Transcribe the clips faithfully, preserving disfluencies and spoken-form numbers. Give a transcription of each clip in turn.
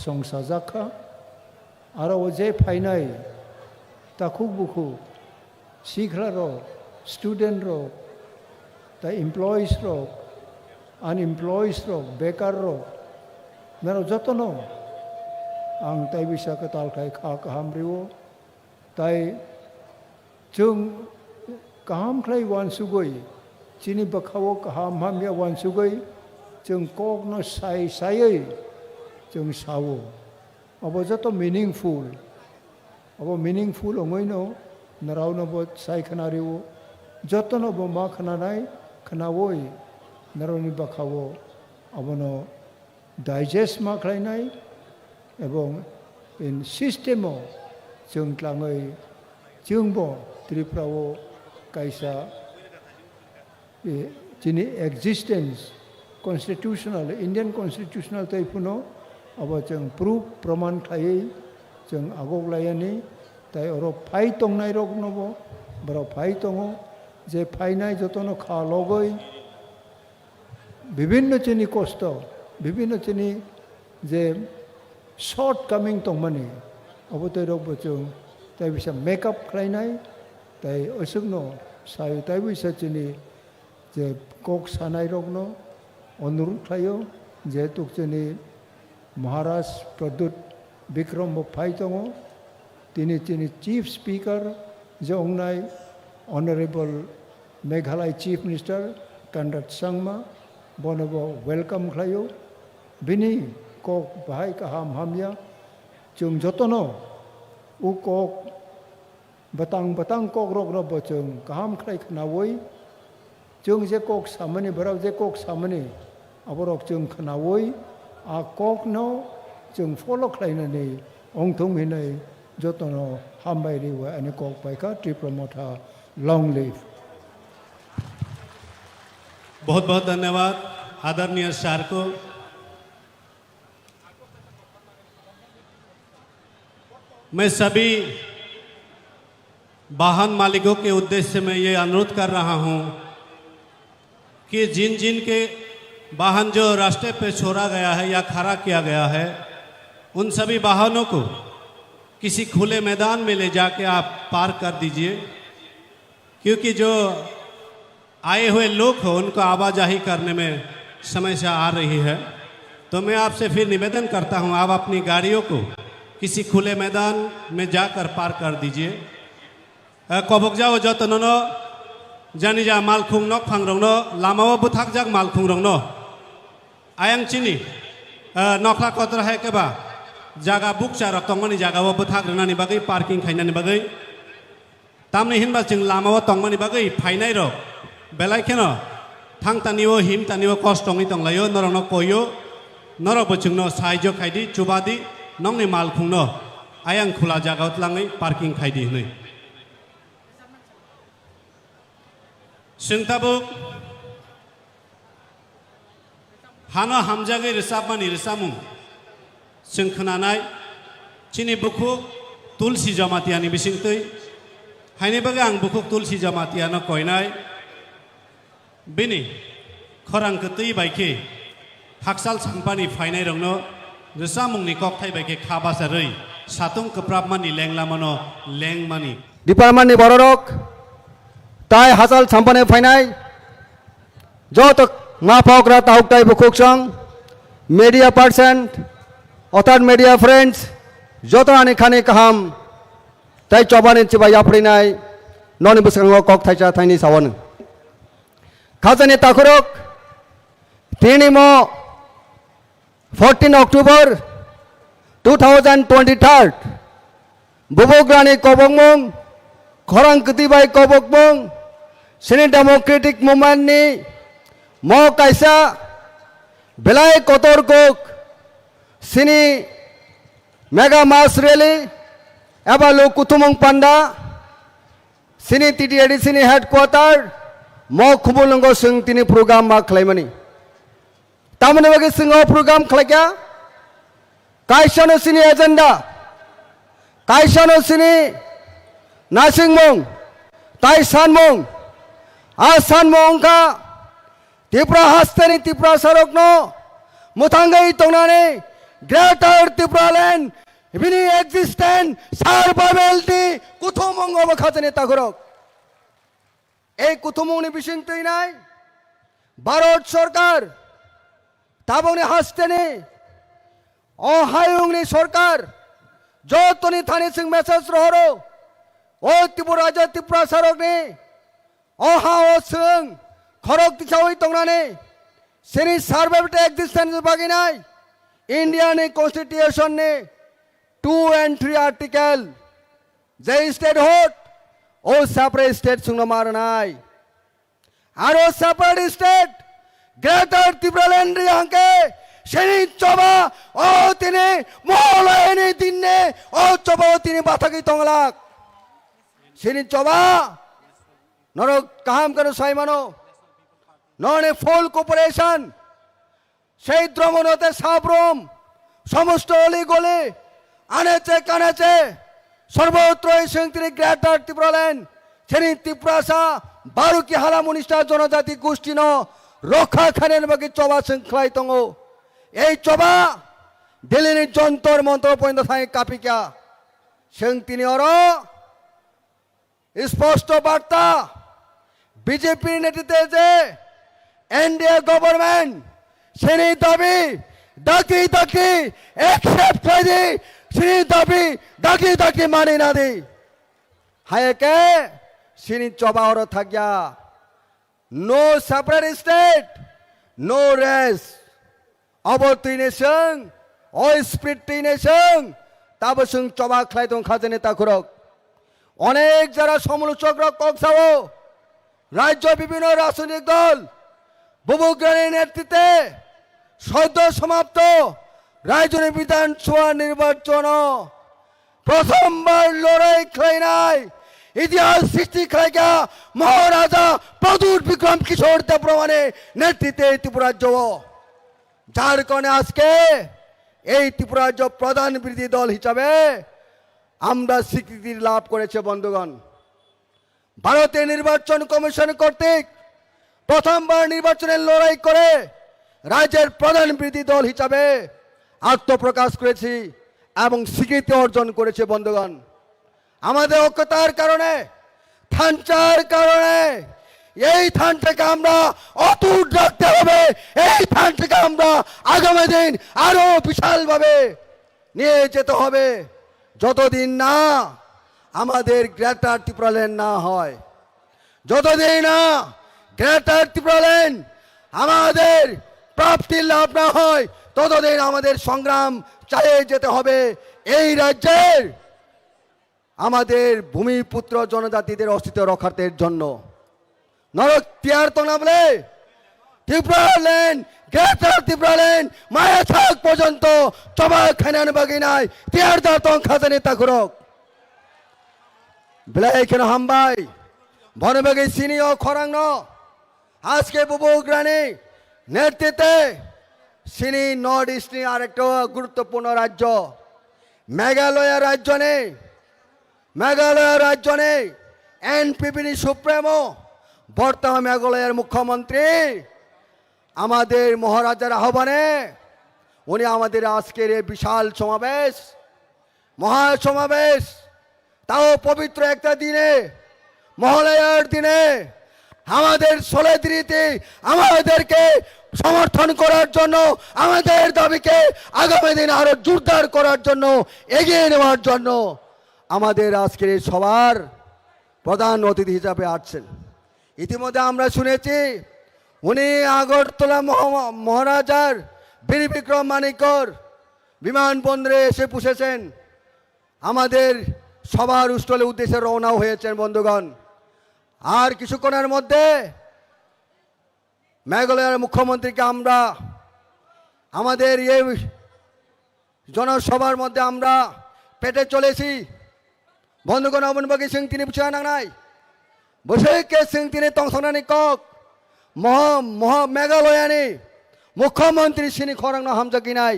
songsajak kha. Aro o je phainai takhuk bukhuk, sikla rok, student rok, ta employees rok, unemployees rok, bekar rok, norok jotono ang tai bisa kwtal khai kha kaham rio. Tai chwng kaham khlai uansugwi, chini bwkhao kaham hamya uansugwi, chwng kokno sai saiwi chwng sao. Abo joto meaningful. Abo meaningful wngwino naraono bo sai khna rio. Jotono bo ma khnanai, khnaui naroni bwkhao abono digest ma khlainai, ebong in system o chwng tlangwi chwngbo Tripura o kaisa, eh, chini existence constitutional, Indian constitutional tei phano abo chwng proof proman khlaiwi chwng agok layani, tai oro phai tongnai rokno bo borok phai tongo, je phainai jotono kha logoi bibinno chini kosto, bibinno chini je shortcoming tongmani, abo tei rok bo chwng tai bisa make up khlainai, tai aswkno sai tai bisa chini je kok sanai rokno onurut khlaio, jehetu chini Maharaj Pradyut Bikram bo phai tongo, tini chini Chief Speaker je wngnai Honorable Meghalaya Chief Minister Conrad Sangma, bono bo welcome khlaio. Bini kok bahai kaham hamya, chwng jotono o kok bwtang bwtang kokrokno bo chwng kaham khlai khnaui, chwng je kok samani, borok je kok samani, aborok chwng khnaui, a kokno chwng follow khlainani wngthung hinwi jotono hambai riwi ani kok paikha. Tipra Motha, long live. बहुत बहुत धन्यवाद आदरणीय सर को। मैं सभी वाहन मालिकों के उद्देश्य में ये अनुरोध कर रहा हूँ कि जिन जिन के वाहन जो रास्ते पे छोड़ा गया है या खड़ा किया गया है, उन सभी वाहनों को किसी खुले मैदान में ले जाके आप पार्क कर दीजिए, क्योंकि जो आए हुए लोग हो, उनको आवाजाही करने में समस्या आ रही है। तो मैं आपसे फिर निवेदन करता हूँ, आप अपनी गाड़ियों को किसी खुले मैदान में जाकर पार्क कर दीजिए। Eh, kobokjao jotonono janija malkhung nokphangrokno lamao bwthakjak malkhungrokno ayang chini, eh, nokhla kotor hai keba jaga bukcharok tongmani jagao bwthak rwnani bagwi, parking khainani bagwi. Tamni hinba chwng lamao tongmani bagwi phainairok belai kheno thangtanio himtanio kosto wngwi tonglaio, norokno koio, norokbo chwngno saijo khaidi, chubadi, nokni malkhungno ayang khula jagao tlangwi parking khaidi hwnwi. Chwng tabuk hano hamjagwi rwchapmani rwchapmung chwng khwnanai, chini bukhuk Tulsi Jamatiani bisingtwi. Haini bagwi ang bukhuk Tulsi Jamatiano koinai, bini khorang kwtwi bai khe Hakchal Sampani phainairokno rwchapmungni kokthai bai khe kha bacharwi satung kwprapmani lenglamano lengmani. Department ni bororok tai Hakchal Sampani phainai joto ma pokra tahuk tai bukhuk song, media person, other media friends, joto ani khani kaham tai chobani chiba yaprinai noni bwskango kok thaisa thaini sawani. Khajani takhurok, tini mo fourteen October two thousand twenty-third, Bubagrani kobokmung, khorang kwtwi bai kobokmung, chini democratic movement ni mo kaisa belai kotor kok, chini mega mass rally eba lok kuthumung panda, chini T T A D C ni headquarter mo Khumulwngo chwng tini program ma khlaimani. Tamoni bagwi chwng o program khlaikha, kaisano chini agenda, kaisano chini naisingmung, tai sanmung, a sanmung wngkha Tripura hasteni Tiprasarokno mwthangwi tongnani Greater Tipraland bini existence survival ni kuthumung obo khajani takhurok. Ei kuthumung ni bising twinai Bharat Sarkar tabukni hasteni o hayungni sarkar jotoni thani chwng message rohoro. O Tripura Rajya Tiprasarokni o ha o chwng khorok tisawi tongnani chini survival existence baginai India ni constitution ni two and three article je statehood o separate state chwngno ma rwnai. Aro separate state Greater Tipraland ri hangke sini choba o tini moholayani dinne o choba o tini bathagwi tonglak. Sini choba norok kaham kano saimano. Noni full cooperation. Sei dromonote sabrom somosto oli goli aneche kaneche sorbotro sengtini Greater Tipraland seni Tiprasa baruki hala munista jonojati gustino rokha khainani bagwi choba seng khlai tongo. Ei choba Delhini jontor montor pointo thai kapikya sengtini oro স্পষ্ট বার্তা বিজেপির নেতৃত্বে যে NDA government সেনি দাবি দাকি দাকি একসেপ্ট করে দি সেনি দাবি দাকি দাকি মানি না দি হায়কে সেনি চবাহর থাকিয়া no separate state no race Abo twi ni chwng, o spirit twi ni chwng, tabo chwng choba khlai tong kha jani takhurok. Onek jara somolochok rok kok sao, rajyo bibhinno rajnitik dol, Bubagrani netritwe soddo somapto rajyoni Bidhan Sabha nirbachono prothombar lorai khlainai itihas srishti khlaikha Maharaja Pradyut Bikram Kishore Debbarmani netritwe Tripura rajyo. যার কারণে আজকে এই ত্রিপুরা রাজ্য প্রধান বিরোধী দল হিসাবে আমরা স্বীকৃতি লাভ করেছে বন্ধুগণ। ভারতের নির্বাচন কমিশন কর্তৃক প্রথমবার নির্বাচনের লড়াই করে রাজ্যের প্রধান বিরোধী দল হিসাবে আত্মপ্রকাশ করেছি এবং স্বীকৃতি অর্জন করেছে বন্ধুগণ। আমাদের ঐক্যতার কারণে, থানচার কারণে এই থানটাকে আমরা অটুট রাখতে হবে। এই থানটাকে আমরা আগামী দিন আরো বিশালভাবে নিয়ে যেতে হবে। যতদিন না আমাদের গ্রেটার ত্রিপুরাল্যান্ড না হয়, যতদিন না গ্রেটার ত্রিপুরাল্যান্ড আমাদের প্রাপ্তি লাভ না হয়, ততদিন আমাদের সংগ্রাম চালিয়ে যেতে হবে। এই রাজ্যের আমাদের ভূমিপুত্র জনজাতিদের অস্তিত্ব রক্ষার্থের জন্য। নরক তিয়ার তনাবলে ত্রিপুরাল্যান্ড, গ্রেটার ত্রিপুরাল্যান্ড মায়া থাক পর্যন্ত চবা খানান বাগিনায় তিয়ার দাতং খাজানি তাকুরক। Belai kheno hambai. Bono bagwi chini o khorangno aske Bubagrani netritwe chini North East ni arekta guruttopurno rajyo Meghalaya rajyoni, Meghalaya rajyoni NPP ni supremo, বর্তমান মেঘালয়ের মুখ্যমন্ত্রী আমাদের মহারাজার আহ্বানে উনি আমাদের আজকের এই বিশাল সমাবেশ, মহাসমাবেশ, তাও পবিত্র একটা দিনে, মহালয়ার দিনে আমাদের solidarity, আমাদেরকে সমর্থন করার জন্য, আমাদের দাবিকে আগামী দিন আরো জোরদার করার জন্য, এগিয়ে নেওয়ার জন্য আমাদের আজকের এই সভার প্রধান অতিথি হিসাবে আসছেন। ইতিমধ্যে আমরা শুনেছি উনি আগরতলা মহা-, মহারাজার বীর বিক্রম মানিকর বিমানবন্দরে এসে পৌঁছেছেন। আমাদের সভার স্থলে উদ্দেশ্যে রওনা হয়েছেন বন্ধুগণ। আর কিছুক্ষণের মধ্যে মেঘালয়ের মুখ্যমন্ত্রীকে আমরা আমাদের এই জনসভার মধ্যে আমরা পেতে চলেছি। বন্ধুগণ, অবন বাকি সিং তিনি বুঝে নাংনাই। বসে কে সিং তিনি তংসংনানি কক। মহ-, মহ-, মেঘালয়ানি মুখ্যমন্ত্রী সিনি খরাংনো হামজাগিনাই।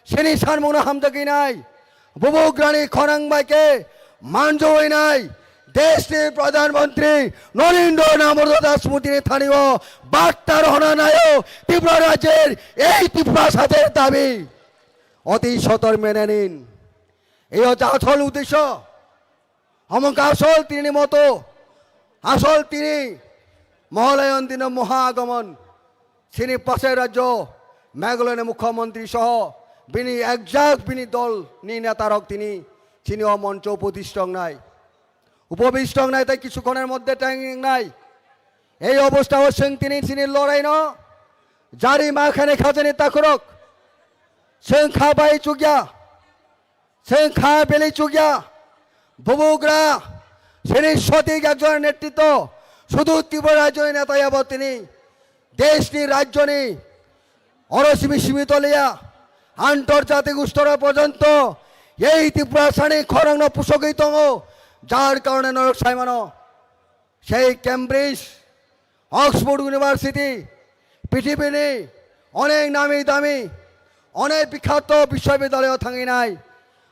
Sini sanmungno hamjagwi nai, Bubagrani khorang bai khe manjawai nai, deshni Pradhan Mantri Narendra Damodar Das Modi ni thani o barta rohna naio Tripura rajyer ei Tiprasa der dabi. অতি সত্বর মেনে নিন। এই হচ্ছে আসল উদ্দেশ্য। হমঙ্কা আসল তিনি মতো, আসল তিনি মহালয়ন দিন মহা আগমন। Chini pasai rajyo Meghalaya ni mukhyamantri soho bini exact bini dol ni netarok tini chini o moncho upodisthit wngnai. Upodisthit wngnai tei kichu khonor moddhe tang wngnai. Ei obostha o chwng tini chini lorai no jari ma khainai khajani takhurok. Chwng kha bai chukya. Chwng kha belai chukya, bubugra, chini sotik ekjon netritw, sudu Tripura rajyoni neta yabo tini, deshni rajyoni, oro simi simi toliya, antorjatik stor porjonto, ei Tripurasani khorangno pusogwi tongo, jar karone norok saimano. Sei Cambridge, Oxford University, pithibini onek nami dami, onek bikhato biswabidyaloyo thanginai,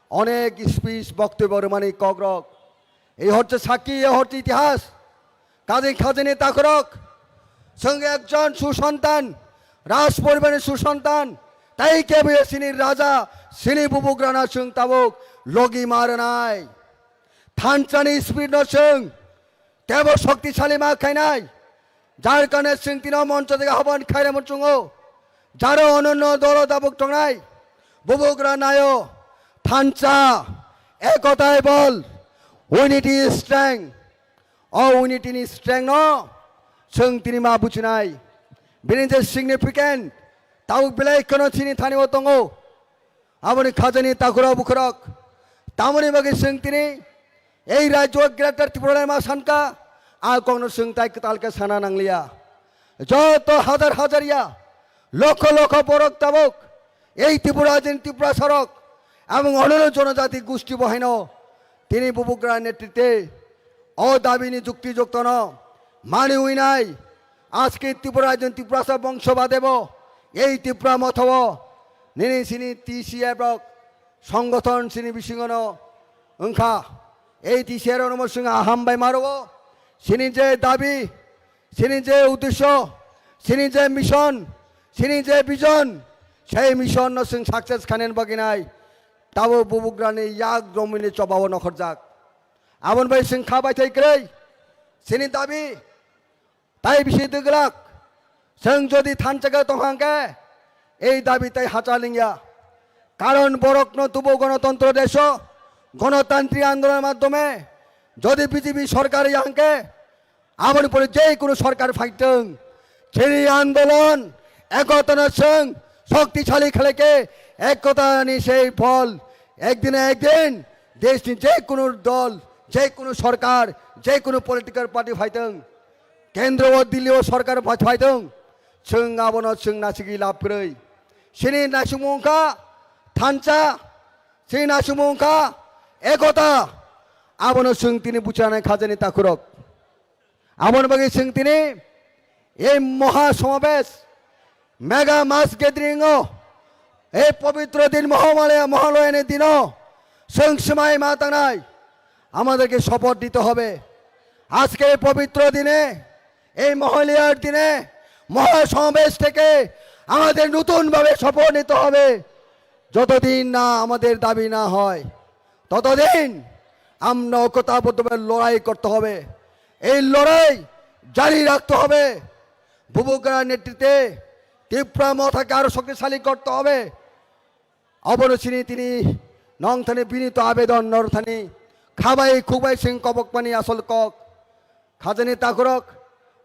onek speech boktobyo rwmani kokrok. Ei horche sakki, ei horche itihas. Kajing khajini takhurok, chwng ekjon susantan, raj poribarni susantan, tei kebo chini raja, chini bubugrano chwng tabuk logi ma rwnai. Thanchani spirit no chwng tebo shoktisali ma khainai. Jar karone chwng tino moncho dega hoban khairamo chungo. Jaro ononno dolo dabuk tongnai. Bubugra nayo. Thansa. Ekotai bol. Unity is strength. O unity ni strength no chwng tini ma buchinai. Bini je significant. Tabuk belai kono chini thani o tongo. Aboni khajani takhura bukhurok. Tamoni bagwi chwng tini ei rajyo Greater Tipraland ma sanka, a kokno chwng tai kwtal khe sana nangliya. Joto hajar hajar ya, lokho lokho borok tabuk ei Tripura jin Tripura sarok, abong onoro jonojati gusti bohaino tini bubugra netritwe o dabini jukti joktono mani uinai. Ajke Tripura jin Tiprasa bongso badebo ei Tipra mothao nini sini T C F rok songothon sini bisingono wngkha. Ei T C F rokno chwng aham bai maro. Sini je dabi, sini je uddesho, sini je mission, sini je vision, sei mission no chwng success khainani bagwi nai. Tabo bubugrani yak romwini chobao nokhorjak. Aboni bai chwng kha bai thai kwrwi. Sini dabi, tai bisi dwglak. Chwng jodi thansa khe tong hang khe, ei dabi tai hacha lingya. Karon borokno tubo gonotontro desho, gonotantrik andolon maddhome, jodi B J P sorkar yang khe, aboni pore je kono sorkar phaitwng, chini andolon ekotano chwng shoktisali khlai khe, ekotani sei bol, ekdin na ekdin, deshni je kono dol, je kono sorkar, je kono political party phaitwng, kendro o Delhi o sorkar phai-, phaitwng, chwng abono chwng nasigwi lab kwrwi. Chini naisingmung wngkha thansa, chini naisingmung wngkha ekota, abono chwng tini buchanai khajani takhurok. Aboni bagwi chwng tini ei moha somabesh, mega mass gathering o, ei pobitro din Mohamalaya, Mohaloyani dino chwng swmai ma tangnai, amaderke support dite hobe. Ajke ei pobitro dine, ei Mohaliyar dine, মহাসমাবেশ থেকে আমাদের নতুনভাবে শপথ নিতে হবে। যতদিন না আমাদের দাবি না হয়, ততদিন আমরা ঐক্যতাবদ্ধভাবে লড়াই করতে হবে। এই লড়াই জারি রাখতে হবে। বুবুগ্রার নেতৃত্বে ত্রিপুরা মথাকে আরো শক্তিশালী করতে হবে। Abono chini tini nongthani binito abedon northani khabai khukbai sing kobokmani asol kok. Khajani takhurok,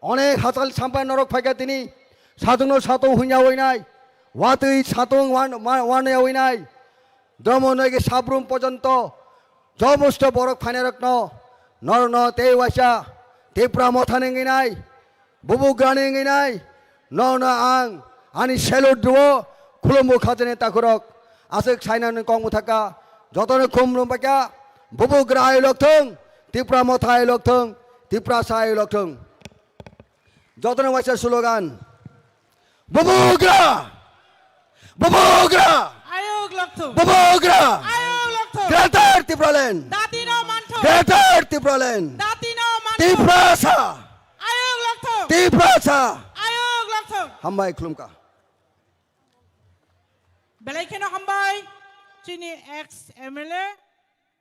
onek hachal sampai norok phaikha tini, satungno satung hunya oinai, watwi satung wan-, wa-, wane oinai, dromo noige sabrum pojonto, jomosto borok phainairokno, norokno tei waisa, Tipra mothani wngwi nai, bubugrani wngwi nai, nono ang ani salute rwo, khulumbo khajani takhurok, aswk sainani kok mwthaka, jotono khumlum paikha, bubugra ayolok thung, Tipra motha ayolok thung, Tiprasa ayolok thung. Jotono waisa slogan, bubugra, bubugra, Ayok lokthung. Bubugra, Ayok lokthung. Greater Tipraland, Datino manthung. Greater Tipraland, Datino manthung. Tiprasa, Ayok lokthung. Tiprasa. Ayok lokthung. Hambai khulumkha. Belai kheno hambai. tini ex M L A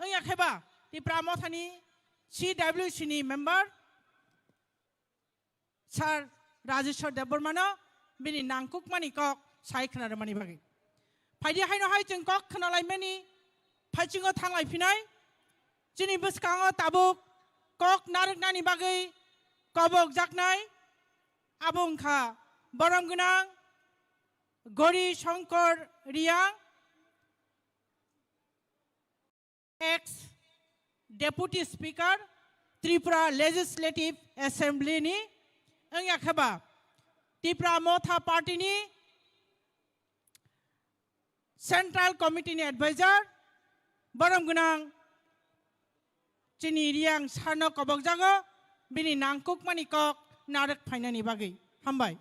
wngya khe ba Tipra Mothani C W C ni member Sir Rajeshwar Debbarmano bini nangkukmani kok sai khna rwmani bagwi. Phaidi haino hai chwng kok khna laimani phaichungo thanglai phinai, chini bwskango tabuk kok narwknani bagwi kobok jaknai, abo wngkha borom gwnang Gori Shankar Reang, ex Deputy Speaker Tripura Legislative Assembly ni, wngya khe ba Tipra Motha Party ni Central Committee ni Advisor, borom gwnang chini Reang sir no kobok jago, bini nangkukmani kok narwk phainani bagwi. Hambai.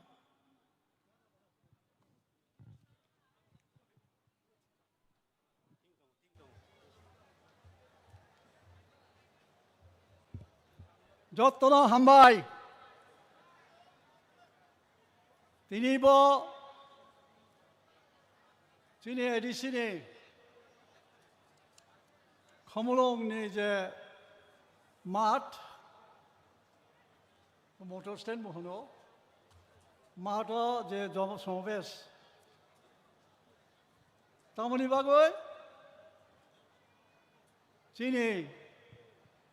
Jottono hambai. Tini bo chini A D C ni Khumulwng ni je math, motor stand bo hwno, matho je jono somabesh. Tamoni bagwi chini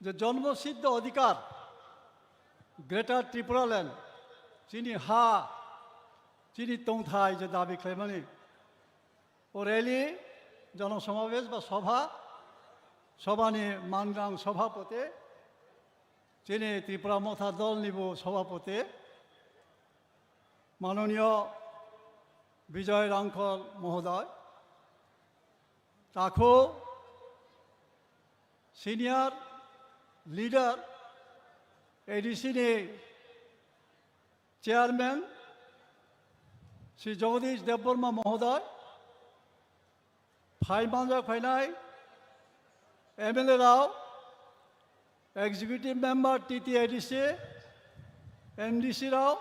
je jonmo siddho adhikar, Greater Tripura Land, chini ha, chini tongthai je dabi khlaimani, o rally, jono somabesh ba sobha, sobhani mangang sobhapoti, chini Tripura Motha Dol ni bo sobhapoti, Manoniyo Bijoy Rangkhol mohodoy, takhu senior leader A D C ni chairman Shri Jagadish Debbarma mohodoy, phai manjak phainai M L A rao, executive member T T A D C, M D C rao,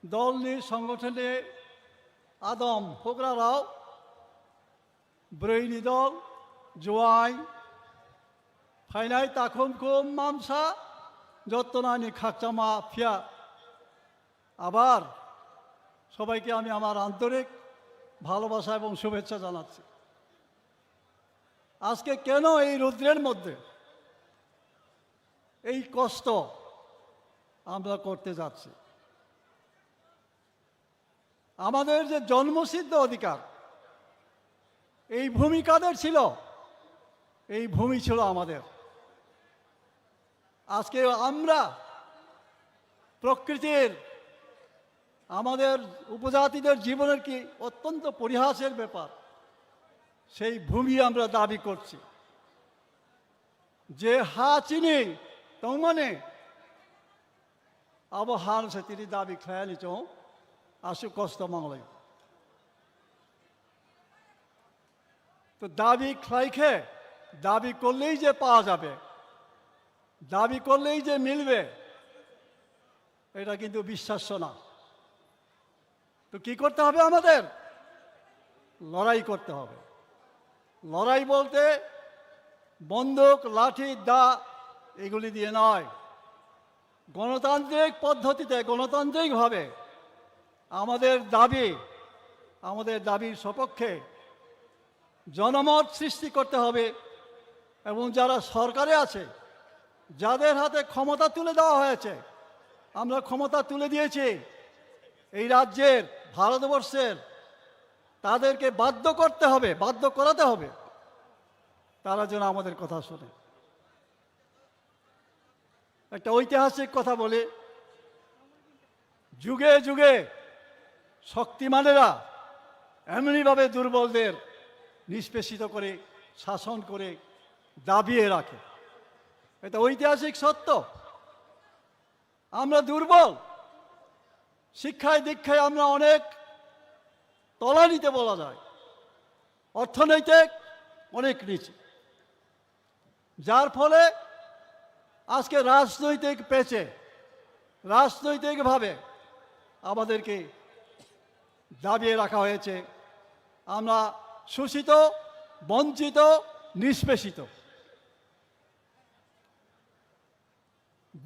dolni songothonni adom hugrarao, bwrwini dol, juain, phainai takhum khum mamsa, jottonani khakchangma phiya. আবার সবাইকে আমি আমার আন্তরিক ভালোবাসা এবং শুভেচ্ছা জানাচ্ছি। আজকে কেন এই রৌদ্রের মধ্যে এই কষ্ট আমরা করতে যাচ্ছি? আমাদের যে জন্মসিদ্ধ অধিকার, এই ভূমি কাদের ছিল? এই ভূমি ছিল আমাদের। আজকে আমরা প্রকৃতির, আমাদের উপজাতিদের জীবনের কি অত্যন্ত পরিহাসের ব্যাপার, সেই ভূমি আমরা দাবি করছি। যে হা chini tongmani, abo hano se tini dabi khlaiyani chwng aswk kosto manglai. তো দাবি khlai khe, দাবি করলেই যে পাওয়া যাবে, দাবি করলেই যে মিলবে, এটা কিন্তু বিশ্বাস্য না। তো কি করতে হবে আমাদের? লড়াই করতে হবে। লড়াই বলতে বন্দুক, লাঠি, দা এগুলি দিয়ে নয়। গণতান্ত্রিক পদ্ধতিতে, গণতান্ত্রিকভাবে আমাদের দাবি, আমাদের দাবির সপক্ষে জনমত সৃষ্টি করতে হবে এবং যারা সরকারে আছে, যাদের হাতে ক্ষমতা তুলে দেওয়া হয়েছে, আমরা ক্ষমতা তুলে দিয়েছি এই রাজ্যের, ভারতবর্ষের, তাদেরকে বাধ্য করতে হবে, বাধ্য করাতে হবে, তারা যেন আমাদের কথা শোনে। একটা ঐতিহাসিক কথা বলি, যুগে যুগে শক্তিমানেরা এমনিভাবে দুর্বলদের নিষ্পেষিত করে, শাসন করে, দাবিয়ে রাখে। এটা ঐতিহাসিক সত্য। আমরা দুর্বল, শিক্ষায় দীক্ষায় আমরা অনেক তলানিতে বলা যায়, অর্থনৈতিক অনেক নিচে, যার ফলে আজকে রাজনৈতিক পেচে, রাজনৈতিকভাবে আমাদেরকে দাবিয়ে রাখা হয়েছে। আমরা শোষিত, বঞ্চিত, নিষ্পেষিত।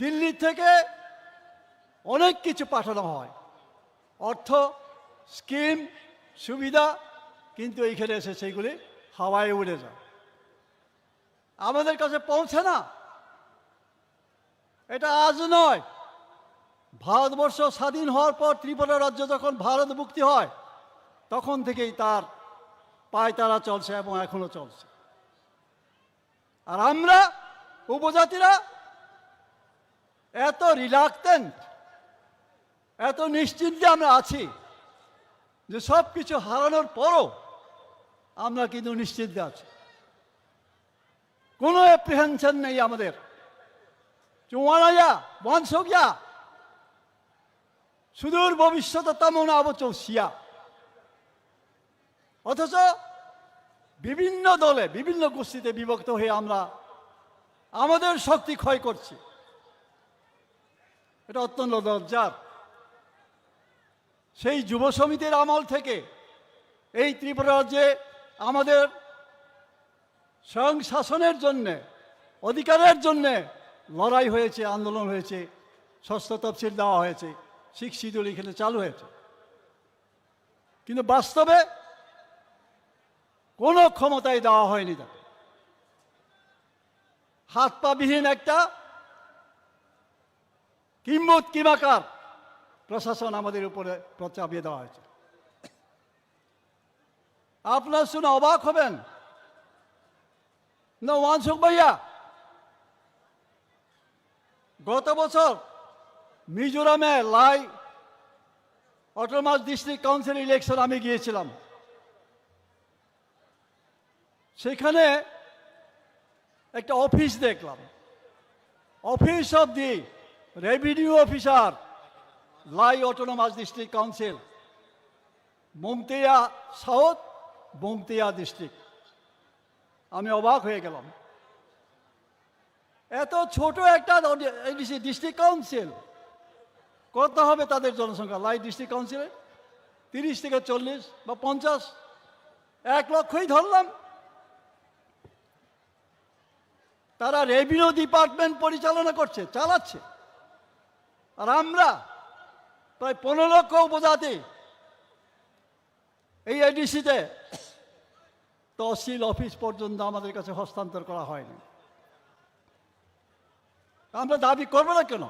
দিল্লি থেকে অনেক কিছু পাঠানো হয়, অর্থ, স্কিম, সুবিধা, কিন্তু এইখানে এসে সেইগুলি হাওয়ায় উড়ে যায়, আমাদের কাছে পৌঁছে না। এটা আজ নয়, ভারতবর্ষ স্বাধীন হওয়ার পর ত্রিপুরা রাজ্য যখন ভারত মুক্তি হয়, তখন থেকেই তার পায়তারা চলছে এবং এখনো চলছে। আর আমরা উপজাতিরা এত রিলাক্টেন্ট, এত নিশ্চিন্তে আমরা আছি যে সব কিছু হারানোর পরও আমরা কিন্তু নিশ্চিন্তে আছি, কোনো অ্যাপ্রিহেনশন নেই আমাদের। চুয়ানাইয়া, ওয়ানসোগিয়া, সুদূর ভবিষ্যতে তেমন আবো চৌসিয়া। অথচ বিভিন্ন দলে, বিভিন্ন গোষ্ঠীতে বিভক্ত হয়ে আমরা আমাদের শক্তি ক্ষয় করছি। এটা অত্যন্ত লজ্জার। সেই যুব সমিতির আমল থেকে এই ত্রিপুরা রাজ্যে আমাদের স্বয়ং শাসনের জন্যে, অধিকারের জন্যে লড়াই হয়েছে, আন্দোলন হয়েছে, ষষ্ঠ তফসিল দেওয়া হয়েছে, সিক্স শিডিউল এখানে চালু হয়েছে। কিন্তু বাস্তবে কোনো ক্ষমতাই দেওয়া হয়নি তাকে। হাত পা বিহীন একটা কিম্বুত কিমাকার প্রশাসন আমাদের উপরে প্র-, চাপিয়ে দেওয়া হয়েছে। আপনারা শুনে অবাক হবেন, না, ওয়ানসুক ভাইয়া, গত বছর মিজোরামে লাই অটোনমাস ডিস্ট্রিক্ট কাউন্সিল ইলেকশন আমি গিয়েছিলাম। সেখানে একটা অফিস দেখলাম, office of the revenue officer, lie autonomous district council, মমতিয়া সাউথ, মমতিয়া ডিস্ট্রিক্ট। আমি অবাক হয়ে গেলাম। এত ছোট একটা এডিসি, ডিস্ট্রিক্ট কাউন্সিল, কত হবে তাদের জনসংখ্যা? লাই ডিস্ট্রিক্ট কাউন্সিলে তিরিশ থেকে চল্লিশ বা পঞ্চাশ, এক লক্ষই ধরলাম। তারা রেভিনিউ ডিপার্টমেন্ট পরিচালনা করছে, চালাচ্ছে। আর আমরা প্রায় পনেরো লক্ষ উপজাতি এই এডিসিতে তহসিল অফিস পর্যন্ত আমাদের কাছে হস্তান্তর করা হয়নি। আমরা দাবি করবো না কেন?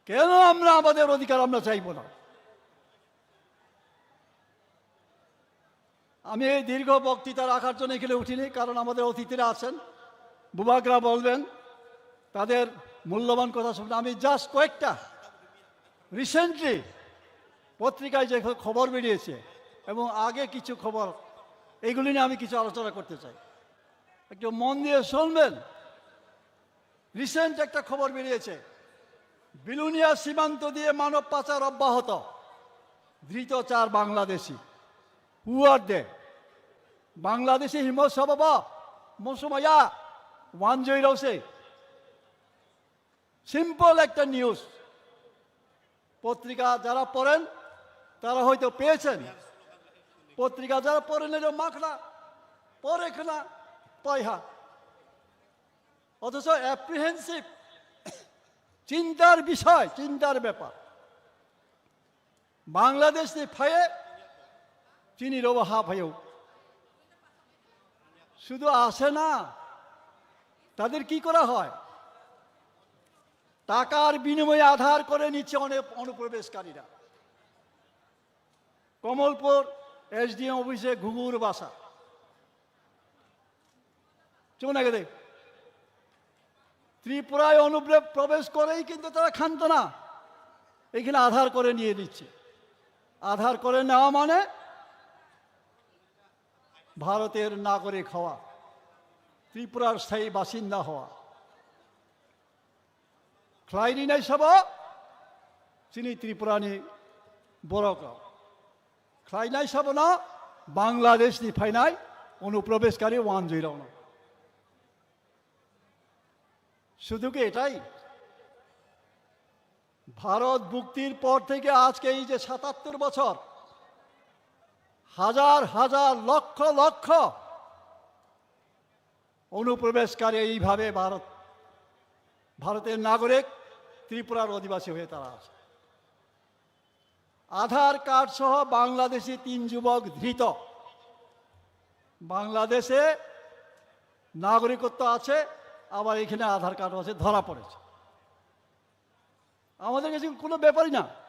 কেন আমরা আমাদের অধিকার আমরা চাইবো না? আমি এই দীর্ঘ বক্তৃতা রাখার জন্য এখানে উঠিনি, কারণ আমাদের অতিথিরা আছেন, বুবাকরা বলবেন, তাদের মূল্যবান কথা শুনতে। আমি জাস্ট কয়েকটা রিসেন্টলি পত্রিকায় যে খবর বেরিয়েছে এবং আগে কিছু খবর, এইগুলি নিয়ে আমি কিছু আলোচনা করতে চাই। একটু মন দিয়ে শুনবেন। রিসেন্ট একটা খবর বেরিয়েছে, বিলুনিয়া সীমান্ত দিয়ে মানব পাচার অব্যাহত, ধৃত চার Bangladeshi. Who are they? Bangladeshi হিমো সবাবা মৌসুমাইয়া ওয়ান জয় রৌসে। সিম্পল একটা নিউজ। পত্রিকা যারা পড়েন, তারা হয়তো পেয়েছেন। পত্রিকা যারা পড়েন, এটা মাখনা পড়ে খানা পাইহা। অথচ অ্যাপ্রিহেনসিভ, চিন্তার বিষয়, চিন্তার ব্যাপার। বাংলাদেশ নি ফায়ে চিনি রোবা হা ফায়ও। শুধু আসে না, তাদের কি করা হয়? টাকার বিনিময়ে আধার করে নিচ্ছে অনেক অনুপ্রবেশকারীরা। কমলপুর এসডিএম অফিসে ঘুঘুর বাসা। চুপ না গেলে ত্রিপুরায় অনুপ্রবেশ করেই কিন্তু তারা ক্ষান্ত না, এখানে আধার করে নিয়ে নিচ্ছে। আধার করে নেওয়া মানে ভারতের নাগরিক হওয়া, ত্রিপুরার স্থায়ী বাসিন্দা হওয়া। Khlaini nai sabo chini Tripura ni borok rok. Khlainai sabo no Bangladesh ni phainai অনুপ্রবেশকারী ওয়ান জয় rok no. শুধু কি এটাই? ভারত মুক্তির পর থেকে আজকে এই যে সাতাত্তর বছর, হাজার হাজার, লক্ষ লক্ষ অনুপ্রবেশকারী এইভাবে ভারত, ভারতের নাগরিক, ত্রিপুরার অধিবাসী হয়ে তারা আছে। আধার কার্ড সহ বাংলাদেশি তিন যুবক ধৃত। বাংলাদেশে নাগরিকত্ব আছে, আবার এখানে আধার কার্ড আছে, ধরা পড়েছে। আমাদের কাছে কোনো ব্যাপারই না।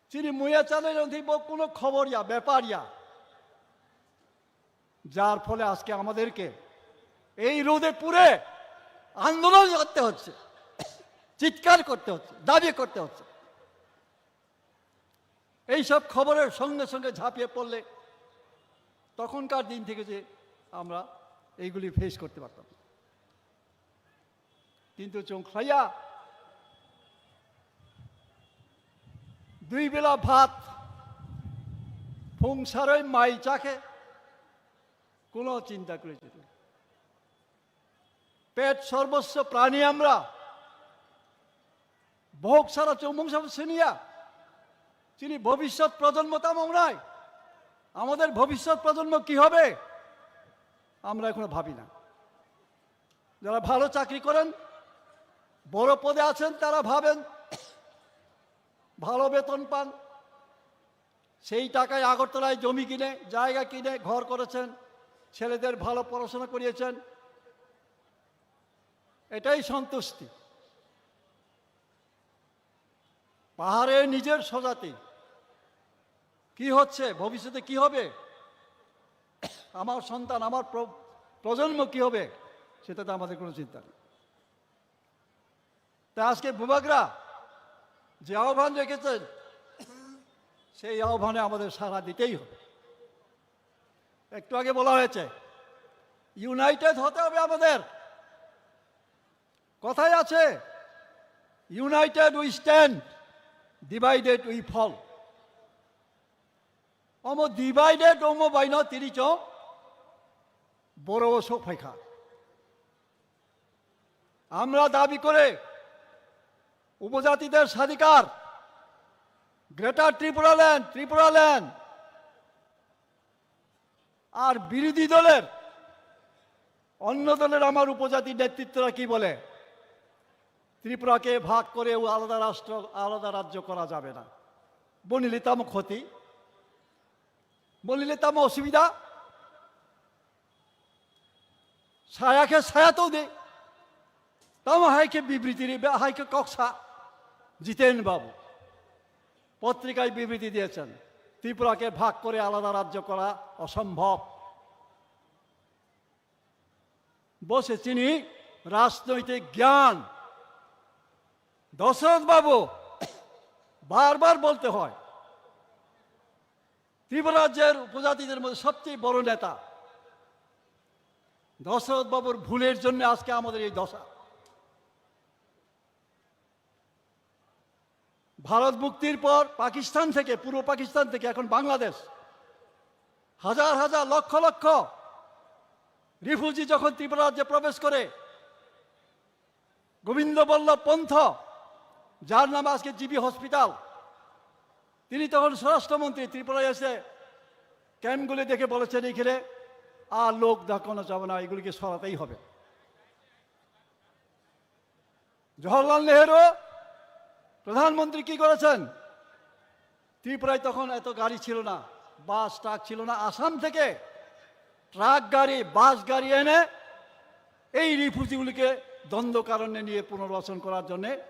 চিনি মুয়া চালে রন্থি বো কোনো খবর ইয়া, ব্যাপার ইয়া। যার ফলে আজকে আমাদেরকে এই রোদে পুড়ে আন্দোলন করতে হচ্ছে, চিৎকার করতে হচ্ছে, দাবি করতে হচ্ছে। এইসব খবরের সঙ্গে সঙ্গে ঝাঁপিয়ে পড়লে তখনকার দিন থেকে যে আমরা এইগুলি ফেস করতে পারতাম। কিন্তু চোখ খাইয়া দুই বেলা ভাত, ফুংসারই মাই চাকে, কোনো চিন্তা করে যেত না। পেট সর্বস্ব প্রাণী আমরা, ভোগ সারা চৌমুং সব শুনিয়া, চিনি ভবিষ্যৎ প্রজন্ম তাম নাই। আমাদের ভবিষ্যৎ প্রজন্ম কি হবে, আমরা এখনো ভাবি না। যারা ভালো চাকরি করেন, বড় পদে আছেন, তারা ভাবেন, ভালো বেতন পান, সেই টাকায় আগরতলায় জমি কিনে, জায়গা কিনে ঘর করেছেন, ছেলেদের ভালো পড়াশোনা করিয়েছেন, এটাই সন্তুষ্টি। পাহাড়ে নিজের স্বজাতি কি হচ্ছে, ভবিষ্যতে কি হবে, আমার সন্তান, আমার প্র-, প্রজন্ম কি হবে, সেটাতে আমাদের কোনো চিন্তা নেই। তা আজকে বুবাগরা যে আহ্বান রেখেছেন, সেই আহ্বানে আমাদের সাড়া দিতেই হবে। একটু আগে বলা হয়েছে, ইউনাইটেড হতে হবে আমাদের। কথায় আছে, "United we stand, divided we fall." Omo divided omo baino tini chong boro o sok phaikha. আমরা দাবি করে উপজাতিদের স্বাধিকার, গ্রেটার ত্রিপুরাল্যান্ড, ত্রিপুরাল্যান্ড। আর বিরোধী দলের, অন্য দলের আমার উপজাতি নেতৃত্বরা কি বলে, "ত্রিপুরাকে ভাগ করে ও আলাদা রাষ্ট্র, আলাদা রাজ্য করা যাবে না।" বনিলে তামো ক্ষতি, বনিলে তামো অসুবিধা। সায়াকে সায়া তো দে। তামো হাইকে বিবৃতি রে, হাইকে ককসা। জিতেন বাবু পত্রিকায় বিবৃতি দিয়েছেন, "ত্রিপুরাকে ভাগ করে আলাদা রাজ্য করা অসম্ভব।" বসে চিনি রাজনৈতিক জ্ঞান। দশরথ বাবু বারবার বলতে হয়, ত্রিপুরা রাজ্যের উপজাতিদের মধ্যে সবচেয়ে বড় নেতা দশরথ বাবুর ভুলের জন্য আজকে আমাদের এই দশা। ভারত মুক্তির পর পাকিস্তান থেকে, পূর্ব পাকিস্তান থেকে এখন বাংলাদেশ, হাজার হাজার, লক্ষ লক্ষ রিফিউজি যখন ত্রিপুরা রাজ্যে প্রবেশ করে, গোবিন্দ বল্লভ পন্থ, যার নাম আজকে জিবি হসপিটাল, তিনি তখন স্বরাষ্ট্রমন্ত্রী, ত্রিপুরায় এসে ক্যাম্পগুলি দেখে বলেছেন, "এখানে আর লোক দেখানো যাবে না, এগুলিকে সরাতেই হবে।" জওহরলাল নেহেরু প্রধানমন্ত্রী কি করেছেন? ত্রিপুরায় তখন এত গাড়ি ছিল না, বাস ট্রাক ছিল না। আসাম থেকে ট্রাক গাড়ি, বাস গাড়ি এনে এই রিফিউজিগুলিকে দণ্ডকারণ্যে নিয়ে পুনর্বাসন করার জন্যে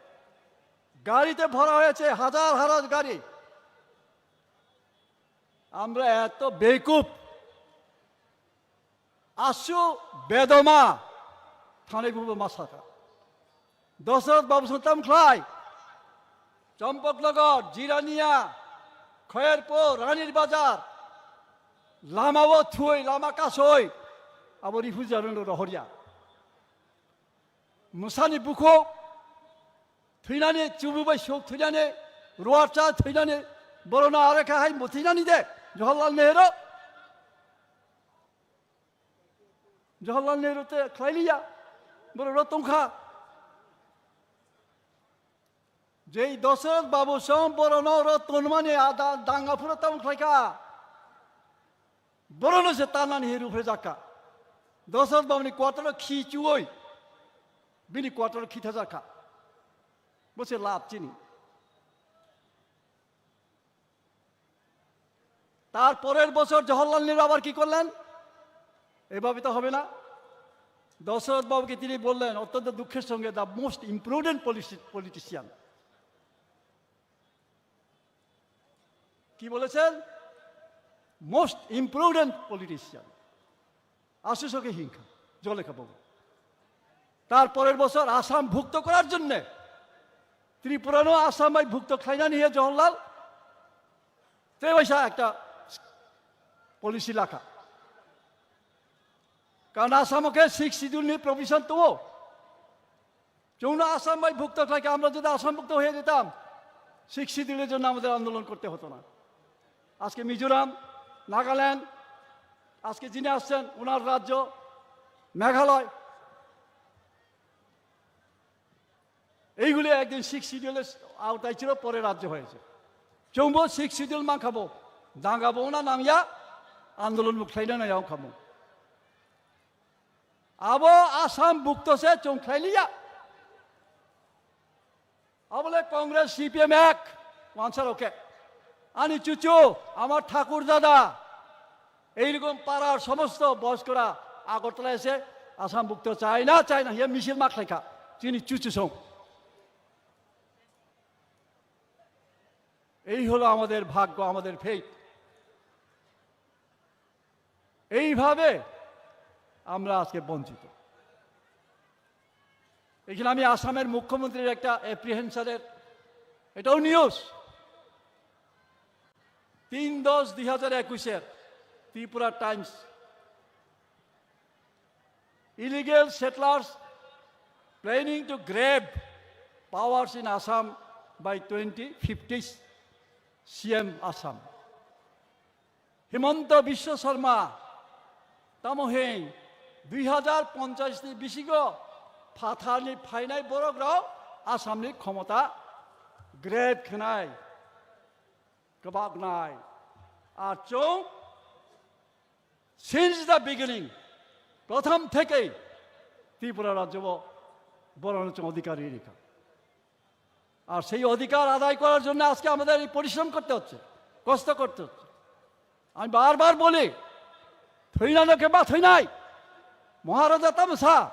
গাড়িতে ভরা হয়েছে, হাজার হাজার গাড়ি। আমরা এত বেকুব, আসু বেদমা, থানায় বুবো মাসাকা। দশরথ বাবু সন্তান খ্লাই, চম্পকনগর, জিরানিয়া, খয়েরপুর, রানীর বাজার, লামাও থুই, লামা কাসই, abo রিফিউজি রহরিয়া। Musani bukho thwinani, chubu bai suk thwinani, ruarcha thwinani, borona arekha hai muthwinani de, Jawaharlal Nehru. Jawaharlal Nehru te khlailiya, borok rok tongkha. Jei Dosoroth Babu song borono oro tonmani ada danga phuro tamo khlaikha. Borono se tanani he ruphe jakka. Dosoroth Babuni quarter o khi chuoi. Bini quarter o khi thajakha. Bo se lab chini. তার পরের বছর জওহরলাল নেহরু আবার কি করলেন? এভাবে তো হবে না। দশরথ বাবুকে তিনি বললেন অত্যন্ত দুঃখের সঙ্গে, "The most imprudent policy-, politician।" কি বলেছেন? "Most imprudent politician।" আসুসকে হিংসা, জলে খাবো। তার পরের বছর আসাম ভুক্ত করার জন্যে ত্রিপুরানো আসাম ভাই ভুক্ত খাইনা নিয়ে জওহরলাল তেবাইসা একটা পলিসি রাখা। কারণ আসামকে সিক্স শিডিউল নিয়ে প্রভিশন তো চৌনা আসাম ভাই ভুক্ত থাকে, আমরা যদি আসাম ভুক্ত হয়ে যেতাম, সিক্স শিডিউলের জন্য আমাদের আন্দোলন করতে হতো না। আজকে মিজোরাম, নাগাল্যান্ড, আজকে যিনি আসছেন ওনার রাজ্য মেঘালয়, এইগুলি একদিন সিক্স শিডিউলের আওতায় ছিল, পরে রাজ্য হয়েছে। চৌম্ব সিক্স শিডিউল মাখাবো, দাঙ্গাবো না নামিয়া আন্দোলন মুখলাইনা না খাবো। Abo Assam bukto se chwng khlai liya. Abole Congress, C P M ek, wansar oke. Ani chuchu, amar thakur dada, এইরকম পাড়ার সমস্ত বয়স্করা আগরতলা এসে আসাম ভুক্ত চায় না, চায় না, হিয়া মিছিল মাখলাইখা, চিনি চুচু সং। এই হলো আমাদের ভাগ্য, আমাদের ফেট। এইভাবে আমরা আজকে বঞ্চিত। এখানে আমি আসামের মুখ্যমন্ত্রীর একটা অ্যাপ্রিহেনশনের, এটাও নিউজ, তিন দশ দুই হাজার একুশের Tripura Times, "Illegal settlers planning to grab powers in Assam by twenty fifty, C M Assam." Himanta Biswa Sarma, tamo hing, dui hazar ponchash ni bisingo phathar ni phainai borok rok Assam ni khomota grab khnai, kwbaknai. Ar chwng, since the beginning, prothom thekei Tripura rajyo bo borok no chwng odhikar ri rikha. আর সেই অধিকার আদায় করার জন্য আজকে আমাদের এই পরিশ্রম করতে হচ্ছে, কষ্ট করতে হচ্ছে। আমি বারবার বলি, "Thwinano khe ma thwinai, Maharaja tamsa,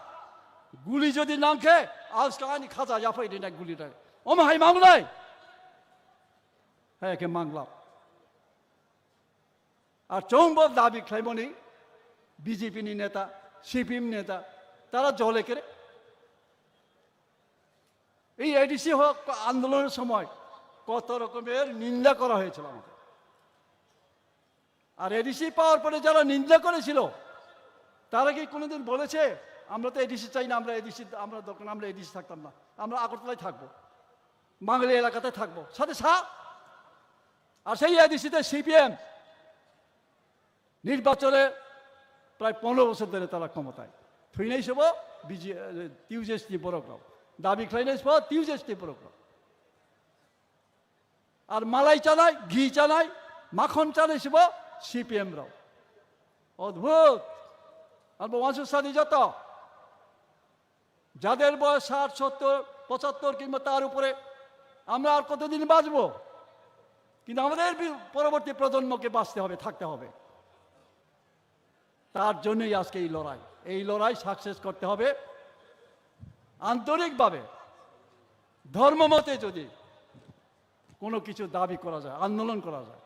guli jodi nangkhe, aska ani khaja yaphai rinai guli rai. Omo hai manglai." Hai khe mangla. Ar chwngbo dabi khlaimani B J P ni neta, C P M neta, তারা জলে কেরে। এই এডিসি হক আন্দোলনের সময় কত রকমের নিন্দা করা হয়েছিল আমাদের। আর এডিসি পাওয়ার পরে যারা নিন্দা করেছিল, তারা কি কোনোদিন বলেছে, "আমরা তো এডিসি চাই না, আমরা এডিসি, আমরা দরকার না, আমরা এডিসি থাকতাম না, আমরা আগরতলায় থাকবো, বাঙালি এলাকাতে থাকবো"? সাথে সা-, আর সেই এডিসিতে সিপিএম নির্বাচনে প্রায় পনেরো বছর ধরে তারা ক্ষমতায়। থুইনাই সব বিজি, টিউজেস নি বরক দাবি খাইনাই সব টিউজেস নি বরক। আর মালাই চানাই, ঘি চানাই, মাখন চানাই সব সিপিএম রাও। অদ্ভুত। আর বংশ সাদী যত, যাদের বয়স ষাট, সত্তর, পঁচাত্তর কিংবা তার উপরে, আমরা আর কতদিন বাঁচবো? কিন্তু আমাদের বি-, পরবর্তী প্রজন্মকে বাঁচতে হবে, থাকতে হবে। তার জন্যই আজকে এই লড়াই। এই লড়াই সাকসেস করতে হবে আন্তরিকভাবে, ধর্মমতে যদি কোনো কিছু দাবি করা যায়, আন্দোলন করা যায়,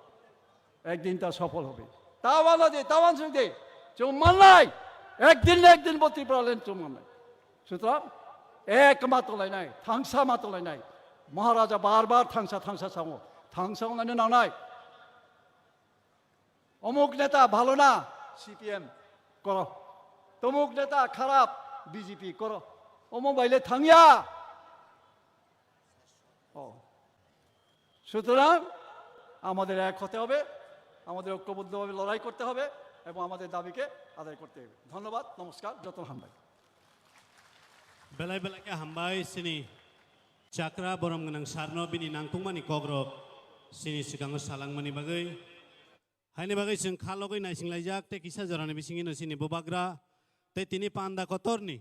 একদিন তা সফল হবে। Tawan de, tawan sung de, chwng mannai, ekdin na ekdin bo Tripura land chwng mannai. সুতরাং একমাত্র লাইনাই, থাংসা মাত্র লাইনাই, মহারাজা বারবার থাংসা, থাংসা সামো, থাংসা অংলাইনো নাংনাই। অমুক নেতা ভালো না, সিপিএম করো। তমুক নেতা খারাপ, বিজেপি করো। অমুক বাইলে থাংয়া। ও। সুতরাং আমাদের এক হতে হবে, আমাদের ঐক্যবদ্ধভাবে লড়াই করতে হবে এবং আমাদের দাবিকে আদায় করতে হবে। ধন্যবাদ, নমস্কার, যতন হামবাই। Belai belai khe hambai chini Chakra borom gwnang sarno bini nangkukmani kokrok chini swkango salangmani bagwi. Haini bagwi chwng kha logwi naisinglaijak tei kisa jorani bisingino chini bubagra tei tini panda kotorni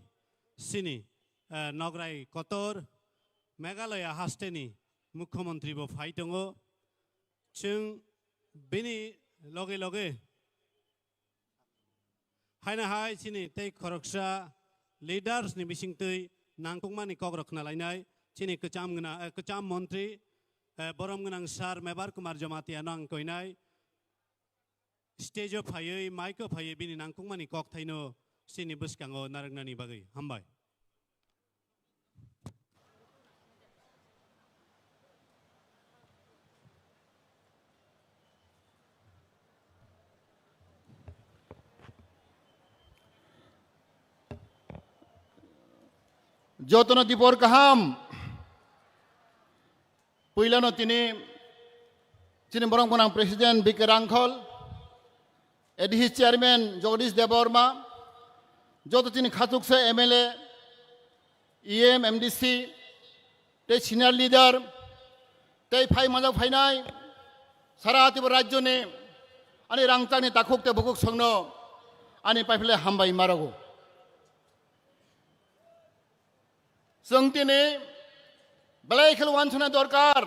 chini, eh, nograi kotor Meghalaya hasteni mukhyamantri bo phai tongo. Chwng bini loge loge haino hai chini tei khoroksa leaders ni bisingtwi nangkukmani kokrok khna lainai chini kwcham gwnang, eh, kwcham montri, eh, borom gwnang sir Mebar Kumar Jamatia no ang koinai stage o phaiwi, mic o phaiwi bini nangkukmani kokthaino chini bwskango narwknani bagwi. Hambai. Jotono dipor kaham. Puilano tini chini borok gwnang President B K Rangkhol, A D C Chairman Jagadish Debbarma, joto chini khachuksa M L A, E M, M D C, tei senior leader, tei phai manjak phainai sara Tripura rajyoni ani rangchakni takhuk tei bukhuk songno ani paiphle hambai marogo. Chwng tini belai kheno wansuknai dorkar.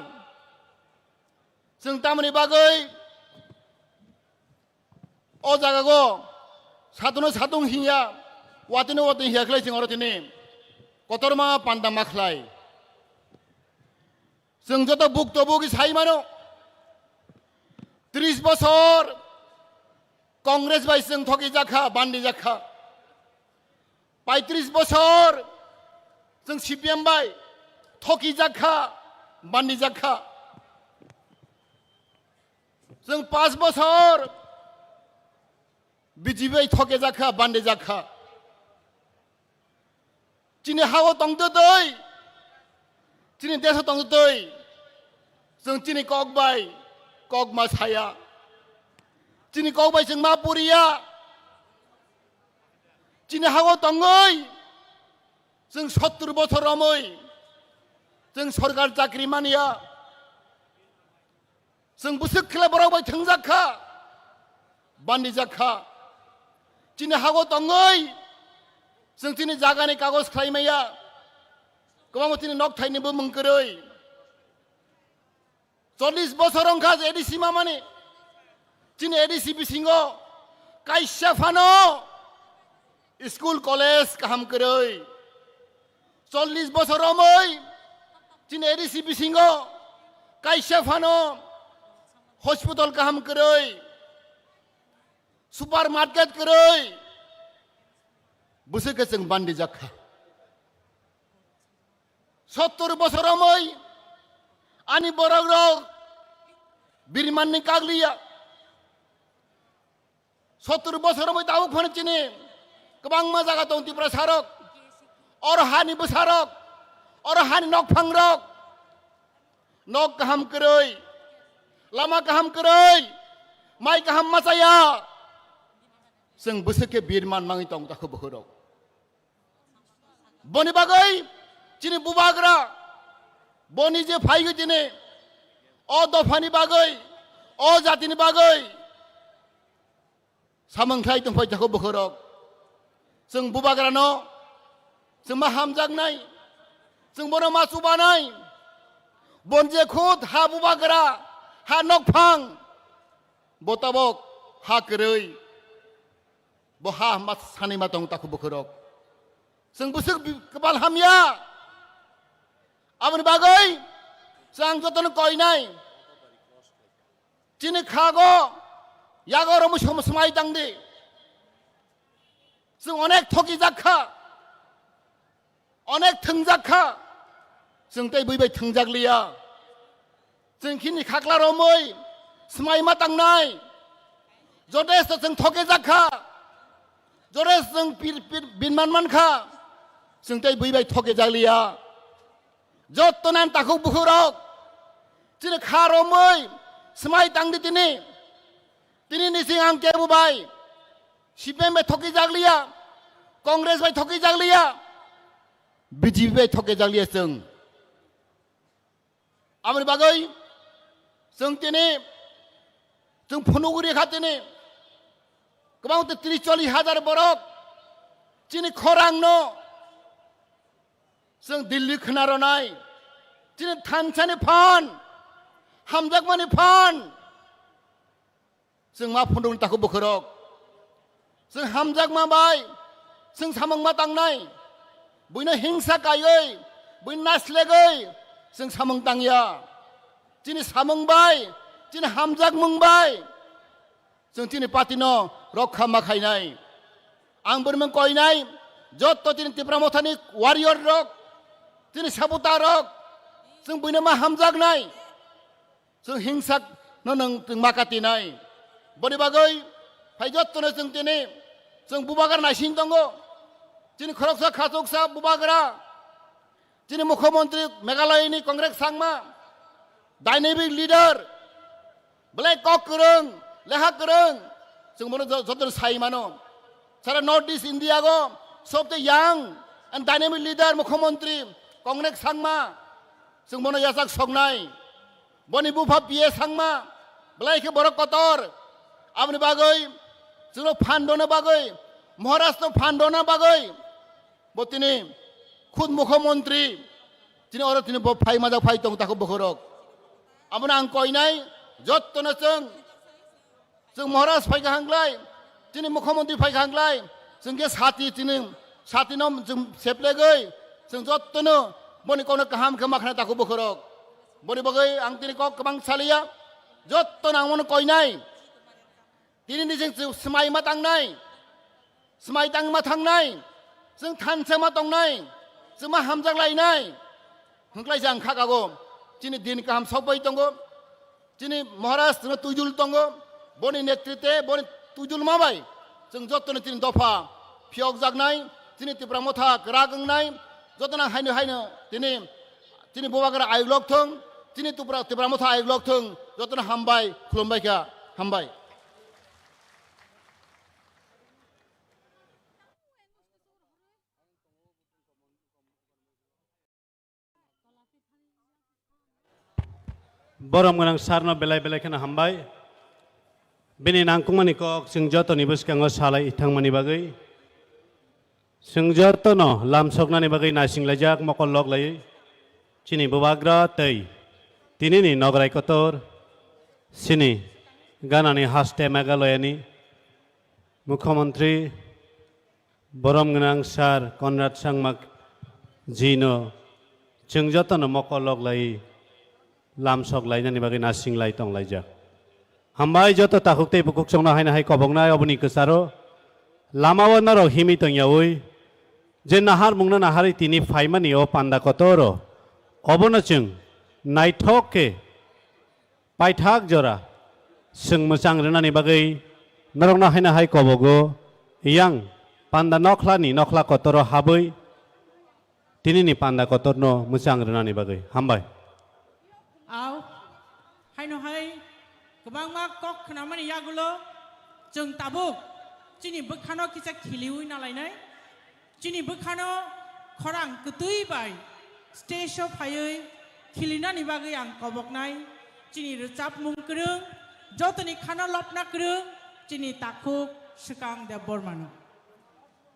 Chwng tamoni bagwi o jagago satung satung hinya, watino watino hiya khlai chwng oro tini kotorma panda ma khlai. Chwng joto bukto bugi sai mano, tris bosor Congress bai chwng thoki jakha, bandi jakha. Paitris bosor chwng C P M bai thoki jakha, bandi jakha. Chwng pas bosor B J P bai thoke jakha, bandi jakha. Chini hao tongtwtwi, chini deso tongtwtwi, chwng chini kok bai kok ma saya, chini kok bai chwng ma puriya. Chini hao tongwi chwng sottur bosor romwi chwng sorkar chakri manya. Chwng bwswk khle borok bai thwngjak kha, bandijak kha. Chini hago tongwi chwng chini jagani kagoj khlai maya. Kwbangma chini nok thaini bumung kwrwi. Chollish bosor wngkha je A D C mamani. Chini A D C bisingo kaisa phano school, college kaham kwrwi. Chollish bosor romwi chini A D C bisingo kaisa phano hospital kaham kwrwi, supermarket kwrwi, bwswk khe chwng bandijak kha. Sottur bosor romwi ani borok rok birmanni kagliya. Sottur bosor romwi tabuk phano chini kwbangma jaga tong Tiprasa rok. Oro hani bwsa rok, oro hani nokphang rok, nok kaham kwrwi, lama kaham kwrwi, mai kaham machaya. Chwng bwswk khe birman mangwi tong takhu bukhurok. Boni bagwi chini bubagra, boni je phaigwi tini o dophani bagwi, o jatini bagwi samung khlai tongphai jakho bukhurok. Chwng bubagrano chwng ma hamjaknai, chwng bono ma chubanai. Bon je khud ha bubagra, ha nokphang, bo tabok ha kwrwi. Bo ha ma sani ma tong takhu bukhurok. Chwng bwswk bi-, kwbal hamya. Aboni bagwi chwng jotono koinai. Chini khago yago romwi som-, swmai tangdi. Chwng onek thokijak kha. Onek thwngjak kha, chwng tei bui bai thwngjak liya. Chwng khini khakla romwi swmai ma tangnai. Jodesto chwng thokejak kha, jodesto chwng pir-, pir-, binman man kha, chwng tei bui bai thokejak liya. Jotto nan takhuk bukhurok chini kha romwi swmai tangdi tini. Tini nising ang kebo bai C P M bai thokijak liya, Congress bai thokijak liya, B J P bai thokijak liya chwng. Aboni bagwi chwng tini, chwng phunugwi rikha tini, kwbang tei tris chollish hajar borok chini khorangno chwng Delhi khna rwnai, chini thansani phan, hamjakmani phan. Chwng ma phunukni takhuk bukhurok. Chwng hamjakma bai, chwng samung ma tangnai. Buino hingsa kaiwi, buino naslegwi, chwng samung tangya. Chini samung bai, chini hamjakmung bai, chwng chini party no rokha ma khainai. Ang bwrwimung koinai, jotto chini Tipra Mothani warrior rok, chini sabuta rok, chwng buino ma hamjaknai. Chwng hingsak no nwng chwng ma katinai. Boni bagwi phai jottono chwng tini chwng bubagra naising tongo. Chini khoroksa khachuksa bubagra, chini mukhyamantri Meghalaya ni Congress sangma, dynamic leader, belai kok kwrwng, leha kwrwng, chwng bono jo-, jotono sai mano. Sara North East India go sobte young and dynamic leader mukhyamantri Congress sangma, chwng bono yachak soknai. Boni bupha P A sangma, belai khe borok kotor. Aboni bagwi chwngno phan rwna bagwi, Maharashtra phan rwna bagwi bo tini khud mukhyamantri, tini oro tini bo phai majak phai tong takhuk bukhurok. Abono ang koinai, jottono chwng Chwng Maharaj phaikha hwnglai, chini mukhyamantri phaikha hwnglai, chwng khe sati chini, satino chwng seplegwi, chwng jottono boni kokno kaham khe ma khna takhuk bukhurok. Boni bagwi ang tini kok kwbang saliya, jottono ang bono koinai. Tini ni chwng swmai ma tangnai, swmai tang ma thangnai, chwng thansa ma tongnai, chwng ma hamjak lainai. Hwnkhlai jang kha kago, chini din kaham sokbai tongo. Chini Maharaj chwngno twijul tongo, boni netrite, boni twijulma bai chwng jotono chini dopha phiyokjaknai, chini Tipra Motha kwrak wngnai, jotono haino haino tini chini bubagra ayuk lok thung, chini Tipra, Tipra Motha ayuk lok thung, jotono hambai, khulumbai kha, hambai. Borom gwnang sarno belai belai kheno hambai. Bini nangkukmani kok chwng jotoni bwskango salai thangmani bagwi. Chwng jotono lamsoknani bagwi naisinglaijak mokol lok laiwi. Chini bubagra tei tinini nograi kotor. Chini ganani haste Meghalayani Mukhyamantri Borom gwnang sir Conrad Sangma jino chwng jotono mokol lok lai lamsok lainani bagwi nasing lai tong laijak. Hambai joto takhuk tei bukhuk chwngno haino hai koboknai oboni kwcharo lamao norok himwi tongyaui je naharmungno naharwi tini phaimani o panda kotoro obono chwng naithok khe paithak jora chwng mwchang rwnani bagwi norokno haino hai kobogo yang panda nokhlani nokhla kotoro habwi tinini panda kotorno mwchang rwnani bagwi. Hambai. Au, haino hai kwbangma kok khnamani yagulo chwng tabuk chini bwkhano kisa khiliwi nalainai. Chini bwkhano khorang kwtwi bai stage o phaiwi khilinani bagwi ang koboknai. Chini rwchapmung kwrwng, jotoni khano lopna kwrwng, chini takhuk Swkang Debbarmano.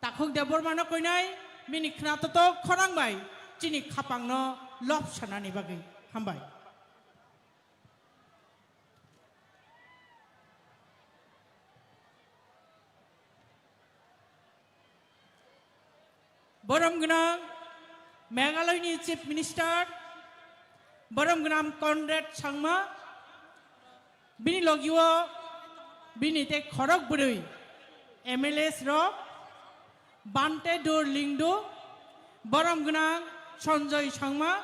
Takhuk Debbarmano koinai bini khna totok khorang bai chini khapangno lop sanani bagwi. Hambai. Borom gwnang Meghalayani Chief Minister, borom gwnang Conrad Sangma, bini logio bini tei khorok bwrwi M L As rok, Bhante Dor Lyngdoh, borom gwnang Sanjoy Sangma,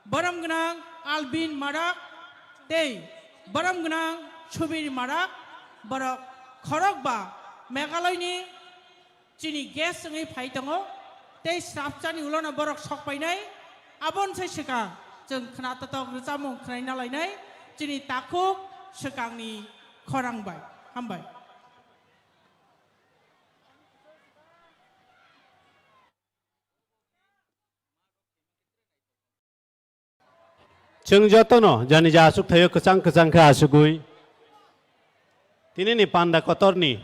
borom gwnang Alvin Marak, tei borom gwnang Subir Marak, borok khorokba Meghalayani chini guest wngwi phai tongo, tei swrapsani ulono borok sok painai, aboni sai swkang chwng khna totok rwchapmung khnaina lainai, chini takhuk swkangni khorang bai. Hambai. Chwng jotono jani ja aswk thaio kwchang kwchang khe asugwi tinini panda kotorni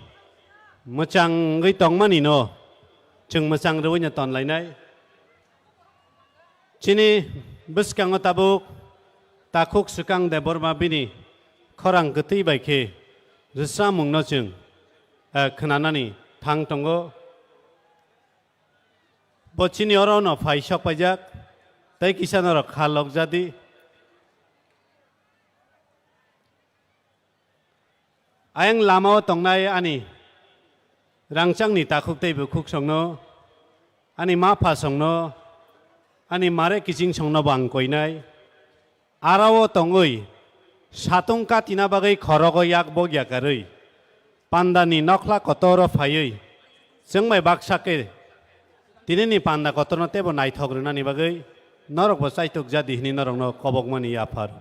mwchangwi tongmani no chwng mwchang rwui no tonlainai. Chini bwskango tabuk takhuk swkang Debbarma bini khorang kwtwi bai khe rwchapmungno chwng, eh, khwnanani thang tongo. Bo chini oro no phai sok paijak, tei kisa norok kha lok jadi. Ayang lamao tongnai ani rangchakni takhuk tei bukhuk songno, ani ma pha songno, ani mare kiching songno bo ang koinai. Arao tongwi satung katina bagwi khorogo yak bogya karwi pandani nokhla kotoro phaiwi chwngbai baksa khe tinini panda kotorno teibo naithok rwnani bagwi norokbo chaitok jadi hwnwi norokno kobokmani yaphar.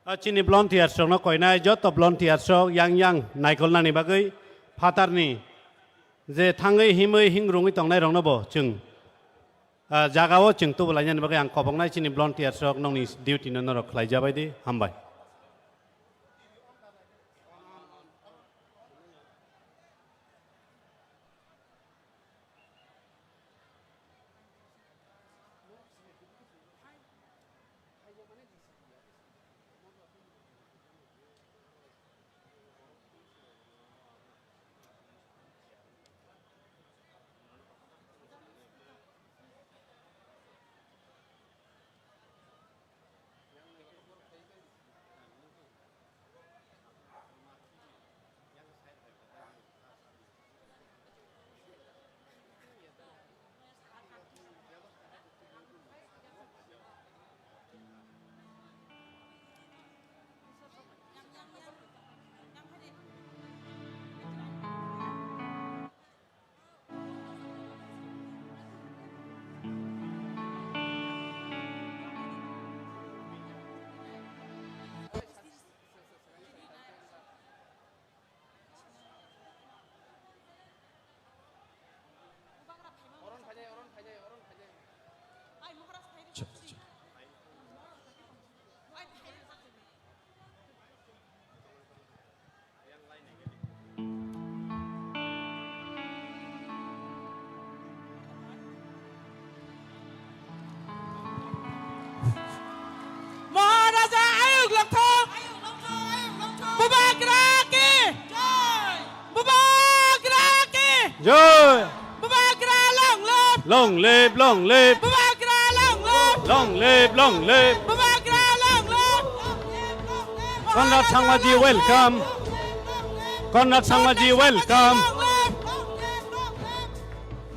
A chini volunteers rokno koinai joto volunteers rok yang yang naikolnani bagwi phatarni je thangwi himwi hingrungwi tongnai rokno bo chwng, ah, jagao chwng tubulainani bagwi ang koboknai chini volunteers rok nokni duty no norok khlai jabai di, hambai. Maharaja Ayuk Longthong. Bubagra ki. Bubagra ki. Joy. Bubagra long live. Long live, long live. Bubagra long live. Long live, long live. Bubagra long live. Conrad Sangmaji, welcome. Conrad Sangmaji, welcome.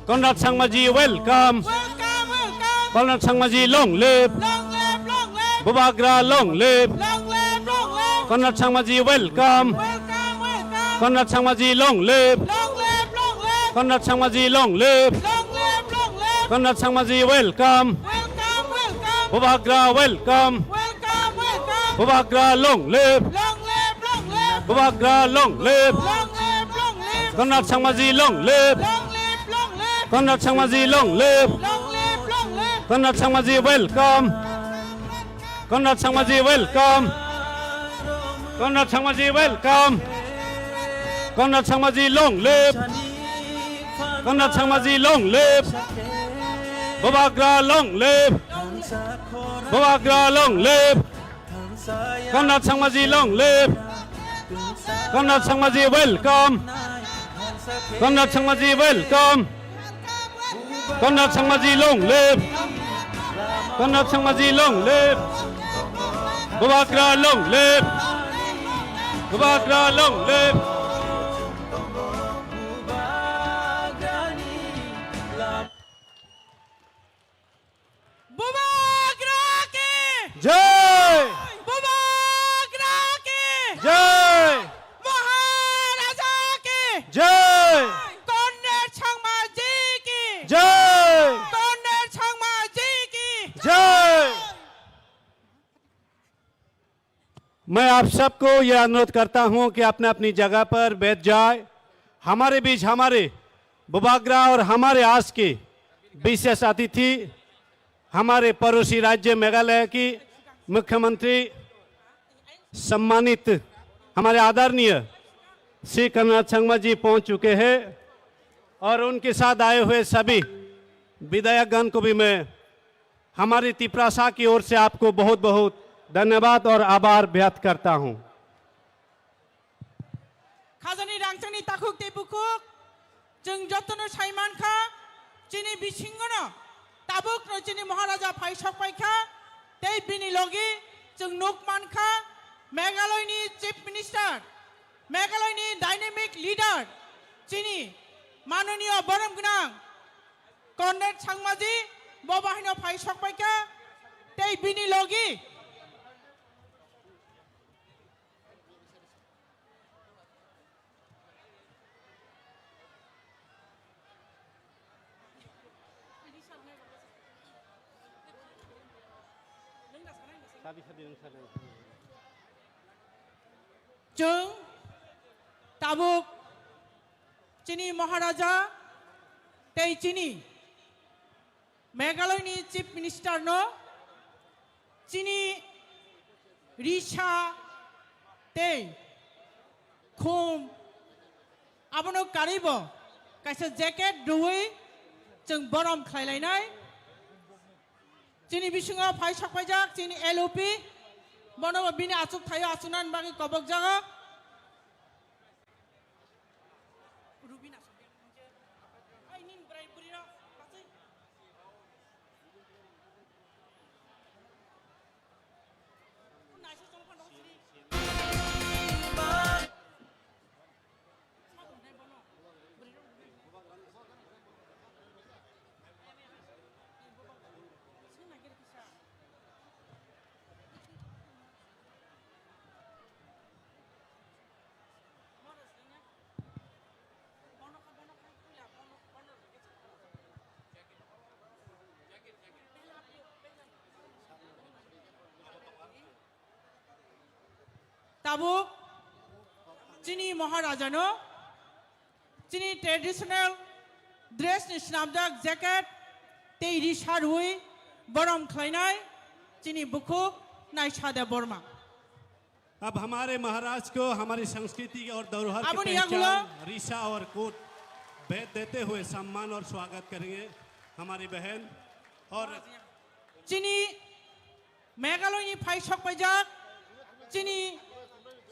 Conrad Sangmaji, welcome. Welcome, welcome. Conrad Sangmaji, long live. Long live, long live. Bubagra, long live. Long live, long live. Conrad Sangmaji, welcome. Welcome, welcome. Conrad Sangmaji, long live. Long live, long live. Conrad Sangmaji, long live. Long live, long live. Conrad Sangmaji, welcome. Welcome, welcome. Bubagra, welcome. Welcome, welcome. Bubagra, long live. Long live, long live. Bubagra, long live. Long live, long live. Conrad Sangmaji, long live. Long live, long live. Conrad Sangmaji, long live. Long live, long live. Conrad Sangmaji, welcome. Conrad Sangmaji, welcome. Conrad Sangmaji, welcome. Conrad Sangmaji, long live. Conrad Sangmaji, long live. Bubagra, long live. Bubagra long live. Conrad Sangmaji long live. Conrad Sangmaji welcome. Conrad Sangmaji welcome. Conrad Sangmaji long live. Conrad Sangmaji long live. Bubagra long live. Bubagra long live. Bubagra ki! Jai! Bubagra ki! Jai! Maharaja ki! Jai! Conrad Sangmaji ki! Jai! Conrad Sangmaji ki! Jai! मैं आप सबको यह अनुरोध करता हूं कि अपने अपनी जगह पर बैठ जाए। हमारे बीच हमारे बुबाग्रा और हमारे आज के विशेष अतिथि, हमारे पड़ोसी राज्य मेघालय की मुख्यमंत्री सम्मानित हमारे आदरणीय श्री कन्हैया संगमा जी पहुंच चुके हैं और उनके साथ आए हुए सभी विधायकगण को भी मैं हमारी तिप्रासा की ओर से आपको बहुत बहुत धन्यवाद और आभार व्यक्त करता हूं। Khajani rangchakni takhuk tei bukhuk, chwng jotono sai mankha, chini bisingono tabukno chini Maharaja phai sokpaikha, tei bini logi chwng nuk mankha, Meghalaya ni Chief Minister, Meghalaya ni dynamic leader, chini manoniyo borom gwnang Conrad Sangmaji bo bahaino phai sokpaikha, tei bini logi Chwng tabuk chini Maharaja tei chini Meghalaya ni Chief Minister no chini risa tei khum abono karwi bo kaisa jacket rwui chwng borom khlai lainai. Chini bisingo phai sokpaijak chini L O P, bono bo bini achuk thaio achuknani bagwi kobokjago. Tabuk chini Maharajano chini traditional dress ni swnamjak jacket tei ri sarwi borom khlainai chini bukhuk Naisa Debbarma. अब हमारे महाराज को हमारी संस्कृति और धरोहर की Aboni पहचान yagulo रिशा और कोट भेद देते हुए सम्मान और स्वागत करेंगे हमारी बहन और chini Meghalaya ni phai sokpaijak chini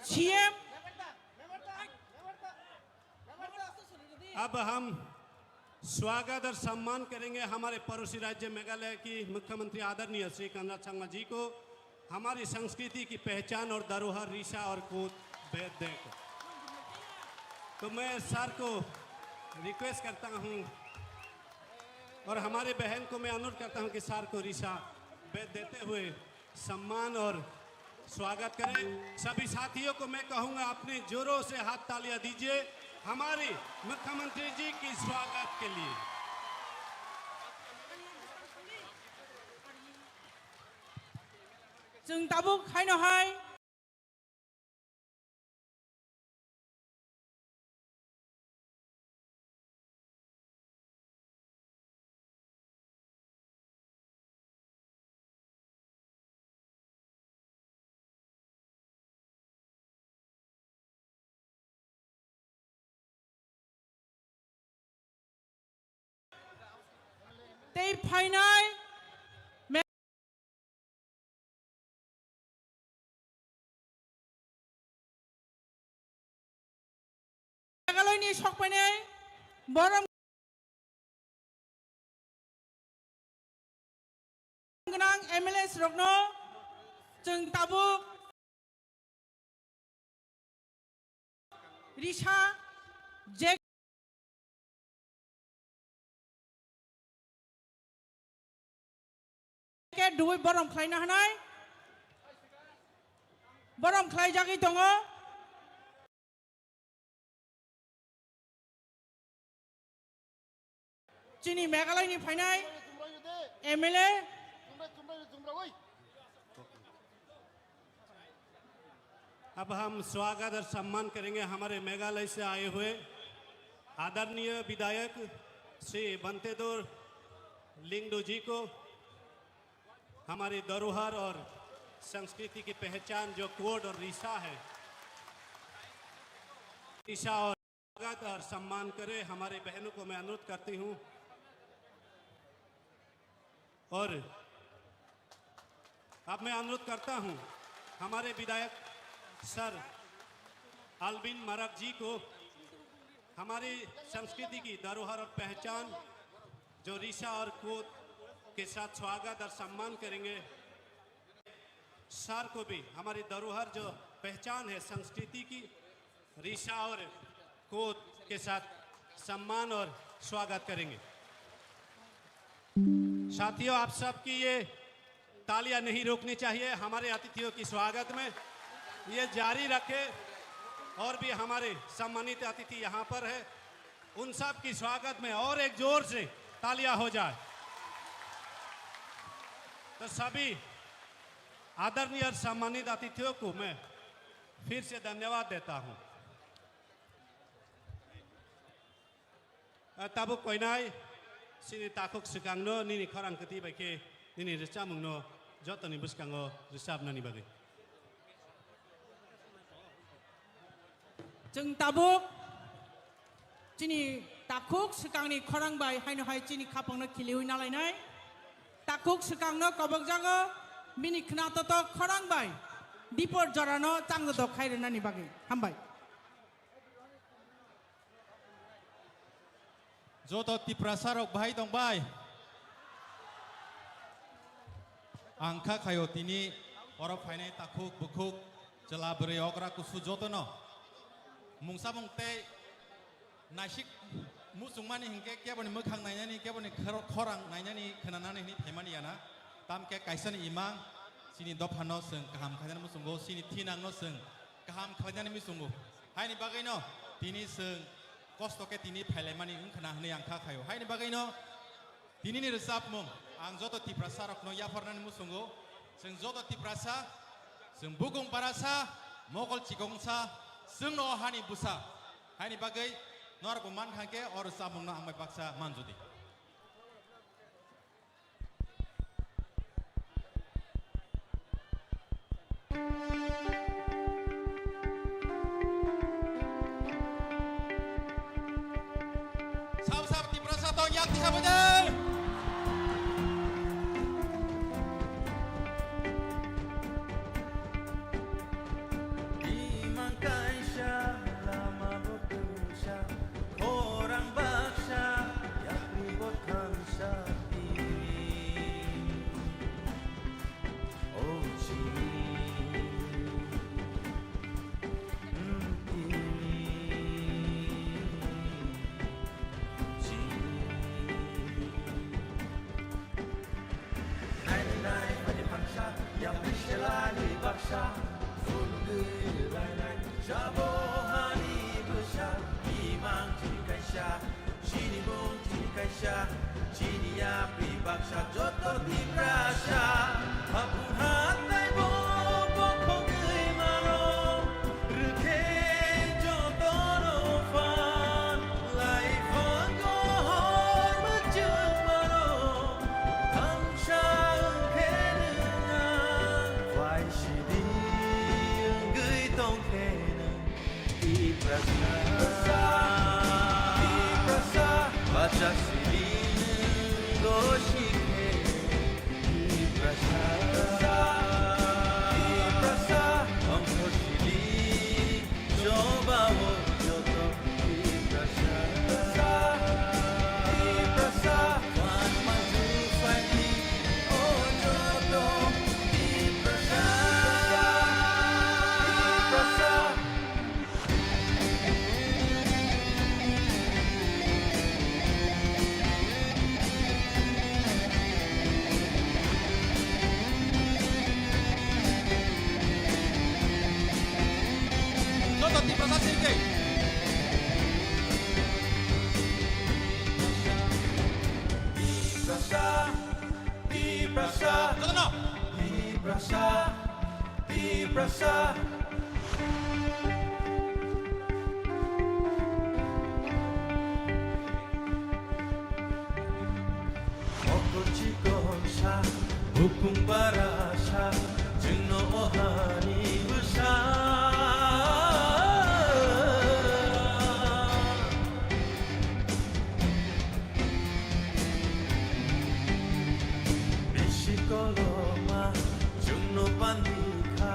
C M. अब हम स्वागत और सम्मान करेंगे हमारे पड़ोसी राज्य मेघालय की मुख्यमंत्री आदरणीय श्री कनराड संगमा जी को हमारी संस्कृति की पहचान और धरोहर रिशा और कोट भेद देकर। तो मैं सर को रिक्वेस्ट करता हूँ और हमारे बहन को मैं अनुरोध करता हूँ कि सर को रिशा भेद देते हुए सम्मान और स्वागत करें। सभी साथियों को मैं कहूंगा, अपने जोरों से हाथ तालियां दीजिए हमारे मुख्यमंत्री जी की स्वागत के लिए। Chwng tabuk haino hai. Tei phainai Sokpainai borom gwnang M L A rokno chwng tabuk risa je ke dui borom khlaina hanai borom khlai jagwi tongo. Chini Meghalaya ni phainai M L A. अब हम स्वागत और सम्मान करेंगे हमारे मेघालय से आए हुए आदरणीय विधायक श्री बंतेदोर लिंगडो जी को। हमारी धरोहर और संस्कृति की पहचान जो कोट और रिसा है, रिसा और स्वागत और सम्मान करें। हमारे बहनों को मैं अनुरोध करती हूँ और अब मैं अनुरोध करता हूँ हमारे विधायक सर अल्विन मरक जी को हमारी संस्कृति की धरोहर और पहचान जो रिसा और कोत के साथ स्वागत और सम्मान करेंगे। सर को भी हमारी धरोहर जो पहचान है संस्कृति की, रिसा और कोत के साथ सम्मान और स्वागत करेंगे। साथियों, आप सबकी ये तालियां नहीं रुकनी चाहिए हमारे अतिथियों की स्वागत में, ये जारी रखें। और भी हमारे सम्मानित अतिथि यहाँ पर है, उन सब की स्वागत में और एक जोर से तालियां हो जाए। तो सभी आदरणीय और सम्मानित अतिथियों को मैं फिर से धन्यवाद देता हूं। Tabuk koinai, chini takhuk swkangno nini khorang kwtwi bai khe nini rwchapmungno jotoni bwskango rwchapnani bagwi. Chwng tabuk chini takhuk swkangni khorang bai haino hai chini khapangno khiliwi nalainai. Takhuk swkangno kobokjago bini khna totok khorang bai dipor jorano changdodok khai rwnani bagwi. Hambai. Joto Tiprasa rok bahai tong bai? Ang kha khaio tini oro phainai takhuk bukhuk chwla bwrwi okra kusu jotono mungsa mung tei naisik muchungmani hinkhe keboni mwkhang nainani, keboni khor-, khorang nainani, khwnanani hwnwi phaimani yana. Tamkhe kaisani imang chini dophano chwng kaham khainani muchungo, chini thinangno chwng kaham khlainani muchungo. Haini bagwino tini chwng kosto khe tini phailaimani wngkhwna hwnwi ang kha khaio. Haini bagwino tinini rwchapmung ang joto Tiprasa rokno yapharnani muchungo. Chwng joto Tiprasa, chwng bukung barasa, mokol chikongsa, chwngno o hani bwsa. Haini bagwi norokbo mankha khe o rwchapmungno ang bai baksa manjodi. Sabo sabo Tiprasa tong yak tisa bwdai. Imang kaisa lama bo tungsa, khorang baksa, yakni bo thamsa tini. O chini, mm, tini, chini. Naini nai mani baksa, yapri selani baksa, phunugwi lainai, jabo hani bwsa, imang chini kaisa, chini bung chini kaisa, chini yapri baksa, joto Tiprasa, haphung hatai bo bokhogwi mano. Rwkhe jotono phan, laiphang gohor mwchwng mano, thamsa wngkhe nwng ang. Phai sidi wngwi tongkhe nwng Tiprasa, Tiprasa, bacha sidi nwng gosikhe. Tiprasa, Tiprasa, ongkho sidi, chobao joto Tiprasa. Tiprasa, Tiprasa. Mokol chikon sa, bupung bara sa, chwngno o hani bwsa. Bisi koloma chwngno bandi kha,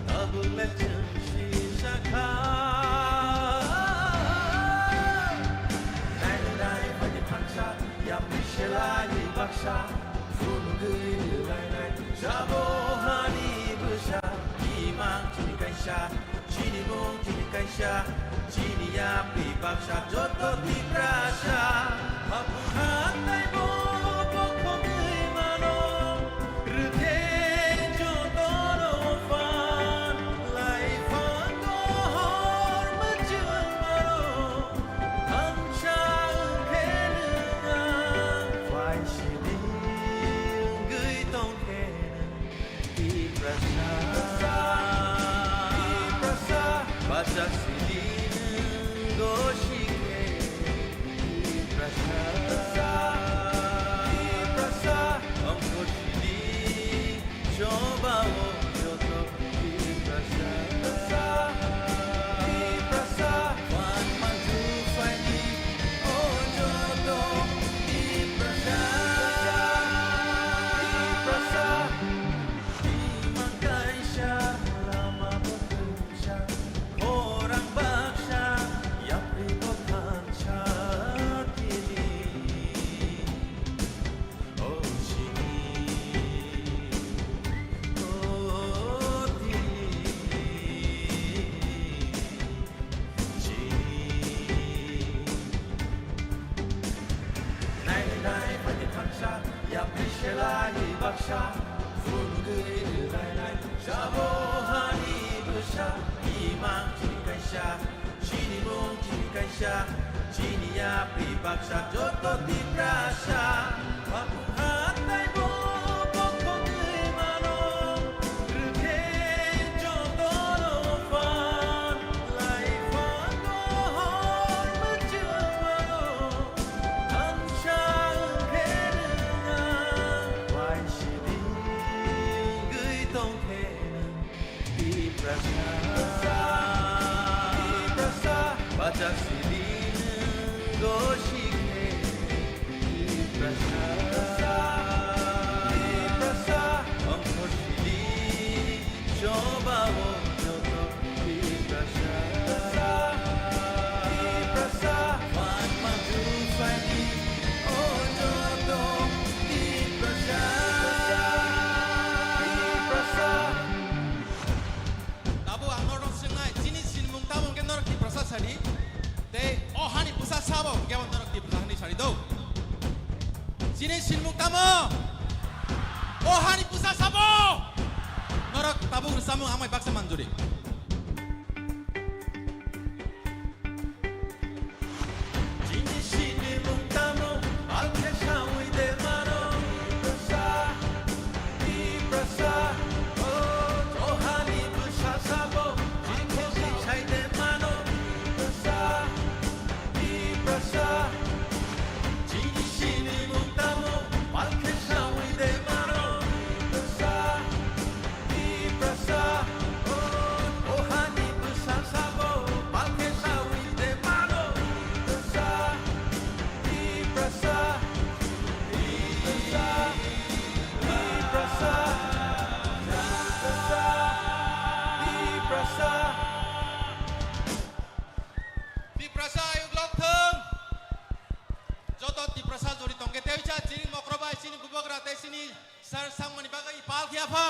tabuk le chwng sijak kha. Nainai nainai phaidi thansa, yapri selai baksa, phunugwi rwlainai jabo hani bwsa, imang chini kaisa. Chini mung chini kaisa, chini yapri baksa joto Tiprasa. Haphung hathai bo bokhogwi mano, rwkhe jotono phan, lai phan dohor mwchwng mano, thansa wngkhe nwng ang, phai sidi wngwi tongkhe nwng. Tiprasa, Tiprasa, bachak sidi nwng gosikhe. Tiprasa, Tiprasa, ongkhor sidi choba o joto. Tiprasa, Tiprasa, phan manju phaidi o joto. Tiprasa, Tiprasa. Imang kaisa lama bo twngsa, khorang baksa, yapri bo thansa tini. O chini, o tini. Nainai nainai phaidi thansa, yapri selai baksa, phunugwi rwlainai jabo hani bwsa, imang chini kaisa, chini mung chini kaisa, chini yapri baksa joto Tiprasa. Haphung hathai bo bokhogwi mano, rwkhe jotono phan, lai phan dohor mwchwng mano, thansa wngkhe nwng ang, bai sidi wngwi tongkhe nwng. Tiprasa, Tiprasa, bachak sidi nwng gosikhe. Tiprasa, Tiprasa, ongkhor sidi, choba o joto. Tiprasa, Tiprasa, phan manju phaidi o joto. Tiprasa, Tiprasa. Tabuk ang norok swngnai, chini sinimung tamo hwnkhe norok Tiprasa sadi? Tei o hani bwsa sabo hwnkhe bo norok Tiprasa hwnwi sadi do? Chini sinimung tamo? O hani bwsa sabo? Norok tabuk rwchapmung hambai baksa manjuri. Chini sinimung tamo, alkhe sawi de mano. Tiprasa, Tiprasa, o, o hani bwsa sabo, chini sai de mano. Tiprasa, Tiprasa, chini sinimung tamo, alkhe sawi de mano. Tiprasa, Tiprasa, o, o hani bwsa sabo, balkhe sawi de mano. Tiprasa, Tiprasa, Tiprasa, Tiprasa, Tiprasa. Tiprasa ayuk lok thung. Joto Tiprasa jori tongkhe tei cha chini mokro bai chini bubagra tei chini Sir, sangmani bagwi pal khe apha.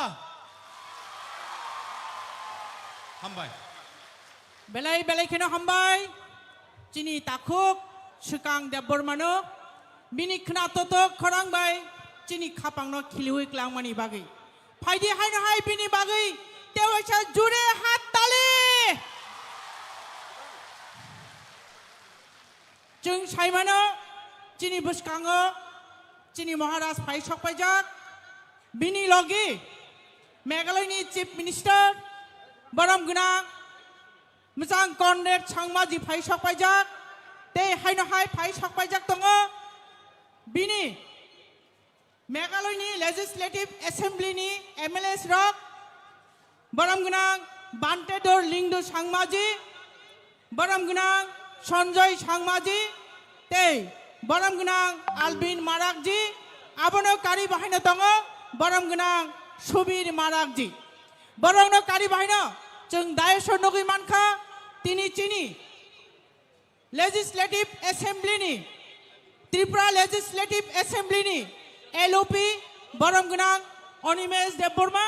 Hambai. Belai belai kheno hambai. Chini takhuk swkang Debbarmano bini khna totok khorang bai chini khapangno khiliwi klangmani bagwi. Phaidi haino hai bini bagwi tewaisa jure hat tali. Chwng saimano chini bwskango chini Maharaj phai sokpaijak, bini logi Meghalaya ni Chief Minister borom gwnang Mchang Conrad Sangma ji phai sok paijak, tei haino hai phai sok paijak tongo. Bini Meghalaya ni Legislative Assembly ni M L As rok, borom gwnang Bhante Dor Lyngdoh Sangma ji, borom gwnang Sanjoy Sangma ji, tei borom gwnang Alvin Marak ji, abono kari bahaino tongo borom gwnang Subir Marak ji. Borokno kari bahaino chwng dais o nugwi mankha, tini chini Legislative Assembly ni, Tripura Legislative Assembly ni L O P borom gwnang Animesh Debbarma,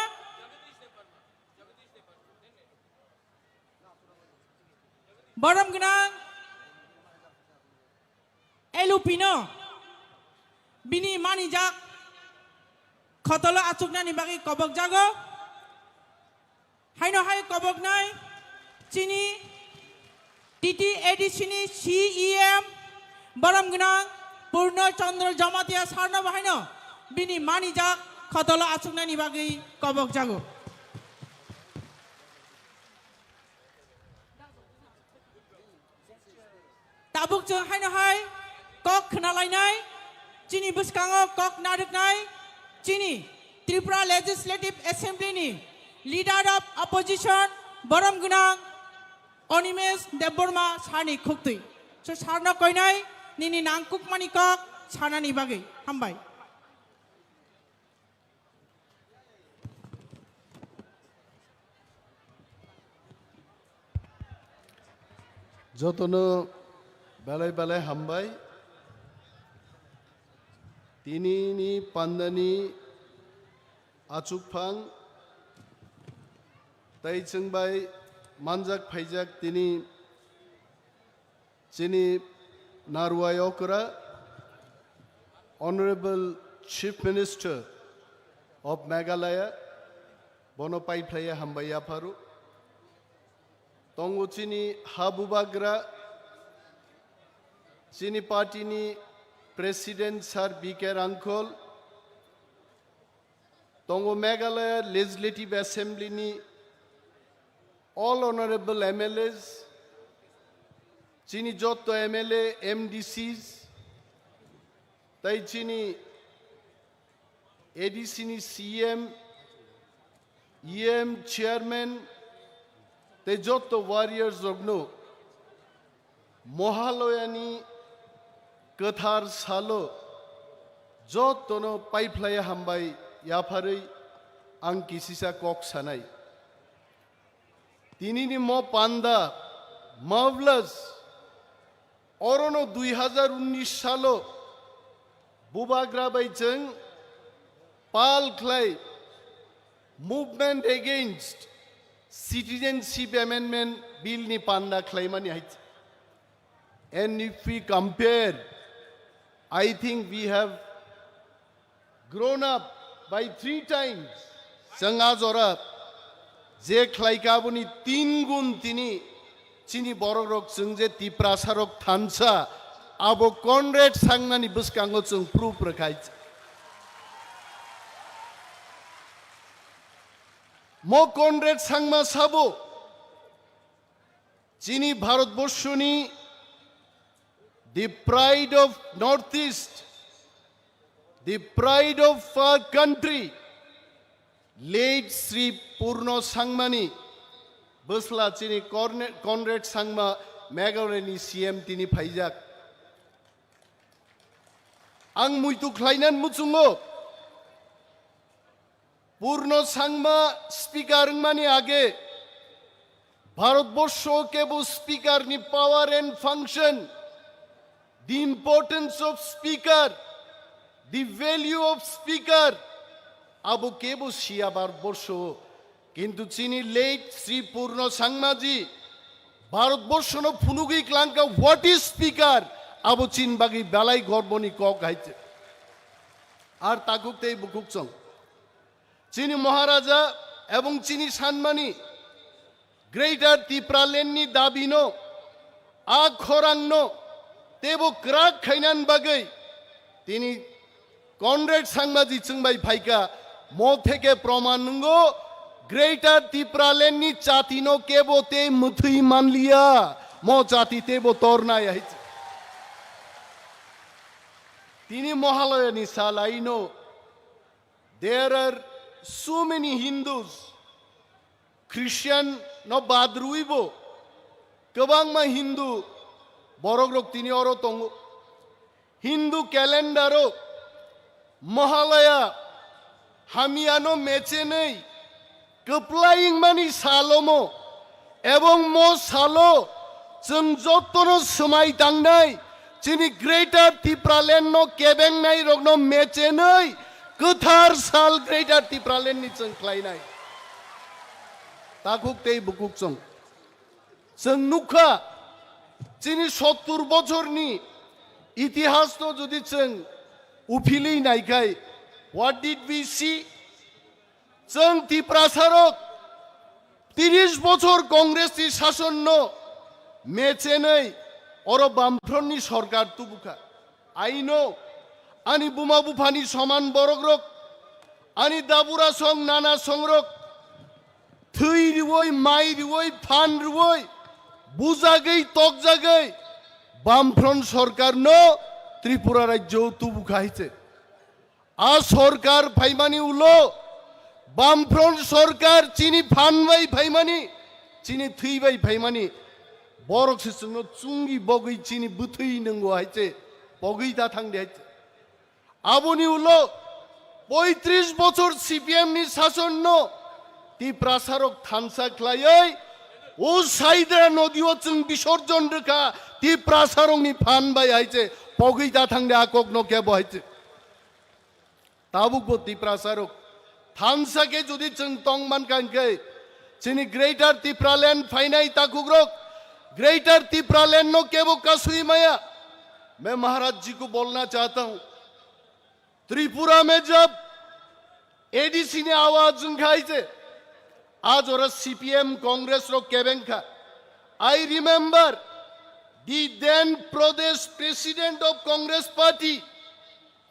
borom gwnang L O P no bini manijak khotolo achuknani bagwi kobok jago. Haino hai koboknai chini T T A D C ni C E M borom gwnang Purno Chandra Jamatia sarno bahaino bini manijak khotolo achuknani bagwi kobok jago. Tabuk chwng haino hai kok khna lainai, chini bwskango kok narwknai, chini Tripura Legislative Assembly ni Leader of Opposition borom gwnang Animesh Debbarma sarni khuktwi. So sarno koinai nini nangkukmani kok sanani bagwi. Hambai. Jotono belai belai hambai. Tini ni pandani achukphang tei chwngbai manjak phaijak tini chini narwai okra, Honorable Chief Minister of Meghalaya, bono paiphlaiya hambai yapharu. Tongo chini ha bubagra, chini party ni President Sir B K Rangkhol, tongo Meghalaya Legislative Assembly ni all honorable M L As, chini jotto M L A, M D Cs, tai chini A D C ni C M, E M, Chairman, tei jotto warriors rokno Mohaloyani kwthar salo jottono paiphlaiya hambai yapharwi ang kisisa kok sanai. Tinini mo panda, Mavlas, orono dui hazar unnish salo bubagra bai chwng pal khlai Movement Against Citizenship Amendment Bill ni panda khlaimani hai. And if we compare, I think we have grown up by three times. Chwng a jora je khlaika aboni tin gun tini chini borok rok chwng je Tiprasa rok thansa abo Conrad Sangmani bwskango chwng proof rwkhai. Mo Conrad Sangma sabo chini Bharatborshoni the pride of Northeast, the pride of our country, late Sri Purno Sangmani bwsla chini Corne-, Conrad Sangma Meghalayani C M tini phaijak. Ang muitu khlainan muchungo. Purno Sangma speaker wngmani age Bharatborsho kebo speaker ni power and function, the importance of speaker, the value of speaker, abo kebo siya Bharatborsho. Kintu chini late Sri Purno Sangmaji Bharatborshono phunugwi klangkha what is speaker, abo chin bagwi belai gorboni kok hai. Ar takhuk tei bukhuk chwng. Chini Maharaja ebong chini sanmani Greater Tipraland ni dabino, a khorangno teibo kwrak khainan bagwi tini Conrad Sangmaji chwngbai phaikha. Mo theke proman nungo, Greater Tipraland ni chati no kebo tei mwthwi manliya, mo chati tebo tornai hai. Tini Mahalaya ni salai no, there are so many Hindus, Christian no bad rwibo, kwbangma Hindu borok rok tini oro tongo. Hindu calendar o Mahalaya hamyano mechenwi kwplai wngmani salomo, ebong mo salo chwng jottono swmai tangnai, chini Greater Tipraland no kebengnai rokno mechenwi kwthar sal Greater Tipraland ni chwng khlainai. Takhuk tei bukhuk chwng. Chwng nukha, chini sottur bochorni itihas no jodi chwng uphilwi naikhai, what did we see? Chwng Tiprasa rok tiris bochor Congress ni sason no mechenwi oro Bamfront ni sorkar tubukha. I know, ani buma buphani soman borok rok, ani dabura song nana song rok, thwi riwoi, mai riwoi, phan riwoi, bujagwi, tokjagwi, Bamfront sorkar no Tripura rajyo tubukha hai se. A sorkar phaimani ulo, Bamfront sorkar chini phan bai phaimani, chini thwi bai phaimani, borok se chwngno chungi bogwi chini bwthwi nwngo hai se, pogwi ta thang de hai se. Aboni ulo poitris bochor C P M ni sason no Tiprasa rok thansa khlaiwi o Saidra nodi o chwng bisorjon rwkha Tiprasa rok ni phan bai hai se, pogwi ta thang de a kok no kebo hai se. Tabuk bo Tiprasa rok thansa khe jodi chwng tong man kha hwnkhe, chini Greater Tipraland phainai takhuk rok, Greater Tipraland no kebo kasui maya. Main Maharaj ji ko bolna chahta hu, Tripura mein jab A D C ne awaaz wngkha hai se, a jora C P M Congress rok kebeng kha. I remember the then Pradesh President of Congress Party,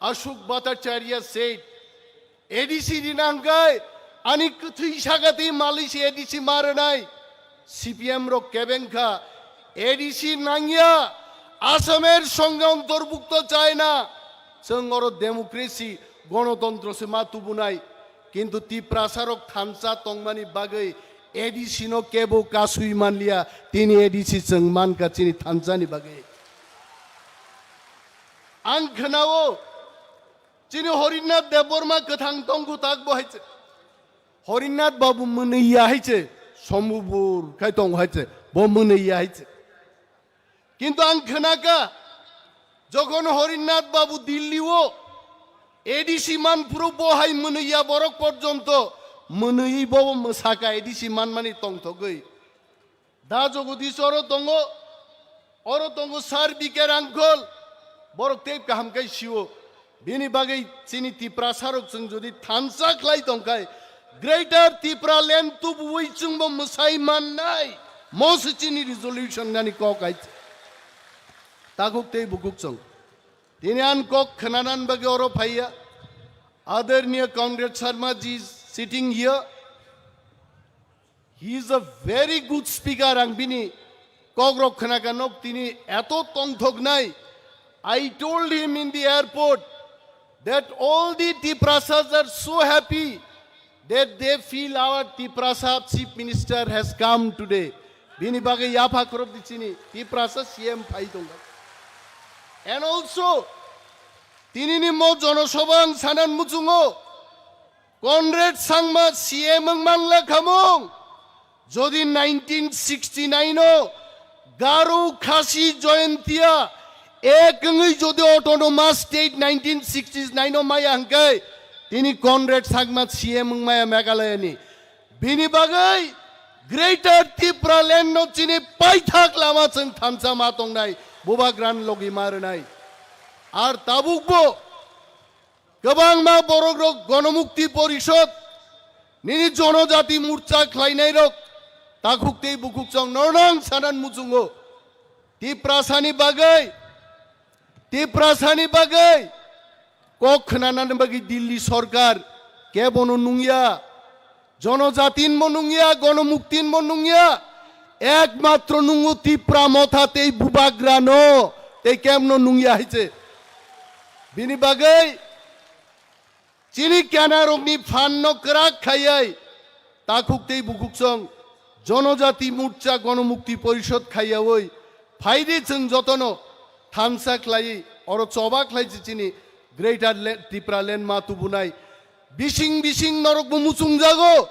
Ashok Bhattacharya said, A D C rina hwnkhe ani kwthwi sakati malwi se A D C ma rwnai. C P M rok kebeng kha, A D C nangya, Asamer songe ontorbukto chaina, chwng oro democracy, gonotontro se ma tubunai, kintu Tiprasa rok thansa tongmani bagwi A D C no kebo kasui manliya, tini A D C chwng mankha chini thansa ni bagwi. Ang khwnao, chini Horinath Debbarma kwthang tongku tak bo hai se. Horinath babu mwnwi ya hai se, sombubur khai tong hai se, bo mwnwi ya hai se. Kintu ang khwnakha, jokhon Horinath babu Dilli o A D C man phuru bo hai mwnwi ya borok porjonto mwnwi bo mwsakha A D C manmani tongthogwi. Da Jagadish oro tongo, oro tongo Sir B K Rangkhol, borok tei kaham khai sio. Bini bagwi chini Tiprasa rok chwng jodi thansa khlai tongkhai, Greater Tipraland tubuwi chwngbo mwsai mannai. Mo se chini resolution nani kok hai. Takhuk tei bukhuk chwng. Tini an kok khwnanan bagwi oro phaiya. Adarniya Comrade Sharma ji is sitting here. He is a very good speaker, ang bini kokrok khwnakha nok tini eto tongthoknai. I told him in the airport that all the Tiprasas are so happy that they feel our Tiprasa Chief Minister has come today. Bini bagwi yapha khorop di chini Tiprasa C M phai tongkha. And also, tinini mo jonosabha ang sanan muchungo, Conrad Sangma C M wng manla khamung. Jodi nineteen sixty-nine o Garo Khasi Jaintia ek wngwi jodi autonomous state nineteen sixty-nine o maya hwnkhe, tini Conrad Sangma C M wng maya Meghalaya ni. Bini bagwi Greater Tipraland no chini paithak lama chwng thansa ma tongnai, bubagra ni logi ma rwnai. Ar tabuk bo kwbangma borok rok Gonomukti Porishod, nini Jonojati Morcha khlainai rok, takhuk tei bukhuk chwng nornang sanan muchungo. Tiprasani bagwi, Tiprasani bagwi kok khwnanani bagwi Delhi sorkar Kebono nungya, jonojatinbo nungya, gonomuktinbo nungya, ekmatro nungo Tipra Motha tei Bubagrano, tei kemno nungya hai se. Bini bagwi chini kenarokni phanno kwrak khaiwi takhuk tei bukhuksong Jonojati Morcha Gonomukti Porishod khaiyawi phaidi chwng jotono thansa khlaiwi oro choba khlai se chini Greater Le-, Tipraland ma tubunai. Bising bising norokbo muchungjago,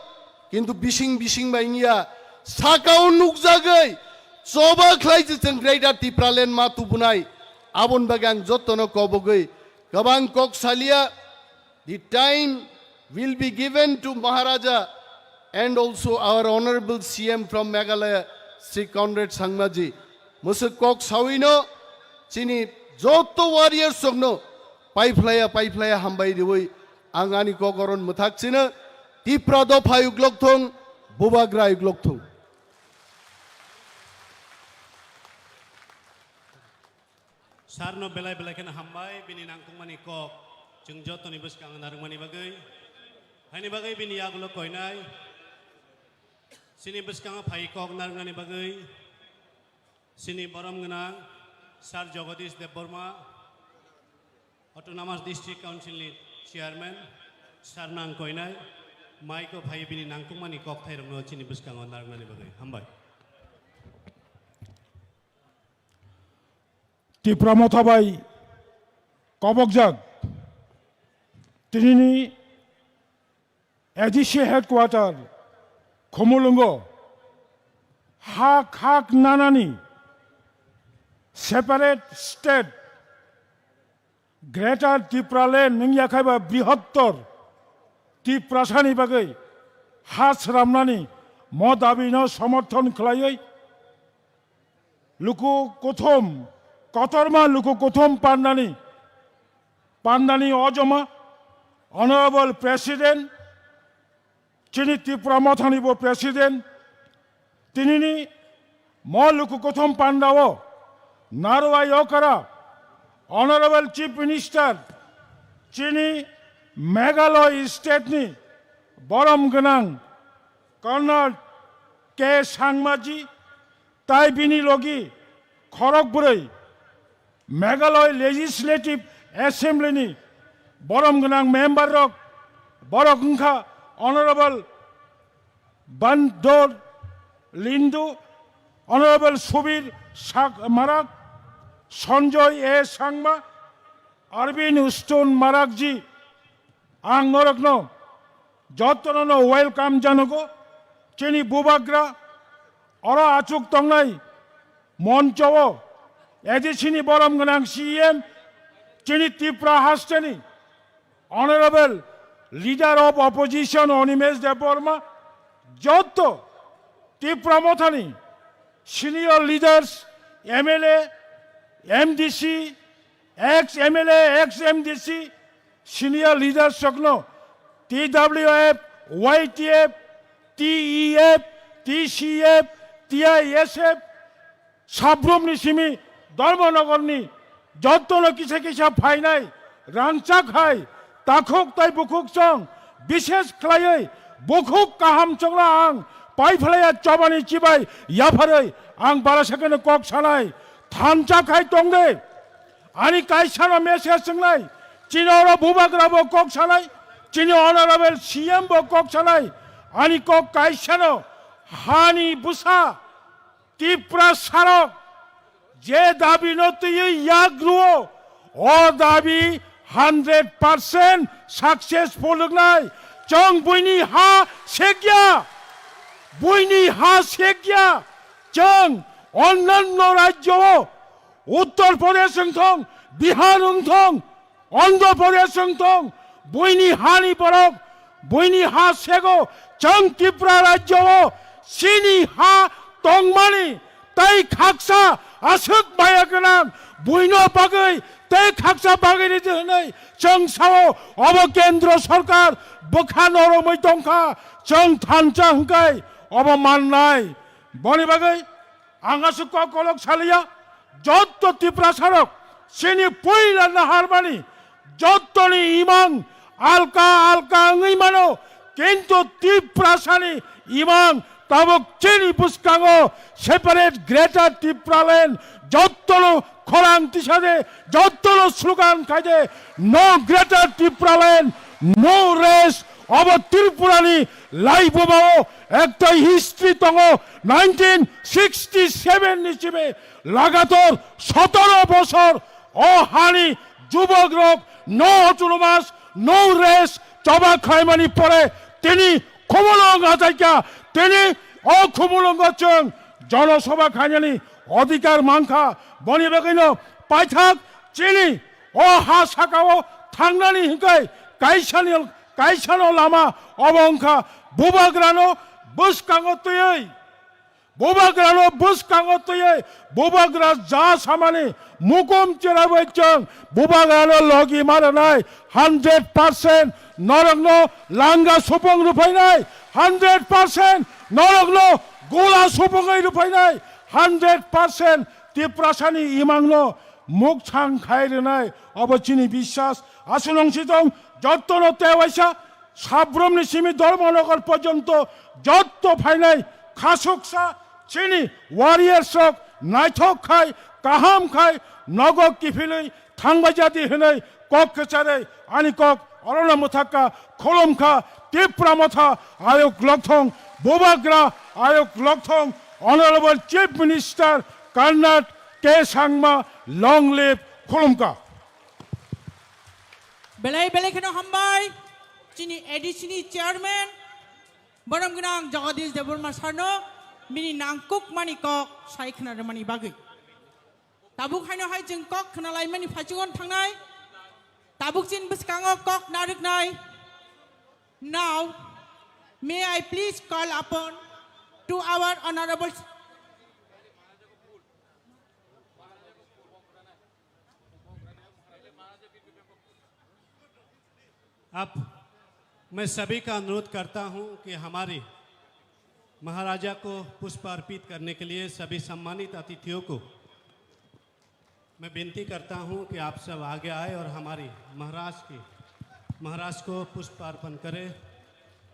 kintu bising bising bai wngya, sakao nukjagwi choba khlai se chwng Greater Tipraland ma tubunai. Aboni bagwi ang jotono kobogwi kwbang kok saliya. The time will be given to Maharaja and also our Honorable C M from Meghalaya, Shri Conrad Sangmaji. Mwswk kok sawino chini joto warriors rokno paiphlaya, paiphlaya hambai riwi ang ani kok oron mwthak chino. Tipra dopha yuglok thung, Bubagra yuglok thung. Sir no belai belai kheno hambai bini nangkukmani kok chwng jotoni bwskango narwkmani bagwi. Haini bagwi bini yagulo koinai. Chini bwskango phai kok narwknani bagwi chini borom gwnang Sir Jagadish Debbarma, Autonomous District Council ni Chairman, Sir nang koinai. Maiko phai bini nangkukmani kok thairokno chini bwskango narwknani bagwi. Hambai. Tipra Motha bai kobokjak tinini A D C headquarter Khumulwngo hak hak nanani separate state Greater Tipraland wngya khai ba brihottor Tiprasani bagwi ha sramnani mo dabino somorthon khlaiwi luku kuthum, kotorma luku kuthum pandani, pandani ojoma, Honorable President, chini Tipra Mothani bo President, tinini mo luku kuthum pandao, Narwai Okara, Honorable Chief Minister, chini Meghalaya State ni borom gwnang Conrad K Sangmaji, tai bini logi khorok bwrwi Meghalaya Legislative Assembly ni borom gwnang member rok, borok wngkha Honorable Bandor Lindu, Honorable Subir Sak-, Marak, Sanjoy A Sangma, Arvind Stone Marakji, ang norokno jotono no welcome janogo. Chini Bubagra oro achuk tongnai moncho o A D C ni borom gwnang C E M, chini Tipra hasteni Honorable Leader of Opposition Animesh Debbarma, joto Tipra Mothani senior leaders, M L A, M D C, ex M L A, ex M D C, senior leaders rokno T W F, Y T F, T E F, T C F, T I S F, Sabrumni simi Dharmanagarni jotono kisa kisa phainai rangchak hai takhuk tai bukhuk chong, bishes khlaiwi bukhuk kaham chongno ang paiphlaiya chobani chibai yapharwi ang bara sakeno kok sanai thansa khai tongde. Ani kaisano message swngnai, chini oro Bubagra bo kok sanai, chini Honorable C M bo kok sanai, ani kok kaisano hani bwsa Tipra sarok je dabi no twiwi yak rwo, o dabi hundred percent successful wngnai. Chwng buini ha sekya, buini ha sekya. Chwng onnanno rajyo o Uttar Pradesh wng thong, Bihar wng thong, Andhra Pradesh wng thong, buini hani borok, buini ha sego, chwng Tripura rajyo o chini ha tongmani tei khaksa aswk maya gwnang buino bagwi tei khaksa bagwi ridi hwnwi chwng sao. Obo kendro sorkar bwkha noromwi tongkha, chwng thansa hwnkhe obo mannai. Boni bagwi ang aswk kok kolok saliya, jotto Tiprasarok chini puila naharmani jottoni imang alka alka wngwi mano, kintu Tiprasani imang tabuk chini bwskango separate Greater Tipraland jottono khorang tisade, jottono slogan khaide, "No Greater Tipraland, no rest." Obo Tripurani laibumao ekta history tongo, nineteen sixty seven ni sibe lagator sotoro bosor o hani jubok rok no autonomous, no rest choba khlaimani pore tini khumulwng achaikha, tini o khumulwngo chwng jonosabha khainani odhikar mankha. Boni bagwino paithak chini o ha sakao thangnani hinkhai kaisani, kaisano lama obo wngkha bubagrano bwskango twiwi, bubagrano bwskango twiwi bubagra ja samani mukum cherabai chwng bubagrano logi ma rwnai. Hundred percent norokno langa supung rwphainai, hundred percent norokno gula supungwi rwphainai, hundred percent Tiprasani imangno mukthang khai rwnai. Obo chini biswas. Aswk nung si tong, jottono tewaisa, Sabrumni simi Dharmanagar porjonto jotto phainai khasuksa chini warriors rok naithok khai, kaham khai, nogo kiphilwi thangbai jadi hwnwi kok kwcharwi ani kok orono mwthakha, khulumkha. Tipra Motha ayuk lokthong, bubagra ayuk lokthong, Honorable Chief Minister Conrad K Sangma, long live, khulumkha. Belai belai kheno hambai chini A D C ni chairman borom gwnang Jagadish Debbarma sarno bini nangkukmani kok sai khna rwmani bagwi. Tabuk haino hai chwng kok khna laimani phaichungo thangnai. Tabuk chini bwskango kok narwknai. Now, may I please call upon to our honorable अब मैं सभी का अनुरोध करता हूं कि हमारे महाराजा को पुष्प अर्पित करने के लिए सभी सम्मानित अतिथियों को मैं विनती करता हूं कि आप सब आगे आए और हमारी महाराज की, महाराज को पुष्प अर्पण करें।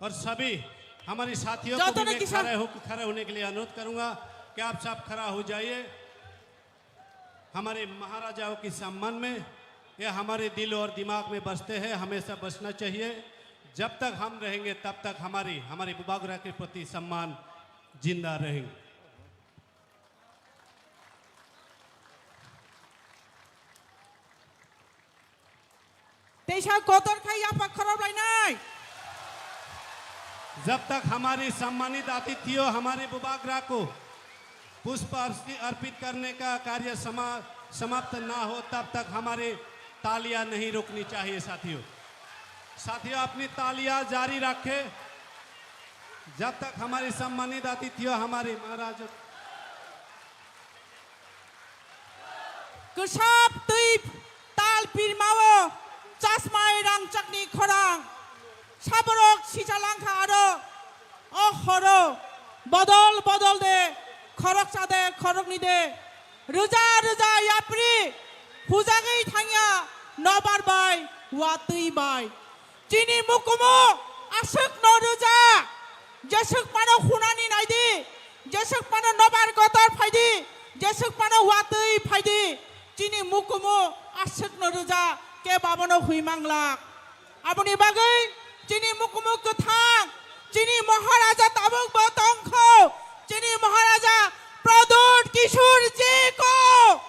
और सभी हमारे साथियों को भी मैं खड़े हो, खड़े होने के लिए अनुरोध करूंगा कि आप सब खड़ा हो जाइए। हमारे महाराजाओं के सम्मान में ये हमारे दिल और दिमाग में बसते हैं, हमेशा बसना चाहिए। जब तक हम रहेंगे, तब तक हमारी, हमारे बुबागरा के प्रति सम्मान जिंदा रहेंगे। Teisa kotor khai yaphak khorop lainai. जब तक हमारे सम्मानित अतिथियों हमारे बुबागरा को पुष्प अर्पि-, अर्पित करने का कार्य समा-, समाप्त ना हो, तब तक हमारी तालियां नहीं रुकनी चाहिए साथियों। साथियों, अपनी तालियां जारी रखें, जब तक हमारे सम्मानित अतिथियों हमारे महाराज Kwsap twi tal pirmao chasmai rangchakni khorang. Saborok sicha langkha aro o horo bodol bodol de, khoroksa de, khorokni de, rwja rwja yapri hujagwi thangya nobar bai, watwi bai. Chini mukumu aswkno rwja, jeswk phano hunani naidi, jeswk phano nobar kotor phaidi, jeswk phano watwi phaidi, chini mukumu aswkno rwja, kebo abono hwi manglak. Aboni bagwi chini mukumu kwthang, chini Maharaja tabukbo tongkho, chini Maharaja Pradyut Kishore ji ko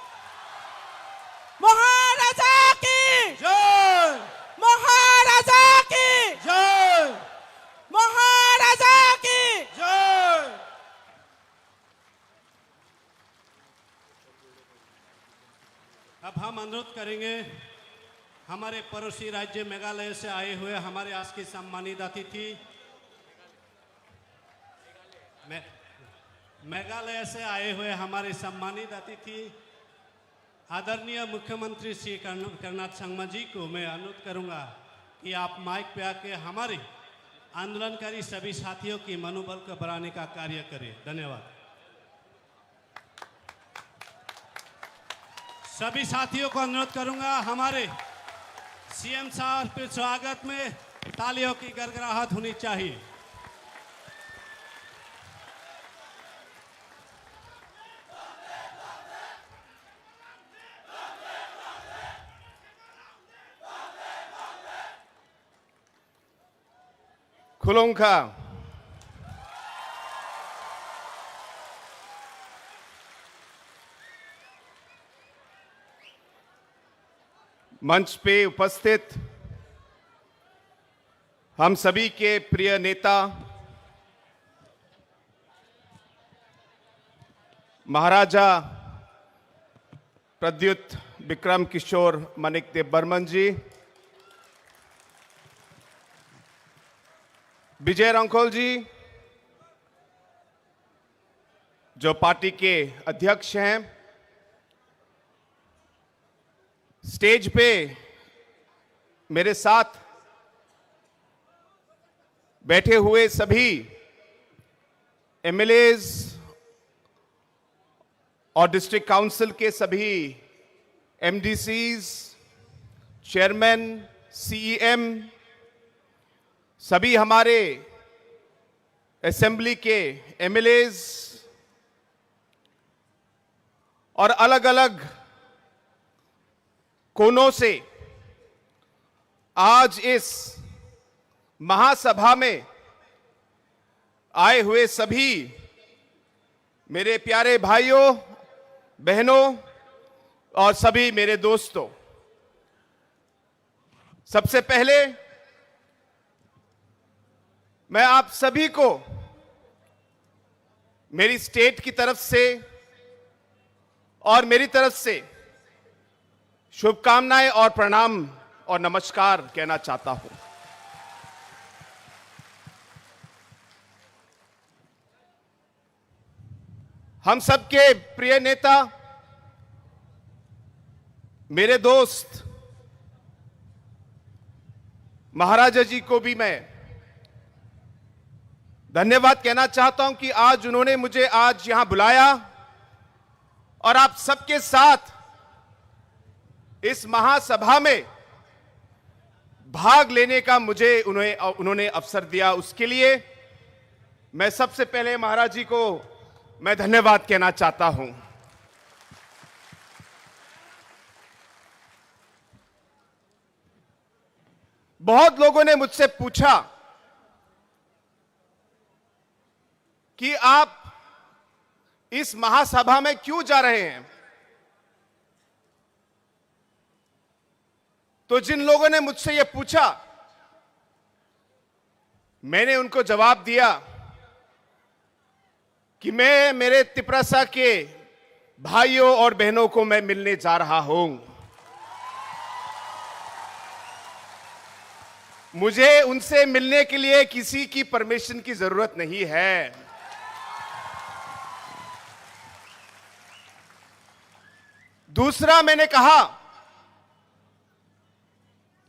Maharaja ki Jai! Maharaja ki Jai! Maharaja ki Jai! अब हम अनुरोध करेंगे हमारे पड़ोसी राज्य मेघालय से आए हुए हमारे आज के सम्मानित अतिथि, मे-, मेघालय से आए हुए हमारे सम्मानित अतिथि आदरणीय मुख्यमंत्री श्री कर्ण-, कर्नाथ संगमा जी को मैं अनुरोध करूंगा कि आप माइक पे आके हमारे आंदोलनकारी सभी साथियों की मनोबल को बढ़ाने का कार्य करें। धन्यवाद। सभी साथियों को अनुरोध करूंगा, हमारे सीएम साहब के स्वागत में तालियों की गड़गड़ाहट होनी चाहिए। खुलुमखा। मंच पे उपस्थित हम सभी के प्रिय नेता महाराजा प्रद्युत विक्रम किशोर मानिक देव बर्मन जी, विजय रंखोल जी, जो पार्टी के अध्यक्ष हैं, स्टेज पे मेरे साथ बैठे हुए सभी एमएलएज और डिस्ट्रिक्ट काउंसिल के सभी एमडीसीज, चेयरमैन, सीईएम, सभी हमारे असेंबली के एमएलएज और अलग-अलग कोनों से आज इस महासभा में आए हुए सभी मेरे प्यारे भाइयों, बहनों और सभी मेरे दोस्तों, सबसे पहले मैं आप सभी को मेरी स्टेट की तरफ से और मेरी तरफ से शुभकामनाएं और प्रणाम और नमस्कार कहना चाहता हूं। हम सबके प्रिय नेता, मेरे दोस्त महाराजा जी को भी मैं धन्यवाद कहना चाहता हूं कि आज उन्होंने मुझे आज यहां बुलाया और आप सबके साथ इस महासभा में भाग लेने का मुझे उन्हें, उन्होंने अवसर दिया, उसके लिए मैं सबसे पहले महाराज जी को मैं धन्यवाद कहना चाहता हूं। बहुत लोगों ने मुझसे पूछा कि आप इस महासभा में क्यों जा रहे हैं, तो जिन लोगों ने मुझसे ये पूछा, मैंने उनको जवाब दिया कि मैं मेरे तिपरासा के भाइयों और बहनों को मैं मिलने जा रहा हूं। मुझे उनसे मिलने के लिए किसी की परमिशन की जरूरत नहीं है। दूसरा, मैंने कहा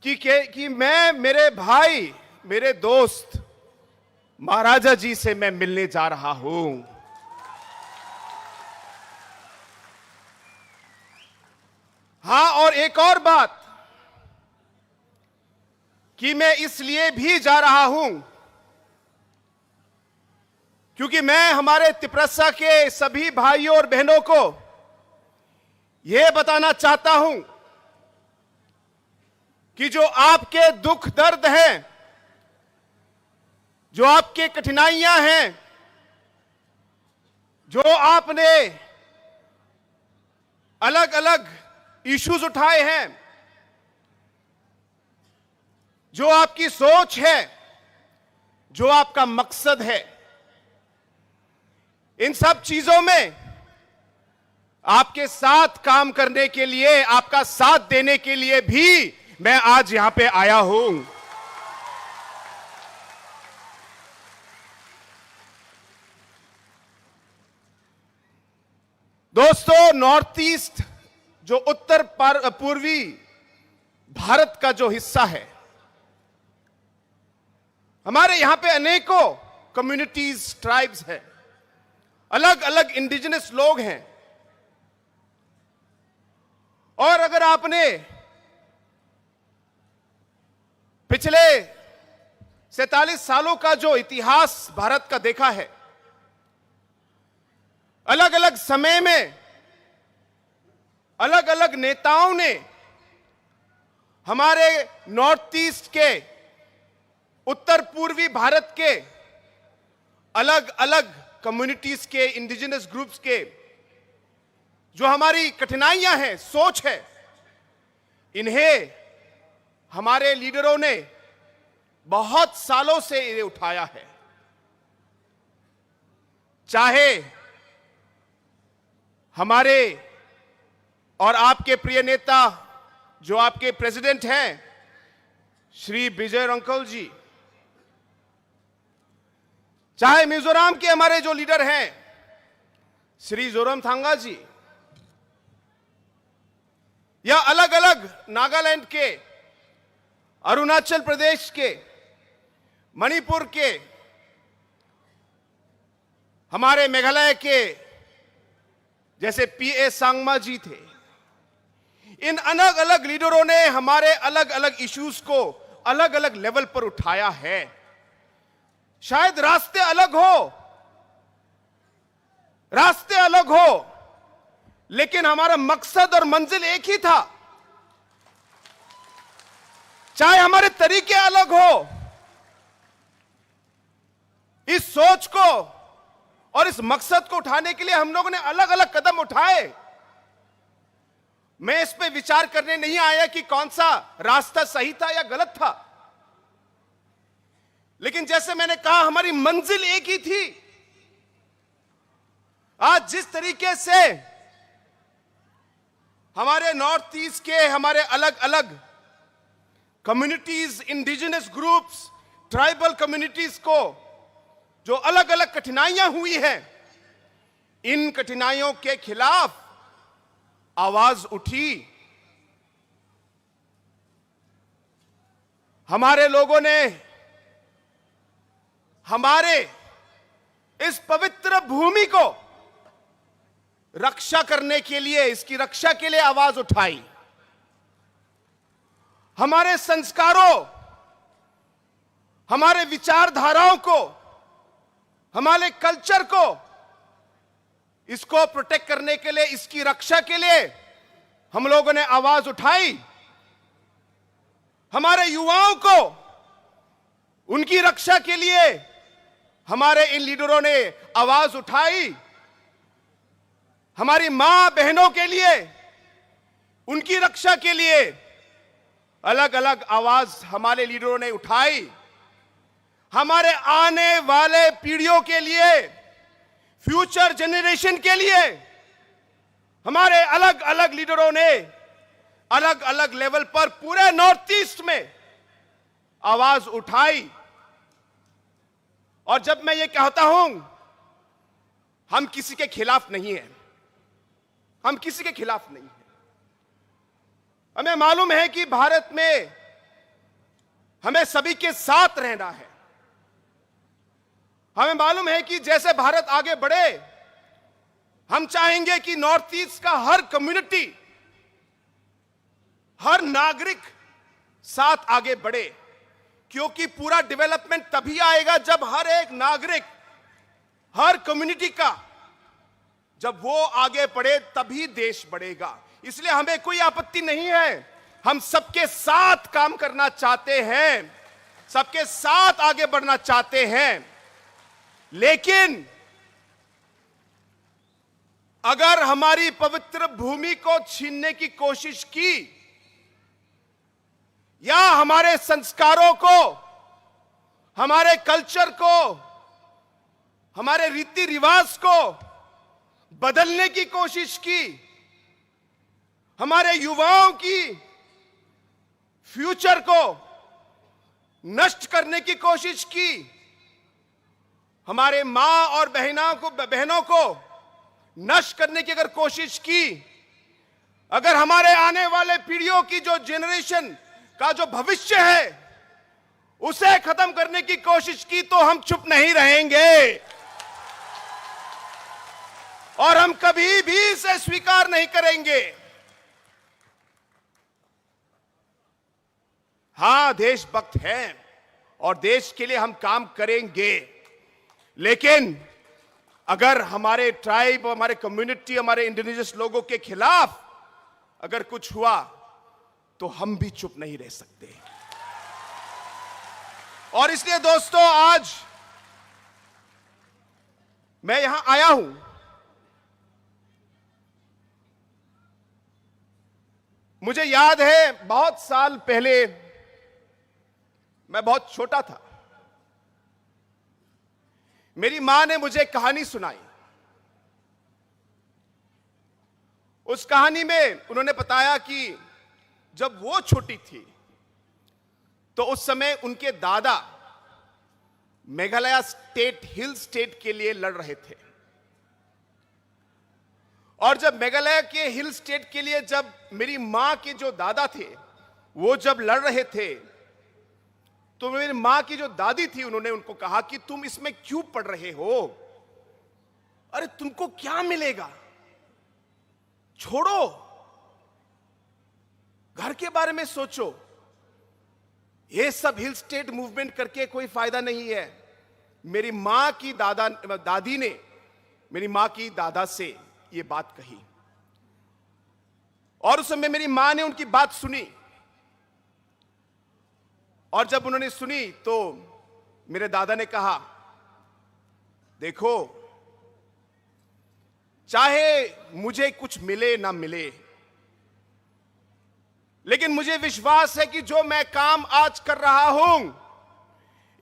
कि, कि, कि मैं मेरे भाई, मेरे दोस्त महाराजा जी से मैं मिलने जा रहा हूं। हां, और एक और बात कि मैं इसलिए भी जा रहा हूं क्योंकि मैं हमारे तिपरासा के सभी भाइयों और बहनों को यह बताना चाहता हूं कि जो आपके दुख दर्द हैं, जो आपके कठिनाइयां हैं, जो आपने अलग-अलग इश्यूज उठाए हैं, जो आपकी सोच है, जो आपका मकसद है, इन सब चीजों में आपके साथ काम करने के लिए, आपका साथ देने के लिए भी मैं आज यहां पे आया हूं। दोस्तों, नॉर्थ ईस्ट जो उत्तर पर-, पूर्वी भारत का जो हिस्सा है, हमारे यहां पे अनेकों कम्युनिटीज, ट्राइब्स हैं, अलग-अलग इंडिजिनस लोग हैं। और अगर आपने पिछले सैंतालीस सालों का जो इतिहास भारत का देखा है, अलग-अलग समय में अलग-अलग नेताओं ने हमारे नॉर्थ ईस्ट के, उत्तर पूर्वी भारत के अलग-अलग कम्युनिटीज के, इंडिजिनस ग्रुप्स के जो हमारी कठिनाइयां हैं, सोच है, इन्हें हमारे लीडरों ने बहुत सालों से ये उठाया है। चाहे हमारे और आपके प्रिय नेता, जो आपके प्रेसिडेंट हैं, श्री विजय रंकल जी, चाहे मिजोरम के हमारे जो लीडर हैं, श्री जोरमथंगा जी, या अलग-अलग नागालैंड के, अरुणाचल प्रदेश के, मणिपुर के, हमारे मेघालय के, जैसे पीए संगमा जी थे, इन अलग-अलग लीडरों ने हमारे अलग-अलग इश्यूज को अलग-अलग लेवल पर उठाया है। शायद रास्ते अलग हो, रास्ते अलग हो, लेकिन हमारा मकसद और मंजिल एक ही था। चाहे हमारे तरीके अलग हो, इस सोच को और इस मकसद को उठाने के लिए हम लोगों ने अलग-अलग कदम उठाए। मैं इस पे विचार करने नहीं आया कि कौन सा रास्ता सही था या गलत था, लेकिन जैसे मैंने कहा, हमारी मंजिल एक ही थी। आज जिस तरीके से हमारे नॉर्थ ईस्ट के हमारे अलग-अलग communities, indigenous groups, tribal communities को जो अलग-अलग कठिनाइयां हुई हैं, इन कठिनाइयों के खिलाफ आवाज उठी। हमारे लोगों ने हमारे इस पवित्र भूमि को रक्षा करने के लिए, इसकी रक्षा के लिए आवाज उठाई। हमारे संस्कारों, हमारे विचारधाराओं को, हमारे कल्चर को, इसको प्रोटेक्ट करने के लिए, इसकी रक्षा के लिए हम लोगों ने आवाज उठाई। हमारे युवाओं को, उनकी रक्षा के लिए हमारे इन लीडरों ने आवाज उठाई। हमारी मां बहनों के लिए, उनकी रक्षा के लिए अलग-अलग आवाज हमारे लीडरों ने उठाई। हमारे आने वाले पीढ़ियों के लिए, फ्यूचर जनरेशन के लिए हमारे अलग-अलग लीडरों ने अलग-अलग लेवल पर पूरे नॉर्थ ईस्ट में आवाज उठाई। और जब मैं ये कहता हूं, हम किसी के खिलाफ नहीं हैं, हम किसी के खिलाफ नहीं हैं। हमें मालूम है कि भारत में हमें सभी के साथ रहना है। हमें मालूम है कि जैसे भारत आगे बढ़े, हम चाहेंगे कि नॉर्थ ईस्ट का हर कम्युनिटी, हर नागरिक साथ आगे बढ़े, क्योंकि पूरा डेवलपमेंट तभी आएगा जब हर एक नागरिक, हर कम्युनिटी का, जब वो आगे बढ़े तभी देश बढ़ेगा। इसलिए हमें कोई आपत्ति नहीं है, हम सबके साथ काम करना चाहते हैं, सबके साथ आगे बढ़ना चाहते हैं। लेकिन अगर हमारी पवित्र भूमि को छीनने की कोशिश की या हमारे संस्कारों को, हमारे कल्चर को, हमारे रीति रिवाज को बदलने की कोशिश की, हमारे युवाओं की फ्यूचर को नष्ट करने की कोशिश की, हमारे माँ और बहना को, बहनों को नष्ट करने की अगर कोशिश की, अगर हमारे आने वाले पीढ़ियों की जो जनरेशन का जो भविष्य है, उसे खत्म करने की कोशिश की, तो हम चुप नहीं रहेंगे और हम कभी भी इसे स्वीकार नहीं करेंगे। हाँ, देशभक्त हैं और देश के लिए हम काम करेंगे, लेकिन अगर हमारे ट्राइब, हमारे कम्युनिटी, हमारे इंडिजिनस लोगों के खिलाफ अगर कुछ हुआ तो हम भी चुप नहीं रह सकते। और इसलिए दोस्तों, आज मैं यहां आया हूं। मुझे याद है, बहुत साल पहले मैं बहुत छोटा था, मेरी मां ने मुझे कहानी सुनाई। उस कहानी में उन्होंने बताया कि जब वो छोटी थी तो उस समय उनके दादा मेघालय स्टेट, हिल स्टेट के लिए लड़ रहे थे। और जब मेघालय के हिल स्टेट के लिए जब मेरी माँ के जो दादा थे, वो जब लड़ रहे थे, तो मेरी माँ की जो दादी थी, उन्होंने उनको कहा कि तुम इसमें क्यों पड़ रहे हो? अरे, तुमको क्या मिलेगा? छोड़ो, घर के बारे में सोचो। ये सब हिल स्टेट मूवमेंट करके कोई फायदा नहीं है। मेरी माँ की दादा, दादी ने मेरी माँ की दादा से ये बात कही, और उस समय मेरी माँ ने उनकी बात सुनी। और जब उन्होंने सुनी तो मेरे दादा ने कहा, देखो, चाहे मुझे कुछ मिले ना मिले, लेकिन मुझे विश्वास है कि जो मैं काम आज कर रहा हूं,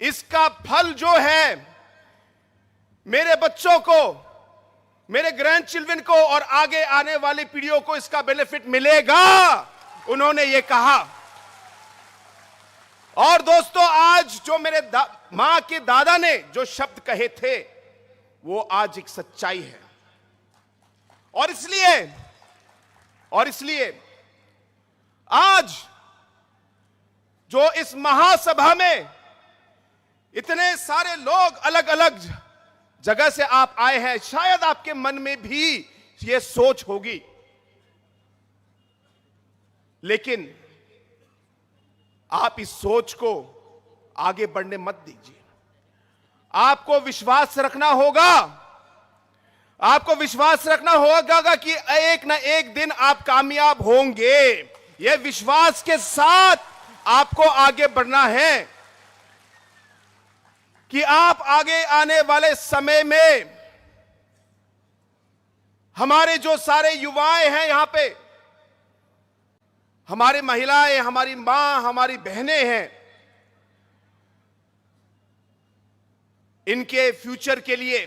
इसका फल जो है, मेरे बच्चों को, मेरे ग्रैंड चिल्ड्रन को और आगे आने वाली पीढ़ियों को इसका बेनिफिट मिलेगा, उन्होंने ये कहा। और दोस्तों, आज जो मेरे दा-, माँ के दादा ने जो शब्द कहे थे, वो आज एक सच्चाई है। और इसलिए, और इसलिए आज जो इस महासभा में इतने सारे लोग अलग-अलग जगह से आप आए हैं, शायद आपके मन में भी ये सोच होगी, लेकिन आप इस सोच को आगे बढ़ने मत दीजिए। आपको विश्वास रखना होगा, आपको विश्वास रखना होगा कि एक ना एक दिन आप कामयाब होंगे। यह विश्वास के साथ आपको आगे बढ़ना है कि आप आगे आने वाले समय में हमारे जो सारे युवाएं हैं यहाँ पे, हमारी महिलाएं, हमारी माँ, हमारी बहनें हैं, इनके फ्यूचर के लिए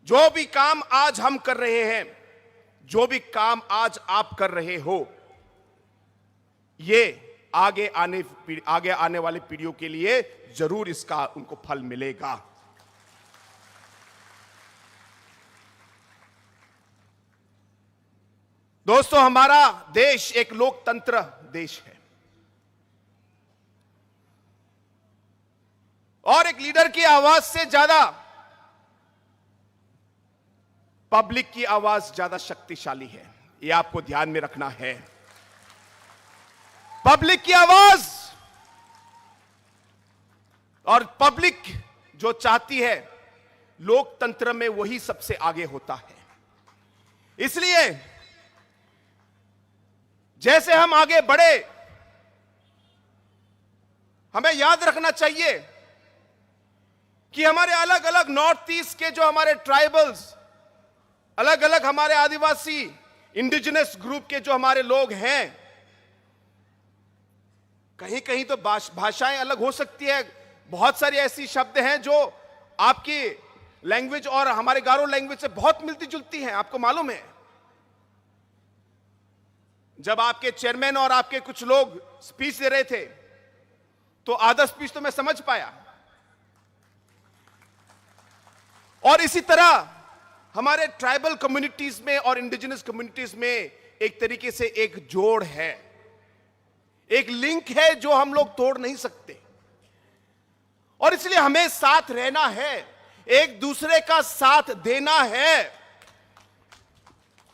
जो भी काम आज हम कर रहे हैं, जो भी काम आज आप कर रहे हो, ये आगे आने पीढ़-, आगे आने वाली पीढ़ियों के लिए जरूर इसका उनको फल मिलेगा। दोस्तों, हमारा देश एक लोकतंत्र देश है और एक लीडर की आवाज से ज्यादा पब्लिक की आवाज ज्यादा शक्तिशाली है। ये आपको ध्यान में रखना है। पब्लिक की आवाज और पब्लिक जो चाहती है, लोकतंत्र में वही सबसे आगे होता है। इसलिए जैसे हम आगे बढ़े, हमें याद रखना चाहिए कि हमारे अलग-अलग नॉर्थ ईस्ट के जो हमारे ट्राइबल्स, अलग-अलग हमारे आदिवासी इंडिजिनस ग्रुप के जो हमारे लोग हैं, कहीं-कहीं तो भाष-, भाषाएं अलग हो सकती है। बहुत सारी ऐसी शब्द हैं जो आपकी लैंग्वेज और हमारे गारो लैंग्वेज से बहुत मिलती जुलती हैं, आपको मालूम है। जब आपके चेयरमैन और आपके कुछ लोग स्पीच दे रहे थे, तो आधा स्पीच तो मैं समझ पाया। और इसी तरह हमारे ट्राइबल कम्युनिटीज में और इंडिजिनस कम्युनिटीज में एक तरीके से एक जोड़ है, एक लिंक है जो हम लोग तोड़ नहीं सकते। और इसलिए हमें साथ रहना है, एक दूसरे का साथ देना है।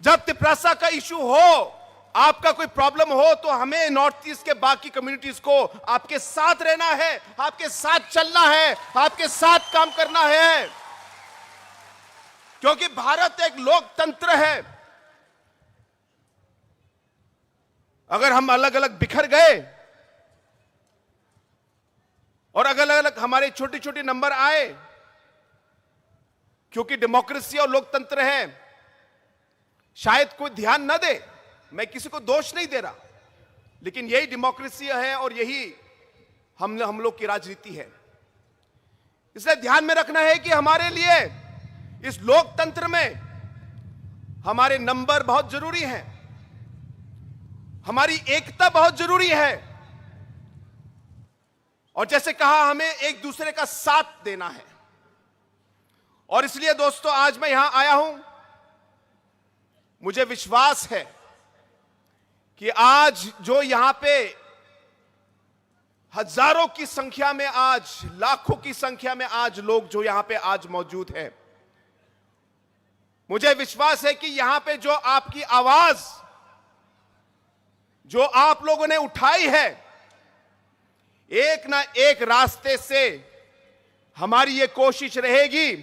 जब तिप्रासा का इशू हो, आपका कोई प्रॉब्लम हो तो हमें नॉर्थ ईस्ट के बाकी कम्युनिटीज को आपके साथ रहना है, आपके साथ चलना है, आपके साथ काम करना है, क्योंकि भारत एक लोकतंत्र है। अगर हम अलग अलग बिखर गए और अगर अलग हमारे छोटे छोटे नंबर आए, क्योंकि डेमोक्रेसी और लोकतंत्र है, शायद कोई ध्यान न दे, मैं किसी को दोष नहीं दे रहा, लेकिन यही डेमोक्रेसी है और यही हम हम लोग की राजनीति है। इसलिए ध्यान में रखना है कि हमारे लिए इस लोकतंत्र में हमारे नंबर बहुत जरूरी हैं, हमारी एकता बहुत जरूरी है, और जैसे कहा, हमें एक दूसरे का साथ देना है। और इसलिए दोस्तों, आज मैं यहां आया हूं, मुझे विश्वास है कि आज जो यहां पे हजारों की संख्या में, आज लाखों की संख्या में आज लोग जो यहां पे आज मौजूद हैं, मुझे विश्वास है कि यहां पे जो आपकी आवाज, जो आप लोगों ने उठाई है, एक ना एक रास्ते से हमारी ये कोशिश रहेगी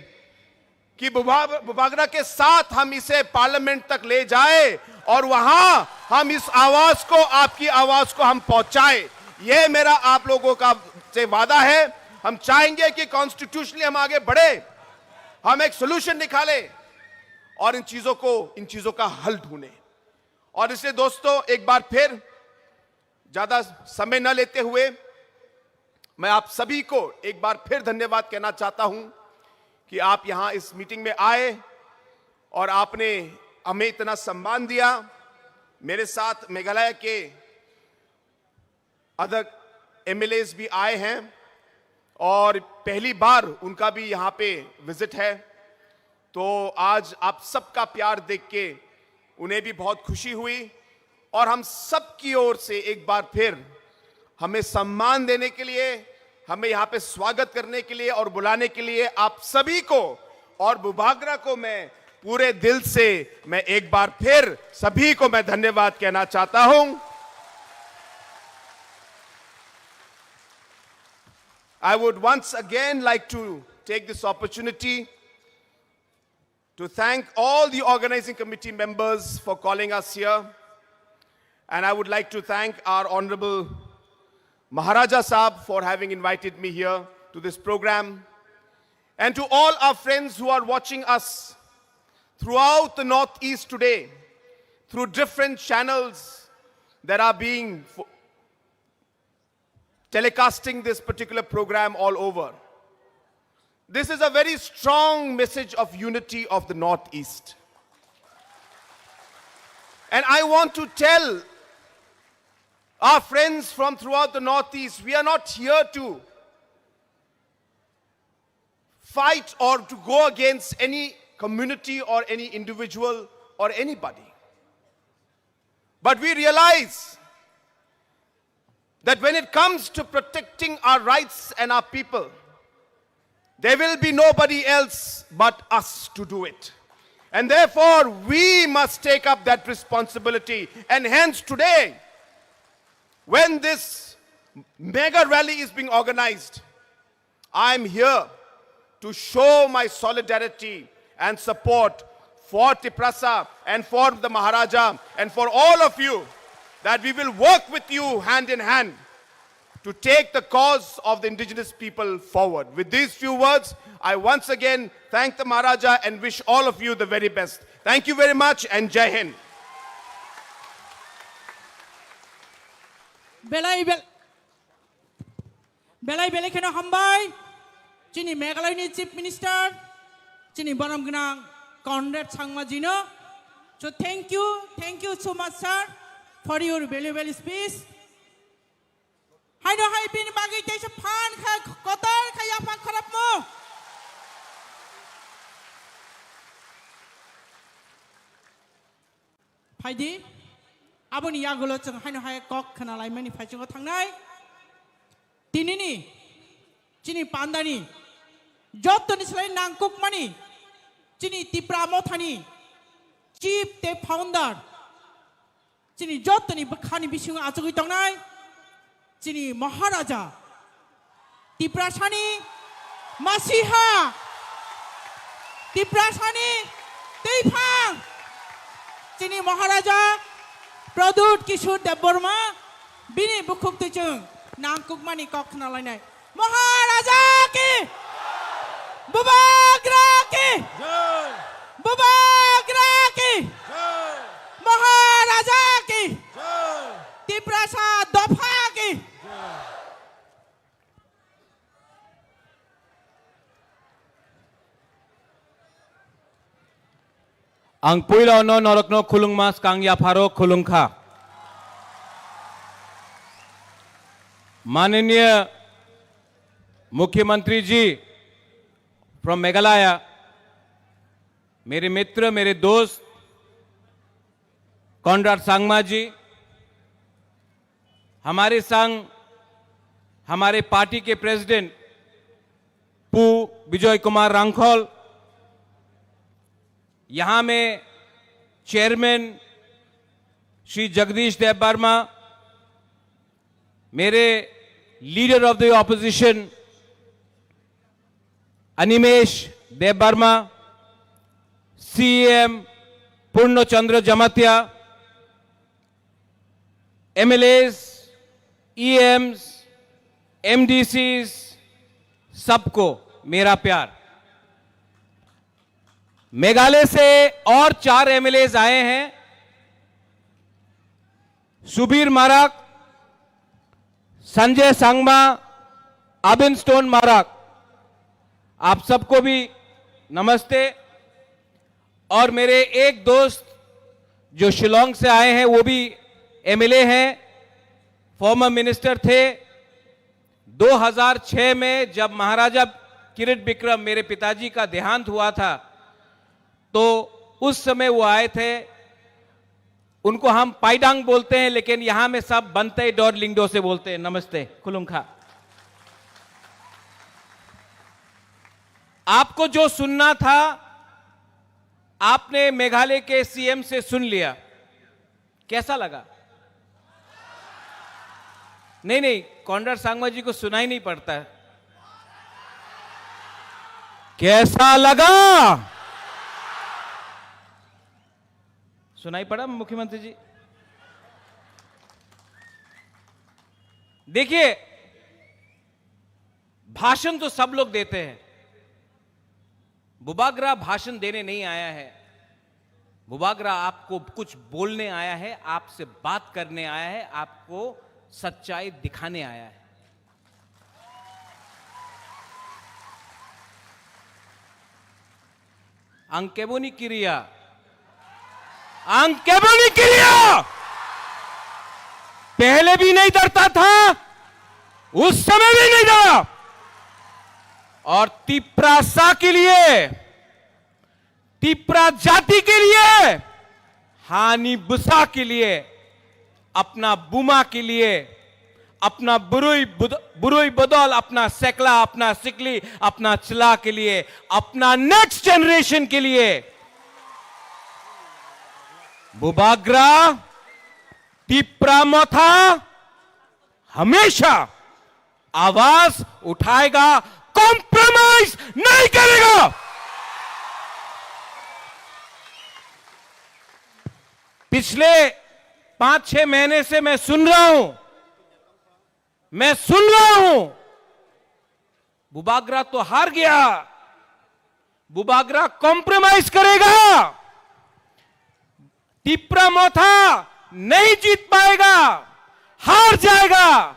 कि बुबा-, बुबागरा के साथ हम इसे पार्लियामेंट तक ले जाए और वहां हम इस आवाज को, आपकी आवाज को हम पहुंचाए। ये मेरा आप लोगों का से वादा है। हम चाहेंगे कि कॉन्स्टिट्यूशनली हम आगे बढ़े, हम एक सोल्यूशन निकालें और इन चीजों को, इन चीजों का हल ढूंढें। और इसलिए दोस्तों, एक बार फिर ज्यादा समय न लेते हुए मैं आप सभी को एक बार फिर धन्यवाद कहना चाहता हूं कि आप यहां इस मीटिंग में आए और आपने हमें इतना सम्मान दिया। मेरे साथ मेघालय के अदर एमएलएज भी आए हैं और पहली बार उनका भी यहाँ पे विजिट है, तो आज आप सबका प्यार देख के उन्हें भी बहुत खुशी हुई। और हम सब की ओर से एक बार फिर हमें सम्मान देने के लिए, हमें यहाँ पे स्वागत करने के लिए और बुलाने के लिए आप सभी को और बुबागरा को मैं पूरे दिल से, मैं एक बार फिर सभी को मैं धन्यवाद कहना चाहता हूं। I would once again like to take this opportunity to thank all the organizing committee members for calling us here. And I would like to thank our Honorable Maharaja Saab for having invited me here to this program. And to all our friends who are watching us throughout the Northeast today, through different channels that are being fo-, telecasting this particular program all over. This is a very strong message of unity of the Northeast. And I want to tell our friends from throughout the Northeast, we are not here to fight or to go against any community or any individual or anybody. But we realize that when it comes to protecting our rights and our people, there will be nobody else but us to do it. And therefore, we must take up that responsibility. And hence today, when this mega rally is being organized, I am here to show my solidarity and support for Tiprasa and for the Maharaja and for all of you, that we will work with you hand in hand to take the cause of the indigenous people forward. With these few words, I once again thank the Maharaja and wish all of you the very best. Thank you very much and Jai Hind. Belai bel- Belai belai kheno hambai chini Meghalaya ni Chief Minister, chini borom gwnang Conrad Sangma ji no. So thank you, thank you so much, sir, for your valuable speech. Haino hai bini bagwi kaisa phan kha, kotor kha yaphang khorapmung. Phaidi, aboni yagulo chwng haino hai kok khna laimani phaichungo thangnai. Tinini chini pandani jottoni slai nangkukmani chini Tipra Mothani chief tei founder chini jotoni bwkhani bisingo achugwi tongnai chini Maharaja, Tiprasani masiha, Tiprasani twiphang, chini Maharaja Pradyut Kishore Debbarma, bini bukhuk twi chwng nangkukmani kok khna lainai. Maharaja ki! Bubagra ki! Jai! Bubagra ki! Jai! Maharaja ki! Jai! Tiprasa dopha ki! Jai! Ang puila no norokno khulungma skang yapharo khulungkha. Mananiya Mukhyamantri ji from Meghalaya, mere mitra, mere dost, Conrad Sangma ji, हमारे संग, हमारे पार्टी के प्रेसिडेंट पु विजय कुमार रांखल, यहाँ में chairman Shri Jagdish Dev Varma, मेरे leader of the opposition Animesh Dev Varma, CM Purnachandra Jamatia, MLAs, EMs, MDCs, सबको मेरा प्यार। मेघालय से और चार एमएलएस आए हैं, सुबीर माराक, संजय सांगमा, अबिन स्टोन माराक, आप सबको भी नमस्ते। और मेरे एक दोस्त जो शिलोंग से आए हैं, वो भी एमएलए हैं, फॉर्मर मिनिस्टर थे। दो हज़ार छह में जब महाराजा किरिट बिक्रम, मेरे पिताजी का देहांत हुआ था, तो उस समय वो आए थे। उनको हम पाइडांग बोलते हैं, लेकिन यहाँ में सब बनते डोर लिंगडो से बोलते हैं। नमस्ते, खुलुंखा। आपको जो सुनना था, आपने मेघालय के सीएम से सुन लिया। कैसा लगा? नहीं, नहीं, कॉनराड सांगमा जी को सुनाई नहीं पड़ता है। कैसा लगा? सुनाई पड़ा मुख्यमंत्री जी? देखिए, भाषण तो सब लोग देते हैं, बुबागरा भाषण देने नहीं आया है। बुबागरा आपको कुछ बोलने आया है, आपसे बात करने आया है, आपको सच्चाई दिखाने आया है। Ang keboni kiriya. Ang keboni kiriya. पहले भी नहीं डरता था, उस समय भी नहीं डरा। और तिप्रासा के लिए, तिप्रा जाति के लिए, हानि बुसा के लिए, अपना बुमा के लिए, अपना बुरुई बुद-, बुरुई बदल, अपना सेकला, अपना सिकली, अपना चला के लिए, अपना नेक्स्ट जनरेशन के लिए बुबाग्रा, तिप्रा मथा हमेशा आवाज उठाएगा, कॉम्प्रोमाइज नहीं करेगा। पिछले पांच छह महीने से मैं सुन रहा हूं, मैं सुन रहा हूं, बुबाग्रा तो हार गया, बुबाग्रा कॉम्प्रोमाइज करेगा, तिप्रा मोथा नहीं जीत पाएगा, हार जाएगा।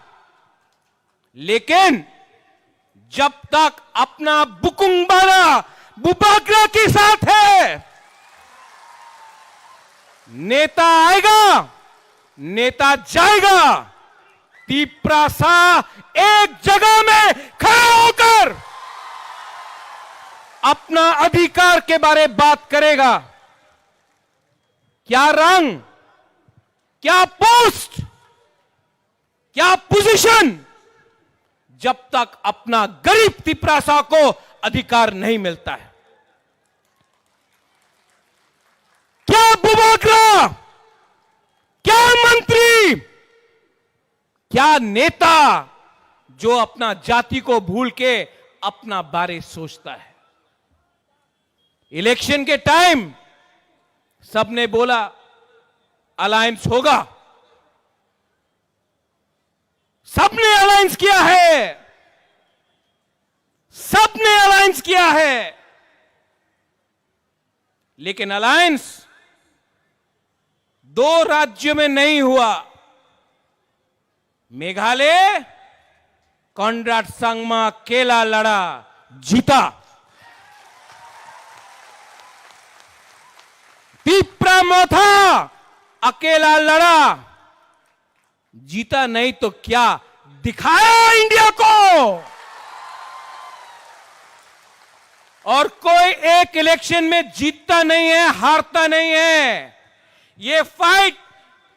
लेकिन जब तक अपना बुकुंग बारा बुबाग्रा के साथ है, नेता आएगा, नेता जाएगा, तिप्रासा एक जगह में खड़ा होकर अपना अधिकार के बारे बात करेगा। क्या रंग, क्या पोस्ट, क्या पोजीशन, जब तक अपना गरीब तिप्रासा को अधिकार नहीं मिलता है? क्या बुबाग्रा, क्या मंत्री, क्या नेता जो अपना जाति को भूल के अपना बारे सोचता है? इलेक्शन के टाइम सबने बोला अलायंस होगा, सबने अलायंस किया है, सबने अलायंस किया है, लेकिन अलायंस दो राज्यों में नहीं हुआ। मेघालय, कॉनराड संगमा अकेला लड़ा, जीता। तिप्रा मोथा अकेला लड़ा, जीता नहीं तो क्या, दिखाया इंडिया को। और कोई एक इलेक्शन में जीतता नहीं है, हारता नहीं है। ये फाइट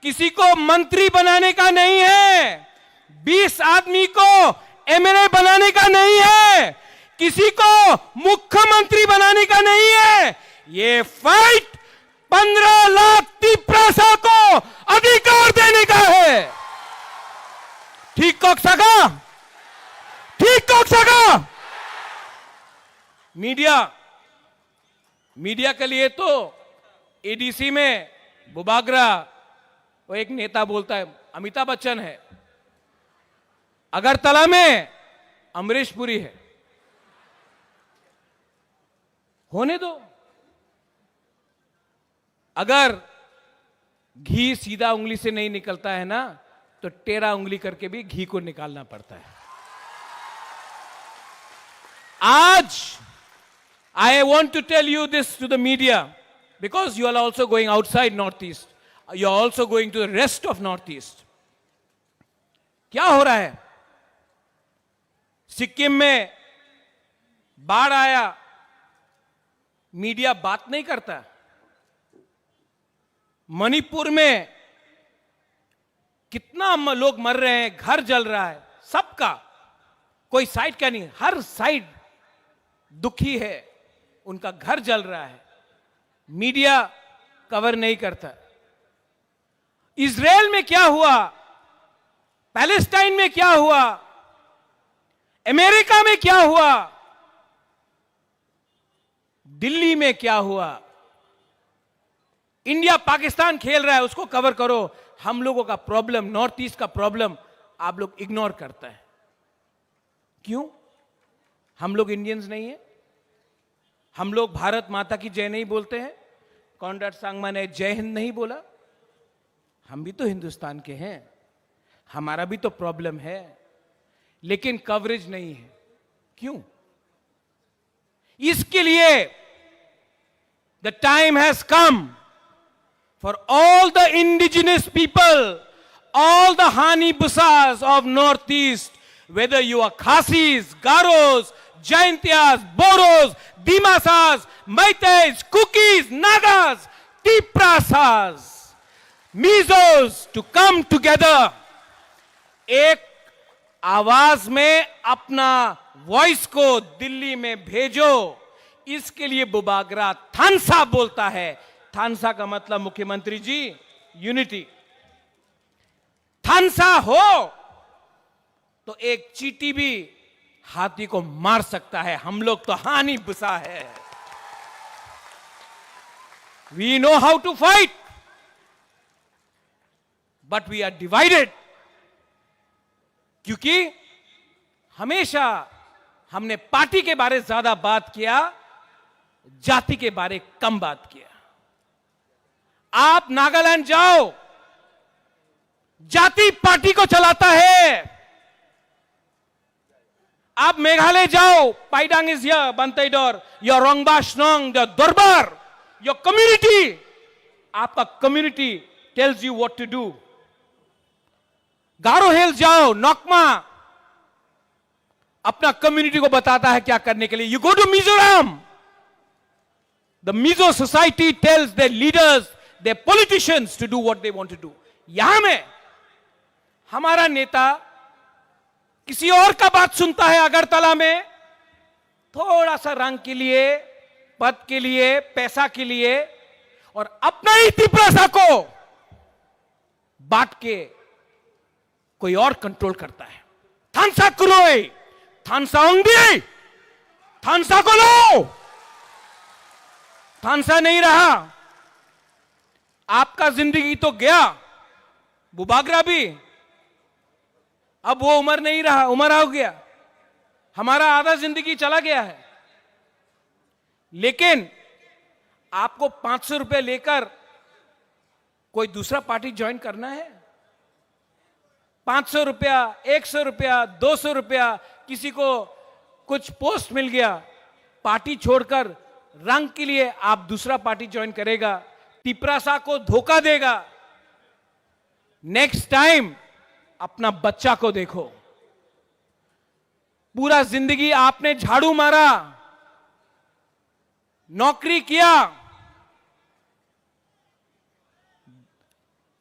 किसी को मंत्री बनाने का नहीं है, बीस आदमी को एमएलए बनाने का नहीं है, किसी को मुख्यमंत्री बनाने का नहीं है। ये फाइट पन्ध्र लाख तिप्रासा को अधिकार देने का है। ठीक कक्साका? ठीक कक्साका? मीडिया, मीडिया के लिए तो एडीसी में बुबागरा, वो एक नेता बोलता है, अमिताभ बच्चन है, अगरतला में अमरीश पुरी है। होने दो। अगर घी सीधा उंगली से नहीं निकलता है ना, तो टेढ़ा उंगली करके भी घी को निकालना पड़ता है। आज, I want to tell you this to the media, because you are also going outside Northeast, you are also going to the rest of Northeast. क्या हो रहा है? सिक्किम में बाढ़ आया, मीडिया बात नहीं करता। मणिपुर में कितना म-, लोग मर रहे हैं, घर जल रहा है, सबका, कोई साइड का नहीं, हर साइड दुखी है, उनका घर जल रहा है, मीडिया कवर नहीं करता। इसराइल में क्या हुआ, पैलेस्टाइन में क्या हुआ, अमेरिका में क्या हुआ, दिल्ली में क्या हुआ, इंडिया पाकिस्तान खेल रहा है, उसको कवर करो। हम लोगों का प्रॉब्लम, नॉर्थ ईस्ट का प्रॉब्लम आप लोग इग्नोर करता है। क्यों? हम लोग इंडियंस नहीं है? हम लोग भारत माता की जय नहीं बोलते हैं? कॉनराड संगमा ने जय हिंद नहीं बोला? हम भी तो हिंदुस्तान के हैं, हमारा भी तो प्रॉब्लम है, लेकिन कवरेज नहीं है। क्यों? इसके लिए the time has come for all the indigenous people, all the Hani Busas of Northeast, whether you are Khasis, Garos, Jaintias, Boros, Dimasas, Meiteis, Kukis, Nagas, Tiprasas, Mizos to come together. एक आवाज में अपना वॉइस को दिल्ली में भेजो, इसके लिए बुबागरा थानसा बोलता है। थानसा का मतलब, मुख्यमंत्री जी, यूनिटी। थानसा हो तो एक चींटी भी हाथी को मार सकता है। हम लोग तो हानी बुसा है। We know how to fight, but we are divided, क्योंकि हमेशा हमने पार्टी के बारे ज्यादा बात किया, जाति के बारे कम बात किया। आप नागालैंड जाओ, जाति पार्टी को चलाता है। आप मेघालय जाओ, Paidang is here, Banteidor, your Rangbah Shnong, the Dorbar, your community, आपका community tells you what to do। गारो हिल्स जाओ, नकमा अपना कम्युनिटी को बताता है क्या करने के लिए। You go to Mizoram, the Mizo society tells their leaders, their politicians to do what they want to do। यहां में हमारा नेता किसी और का बात सुनता है अगरतला में, थोड़ा सा रंग के लिए, पद के लिए, पैसा के लिए, और अपना ही तिप्रासा को बांट के कोई और कंट्रोल करता है। थानसा क्रोई, थानसा ओंदी, थानसा को लो, थानसा नहीं रहा। आपका जिंदगी तो गया, बुबागरा भी, अब वो उम्र नहीं रहा, उम्र हो गया, हमारा आधा जिंदगी चला गया है। लेकिन आपको पांच सौ रुपए लेकर कोई दूसरा पार्टी ज्वाइन करना है? पांच सौ रुपया, एक सौ रुपया, दो सौ रुपया, किसी को कुछ पोस्ट मिल गया, पार्टी छोड़कर रंग के लिए आप दूसरा पार्टी ज्वाइन करेगा, तिपरासा को धोखा देगा। नेक्स्ट टाइम अपना बच्चा को देखो। पूरा जिंदगी आपने झाड़ू मारा, नौकरी किया,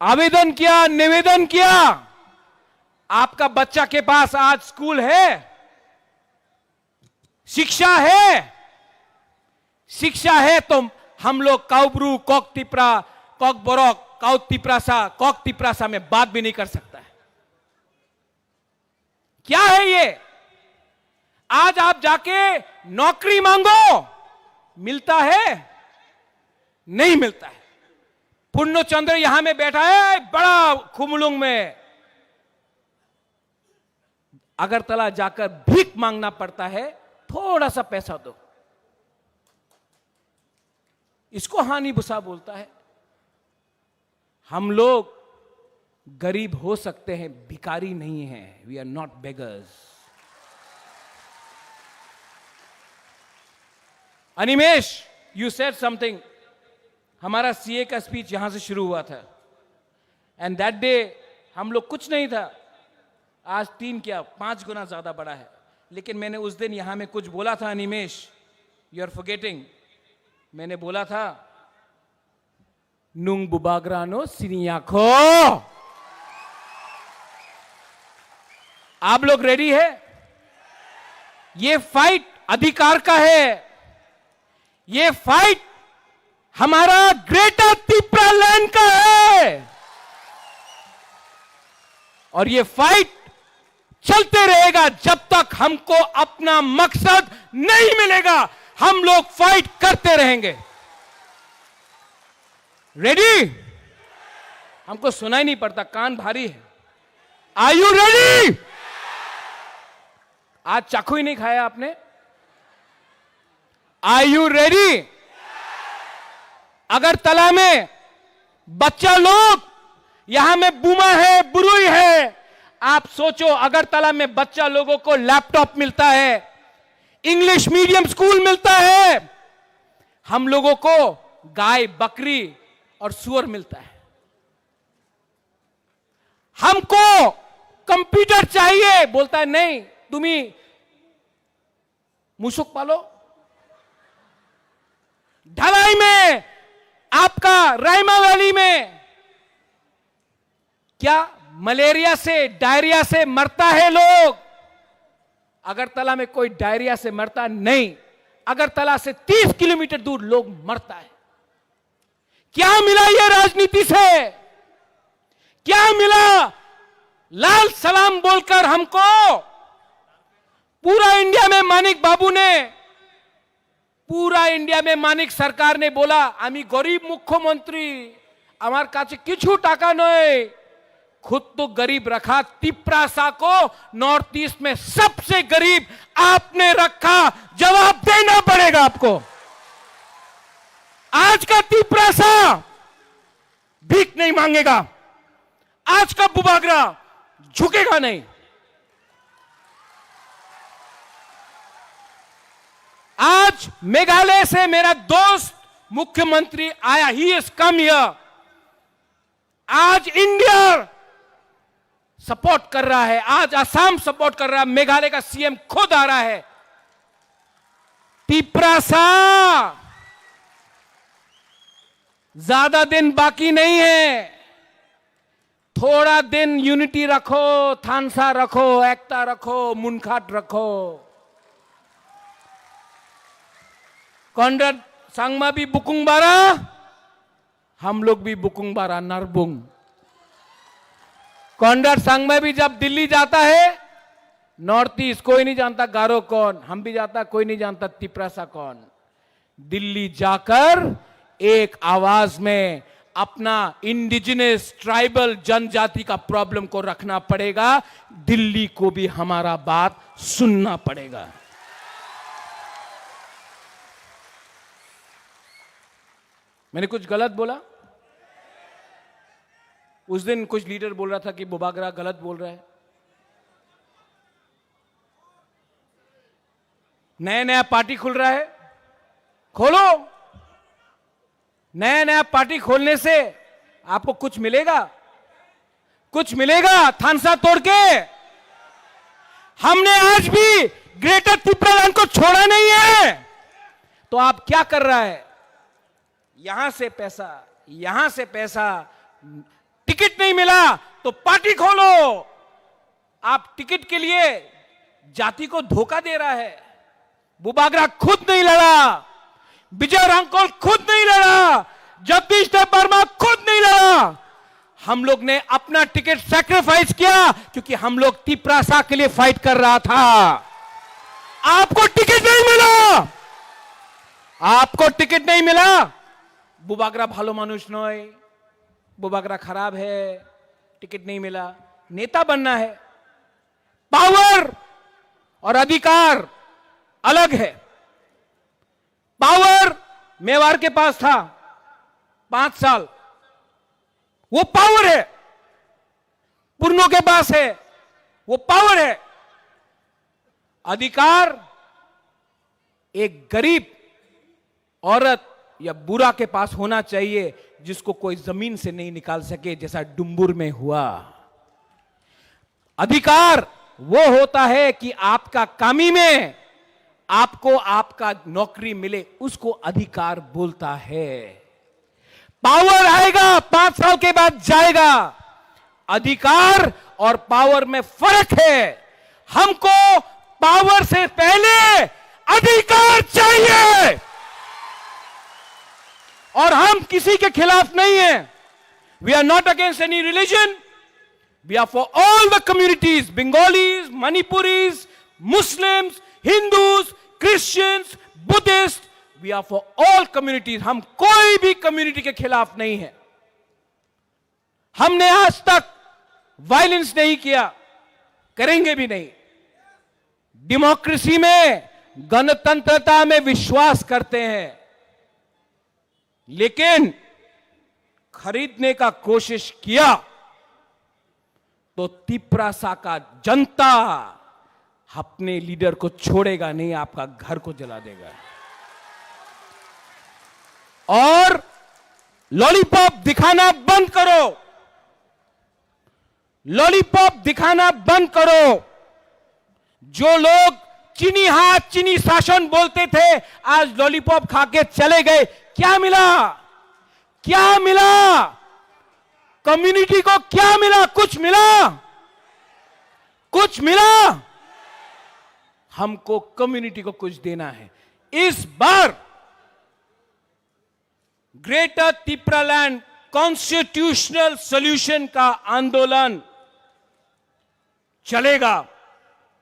आवेदन किया, निवेदन किया। आपका बच्चा के पास आज स्कूल है, शिक्षा है, शिक्षा है तो हम लोग काउब्रू, कॉक तिपरा, कॉक बरक, काउ तिपरासा, कॉक तिपरासा में बात भी नहीं कर सकता है। क्या है ये? आज आप जाके नौकरी मांगो, मिलता है? नहीं मिलता है। पूर्ण चंद्र यहां में बैठा है, बड़ा खुमलुंग में, अगरतला जाकर भीख मांगना पड़ता है, थोड़ा सा पैसा दो। इसको हानि भूसा बोलता है। हम लोग गरीब हो सकते हैं, भिखारी नहीं है। We are not beggars. Animesh, you said something. हमारा सीए का स्पीच यहां से शुरू हुआ था, एंड दैट डे हम लोग कुछ नहीं था, आज तीन क्या पांच गुना ज्यादा बड़ा है। लेकिन मैंने उस दिन यहां में कुछ बोला था, अनिमेश, यू आर फॉरगेटिंग। मैंने बोला था, Nung bubagrano siniya kho. आप लोग रेडी है? ये फाइट अधिकार का है, ये फाइट हमारा ग्रेटर तिपरा लैंड का है, और ये फाइट चलते रहेगा जब तक हमको अपना मकसद नहीं मिलेगा। हम लोग फाइट करते रहेंगे। रेडी? हमको सुनाई नहीं पड़ता, कान भारी है। Are you ready? आज चाकू ही नहीं खाया आपने। Are you ready? अगरतला में बच्चा लोग, यहां में बुमा है, बुरुई है। आप सोचो, अगरतला में बच्चा लोगों को लैपटॉप मिलता है, इंग्लिश मीडियम स्कूल मिलता है, हम लोगों को गाय, बकरी और सुअर मिलता है। हमको कंप्यूटर चाहिए, बोलता है, नहीं, तुम्ही मुसुक पालो। ढलाई में, आपका रायमा वैली में क्या मलेरिया से, डायरिया से मरता है लोग? अगरतला में कोई डायरिया से मरता नहीं। अगरतला से तीस किलोमीटर दूर लोग मरता है। क्या मिला ये राजनीति से? क्या मिला लाल सलाम बोलकर हमको? पूरा इंडिया में मानिक बाबू ने, पूरा इंडिया में मानिक सरकार ने बोला, "আমি গরিব মুখ্যমন্ত্রী, আমার কাছে কিছু টাকা নেই।" खुद तो गरीब रखा, तिपरासा को नॉर्थ ईस्ट में सबसे गरीब आपने रखा, जवाब देना पड़ेगा आपको। आज का तिपरासा भीख नहीं मांगेगा, आज का बुबागरा झुकेगा नहीं। आज मेघालय से मेरा दोस्त मुख्यमंत्री आया, he has come here। आज इंडिया सपोर्ट कर रहा है, आज असम सपोर्ट कर रहा है, मेघालय का सीएम खुद आ रहा है। तिपरासा, ज्यादा दिन बाकी नहीं है, थोड़ा दिन यूनिटी रखो, थानसा रखो, एकता रखो, मुनखाट रखो। कॉनराड संगमा भी बुकुंग बारा, हम लोग भी बुकुंग बारा नरबुंग। कॉनराड संगमा भी जब दिल्ली जाता है, नॉर्थ ईस्ट कोई नहीं जानता गारो कौन, हम भी जाता, कोई नहीं जानता तिपरासा कौन। दिल्ली जाकर एक आवाज में अपना इंडिजिनस ट्राइबल जनजाति का प्रॉब्लम को रखना पड़ेगा। दिल्ली को भी हमारा बात सुनना पड़ेगा। मैंने कुछ गलत बोला? उस दिन कुछ लीडर बोल रहा था कि बुबागरा गलत बोल रहा है। नया नया पार्टी खुल रहा है, खोलो। नया नया पार्टी खोलने से आपको कुछ मिलेगा? कुछ मिलेगा थानसा तोड़ के? हमने आज भी ग्रेटर तिपरालैंड को छोड़ा नहीं है। तो आप क्या कर रहा है? यहां से पैसा, यहां से पैसा, टिकट नहीं मिला तो पार्टी खोलो। आप टिकट के लिए जाति को धोखा दे रहा है। बुबागरा खुद नहीं लड़ा, विजय रांगकोल खुद नहीं लड़ा, जगदीश देव वर्मा खुद नहीं लड़ा। हम लोग ने अपना टिकट सैक्रिफाइस किया क्योंकि हम लोग तिपरासा के लिए फाइट कर रहा था। आपको टिकट नहीं मिला, आपको टिकट नहीं मिला। बुबागरा ভালো মানুষ নয়, बुबागरा खराब है, टिकट नहीं मिला। नेता बनना है, पावर और अधिकार अलग है। पावर मेवाड़ के पास था पांच साल, वो पावर है। पुरनो के पास है, वो पावर है। अधिकार एक गरीब औरत या बुरा के पास होना चाहिए, जिसको कोई जमीन से नहीं निकाल सके, जैसा डुम्बुर में हुआ। अधिकार वो होता है कि आपका कामी में आपको आपका नौकरी मिले, उसको अधिकार बोलता है। पावर आएगा, पांच साल के बाद जाएगा। अधिकार और पावर में फर्क है। हमको पावर से पहले अधिकार चाहिए। और हम किसी के खिलाफ नहीं है। We are not against any religion. We are for all the communities, Bengalis, Manipuris, Muslims, Hindus, Christians, Buddhists. We are for all communities. हम कोई भी कम्युनिटी के खिलाफ नहीं है। हमने आज तक वायलेंस नहीं किया, करेंगे भी नहीं। डेमोक्रेसी में, गणतंत्रता में विश्वास करते हैं, लेकिन खरीदने का कोशिश किया तो तिपरासा का जनता अपने लीडर को छोड़ेगा नहीं, आपका घर को जला देगा। और लॉलीपॉप दिखाना बंद करो, लॉलीपॉप दिखाना बंद करो। जो लोग चीनी हाथ चीनी शासन बोलते थे, आज लॉलीपॉप खा के चले गए। क्या मिला? क्या मिला? कम्युनिटी को क्या मिला? कुछ मिला? कुछ मिला? हमको कम्युनिटी को कुछ देना है। इस बार ग्रेटर तिपरालैंड कॉन्स्टिट्यूशनल सॉल्यूशन का आंदोलन चलेगा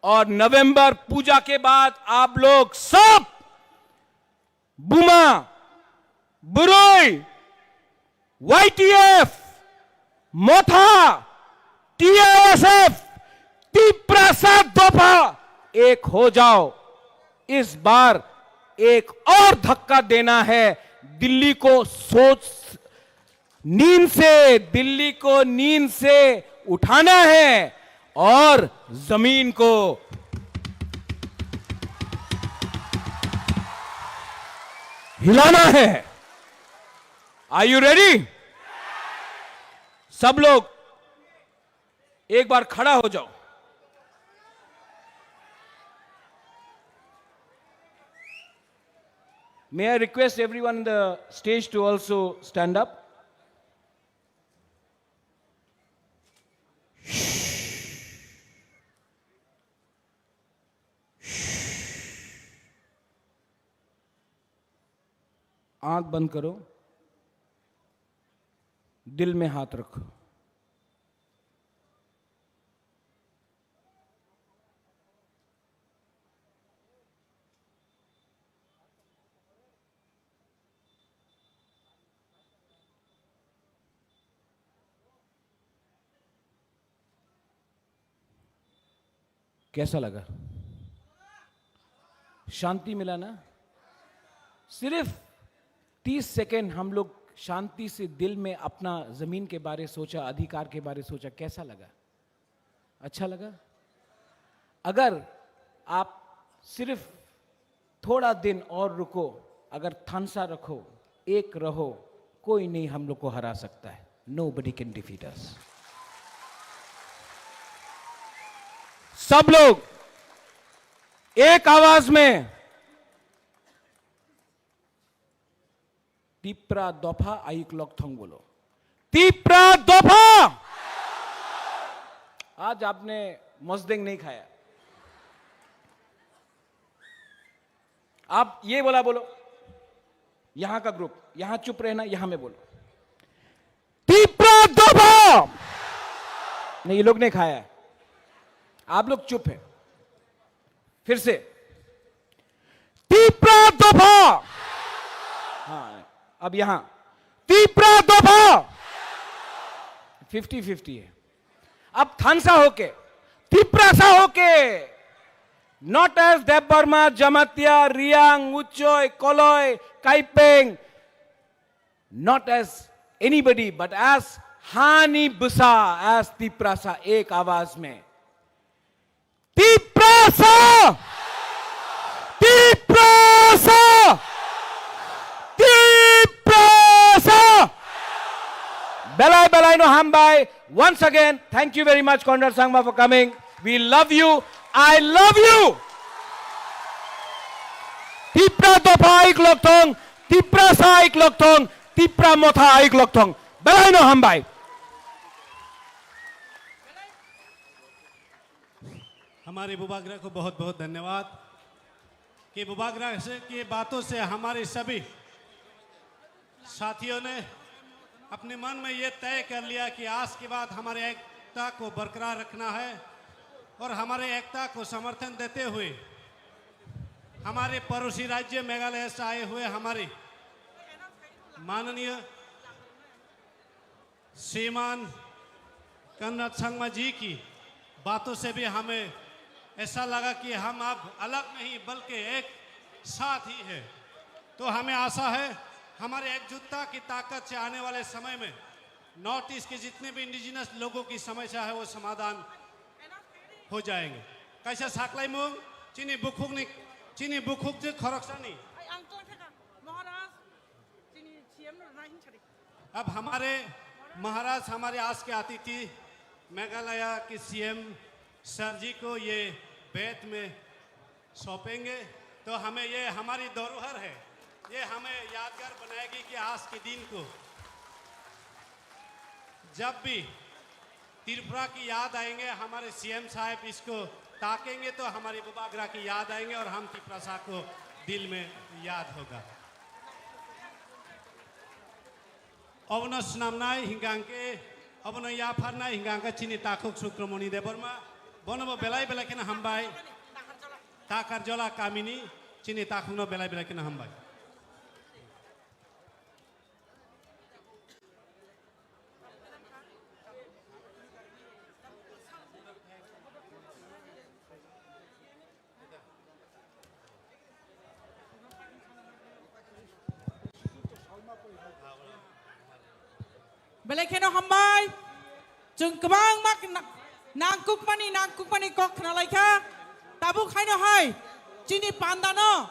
और नवंबर पूजा के बाद आप लोग सब बुमा, बुरोई, वाईटीएफ, मोथा, टीआईएसएफ, तिपरासा दोफा, एक हो जाओ। इस बार एक और धक्का देना है, दिल्ली को सोच, नींद से, दिल्ली को नींद से उठाना है और जमीन को हिलाना है। Are you ready? सब लोग एक बार खड़ा हो जाओ। May I request everyone on the stage to also stand up? आंख बंद करो, दिल में हाथ रखो। कैसा लगा? शांति मिला ना? सिर्फ तीस सेकंड हम लोग शांति से दिल में अपना जमीन के बारे सोचा, अधिकार के बारे सोचा, कैसा लगा? अच्छा लगा? अगर आप सिर्फ थोड़ा दिन और रुको, अगर थानसा रखो, एक रहो, कोई नहीं हम लोग को हरा सकता है। Nobody can defeat us. सब लोग एक आवाज में, Tipra dopha ayuk lokthong bolo. Tipra dopha! आज आपने मजदेंग नहीं खाया। आप ये बोला बोलो, यहाँ का ग्रुप, यहाँ चुप रहना, यहाँ में बोलो। Tipra dopha! नहीं, ये लोग नहीं खाया है। आप लोग चुप है। फिर से। Tipra dopha! हाँ, अब यहाँ। Tipra dopha! फिफ्टी फिफ्टी है। अब थानसा होके, तिप्रासा होके, not as Debbarma, Jamatia, Riang, Uchoi, Koloi, Kaipeng, not as anybody, but as Hani Busa, as Tiprasa, ek awaz mein. Tiprasa! Tiprasa! Tiprasa! Belai belai no hambai. Once again, thank you very much, Conrad Sangma, for coming. We love you. I love you. Tipra dopha aik lokthong, Tiprasa aik lokthong, Tipra motha aik lokthong. Belai no hambai. हमारे बुबाग्रा को बहुत बहुत धन्यवाद कि बुबाग्रा से की बातों से हमारे सभी साथियों ने अपने मन में ये तय कर लिया कि आज के बाद हमारे एकता को बरकरार रखना है और हमारे एकता को समर्थन देते हुए हमारे पड़ोसी राज्य मेघालय से आए हुए हमारे माननीय श्रीमान कन्नड़ संगमा जी की बातों से भी हमें ऐसा लगा कि हम अब अलग नहीं बल्कि एक साथ ही है। तो हमें आशा है हमारे एकजुटता की ताकत से आने वाले समय में नॉर्थ ईस्ट के जितने भी इंडिजिनस लोगों की समस्या है वो समाधान हो जाएंगे। Kaisa saklaimung chini bukhukni, chini bukhuk je khoroksani. Ang tongtheka, Maharaj, chini C M no rwnai hin sadi. अब हमारे महाराज, हमारे आज के अतिथि मेघालय के सीएम सर जी को ये बेंत में सौंपेंगे, तो हमें ये हमारी धरोहर है, ये हमें यादगार बनाएगी कि आज के दिन को जब भी त्रिपुरा की याद आएंगे, हमारे सीएम साहब इसको ताकेंगे तो हमारी बुबाग्रा की याद आएंगे और हम तिप्रासा को दिल में याद होगा। Obono swnamnai hingka hingke, obono yapharnai hingka hingke chini takhuk Sukramoni Debbarma, bonobo belai belai kheno hambai, Takarjola kamini chini takhukno belai belai kheno hambai. Belai kheno hambai. Chwng kwbangma na-, nangkukmani, nangkukmani kok khnalaikha. Tabuk haino hai chini pandano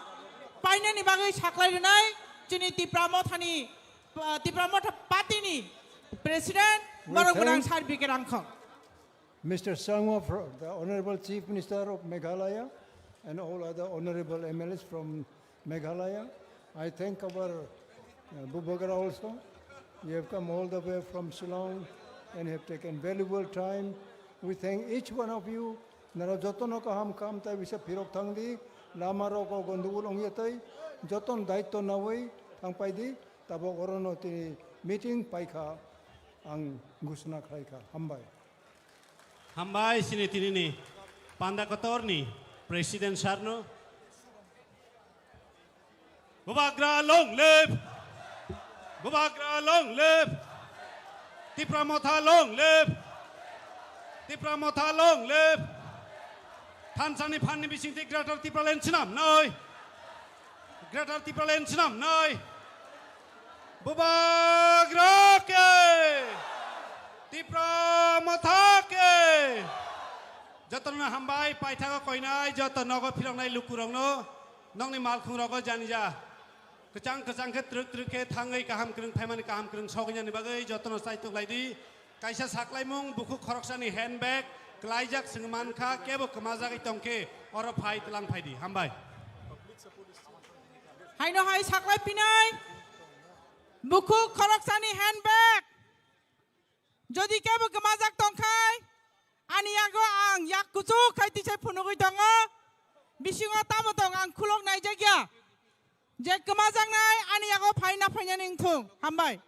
painani bagwi saklai rwnai chini Tipra Mothani, uh, Tipra Motha Party ni President, we Borok Gwnang thank Sir B K Rangkhong. Mister Sangma, fro-, the Honorable Chief Minister of Meghalaya, and all other honorable M L As from Meghalaya. I thank our, uh, Bubagra also. You have come all the way from Shillong and have taken valuable time. We thank each one of you. Nara jotono kaham kam tai bisa phirok thangdi, lama rok o gondogol ongya tai, joton daitto nawi thangpaidi, tabok orono tini meeting paikha ang ghosona khlaikha. Hambai. Hambai chini tinini panda kotorni President Sir no. Bubagra long live! Bubagra long live! Tipra Motha long live! Tipra Motha long live! Thansa ni phan ni bising twi Greater Tipraland swnam noi. Greater Tipraland swnam noi. Bubagra ke. Tipra Motha ke. Jotono hambai paithago koinai joto nogo phiroknai lukurokno nokni malkhungrogo janija. Kwchang kwchang khe twrwk twrwk khe thangwi kaham kwrwng phaimani kaham kwrwng sogwinani bagwi jotono chaitok lai di. Kaisa saklaimung bukhuk khoroksani handbag kwlaijak chwng mankha, kebo kwmajagwi tongkhe oro phai tlang phaidi. Hambai. Haino hai saklai pinai bukhuk khoroksani handbag. Jodi kebo kwmajak tongkhai, ani yago ang yak kuchuk khai tisai phunugwi tongo. Bisingo tamo tong ang khulok naijakya. Je kwmajaknai ani yago phaina phainani wngthung. Hambai.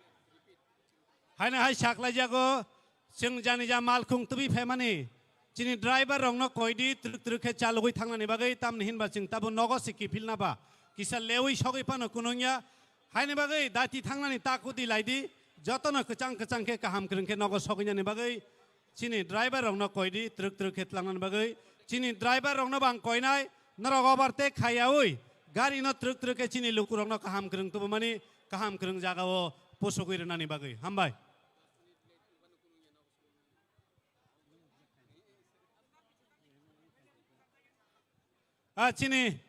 Haino hai saklaijago, chwng janija malkhung tubui phaimani. Chini driver rokno koidi twrwk twrwk khe chalogwi thangnani bagwi, tamni hinba chwng tabo nogo se kiphilna ba kisa lewi sogwi phano kunungya. Haini bagwi dati thangnani ta kudi laidi, jotono kwchang kwchang khe kaham kwrwng khe nogo sogwinani bagwi chini driver rokno koidi twrwk twrwk khe tlangnani bagwi. Chini driver rokno bang koinai, norok overtake khaiyaui gari no twrwk twrwk khe chini lukurokno kaham kwrwng tubumani, kaham kwrwng jagao pusugwi rwnani bagwi. Hambai. Ah, chini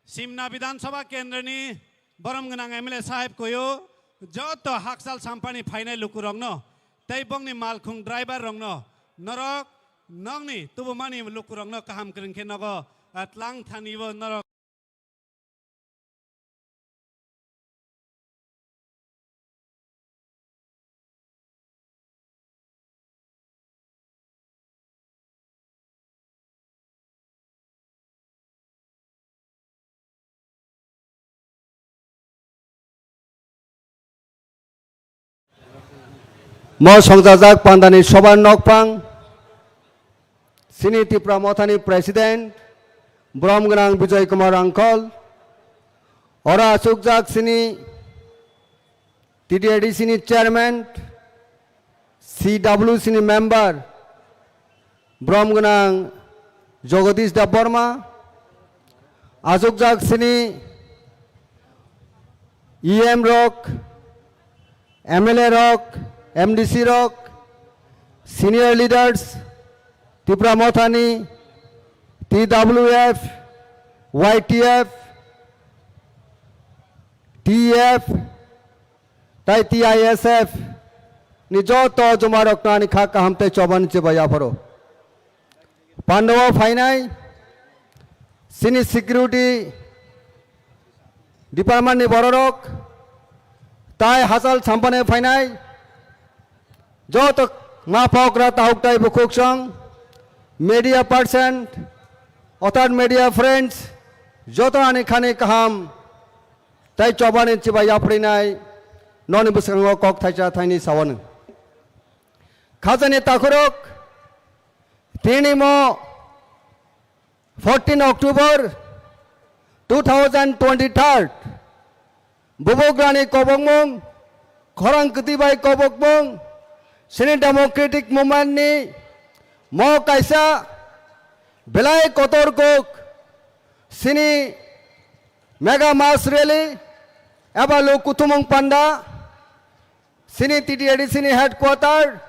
Simna Bidhan Sabha Kendra ni borom gwnang M L A sahib koyo joto hakchal sampani phainai lukurokno tei bongni malkhung driver rokno norok nokni tubumani lukurokno kaham kwrwng khe nogo, ah, tlang thani bo norok. Mo songjajak pandani sobar nokphang, chini Tipra Mothani President, borom gwnang Bijoy Kumar Rangkhol, oro achukjak chini T T A D C ni Chairman, C W C ni Member, borom gwnang Jagadish Debbarma, achukjak chini E M rok, M L A rok, M D C rok, senior leaders, Tipra Mothani, T W F, Y T F, T F, tai T I S F ni joto jumarokno ani kha kaham tei choba ni chibai yapharo. Pandao phainai chini security department ni bororok, tai hachal sampane phainai joto ma pokra tahuk tai bukhuk song, media person, otar media friends, joto ani khani kaham tai chobani chibai yaprinai noni bwskango kok thaisa thaini sawano. Khajani takhurok, tini mo fourteen October two thousand twenty-third, Bubagrani kobokmung, khorang kwtwi bai kobokmung, chini democratic movement ni mo kaisa belai kotor kok, chini mega mass rally eba luk kuthumung panda, chini T T A D C ni headquarter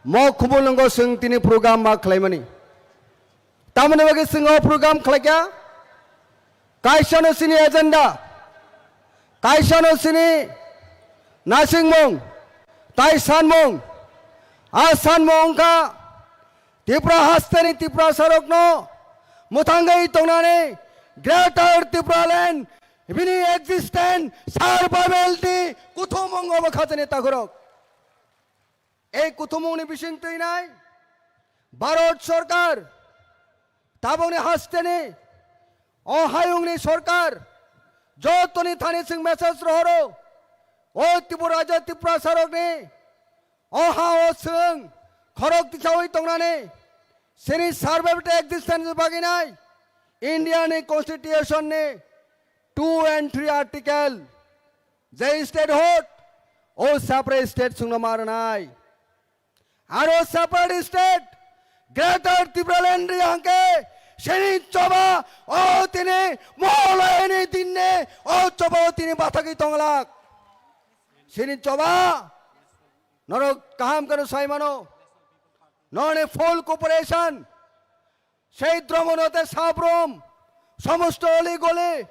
mo Khumulwngo chwng tini program ma khlaimani. Tamoni bagwi chwng o program khlaikha, kaisano chini agenda, kaisano chini naisingmung, tai sanmung, a sanmung wngkha Tripura hasteni Tiprasarokno mwthangwi tongnani Greater Tipraland bini existence survival ni kuthumung obo khajani takhurok. Ei kuthumungni bising twinai Bharat Sarkar, tabukni hasteni o hayungni sarkar, jotoni thani chwng message rohoro, o Tripura rajyo Tiprasarokni o ha-o chwng khorok tisaui tongnani chini survival existence baginai India ni constitution ni two and three article, je state hot, o separate state chwngno ma rwnai. Aro separate state, Greater Tipraland ri hangke, Sini choba o tini moholayani dinne o choba o tini bathagwi tonglak. Sini choba norok kaham kano saimano. Noni full cooperation. Sei Dromonote Sabrom, somosto oli goli,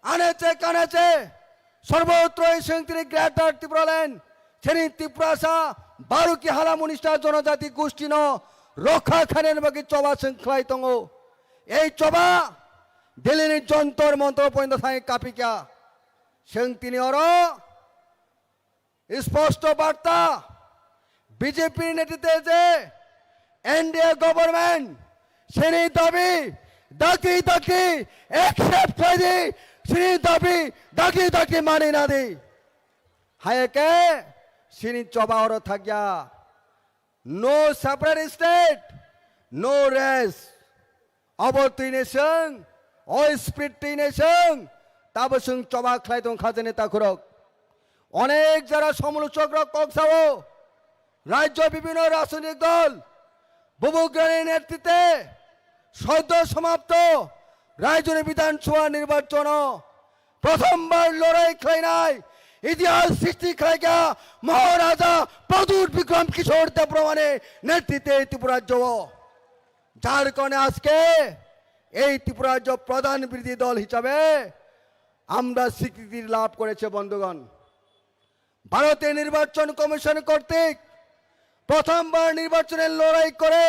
aneche kaneche, sorbotro sengtini Greater Tipraland, seni Tiprasa, Baruki hala munista jonojati gustino rokha khainani bagwi choba seng khlai tongo. Ei choba Delhini Jontor Montor pointo thai kapikya. Sengtini oro Sposto barta, B J P netrite je N D A government sini dabi dakti dakti accept khlaidi, sini dabi dakti dakti mani nadi. Hayake sini choba oro thakya. No separate state, no rest. Abo twi ni chwng, o spirit twi ni chwng, tabo chwng choba khlai tong kha jani takhurok. Onek jora somolochok rok kok sao, rajyo bibhinno rajnitik dol, bubugrani netrite, soddo somapto, rajyoni bidhan sabha nirbachon o, প্রথমবার লড়াই khlainai, ইতিহাস সৃষ্টি khlaikha Maharaja Pradyut Bikram Kishore Debbarmani netrite Tripura rajyo o. যার কারণে আজকে এই ত্রিপুরা রাজ্য প্রধান বিরোধী দল হিসাবে আমরা স্বীকৃতি লাভ করেছে বন্ধুগণ। ভারতের নির্বাচন কমিশন কর্তৃক প্রথমবার নির্বাচনের লড়াই করে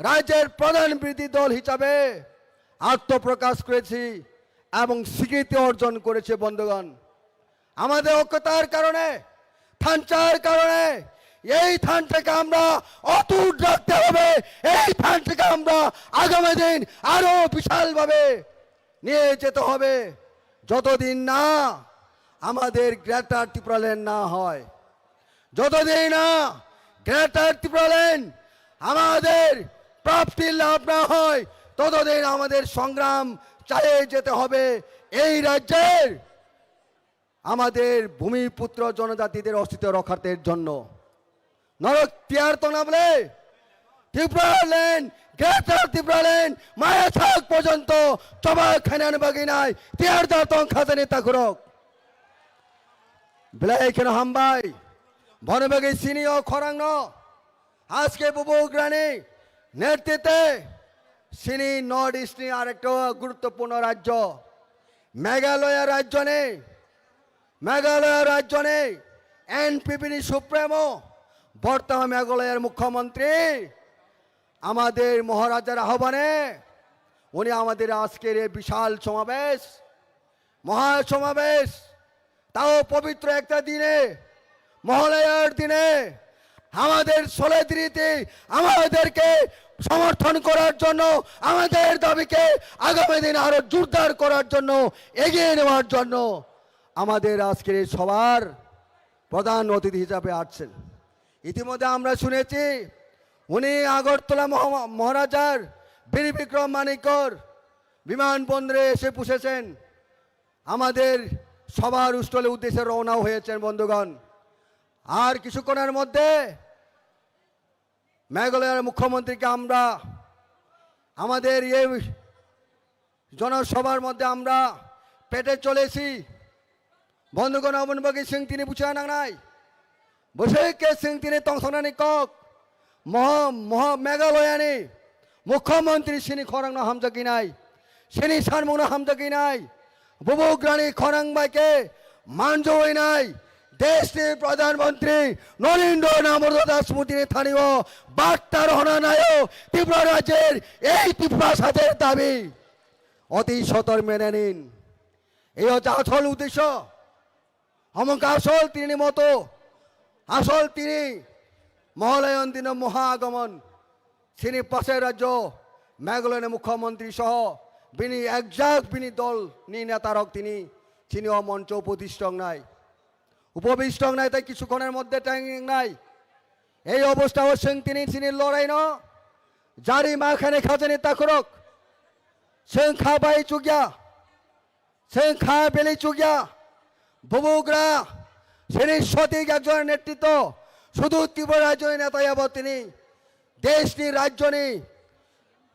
রাজ্যের প্রধান বিরোধী দল হিসাবে আত্মপ্রকাশ করেছি এবং স্বীকৃতি অর্জন করেছে বন্ধুগণ। আমাদের ঐক্যতার কারণে, থানচার কারণে এই থানটাকে আমরা অটুট রাখতে হবে। এই থানটাকে আমরা আগামী দিন আরো বিশালভাবে নিয়ে যেতে হবে। যতদিন না আমাদের গ্রেটার ত্রিপুরাল্যান্ড না হয়, যতদিন না গ্রেটার ত্রিপুরাল্যান্ড আমাদের প্রাপ্তির লাভ না হয়, ততদিন আমাদের সংগ্রাম চালিয়ে যেতে হবে এই রাজ্যের আমাদের ভূমিপুত্র জনজাতিদের অস্তিত্ব রক্ষার্থের জন্য। Norok tiyar tongna bole? Tipraland, Greater Tipraland, maya thak porjonto choba khainani bagwi nai tiyar da tong kha jani takhurok. Belai kheno hambai. Bono bagwi sini o khorangno. Aske bubugrani netrite sini North East ni arekta guruttopurno rajyo Meghalaya rajyoni, Meghalaya rajyoni N P P ni supremo, বর্তমান মেঘালয়ের মুখ্যমন্ত্রী, আমাদের মহারাজার আহ্বানে উনি আমাদের আজকের এই বিশাল সমাবেশ, মহাসমাবেশ, তাও পবিত্র একটা দিনে, মহালয়ার দিনে আমাদের solidarity, আমাদেরকে সমর্থন করার জন্য, আমাদের দাবিকে আগামী দিন আরো জোরদার করার জন্য, এগিয়ে নেওয়ার জন্য আমাদের আজকের এই সভার প্রধান অতিথি হিসাবে আসছেন। ইতিমধ্যে আমরা শুনেছি উনি আগরতলা মহা-, মহারাজার বীর বিক্রম মাণিক্যর বিমানবন্দরে এসে পৌঁছেছেন। আমাদের সভার স্থলে উদ্দেশ্যে রওনা হয়েছেন বন্ধুগণ। আর কিছুক্ষণের মধ্যে মেঘালয়ের মুখ্যমন্ত্রীকে আমরা আমাদের এই জনসভার মধ্যে আমরা পেটে চলেছি। বন্ধুগণ, aboni bagwi chwng tini buchina nangnai. Bwswk khe chwng tini tongthoknani kok. Moha, moha Meghalayani Mukhyamantri sini khorangno hamjagwi nai. Sini sanmungno hamjagwi nai. Bubugrani khorang bai khe manjawinai deshni Pradhan Mantri Narendra Damodar Das Modi ni thani o barta rohona naio Tripura rajyer ei Tiprasa der dabi oti sotor mene nin. Ei hochche asol uddesho. Omo wngkha asol tini moto, asol tini Moholayan dino moha agamon. Sini pasai rajyo Meghalaya ni Mukhyamantri soho bini ekjak bini dol ni netarok tini chini o moncho upodishto wngnai. Upobishto wngnai tei kichukhoner moddhe tang wngnai. Ei obostha o chwng tini chini loraino jari ma khainai khajani takhurok. Chwng kha bai chukya. Chwng kha belai chukya. Bubugra, sini sotik ekjon netritwo, sudu Tripura rajyoni neta yabo tini, deshni rajyoni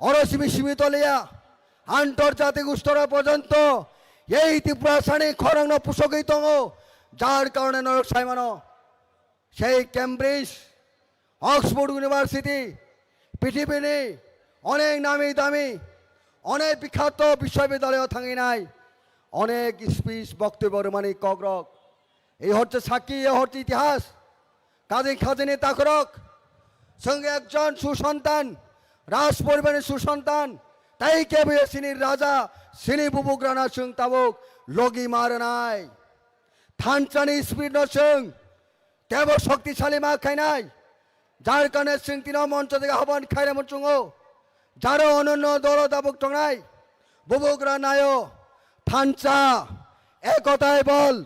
Oro simi simi toliya, antorjatik স্তর পর্যন্ত এই ত্রিপুরাসানি khorangno pusogwi tongo, যার কারণে norok saimano. সেই Cambridge, Oxford University, পৃথিবীর অনেক নামি দামি, অনেক বিখ্যাত বিশ্ববিদ্যালয়ে থাকি নাই, অনেক স্পিচ বক্তব্য রমানি ককরক। এই হচ্ছে সাক্ষী, এই হচ্ছে ইতিহাস। কাজে খাজেনি তাকরক, সঙ্গে একজন সুসন্তান, রাজ পরিবারের সুসন্তান, তাই কেবল সিনি রাজা, সিনি বুবুগ্রানা সিং তাবুক, লগি মারনাই। Thansa ni speed no chwng tebo শক্তিশালী ma khainai, যার কারণে chwng tino মঞ্চ থেকে আহ্বান khairamo chwngo, যারা অন্যান্য দল দাবক tongnai, বুবুগ্রা nayo, Thansa, ekotai bol,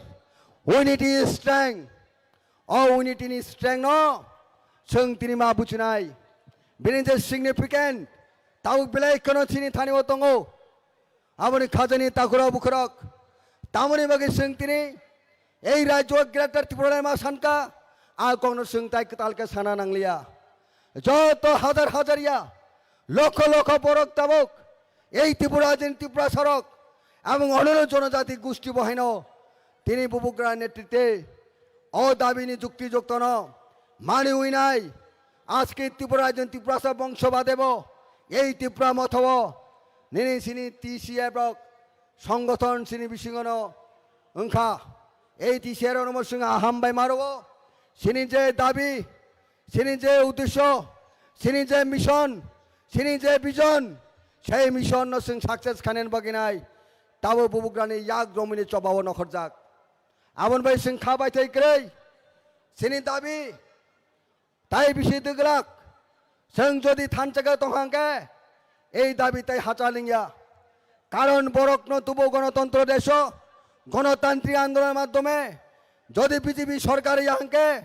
unity strength, o unity ni strength no chwng tini ma buchinai, bini je significant, tabuk belai kheno chini thani o tongo. Aboni khajani takhura bukhurok. Tamoni bagwi chwng tini ei rajyo Greater Tipraland ma sanka, a kokno chwng tai kwtal khe sana nangliya. Joto hajar hajar ya, lokho lokho borok tabuk ei Tripura din Tripura sarok, abong onoro jonojati gusti bohaino tini bubugra netrite o dabini jukti joktono mani uinai. Aske Tripura din Tripura sa bongso badebo ei Tripura motho o nini sini T C F rok songothon sini bisingono wngkha. Ei T C F rokno bo chwng aham bai maro. Sini je dabi, sini je uddesho, sini je mission, sini je vision, sei mission no chwng success khainani bagwi nai tabo bubugrani yak romwini chobao nokhorjak. Aboni bai chwng kha bai thai kwrwi sini dabi Tai bisi dwglak, chwng jodi thansa khe tong hangkhe, ei dabi tai hacha lingya. Karon borokno tubo gonotontro deso, gonotantrik andolon maddhome, jodi B J P sorkar ya hangkhe,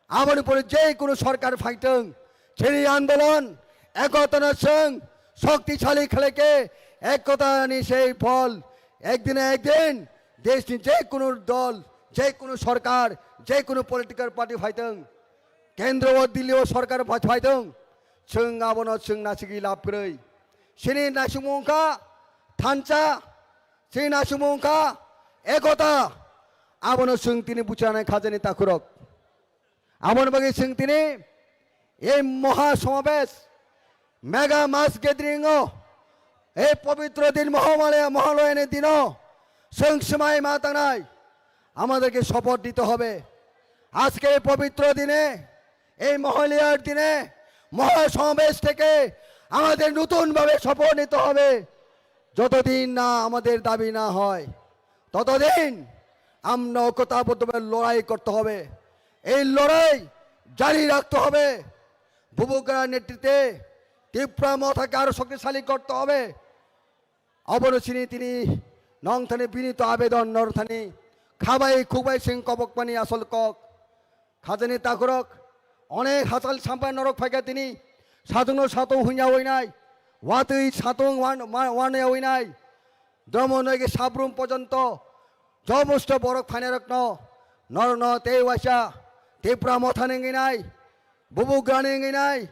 aboni pore je kono sorkar phaitwng, chini andolon ekotano chwng shoktisali khlai khe, ekotani sei phol, ekdin na ekdin, deshni je kono dol, je kono sorkar, je kono political party phaitwng, Kendro o Delhi o sorkar pha-, phaitwng, chwng abono chwng nasigwi lab kwrwi. Chini naisingmung wngkha thansa, chini naisingmung wngkha ekota, abono chwng tini buchanai khajani takhurok. Aboni bagwi chwng tini ei moha somabesh, mega mass gathering o, ei pobitro din Mohamalaya, Mohaloyani dino chwng swmai ma tangnai, আমাদেরকে শপথ নিতে হবে। আজকে এই পবিত্র দিনে, এই মহালয়ার দিনে, মহাসমাবেশ থেকে আমাদের নতুনভাবে শপথ নিতে হবে। যতদিন না আমাদের দাবি না হয়, ততদিন আমরা ঐক্যতাবদ্ধভাবে লড়াই করতে হবে। এই লড়াই জারি রাখতে হবে। বুবুগ্রার নেতৃত্বে ত্রিপুরা মথাকে আরো শক্তিশালী করতে হবে। Abono chini tini nongthani binito abedon northani khabai khukbai sing kobokmani asol kok. Khajani takhurok, onek hachal sampai norok phaikha tini, satung no satung hunya oinai, watwi satung wan-, wa-, wania oinai, dromo noigi sabrum pojonto, jomosto borok phainairokno, norokno tei waisa Tipra mothani wngwi nai, bubugrani wngwi nai,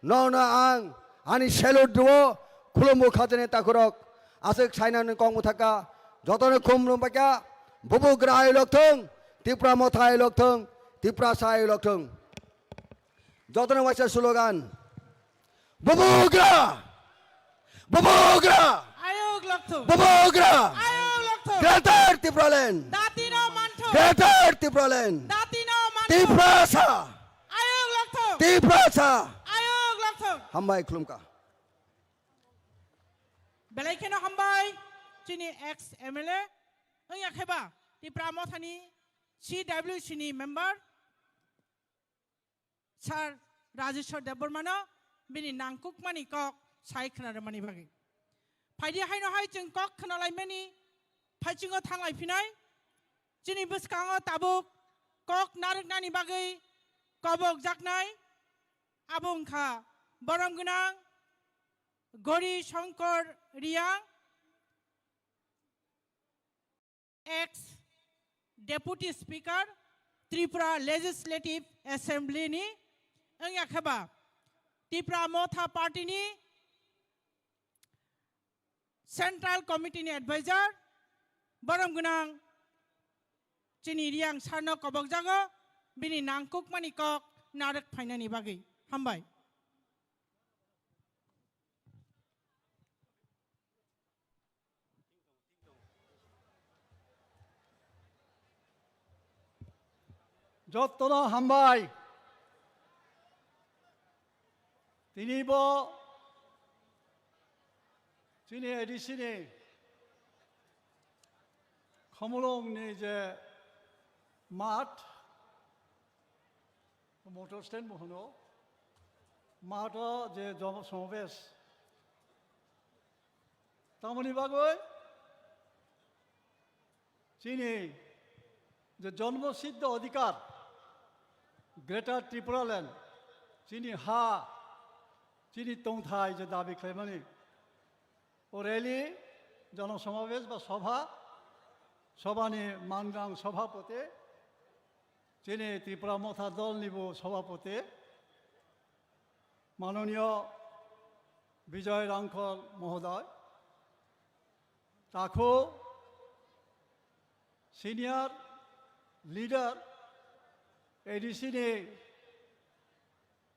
norokno ang ani salute rwo, khulumbo khajani takhurok, aswk sainani kok mwthaka, jotono khulumbaikha, bubugra ayolok thung, Tipra motha ayolok thung, Tiprasa ayolok thung. Jotono waisa slogan. Bubugra! Bubugra! Ayok lokthung. Bubugra! Ayok lokthung. Greater Tipraland! Datino manthung. Greater Tipraland! Datino manthung. Tiprasa! Ayok lokthung. Tiprasa! Ayok lokthung. Hambai khulumkha. Belai kheno hambai chini ex M L A wngya kheba Tipra mothani C W C ni member. Sir Rajeshwar Debbarmano bini nangkukmani kok sai khna rwmani bagwi. Phaidi haino hai chwng kok khna laimani phaichungo thang lai phinai. Chini bwskango tabuk kok narwknani bagwi kobok jaknai. Abo wngkha borom gwnang Gori Shankar Reang, ex Deputy Speaker Tripura Legislative Assembly ni, wngya kheba Tipra Motha Party ni Central Committee ni advisor, borom gwnang chini Riyang sir no kobok jago, bini nangkukmani kok narwk phainani bagwi. Hambai. Jottono hambai. Tini bo chini A D C ni Khumulwng ni je math, motor stand bo hwno, matho je jono somabesh. Tamoni bagwi chini je jonmo siddho adhikar, Greater Tripura Land, chini ha, chini tongthai je dabi khlaimani, o rally, jonosomabesh ba sobha, sobhani mangang sobhapoti, chini Tripura Motha Dol nibo sobhapoti, Manoniyo Bijoy Rangkhol mohodoy, takhu senior leader A D C ni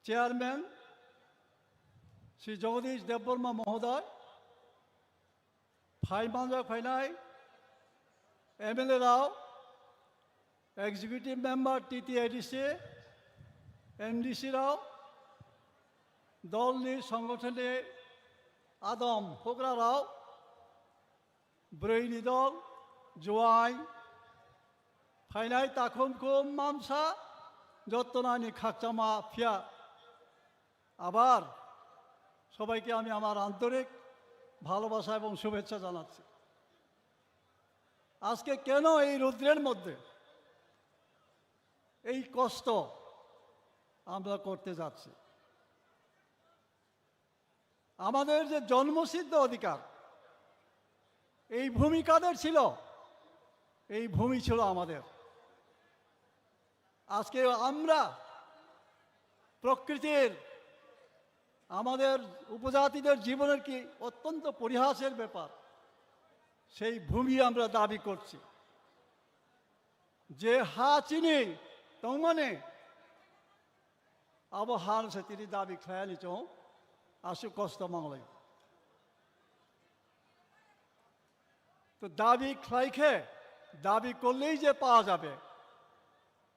chairman Shri Jagadish Debbarma mohodoy, phai manjak phainai M L A rao, executive member T T A D C, M D C rao, dolni songothonni adom hugra rao, bwrwini dol, juain, phainai takhum khum mamsa, jottonani khakchangma phiya. আবার সবাইকে আমি আমার আন্তরিক ভালোবাসা এবং শুভেচ্ছা জানাচ্ছি। আজকে কেন এই রৌদ্রের মধ্যে এই কষ্ট আমরা করতে যাচ্ছি? আমাদের যে জন্মসিদ্ধ অধিকার, এই ভূমি কাদের ছিল? এই ভূমি ছিল আমাদের। আজকে আমরা প্রকৃতির, আমাদের উপজাতিদের জীবনের কি অত্যন্ত পরিহাসের ব্যাপার, সেই ভূমি আমরা দাবি করছি। যে হা chini tongmani, abo hano se tini dabi khlaiyani chwng aswk kosto manglaio. তো দাবি খাইখে দাবি করলেই যে পাওয়া যাবে,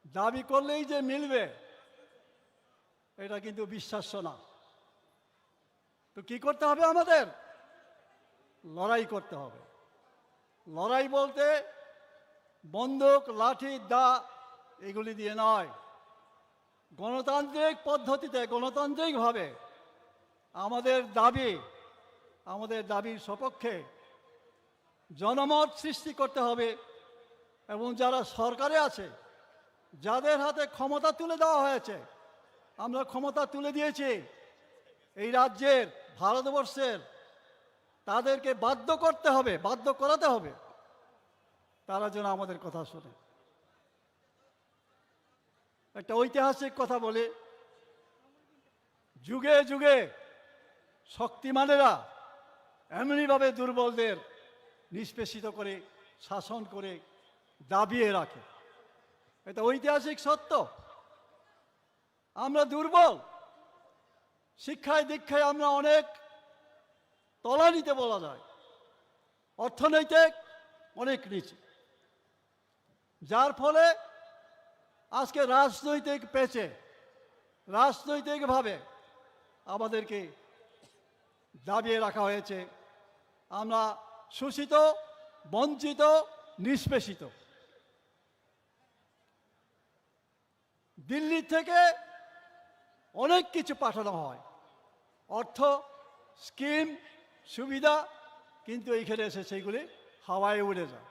দাবি করলেই যে মিলবে, এটা কিন্তু বিশ্বাস্য না। তো কি করতে হবে আমাদের? লড়াই করতে হবে। লড়াই বলতে বন্দুক, লাঠি, দা এগুলি দিয়ে নয়। গণতান্ত্রিক পদ্ধতিতে, গণতান্ত্রিকভাবে আমাদের দাবি, আমাদের দাবির সপক্ষে জনমত সৃষ্টি করতে হবে এবং যারা সরকারে আছে, যাদের হাতে ক্ষমতা তুলে দেওয়া হয়েছে, আমরা ক্ষমতা তুলে দিয়েছি এই রাজ্যের, ভারতবর্ষের, তাদেরকে বাধ্য করতে হবে, বাধ্য করাতে হবে, তারা যেন আমাদের কথা শোনে। একটা ঐতিহাসিক কথা বলি, যুগে যুগে শক্তিমানেরা এমনইভাবে দুর্বলদের নিষ্পেষিত করে, শাসন করে, দাবিয়ে রাখে। এটা ঐতিহাসিক সত্য। আমরা দুর্বল, শিক্ষায় দীক্ষায় আমরা অনেক তলানিতে বলা যায়, অর্থনৈতিক অনেক নিচে, যার ফলে আজকে রাজনৈতিক পেচে, রাজনৈতিকভাবে আমাদেরকে দাবিয়ে রাখা হয়েছে। আমরা শোষিত, বঞ্চিত, নিষ্পেষিত। দিল্লি থেকে অনেক কিছু পাঠানো হয়, অর্থ, স্কিম, সুবিধা, কিন্তু এইখানে এসে সেইগুলি হাওয়ায় উড়ে যায়,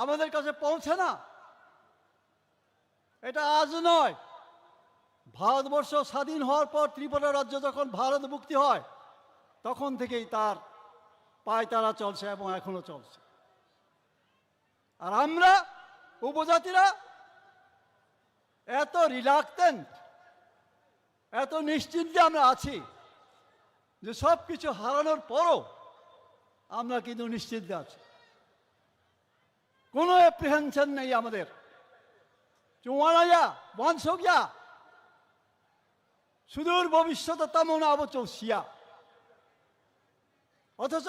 আমাদের কাছে পৌঁছে না। এটা আজ নয়, ভারতবর্ষ স্বাধীন হওয়ার পর ত্রিপুরা রাজ্য যখন ভারত মুক্তি হয়, তখন থেকেই তার পায়তারা চলছে এবং এখনো চলছে। আর আমরা উপজাতিরা এত রিলাক্টেন্ট, এত নিশ্চিন্তে আমরা আছি যে সব কিছু হারানোর পরও আমরা কিন্তু নিশ্চিন্তে আছি, কোনো অ্যাপ্রিহেনশন নেই আমাদের। চুয়ানাইয়া, ওয়ানসোগিয়া, সুদূর ভবিষ্যতে তেমন আবচৌ সিয়া। অথচ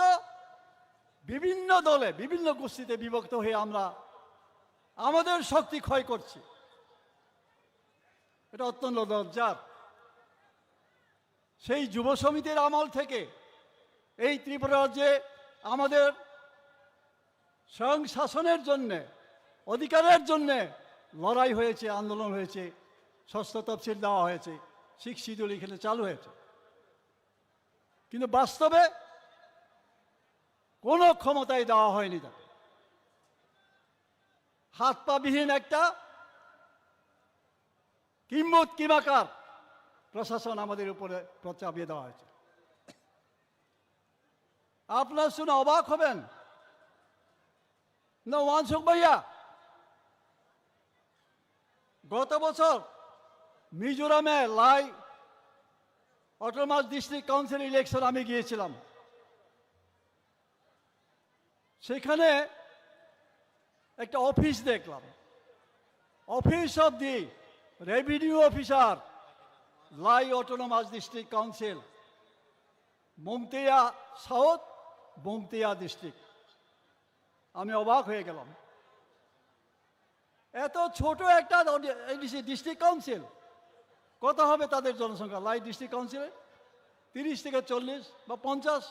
বিভিন্ন দলে, বিভিন্ন গোষ্ঠীতে বিভক্ত হয়ে আমরা আমাদের শক্তি ক্ষয় করছি। এটা অত্যন্ত লজ্জার। সেই যুব সমিতির আমল থেকে এই ত্রিপুরা রাজ্যে আমাদের স্বয়ং শাসনের জন্যে, অধিকারের জন্যে লড়াই হয়েছে, আন্দোলন হয়েছে, ষষ্ঠ তফসিল দেওয়া হয়েছে, সিক্স শিডিউল এখানে চালু হয়েছে। কিন্তু বাস্তবে কোনো ক্ষমতাই দেওয়া হয়নি তাকে। হাত পা বিহীন একটা কিম্বুত কিমাকার প্রশাসন আমাদের উপরে চাপিয়ে দেওয়া হয়েছে। আপনারা শুনে অবাক হবেন না, ওয়ানসুক ভাইয়া, গত বছর মিজোরামে লাই অটোনমাস ডিস্ট্রিক্ট কাউন্সিল ইলেকশন আমি গিয়েছিলাম। সেখানে একটা অফিস দেখলাম, office of the revenue officer, lie autonomous district council, মংতেয়া সাউথ, মংতেয়া ডিস্ট্রিক্ট। আমি অবাক হয়ে গেলাম, এত ছোট একটা এডিসি ডিস্ট্রিক্ট কাউন্সিল, কত হবে তাদের জনসংখ্যা? লাই ডিস্ট্রিক্ট কাউন্সিলে তিরিশ থেকে চল্লিশ বা পঞ্চাশ,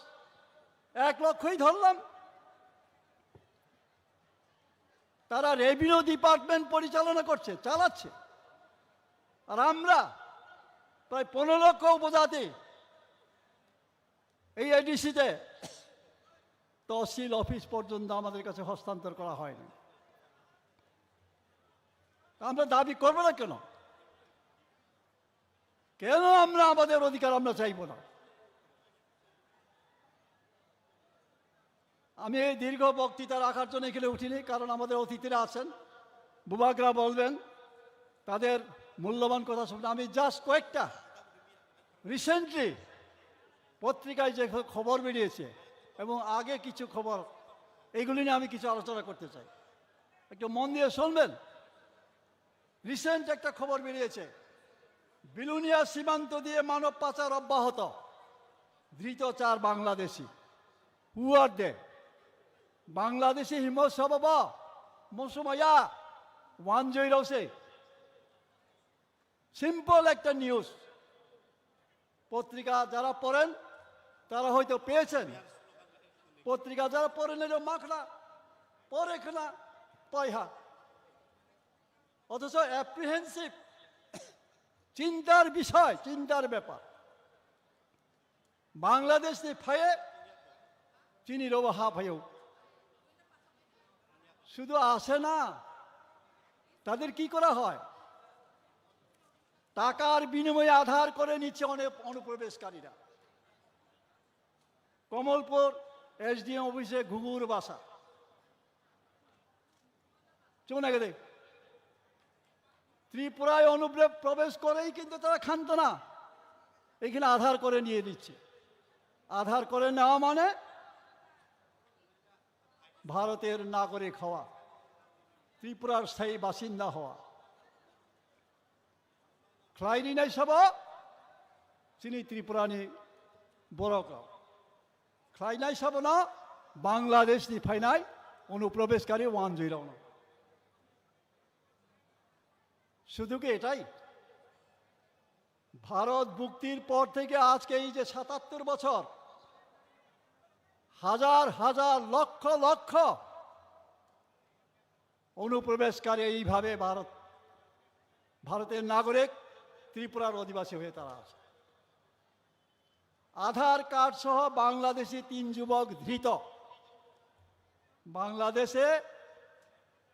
এক লক্ষই ধরলাম। তারা রেভিনিউ ডিপার্টমেন্ট পরিচালনা করছে, চালাচ্ছে। আর আমরা প্রায় পনেরো লক্ষ উপজাতি এই এডিসিতে তহসিল অফিস পর্যন্ত আমাদের কাছে হস্তান্তর করা হয়নি। আমরা দাবি করবো না কেন? কেন আমরা আমাদের অধিকার আমরা চাইবো না? আমি এই দীর্ঘ বক্তৃতা রাখার জন্য এখানে উঠিনি, কারণ আমাদের অতিথিরা আছেন, বুবাকরা বলবেন, তাদের মূল্যবান কথা শুনতে আমি জাস্ট কয়েকটা রিসেন্টলি পত্রিকায় যে খবর বেরিয়েছে এবং আগে কিছু খবর, এগুলি নিয়ে আমি কিছু আলোচনা করতে চাই। একটু মন দিয়ে শুনবেন। রিসেন্ট একটা খবর বেরিয়েছে, বিলুনিয়া সীমান্ত দিয়ে মানব পাচার অব্যাহত, ধৃত চার Bangladeshi. Who are they? Bangladeshi হিমসভব মৌসুমাইয়া ওয়ানজয়রাওসে। সিম্পল একটা নিউজ। পত্রিকা যারা পড়েন, তারা হয়তো পেয়েছেন। পত্রিকা যারা পড়েন, এটা মাখনা, পড়ে খানা, পাইহা। অথচ অ্যাপ্রিহেনসিভ, চিন্তার বিষয়, চিন্তার ব্যাপার। বাংলাদেশ নি ফায়ে চিনি রোবো হা ফায়ো। শুধু আসে না, তাদের কি করা হয়? টাকার বিনিময়ে আধার করে নিচ্ছে অনেক অনুপ্রবেশকারীরা। কমলপুর এসডিএম অফিসে ঘুঘুর বাসা। চুপ না গেলে ত্রিপুরায় অনুপ্রবেশ করেই কিন্তু তারা ক্ষান্ত না, এখানে আধার করে নিয়ে নিচ্ছে। আধার করে নেওয়া মানে ভারতের নাগরিক হওয়া, ত্রিপুরার স্থায়ী বাসিন্দা হওয়া। Khlaini nai sabo chini Tripura ni borok rok. Khlainai sabo no Bangladesh ni phainai অনুপ্রবেশকারী ওয়ানজয়রাও no. শুধু কি এটাই? ভারত মুক্তির পর থেকে আজকে এই যে সাতাত্তর বছর, হাজার হাজার লক্ষ লক্ষ অনুপ্রবেশকারী এইভাবে ভারত, ভারতের নাগরিক ত্রিপুরার অধিবাসী হয়ে তারা আছে। আধার কার্ড সহ বাংলাদেশি তিন যুবক ধৃত। বাংলাদেশে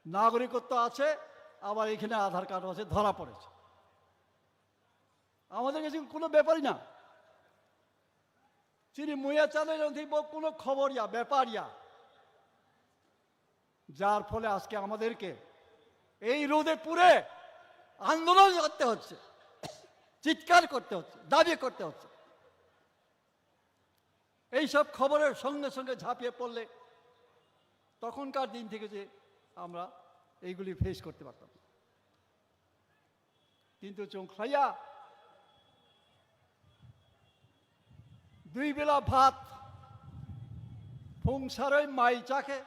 নাগরিকত্ব আছে, আবার এখানে আধার কার্ড আছে, ধরা পড়েছে। আমাদের কাছে কোনো ব্যাপারই না। চিনি মুয়া চালে যদি কোনো খবর ইয়া, ব্যাপার ইয়া, যার ফলে আজকে আমাদেরকে এই রোদে পুড়ে আন্দোলন করতে হচ্ছে, চিৎকার করতে হচ্ছে, দাবি করতে হচ্ছে। এইসব খবরের সঙ্গে সঙ্গে ঝাঁপিয়ে পড়লে তখনকার দিন থেকে যে আমরা এইগুলি ফেস করতে পারতাম। কিন্তু চোখ খাইয়া দুই বেলা ভাত, ফুংসারই মাই চাকে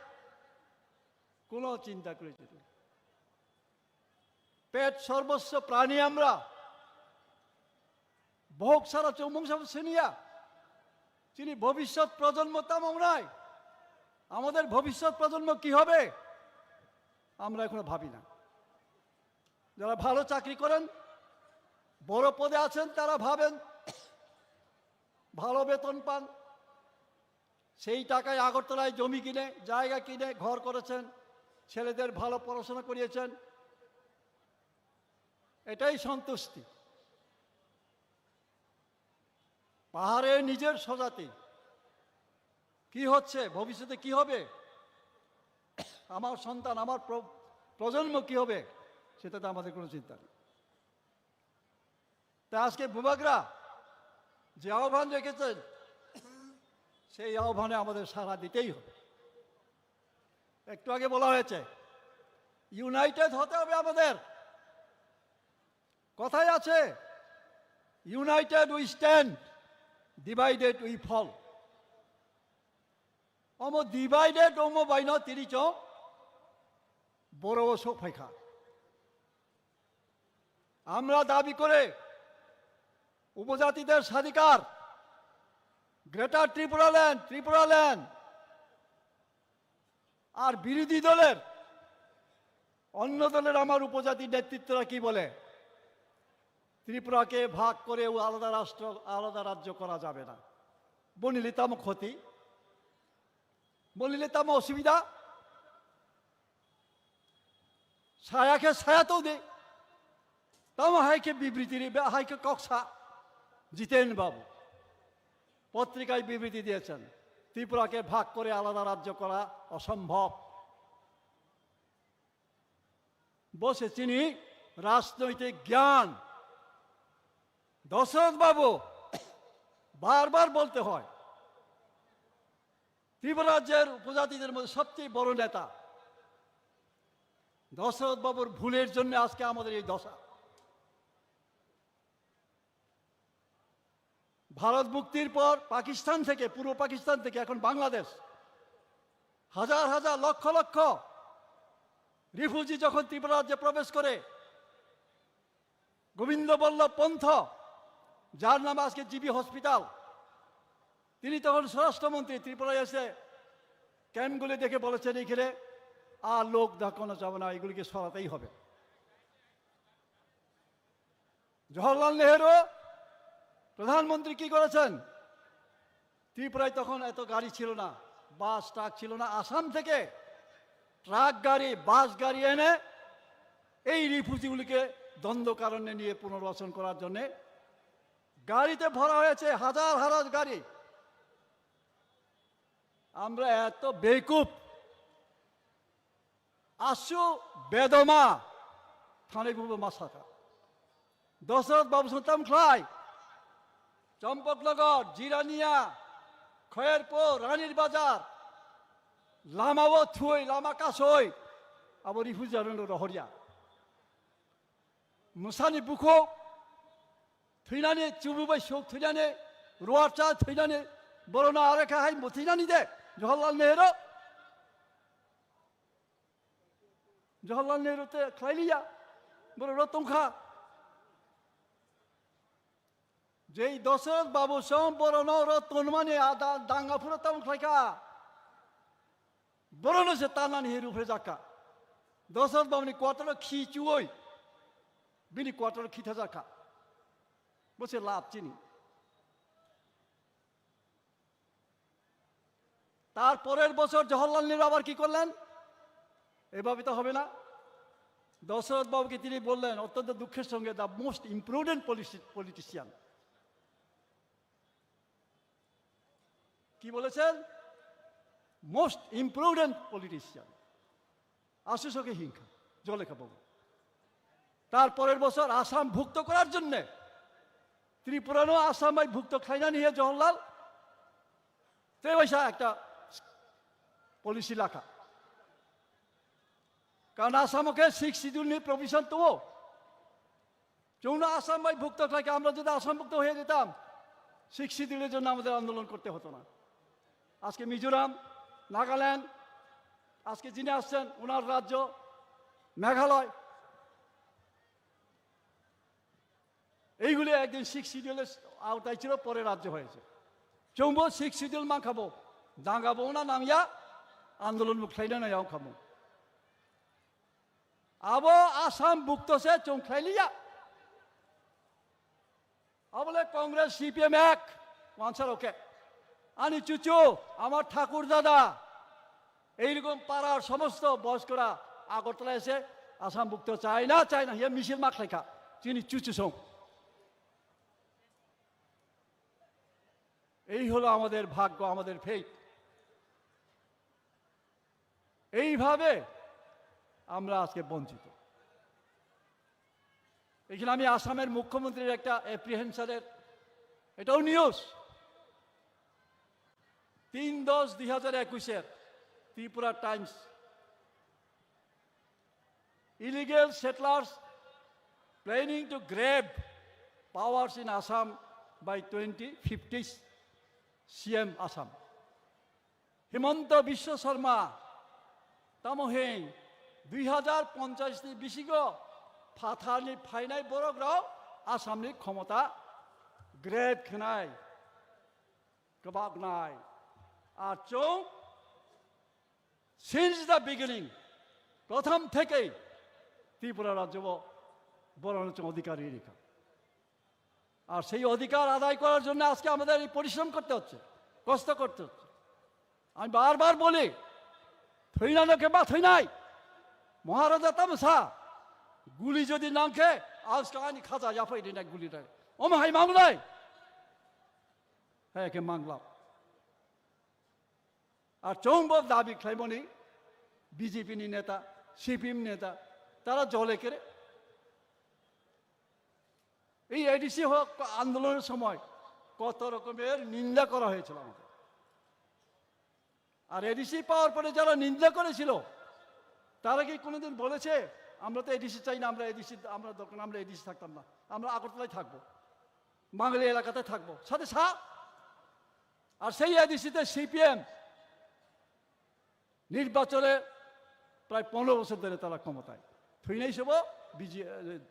কোনো চিন্তা করেছে না। পেট সর্বস্ব প্রাণী আমরা। ভোগ ছাড়া চৌমুং সব শুনিয়া চিনি ভবিষ্যৎ প্রজন্ম তেমন নাই। আমাদের ভবিষ্যৎ প্রজন্ম কি হবে, আমরা এখনো ভাবি না। যারা ভালো চাকরি করেন, বড় পদে আছেন, তারা ভাবেন, ভালো বেতন পান, সেই টাকায় আগরতলায় জমি কিনে, জায়গা কিনে, ঘর করেছেন, ছেলেদের ভালো পড়াশোনা করিয়েছেন, এটাই সন্তুষ্টি। পাহাড়ে নিজের স্বজাতি কি হচ্ছে, ভবিষ্যতে কি হবে, আমার সন্তান, আমার প্র-, প্রজন্ম কি হবে, সেটাতে আমাদের কোনো চিন্তা নেই। তা আজকে বুবাগরা যে আহ্বান রেখেছেন, সেই আহ্বানে আমাদের সাড়া দিতেই হবে। একটু আগে বলা হয়েছে, ইউনাইটেড হতে হবে আমাদের। কথায় আছে, "United we stand, divided we fall." Omo divided omo baino tini chong boro o sok phaikha. আমরা দাবি করে উপজাতিদের স্বাধিকার, গ্রেটার ত্রিপুরাল্যান্ড, ত্রিপুরাল্যান্ড। আর বিরোধী দলের, অন্য দলের আমার উপজাতি নেতৃত্বরা কি বলে, ত্রিপুরাকে ভাগ করে ও আলাদা রাষ্ট্র, আলাদা রাজ্য করা যাবে না। বনিলে তামো ক্ষতি, বনিলে তামো অসুবিধা। Saya khe saya tong di. Tamo hai khe bibriti ri, hai khe kok sa. জিতেন বাবু পত্রিকায় বিবৃতি দিয়েছেন, ত্রিপুরাকে ভাগ করে আলাদা রাজ্য করা অসম্ভব। বসে চিনি রাজনৈতিক জ্ঞান। দশরথ বাবু বারবার বলতে হয়, ত্রিপুরা রাজ্যের উপজাতিদের মধ্যে সবচেয়ে বড় নেতা দশরথ বাবুর ভুলের জন্য আজকে আমাদের এই দশা। ভারত মুক্তির পর পাকিস্তান থেকে, পূর্ব পাকিস্তান থেকে এখন বাংলাদেশ, হাজার হাজার, লক্ষ লক্ষ রিফিউজি যখন ত্রিপুরা রাজ্যে প্রবেশ করে, গোবিন্দ বল্লভ পন্থ, যার নাম আজকে জিবি হসপিটাল, তিনি তখন স্বরাষ্ট্রমন্ত্রী, ত্রিপুরায় এসে ক্যাম্পগুলি দেখে বলেছেন, "এখানে আর লোক দেখানো যাবে না, এগুলিকে সরাতেই হবে।" জওহরলাল নেহেরু প্রধানমন্ত্রী কি করেছেন? ত্রিপুরায় তখন এত গাড়ি ছিল না, বাস, ট্রাক ছিল না। আসাম থেকে ট্রাক গাড়ি, বাস গাড়ি এনে এই রিফিউজিগুলিকে দণ্ডকারণ্যে নিয়ে পুনর্বাসন করার জন্যে গাড়িতে ভরা হয়েছে, হাজার হাজার গাড়ি। আমরা এত বেকুব, আসু বেদমা থানায় বুবো মাসাকা। দশরথ বাবু সন্তান খ্লাই, চম্পকনগর, জিরানিয়া, খয়েরপুর, রানীর বাজার, লামাও থুই, লামা কাসই, abo রিফিউজি আরো রহরিয়া। Musani bukho thwinani, chubu bai sok thwinani, ruarcha thwinani, borona are kha hai muthwinani de, Jawaharlal Nehru. Jawaharlal Nehru te khlailiya, borok ro tongkha. Jei Dosoroth Babu song borokno oro tonmani ada danga phuru tamo khlaikha. Borokno se tanani he rupre jakka. Dosoroth Babuni quarter o khi chuoi. Bini quarter o khi thajakha. Bo se lab chini. তার পরের বছর জওহরলাল নেহরু আবার কি করলেন? এভাবে তো হবে না। দশরথ বাবুকে তিনি বললেন অত্যন্ত দুঃখের সঙ্গে, "The most imprudent politi-, politician।" কি বলেছেন? "Most imprudent politician।" Aswk soke hinkha, jole kha babu. তার পরের বছর আসাম ভুক্ত করার জন্য ত্রিপুরানো আসাম ভাই ভুক্ত খাইনা নিয়ে Jawaharlal Tei waisa ekta policy lakha. Karon Asamo khe sixth schedule ni provision tongo. Chwngno Asam bai bhukto khlai khe, আমরা যদি আসামভুক্ত হয়ে যেতাম, sixth schedule এর জন্য আমাদের আন্দোলন করতে হতো না। আজকে মিজোরাম, নাগাল্যান্ড, আজকে যিনি আসছেন ওনার রাজ্য মেঘালয়, এইগুলি একদিন সিক্স শিডিউলের আওতায় ছিল, পরে রাজ্য হয়েছে। Chwngbo sixth schedule mankha bo, danga bo wngna nangya, andolon bo khlaina nangya wngkha bo. Abo Asam bhukto se chwng khlailiya. Abole Congress, C P M ek, wansar oke. Ani chuchu, amar thakur dada, এইরকম পাড়ার সমস্ত বয়স্করা আগরতলা এসে আসামভুক্ত চায় না, চায় না, ইয়ে মিছিল মাখলেখা, চিনি চুচু সং। এই হলো আমাদের ভাগ্য, আমাদের ফেট। এইভাবে আমরা আজকে বঞ্চিত। এখানে আমি আসামের মুখ্যমন্ত্রীর একটা অ্যাপ্রিহেনশনের, এটাও নিউজ, তিন দশ দুই হাজার একুশের Tripura Times, Illegal settlers planning to grab powers in Assam by twenty fifty, C M Assam. Himanta Biswa Sarma, tamo hing, dui hajar ponchas ni bisingo phathar ni phainai borok rok Assam ni khomota grab khnai, kwbaknai. Ar chwng since the beginning, প্রথম থেকেই ত্রিপুরা রাজ্য ব-, বড় অঞ্চল অধিকার রেখা। আর সেই অধিকার আদায় করার জন্য আজকে আমাদের এই পরিশ্রম করতে হচ্ছে, কষ্ট করতে হচ্ছে। আমি বারবার বলি, থইনা লোকে বা থইনাই, মহারাজা তামসা, গুলি যদি নাংখে, আজকে আনি খাজা জাফাই দিন গুলি রায়। ওম হাই মাংলাই, হ্যাঁ, কে মাংলাম। আর চৌম্বক দাবি খাইমনি বিজেপি নি নেতা, সিপিএম নেতা, তারা জলে কেরে। এই এডিসি হক আন্দোলনের সময় কত রকমের নিন্দা করা হয়েছিল আমাদের। আর এডিসি পাওয়ার পরে যারা নিন্দা করেছিল, তারা কি কোনোদিন বলেছে, "আমরা তো এডিসি চাই না, আমরা এডিসি, আমরা দরকার না, আমরা এডিসি থাকতাম না, আমরা আগরতলায় থাকবো, বাঙালি এলাকাতে থাকবো"? সাথে সা-, আর সেই এডিসিতে সিপিএম নির্বাচনে প্রায় পনেরো বছর ধরে তারা ক্ষমতায়। থুইনাই সব বিজি-,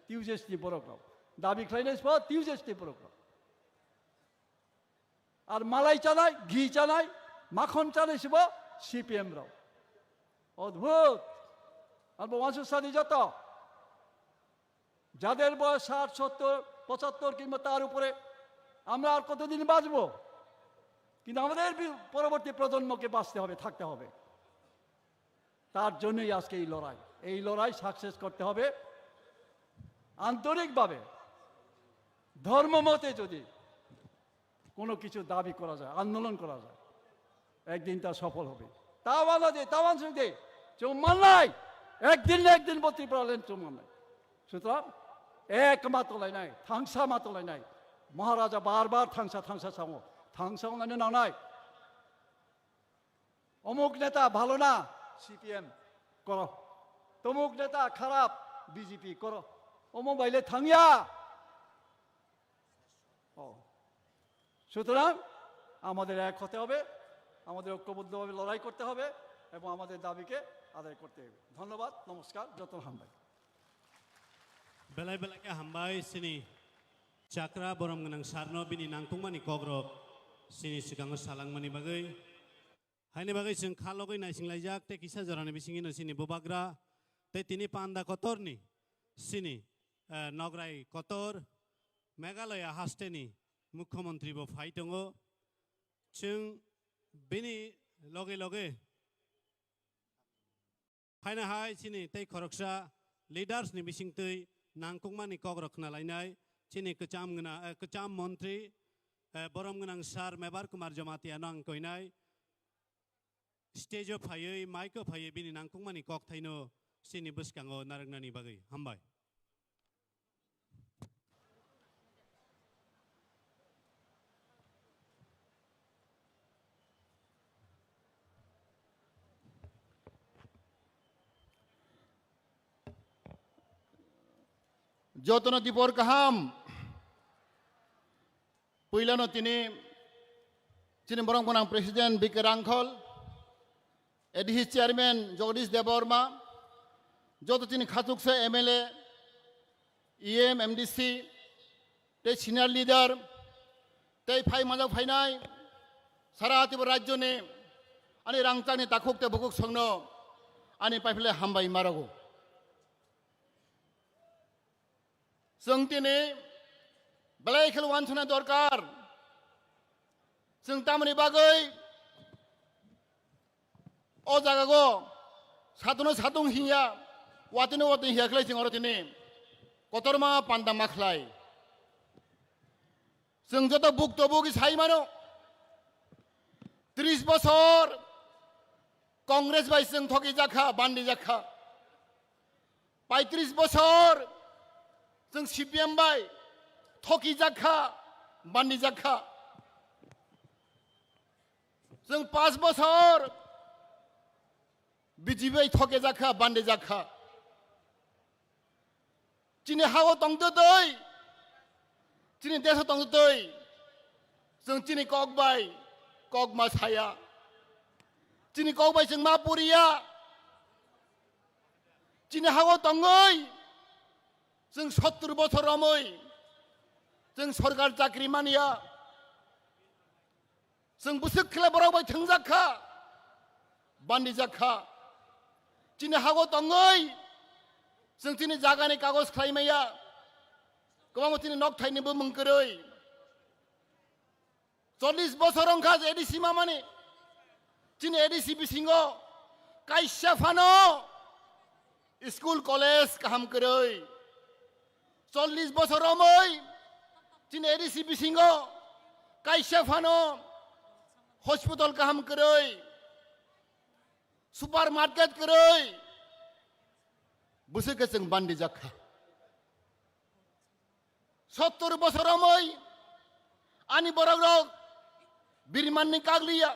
টিউজেস নি বরক রাও। দাবি খাইনাই সব টিউজেস নি বরক রাও। আর মালাই চানাই, ঘি চানাই, মাখন চানাই সব সিপিএম রাও। অদ্ভুত। আর বংশ সাদী যত, যাদের বয়স ষাট, সত্তর, পঁচাত্তর কিংবা তার উপরে, আমরা আর কতদিন বাঁচবো? কিন্তু আমাদের বি-, পরবর্তী প্রজন্মকে বাঁচতে হবে, থাকতে হবে। তার জন্যই আজকে এই লড়াই। এই লড়াই সাকসেস করতে হবে আন্তরিকভাবে, ধর্ম মতে যদি কোনো কিছু দাবি করা যায়, আন্দোলন করা যায়, একদিন তা সফল হবে। Tawan de, tawan sung de, chumannai, একদিন না একদিন bo Tripura land chumannai. সুতরাং একমাত্র লাইনাই, থাংসা মাত্র লাইনাই। মহারাজা বারবার থাংসা, থাংসা সামো, থাংসা লাইনে নানাই। অমুক নেতা ভালো না, সিপিএম করো। তমুক নেতা খারাপ, বিজেপি করো। অমুক বাইলে থাংয়া। ও। সুতরাং আমাদের এক হতে হবে, আমাদের ঐক্যবদ্ধভাবে লড়াই করতে হবে এবং আমাদের দাবিকে আদায় করতে হবে। ধন্যবাদ, নমস্কার, যত হামবাই। Belai belai khe hambai chini chakra borom gwnang sarno bini nangkukmani kokrok chini swkango salangmani bagwi. Haini bagwi chwng kha logwi naisinglaijak tei kisa jorani bisingino chini bubagra tei tini panda kotorni chini, eh, nograi kotor Meghalaya hasteni mukhyamantri bo phai tongo. Chwng bini loge loge phaina hai chini tei khoroksa leaders ni bisingtwi nangkukmani kokrok khna lainai chini kwcham gwnang, eh, kwcham montri, eh, borom gwnang sir Mebar Kumar Jamatia no ang koinai. Stage o phaiwi, mic o phaiwi bini nangkukmani kokthaino chini bwskango narwknani bagwi. Hambai. Jotono dipor kaham. Puilano tini chini borok gwnang President B K Rangkhol, A D C Chairman Jagadish Debbarma, joto chini khachuksa M L A, E M, M D C, tei senior leader, tei phai majak phainai sara Tripura rajyoni ani rangchakni takhuk tei bukhuk songno ani paiphle hambai marogo. Chwng tini belai kheno wansukna dorkar. Chwng tamoni bagwi o jagao satuno satung hiya, watino watwi hiya khlai chwng oro tini kotorma panda ma khlai. Chwng joto bukto bugi sai mano, tris bosor Congress bai chwng thoki jakha, bandi jakha. Paitris bosor chwng C P M bai thoki jakha, bandi jakha. Chwng pas bosor B J P bai thoke jakha, bandi jakha. Chini hao tongtwtwi, chini deso tongtwtwi, chwng chini kok bai kok ma saya. Chini kok bai chwng ma puriya. Chini hao tongwi chwng sottur bosor romwi chwng sorkar chakri manya. Chwng bwswk khle borok bai thwngjak kha, bandijak kha. Chini hago tongwi chwng chini jagani kagoj khlai maya, kwbangma chini nok thaini bumung kwrwi. Chollish bosor wngkha je A D C mamani. Chini A D C bisingo kaisa phano school, college kaham kwrwi. Chollish bosor romwi chini A D C bisingo kaisa phano hospital kaham kwrwi, supermarket kwrwi, bwswk khe chwng bandijak kha. Sottur bosor romwi ani borok rok birmanni kagliya.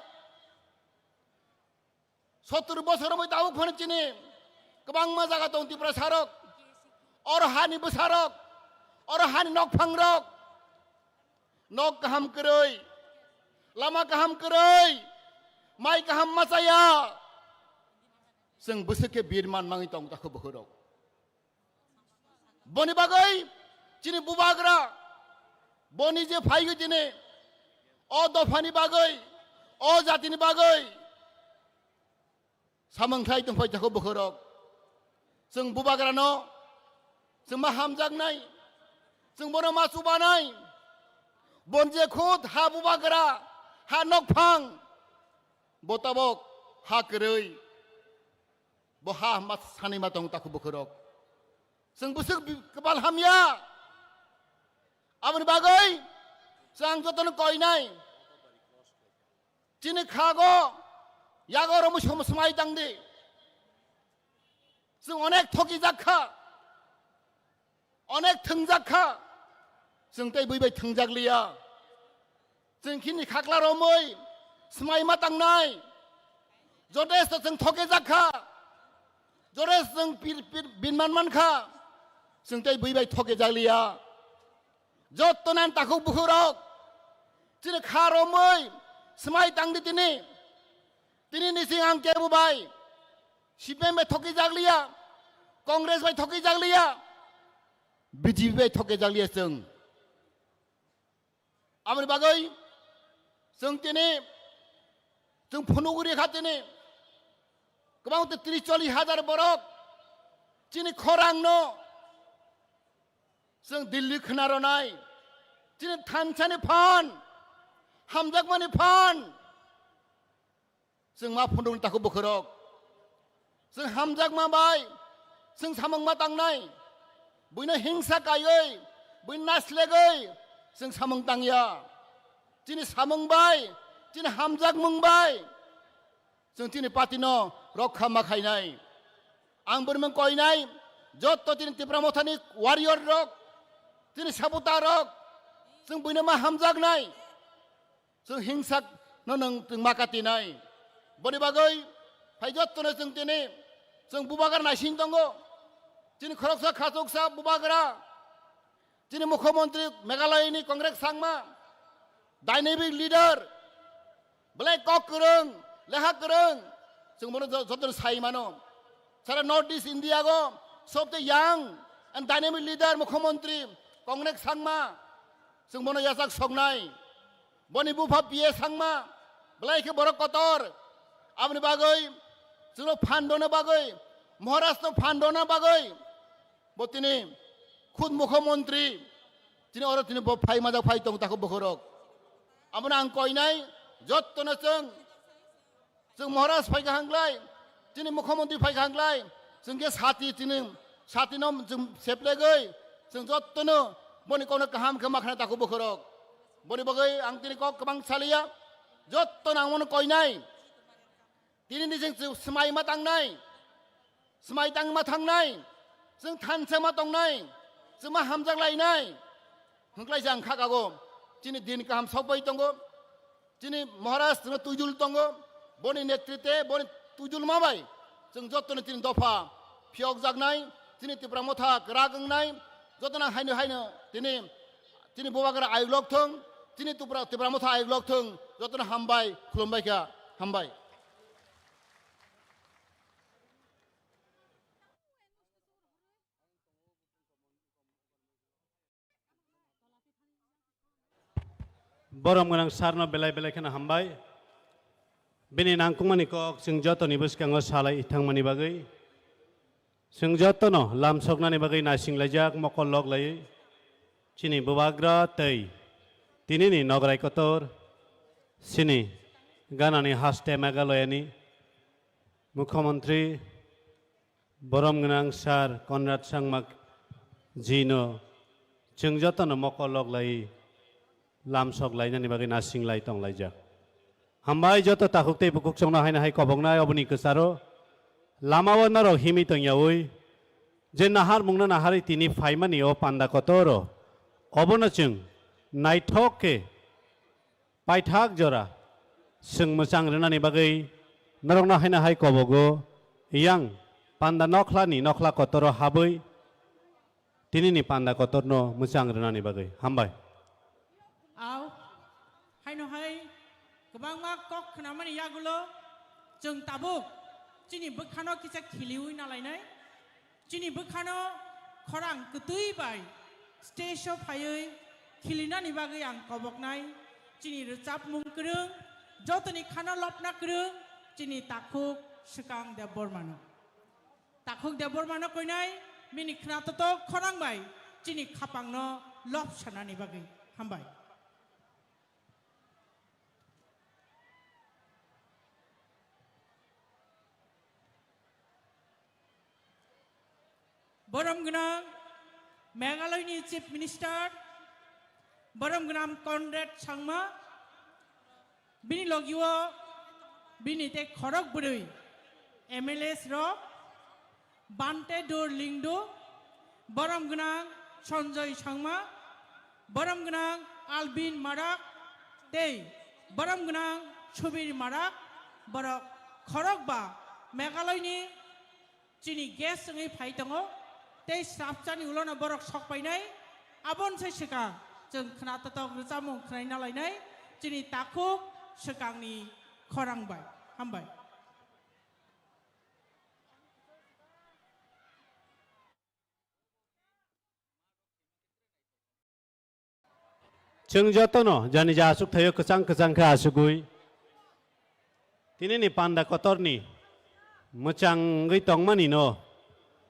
Sottur bosor romwi tabuk phano chini kwbangma jaga tong Tiprasa rok, oro hani bwsa rok, oro hani nokphang rok, nok kaham kwrwi, lama kaham kwrwi, mai kaham machaya, chwng bwswk khe birman mangwi tong takhu bukhuk rok. Boni bagwi chini bubagra, boni je phaigwi tini o dophani bagwi, o jatini bagwi samung khlai tongphai takhu bukhuk rok. Chwng bubagrano chwng ma hamjaknai, chwng bono ma chubanai. Bon je khud ha bubagra, ha nokphang, bo tabok ha kwrwi. Bo ha ma sani ma tong takhu bukhuk rok. Chwng bwswk bi-, kwbal hamya. Aboni bagwi chwng jotono koinai. Chini khago yago romwi som-, swmai tangdi. Chwng onek thoki jak kha. Onek thwngjak kha, chwng tei bui bai thwngjak liya. Chwng khini khakla romwi swmai ma tangnai. Jotesto chwng thoke jak kha, jotesto chwng pir, pir, binman man kha, chwng tei bui bai thoke jak liya. Jotto nan takhuk bukhuk rok, chini kha romwi swmai tangdi tini. Tini nising ang kebo bai C P M bai thoki jak liya, Congress bai thoki jak liya, B J P bai thoke jak liya chwng. Aboni bagwi chwng tini, chwng phunugwi rikha tini, kwbang tei tris chollish hajar borok chini khorangno chwng Delhi khna rwnai, chini thansani phan, hamjakmani phan. Chwng ma phunukni takhuk bukhuk rok. Chwng hamjakma bai chwng samung ma tangnai. Buino hingsa kaiwi, buino naslegwi chwng samung tangya. Chini samung bai, chini hamjakmung bai chwng chini party no rokha ma khainai. Ang bwrwimung koinai, jotto chini Tipra Mothani warrior rok, chini sabuta rok, chwng buino ma hamjaknai. Chwng hingsa no nwng chwng ma katinai. Boni bagwi phai jottono chwng tini chwng bubagra naising tongo. Chini khoroksa khachuksa bubagra Chini Mukhyamantri Meghalaya ni Congress sangma, dynamic leader, belai kok kwrwng, leha kwrwng, chwng bono jo-, joto sai mano. Sara North East India go sobte young and dynamic leader Mukhyamantri Congress sangma, chwng bono yachak soknai. Boni bupha P A sangma, belai khe borok kotor. Aboni bagwi chwngno phan rwna bagwi, Maharashtra phan rwna bagwi, bo tini khud Mukhyamantri, tini oro tini bo phai majak phai tong tako bokhorok. Abono ang koinai, jottono chwng, chwng Maharaj phai kaham glai, tini Mukhyamantri phai kaham glai, chwng khe sati tini, satino chwng seplegwi, chwng jottono boni kokno kaham khe makhna tako bokhorok. Boni bagwi ang tini kok kwbang saliya, jottono ang bono koinai. Tini ni chwng swmai ma tangnai, swmai tang ma thangnai, chwng thansa ma tongnai, chwng ma hamjak lainai. Hwnkhlai se ang kha kago, chini din kaham sokbai tongo, chini Maharaj chwngno twijul tongo, boni netrite, boni twijulma bai chwng jottoni tini dopha phiyokjaknai, chini Tipra Motha kwrak wngnai, jotono haino haino tini, chini Bubagra ayuk lok thung, chini Tipra, Tipra Motha ayuk lok thung, jotono hambai, khulumbai kha, hambai. Borom gwnang sir no belai belai kheno hambai. Bini nangkukmani kok chwng jotoni bwskango salai thangmani bagwi. Chwng jotono lamsoknani bagwi naisinglaijak mokol lok laiwi. Chini Bubagra tei tinini nograi kotor, chini ganani haste Meghalaya ni Mukhyamantri Borom gwnang sir Conrad Sangma ji no chwng jotono mokol lok lai lamsok lainani bagwi nasing lai tong laijak. Hambai joto takhuk tei bukhuk chwngno haino hai koboknai oboni kwcharo lamao norok himwi tongyaui je naharmungno naharwi tini phaimani o panda kotoro obono chwng naithok khe paithak jora chwng mwchang rwnani bagwi norokno haino hai kobogo yang panda nokhlani nokhla kotoro habwi tinini panda kotorno mwchang rwnani bagwi. Hambai. Au, haino hai kwbangma kok khnamani yagulo chwng tabuk chini bwkhano kisa khiliui nalainai. Chini bwkhano khorang kwtwi bai stage o phaiwi khilinani bagwi ang koboknai chini rwchapmung kwrwng, jotoni khana lopna kwrwng chini takhuk Swkang Debbarmano. Takhuk Debbarmano koinai bini khna totok khorang bai chini khapangno lop sanani bagwi. Hambai. Borom gwnang Meghalaya ni Chief Minister, borom gwnang Conrad Sangma, bini logio bini tei khorok bwrwi M L As rok, Bante Dor Lingdo, borom gwnang Sanjoy Sangma, borom gwnang Albin Marak tei borom gwnang Subir Marak, borok khorokba Meghalaya ni chini guest wngwi phai tongo, tei swrapchani ulono borok sok painai, aboni se swkang chwng khna totok rwchapmung khnaina lainai chini takhuk swkangni khorang bai. Hambai. Chwng jotono jani ja aswk thaio kwchang kwchang khe aswgwi tinini panda kotorni mwchangwi tongmani no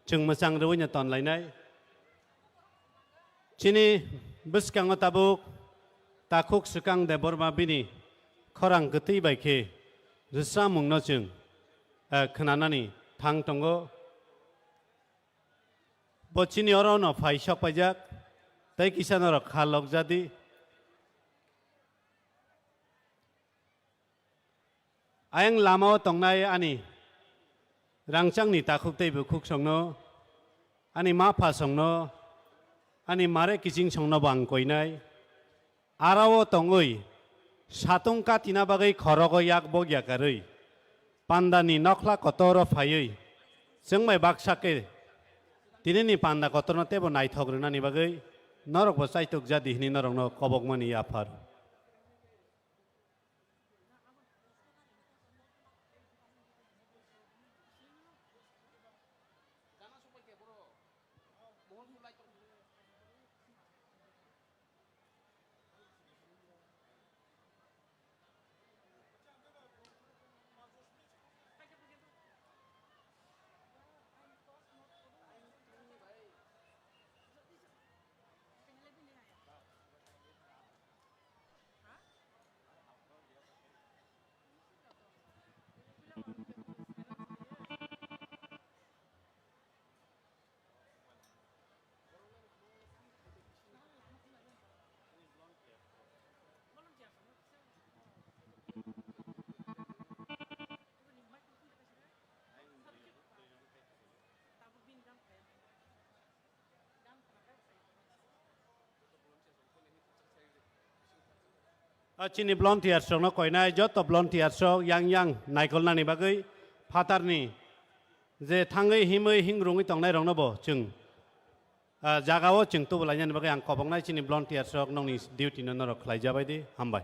chwng mwchang rwino tonlainai. Chini bwskango tabuk takhuk Swkang Debbarma bini khorang kwtwi bai khe rwchapmungno chwng, eh, khwnanani thang tongo. Bo chini oro no phai sok paijak, tei kisa norok kha lok jadi. Ayang lama o tongnai ani rangchakni takhuk tei bukhuk songno, ani ma pha songno, ani mare kiching songno bo ang koinai. Arao tongwi satung katina bagwi khorogo yak bok yakarwi pandani nokhla kotoro phaiwi chwngbai baksa khe tinini panda kotorno teibo naithok rwnani bagwi Norok bo chaitok jadi hini norokno kobokmani yaphar. A chini volunteers rokno koinai joto volunteers rok yang yang naikolnani bagwi phatarni je thangwi himwi hingrungwi tongnai rokno bo chwng, ah, jagao chwng tubulainani bagwi ang koboknai chini volunteers rok nokni duty no norok khlai jabai di, hambai.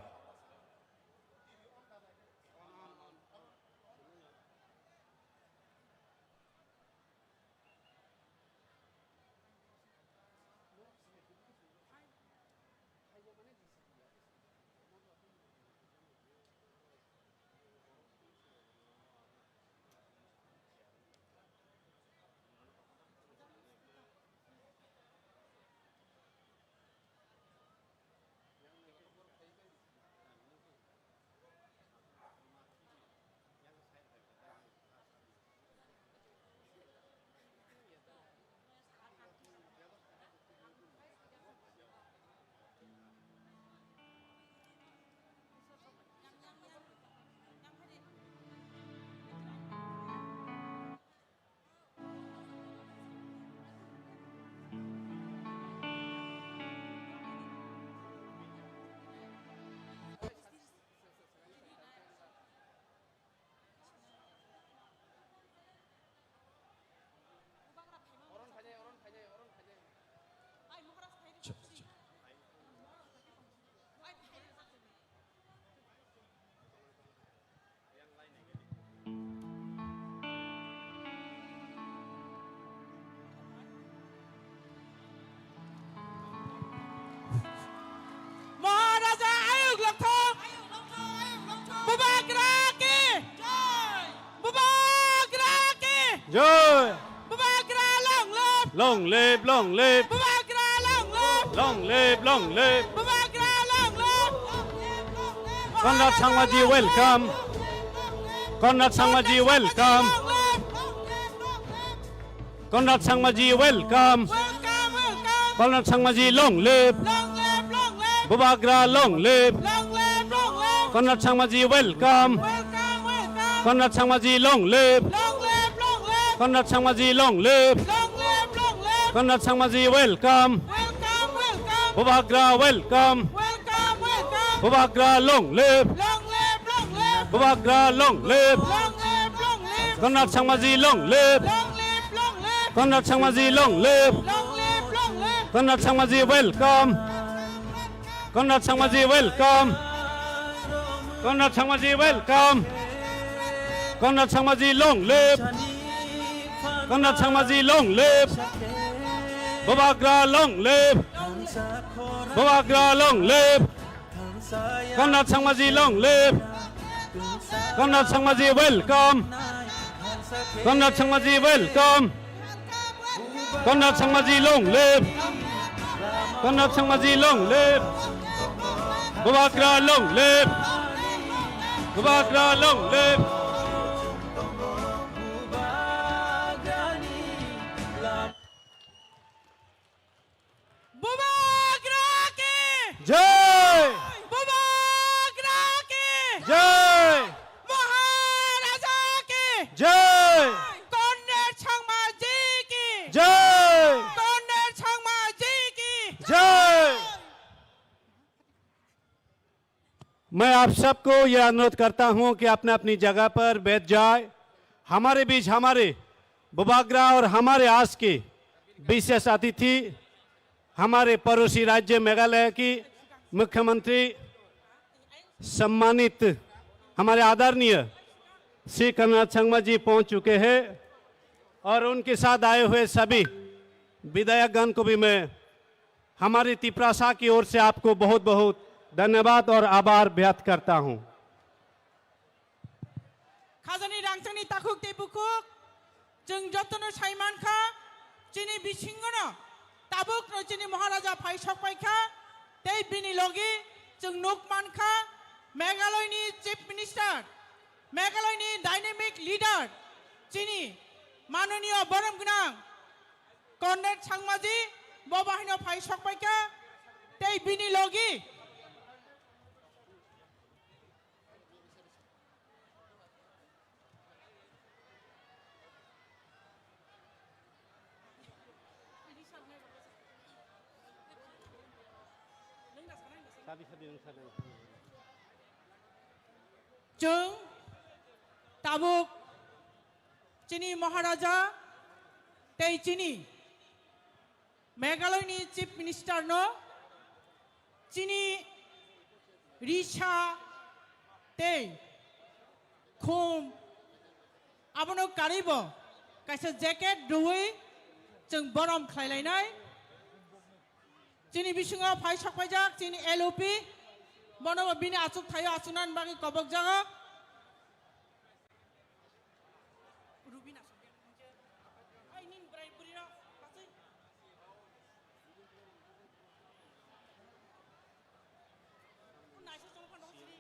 Maharaja Ayuk Lokthong. Bubagra ki. Bubagra ki. Joy. Bubagra long live. Long live, long live. Bubagra long live. Long live, long live. Bubagra long live. Conrad Sangmaji welcome. Conrad Sangmaji welcome. Conrad Sangmaji welcome. Welcome, welcome. Conrad Sangmaji long live. Long live, long live. Bubagra long live. Long live, long live. Conrad Sangmaji welcome. Welcome, welcome. Conrad Sangmaji long live. Long live, long live. Conrad Sangmaji long live. Long live, long live. Conrad Sangmaji welcome. Welcome, welcome. Bubagra welcome. Welcome, welcome. Bubagra long live. Long live, long live. Bubagra long live. Long live, long live. Conrad Sangmaji long live. Long live, long live. Conrad Sangmaji long live. Long live, long live. Conrad Sangmaji welcome. Conrad Sangmaji welcome. Conrad Sangmaji welcome. Conrad Sangmaji long live. Conrad Sangmaji long live. Bubagra long live. Bubagra long live. Conrad Sangmaji long live. Conrad Sangmaji welcome. Conrad Sangmaji welcome. Conrad Sangmaji long live. Conrad Sangmaji long live. Bubagra long live. Bubagra long live. Bubagra ki! Jai! Bubagra ki! Jai! Maharaja ki! Jai! Conrad Sangmaji ki! Jai! Conrad Sangmaji ki! Jai! मैं आप सबको यह अनुरोध करता हूं कि अपने अपनी जगह पर बैठ जाए। हमारे बीच हमारे बुबाग्रा और हमारे आज के विशेष अतिथि हमारे पड़ोसी राज्य मेघालय की मुख्यमंत्री सम्मानित हमारे आदरणीय श्री कन्हैया संगमा जी पहुंच चुके हैं और उनके साथ आए हुए सभी विधायकगण को भी मैं हमारी तिपरासा की ओर से आपको बहुत बहुत धन्यवाद और आभार व्यक्त करता हूं। Khajani rangchakni takhuk tei bukhuk, chwng jotono sai mankha, chini bisingono tabukno chini Maharaja phai sokpaikha, tei bini logi chwng nuk mankha, Meghalaya ni Chief Minister, Meghalaya ni dynamic leader, chini manoniyo borom gwnang Conrad Sangmaji, bo bahaino phai sokpaikha, tei bini logi Chwng tabuk chini Maharaja tei chini Meghalaya ni Chief Minister no chini risa tei khum abono karwi bo kaisa jacket rwui chwng borom khlai lainai. Chini bisingo phai sokpaijak chini L O P, bono bo bini achuk thaio achuknani bagwi kobokjago. Rubina songkhe. Ai, nini bwrai bwrwi rok, bachai. Naisa chong phano siri.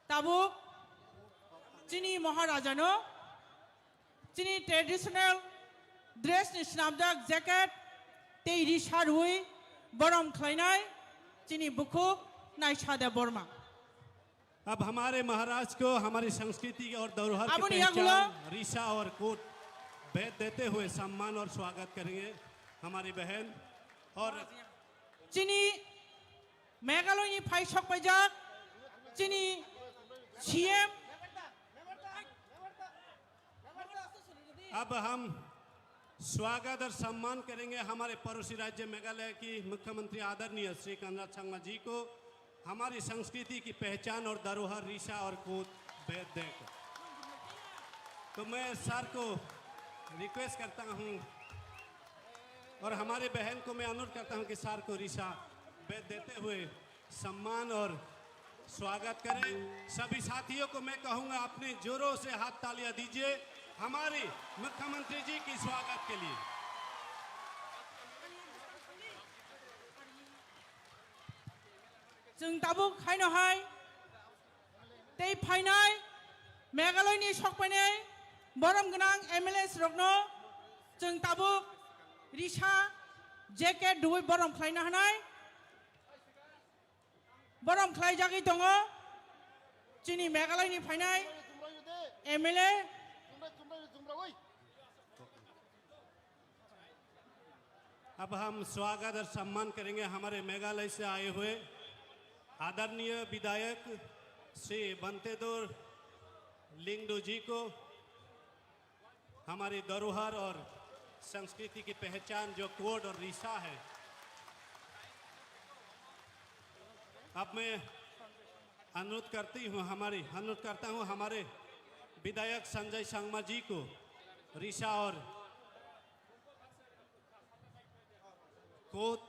Tabuk chini Maharajano chini traditional dress ni swnamjak jacket tei ri sarwi borom khlainai chini bukhuk Naisa Debbarma. अब हमारे महाराज को हमारी संस्कृति और धरोहर की Aboni yagulo पहचान रीसा और कोट भेद देते हुए सम्मान और स्वागत करेंगे हमारी बहन और chini Meghalaya ni phai sokpaijak chini C M. अब हम स्वागत और सम्मान करेंगे हमारे पड़ोसी राज्य मेघालय की मुख्यमंत्री आदरणीय श्री कन्हैया संगमा जी को हमारी संस्कृति की पहचान और धरोहर रीसा और कोट भेद देकर। तो मैं सर को रिक्वेस्ट करता हूँ और हमारे बहन को मैं अनुरोध करता हूँ कि सर को रीसा भेद देते हुए सम्मान और स्वागत करें। सभी साथियों को मैं कहूंगा, अपने जोरों से हाथ तालियां दीजिए हमारी मुख्यमंत्री जी की स्वागत के लिए। Chwng tabuk haino hai tei phainai Meghalaya ni sokpainai borom gwnang M L As rokno chwng tabuk risa jacket rwui borom khlaina hanai. Borom khlaijagwi tongo chini Meghalaya ni phainai M L A. अब हम स्वागत और सम्मान करेंगे हमारे मेघालय से आए हुए आदरणीय विधायक श्री बंतेदोर लिंगडो जी को। हमारी धरोहर और संस्कृति की पहचान जो कोड और रिसा है, अब मैं अनुरोध करती हूँ, हमारी अनुरोध करता हूँ हमारे विधायक संजय संगमा जी को रिसा और कोड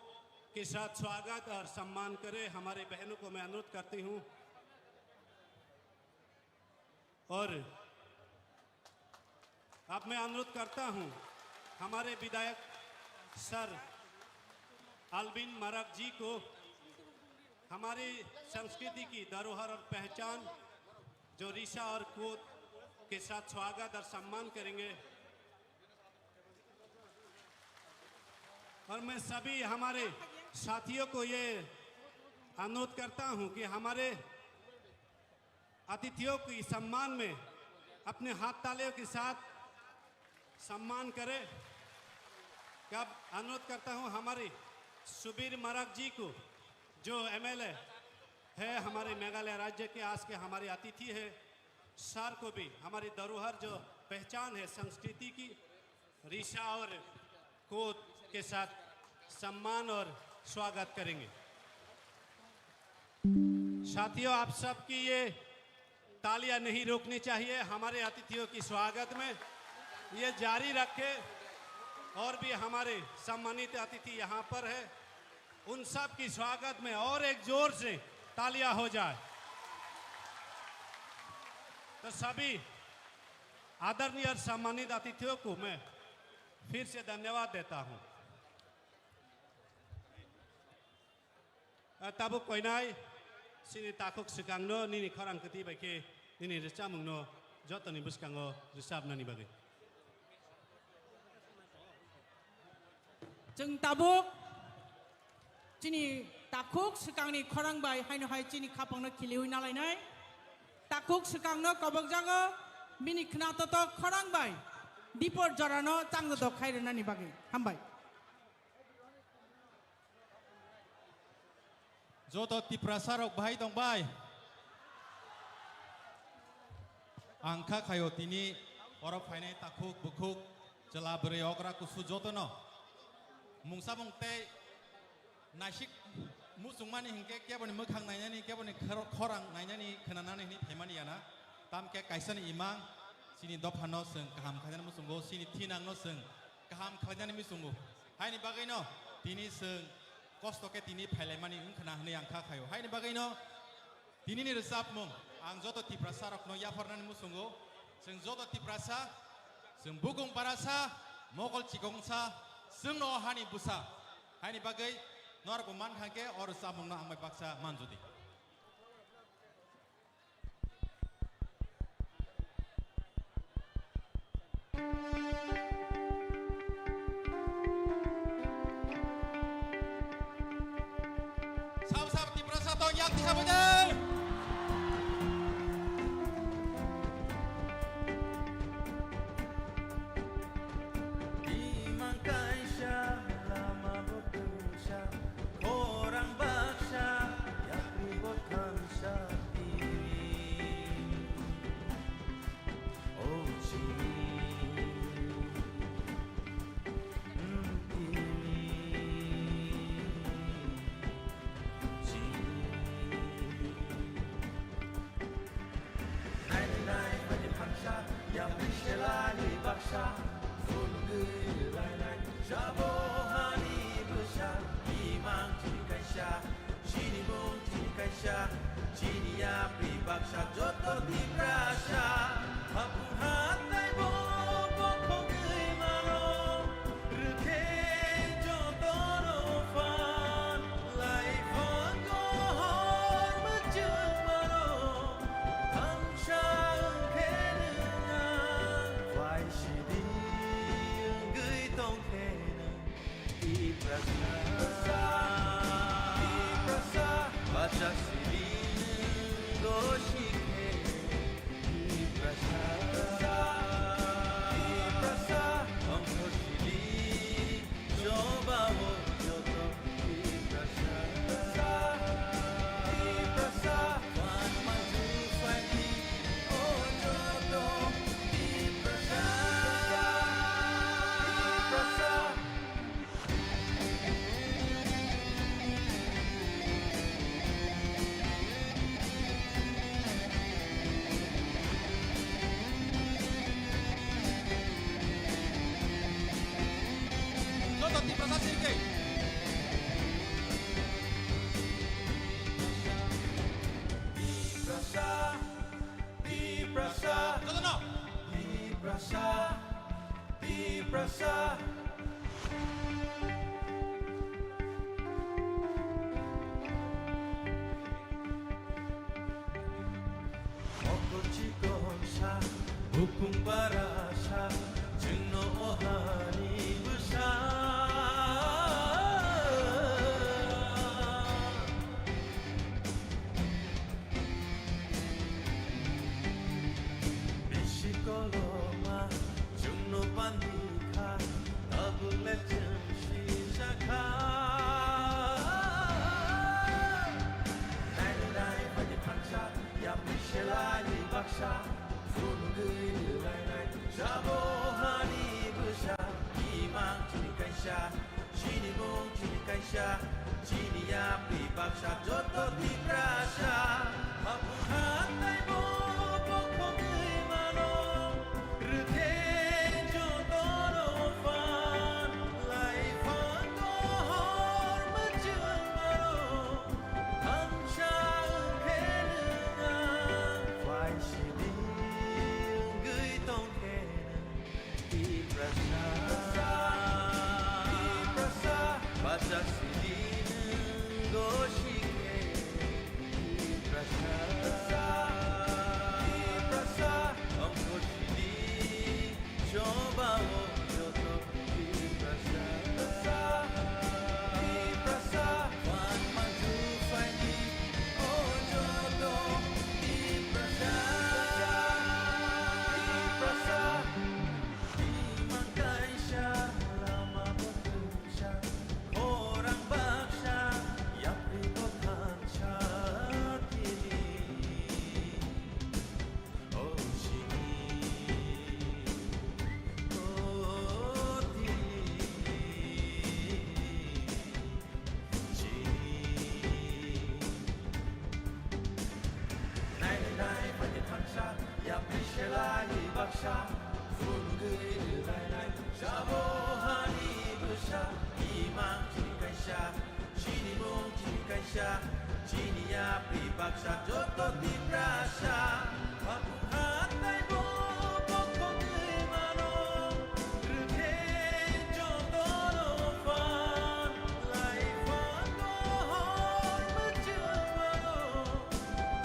के साथ स्वागत और सम्मान करें। हमारे बहनों को मैं अनुरोध करती हूँ। और अब मैं अनुरोध करता हूं हमारे विधायक सर अल्विन मारक जी को हमारी संस्कृति की धरोहर और पहचान जो रिसा और कोट के साथ स्वागत और सम्मान करेंगे। और मैं सभी हमारे साथियों को ये अनुरोध करता हूं कि हमारे अतिथियों की सम्मान में अपने हाथ तालियों के साथ सम्मान करें। कब अनुरोध करता हूं हमारे सुबीर मराक जी को, जो एमएलए है हमारे मेघालय राज्य के, आज के हमारे अतिथि है, सर को भी हमारी धरोहर जो पहचान है संस्कृति की, रिशा और कोत के साथ सम्मान और स्वागत करेंगे। साथियों, आप सबकी ये तालियां नहीं रुकनी चाहिए हमारे अतिथियों की स्वागत में, ये जारी रखें। और भी हमारे सम्मानित अतिथि यहाँ पर है, उन सब की स्वागत में और एक जोर से तालियां हो जाए। तो सभी आदरणीय और सम्मानित अतिथियों को मैं फिर से धन्यवाद देता हूं। Ah, tabuk koinai, chini takhuk swkangno nini khorang kwtwi bai khe nini rwchapmungno jotoni bwskango rwchapnani bagwi. Chwng tabuk chini takhuk swkangni khorang bai haino hai chini khapangno khiliwi nalainai. Takhuk swkangno kobokjago bini khwnatotok khorang bai dipor jorano changdodok khai rwnani bagwi. Hambai. Joto Tiprasa rok bahai tong bai? Ang kha khaio tini oro phainai takhuk bukhuk chwla bwrwi okra kusu jotono mungsa mung tei naisik muchungmani hinkhe keboni mwkhang nainani, keboni khor-, khorang nainani, khwnanani hwnwi phaimani yana. Tamkhe kaisani imang chini dophano chwng kaham khainani muchungo, chini thinangno chwng kaham khlainani muchungo. Haini bagwino tini chwng kosto khe tini phailaimani wngkhwna hwnwi ang kha khaio. Haini bagwino tinini rwchapmung ang joto Tiprasa rokno yapharnani muchungo. Chwng joto Tiprasa, chwng bukung barasa, mokol chikongsa, chwngno o hani bwsa. Haini bagwi norokbo mankha khe o rwchapmungno ang bai baksa manjodi. Sabo sabo Tiprasa tong yak tisa bwdai. Imang kaisa lama bo twisa, khorang baksa, yapri bo thansa tiri. O chini, mm, tini, chini. Nainai mani phansa, yapri selani baksa, phulugwi lainai, jabo hani bwsa, imang chini kaisa, chini mung chini kaisa, chini yapri baksa, joto Tiprasa, haphung hatai bo bokhogwi mano. Rwkhe jotono phan, laiphang gohor mwchwng mano. Thansa wngkhe nwng ang, phai sidi wngwi tongkhe nwng. Tiprasa, Tiprasa, bachak sidi wngwi sikhe. Tiprasa, Tiprasa, ongkhor sidi, choba o joto Tiprasa. Tiprasa, wan manju phaidi, o joto Tiprasa. Tiprasa. Joto Tiprasa sirkhe. Tiprasa, Tiprasa, jotono. Tiprasa, Tiprasa. Mokol chikonsa, bukung barasa, chwngno o hani bwsa. Tabuk le chwng sijak kha. Nainai nainai phaidi thansa, yapri selai baksa, phunugwi rwlainai, jabo hani bwsa, imang chini kaisa, chini mung chini kaisa, chini yapri baksa, joto Tiprasa, haphang hathai bo bokhogwi mano. Rwkhe jotono phan, lai phan dohor mwchwng mano, thansa wngkhe nwng ang, phaisidi wngwi tongkhe nwng Tiprasa, Tiprasa, bachak sidi nwng gosikhe Tiprasa, Tiprasa, ongkho sidi choba o joto Tiprasa, Tiprasa, phan manju phaidi o joto Tiprasa, Tiprasa, imang kaisa lama bo Khorang baksa yapri bo thansa tini. O chini, o tini, chini. Nainai nainai phaidi thansa, yapri selai baksa, phunugwi rwlainai, jabo hani bwsa, imang chini kaisa, chini mung chini kaisa, chini yapri baksa, joto Tiprasa, haphang hathai bo bokhogwi mano. Rwkhe jotono phan, lai phan dohor mwchwng mano.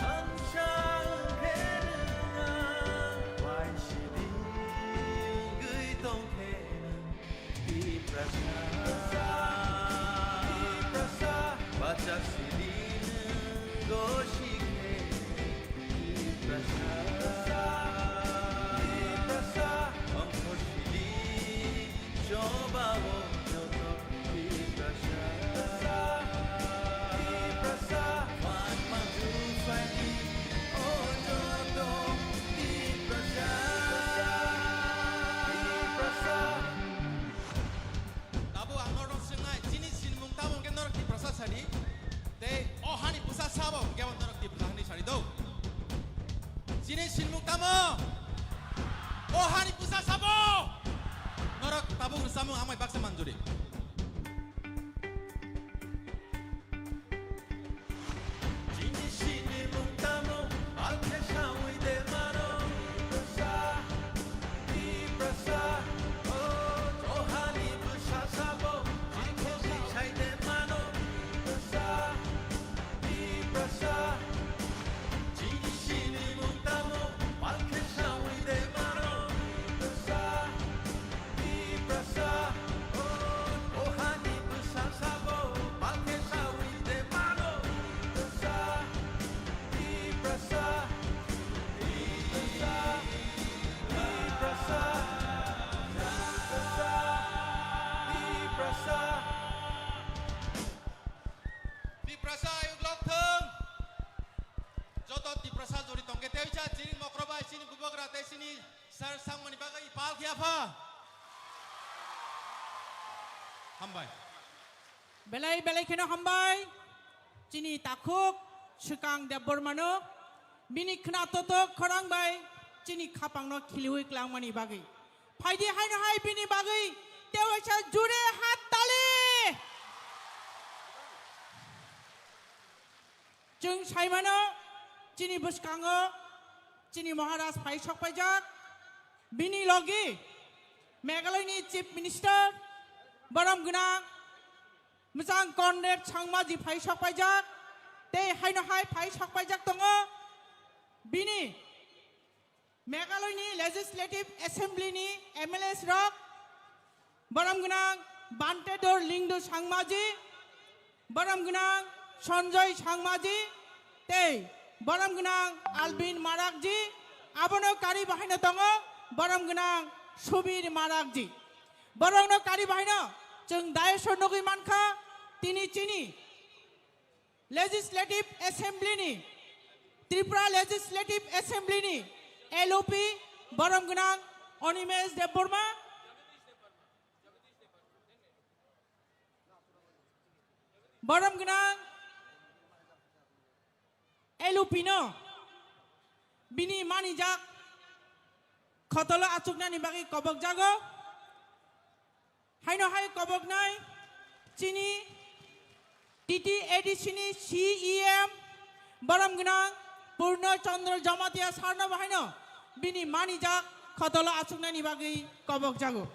Thansa wngkhe nwng ang, phaisidi wngwi tongkhe nwng Tiprasa, Tiprasa, bachak sidi nwng gosikhe Tiprasa, Tiprasa, ongkhor sidi choba o joto Tiprasa, Tiprasa, phan manju phaidi o joto Tiprasa, Tiprasa. Tabuk ang norok swngnai, chini sinimung tamo hwnkhe norok Tiprasa sadi? Tei o hani bwsa sabo hwnkhe bo norok Tiprasa hwnwi sadi do? Chini sinimung tamo? O hani bwsa sabo? Norok tabuk rwchapmung amai baksa manjuri. Chini sinimung tamo, alkhe sawi de mano. Tiprasa, Tiprasa, oh, johani bwsa sabo, chini sai de mano. Tiprasa, Tiprasa, chini sinimung tamo, alkhe sawi de mano. Tiprasa, Tiprasa, oh, oh, hani bwsa sabo, balkhe sawi de mano. Tiprasa, Tiprasa, Tiprasa, Tiprasa, Tiprasa. Tiprasa ayuk lok thung. Joto Tiprasa jori tongkhe tei cha chini mokro bai chini bubagra tei chini Sir, sangmani bagwi pal khe apha. Hambai. Belai belai kheno hambai. Chini takhuk swkang Debbarmano bini khna totok khorang bai chini khapangno khiliwi klangmani bagwi. Phaidi haino hai bini bagwi tewaisa jure hat tali. Chwng saimano chini bwskango chini Maharaj phai sokpaijak, bini logi Meghalayani Chief Minister borom gwnang Mwchang Conrad Sangmaji phai sokpaijak, tei haino hai phai sokpaijak tongo bini Meghalayani Legislative Assembly ni M L As rok, borom gwnang Bantedor Lingdu Sangmaji, borom gwnang Sanjoy Sangmaji, tei borom gwnang Albin Marakji, abono kari bahaino tongo borom gwnang Subir Marakji. Borokno kari bahaino chwng dais o nugwi mankha, tini chini Legislative Assembly ni, Tripura Legislative Assembly ni L O P borom gwnang Animesh Debbarma, borom gwnang L O P no bini manijak khotolo achuknani bagwi kobokjago. Haino hai koboknai chini T T A D C ni C E M borom gwnang Purno Chandra Jamatia sarno bahaino bini manijak khotolo achuknani bagwi kobokjago.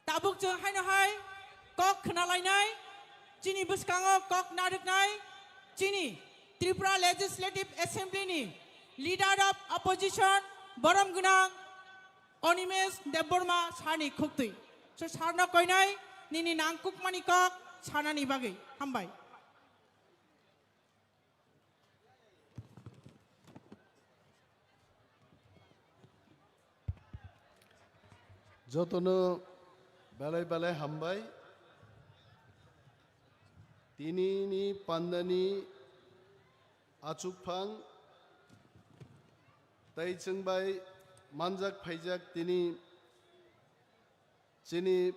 Tabuk chwng haino hai kok khna lainai, chini bwskango kok narwknai, chini Tripura Legislative Assembly ni Leader of Opposition borom gwnang Animesh Debbarma sarni khuktwi. So sarno koinai nini nangkukmani kok sanani bagwi. Hambai. Jotono belai belai hambai. Tinini pandani achukphang tei chwngbai manjak phaijak tini chini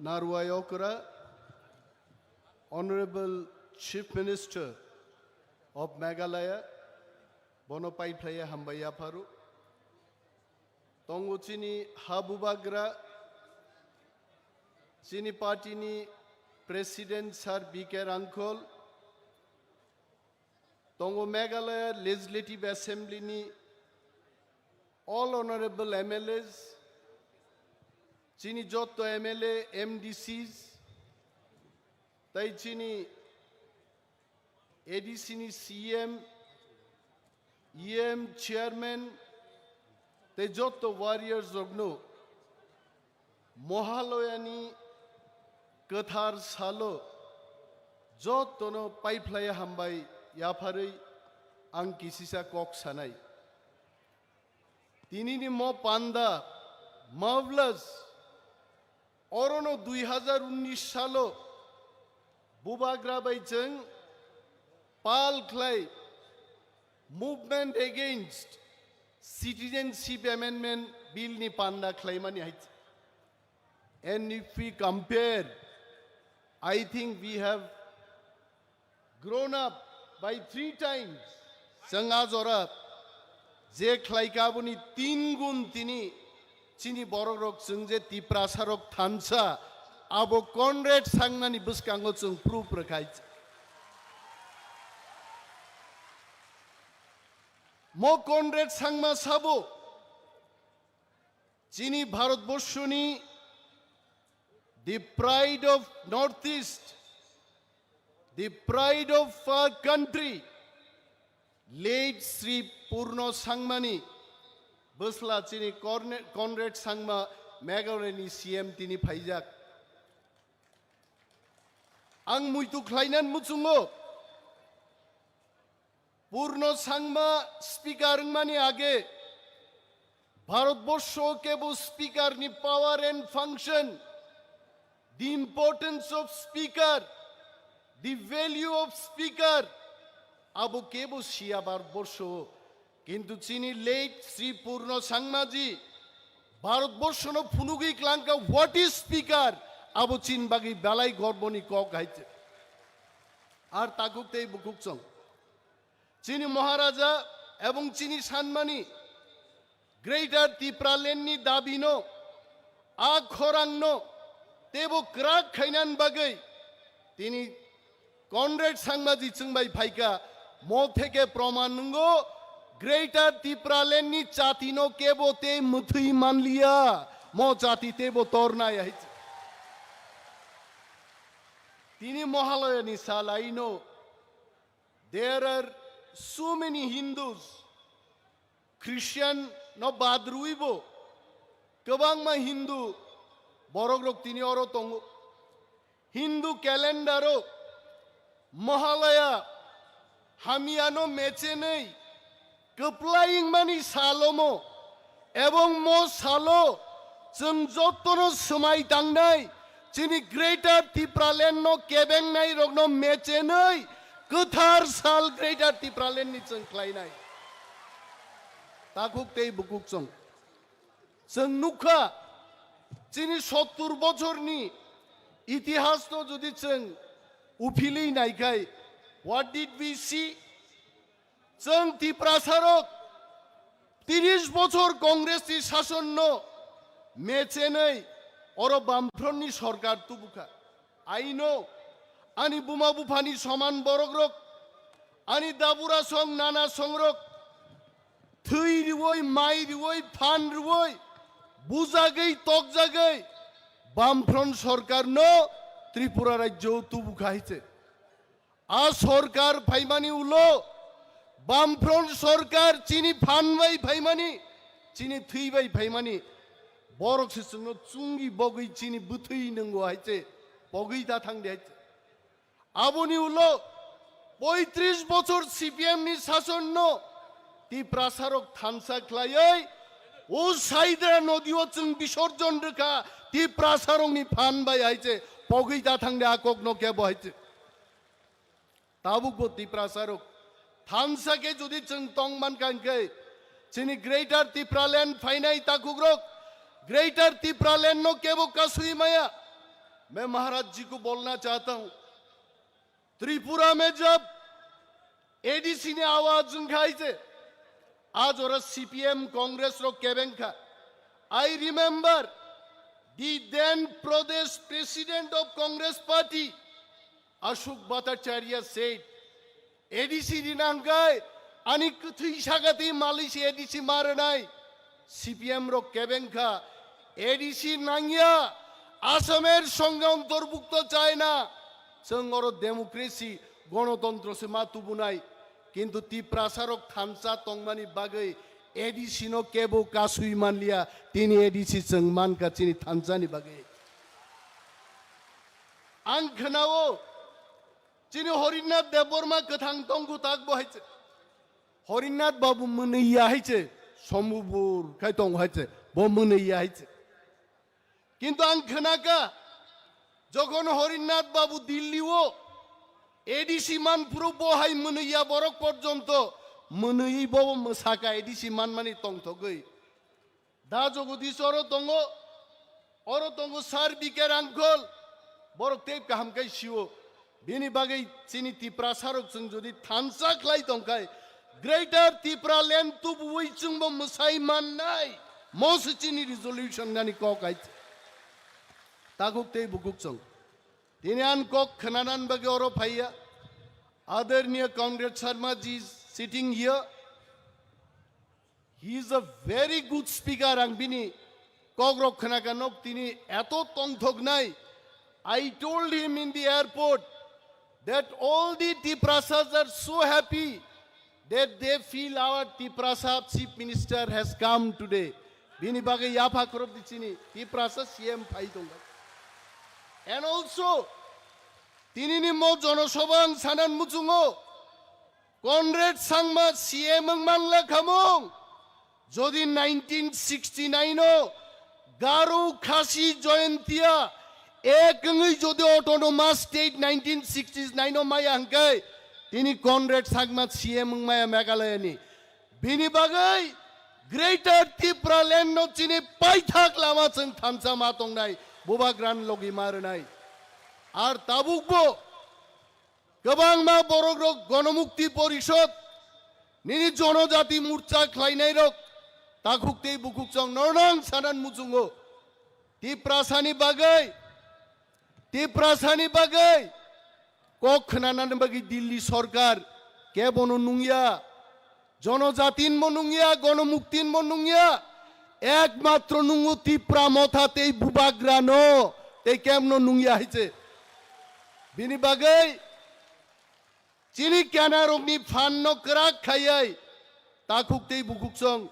narwai okra, Honorable Chief Minister of Meghalaya, bono paiphlaiya hambai yapharo. Tongo chini ha bubagra, chini party ni President Sir B K Rangkhol, tongo Meghalaya Legislative Assembly ni all honorable M L As, chini jotto M L A, M D Cs, tei chini A D C ni C M, E M, Chairman, tei jotto warriors rokno Mohalaya ni kwthar salo jottono paiphlaiya hambai yapharwi ang kisisa kok sanai. Tinini mo panda, mufflers, orono dui hazar unnish salo bubagra bai chwng pal khlai Movement Against Citizenship Amendment Bill ni panda khlaimani hai. And if we compare, I think we have grown up by three times. Chwng a jora je khlaika aboni tin gun tini chini borok rok chwng je Tiprasa rok thansa abo Conrad Sangmani bwskango chwng proof rwkhai. Mo Conrad Sangma sabo chini Bharatborshoni the pride of Northeast, the pride of our country, late Sri Purno Sangmani bwsla chini Corne-, Conrad Sangma Meghalaya ni C M tini phaijak. Ang muitu khlainan muchungo. Purno Sangma speaker wngmani age Bharatborsho kebo speaker ni power and function, the importance of speaker, the value of speaker, abo kebo siya Bharatborsho. Kintu chini late Sri Purno Sangmaji Bharatborshono phunugwi klangka what is speaker, abo chin bagwi belai gorboni kok hai. Ar takuk tei bukuk chong. Chini Maharaja ebong chini sanmani Greater Tipraland ni dabi no, a khorang no tebo kwrak khainan bagwi tini Conrad Sangmaji chwngbai phaika, mo theke proman nwngo Greater Tipraland ni chati no kebo tei mwthwi manliya, mo chati tebo tornai hai. Tini Mahalaya ni salai no There are so many Hindus, Christian no bad rwibo kwbangma Hindu borok rok tini oro tongo. Hindu calendar o Mahalaya Hamyano mechenwi kwplai wngmani salomo, ebong mo salo chwng jotono swmai tangnai chini Greater Tipraland no kebengnai rokno mechenwi kwthar sal Greater Tipraland ni chwng khlainai. Takhuk tei bukhuk chwng. Chwng nukha, chini sottur bochorni itihasno jodi chwng uphilwi naikhai, what did we see? Chwng Tiprasarok tiris bochor Congress ni sasonno mechenwi oro Bamfront ni sorkar tubukha. I know, ani buma buphani soman borokrok, ani dabura song nana songrok, thwi riwoi, mai riwoi, phan riwoi, bujagwi, tokjagwi, Bamfront sorkarno Tripura rajyo tubukha haiche. A sorkar phaimani ulo, Bamfront sorkar chini phan bai phaimani, chini thwi bai phaimani, borok se chwngno chungi bogwi chini bwthwi nwngo haiche, pogwi da thangdi haiche. Aboni ulo poitris bochor C P M ni sasonno Tiprasarok thansa khlaiwi o Saidra nodio chwng bisorjon rwkha Tiprasarokni phan bai haiche, pogwi da thangdi a kokno kebo haiche. Tabukbo Tiprasarok thansa khe jodi chwng tong mankha hwnkhe, chini Greater Tipraland phainai takhukrok Greater Tipraland no kebo kasui maya. Main Maharaj ji ko bolna chahta hu, Tripura mein jab A D C ne awaaz wngkha haiche, aaj oro C P M Congress rok kebengkha. I remember the then Pradesh President of Congress Party, Ashok Bhattacharya said, A D C rinangkai, ani kwthwi sakati malisi A D C maranai. C P M rok kebengkha, A D C nangya, Asamer songe ontorbukto chaina, chwng oro democracy, gonotontro se ma tubunai, kintu Tiprasarok thansa tongmani bagwi A D C no kebo kasui manliya, tini A D C chwng mankha chini thansani bagwi. Ang khwnao, chini Horinath Debbarma kwthang tongkhu tak bo haiche. Horinath Babu mwnwi ya haiche, sombubur khai tong haiche, bo mwnwi ya haiche. Kintu ang khwnakha, jokhon Horinath Babu Dilli o A D C man phuru bo hai mwnwi ya borok porjonto mwnwi bo mwsakha A D C manmani tongthogwi. Da Jagadish oro tongo, oro tongo Sir B K Rangkhol, borok tei kaham khe sio. Bini bagwi chini Tiprasarok chwng jodi thansa khlai tongkhai, Greater Tipraland tubuwi chwngbo mwsai mannai, mo se chini resolution nani kok hai. Takhuk tei bukhuk chwng. Tini an kok khwnanan bagwi oro phaiya. Adarniya Conrad Sharma ji is sitting here. He is a very good speaker, ang bini kokrok khwnakha nok tini eto tongthoknai. I told him in the airport that all the Tiprasas are so happy that they feel our Tiprasa chief minister has come today. Bini bagwi yapha khorok di chini Tiprasa C M phai tongkha. And also, tinini mo jonosabha ang sanan muchungo, Conrad Sangma C M wng manla khamung, jodi nineteen sixty-nine o Garo Khasi Jayantiya ek wngwi jodi Autonomous State nineteen sixty-nine o maya hwnkhe, tini Conrad Sangma C M wng maya Meghalaya ni. Bini bagwi Greater Tipraland no chini paithak lama chwng thansa ma tongnai, bubagra ni logi ma rwnai. Ar tabukbo kwbangma borokrok Gonomukti Porishod, nini Jonojati Morcha khlainairok, takhuk tei bukhuk chwng nornang sanan muchungo. Tiprasani bagwi, Tiprasani bagwi kok khwnanani bagwi Delhi sorkar kebono nungya. Jonojatin mo nungya, Gonomuktin mo nungya, ekmatro nungo Tipra Motha tei Bubagrano tei kemno nungya haiche. Bini bagwi chini kenarokni phanno kwrak khaiwi takhuk tei bukhuk chwng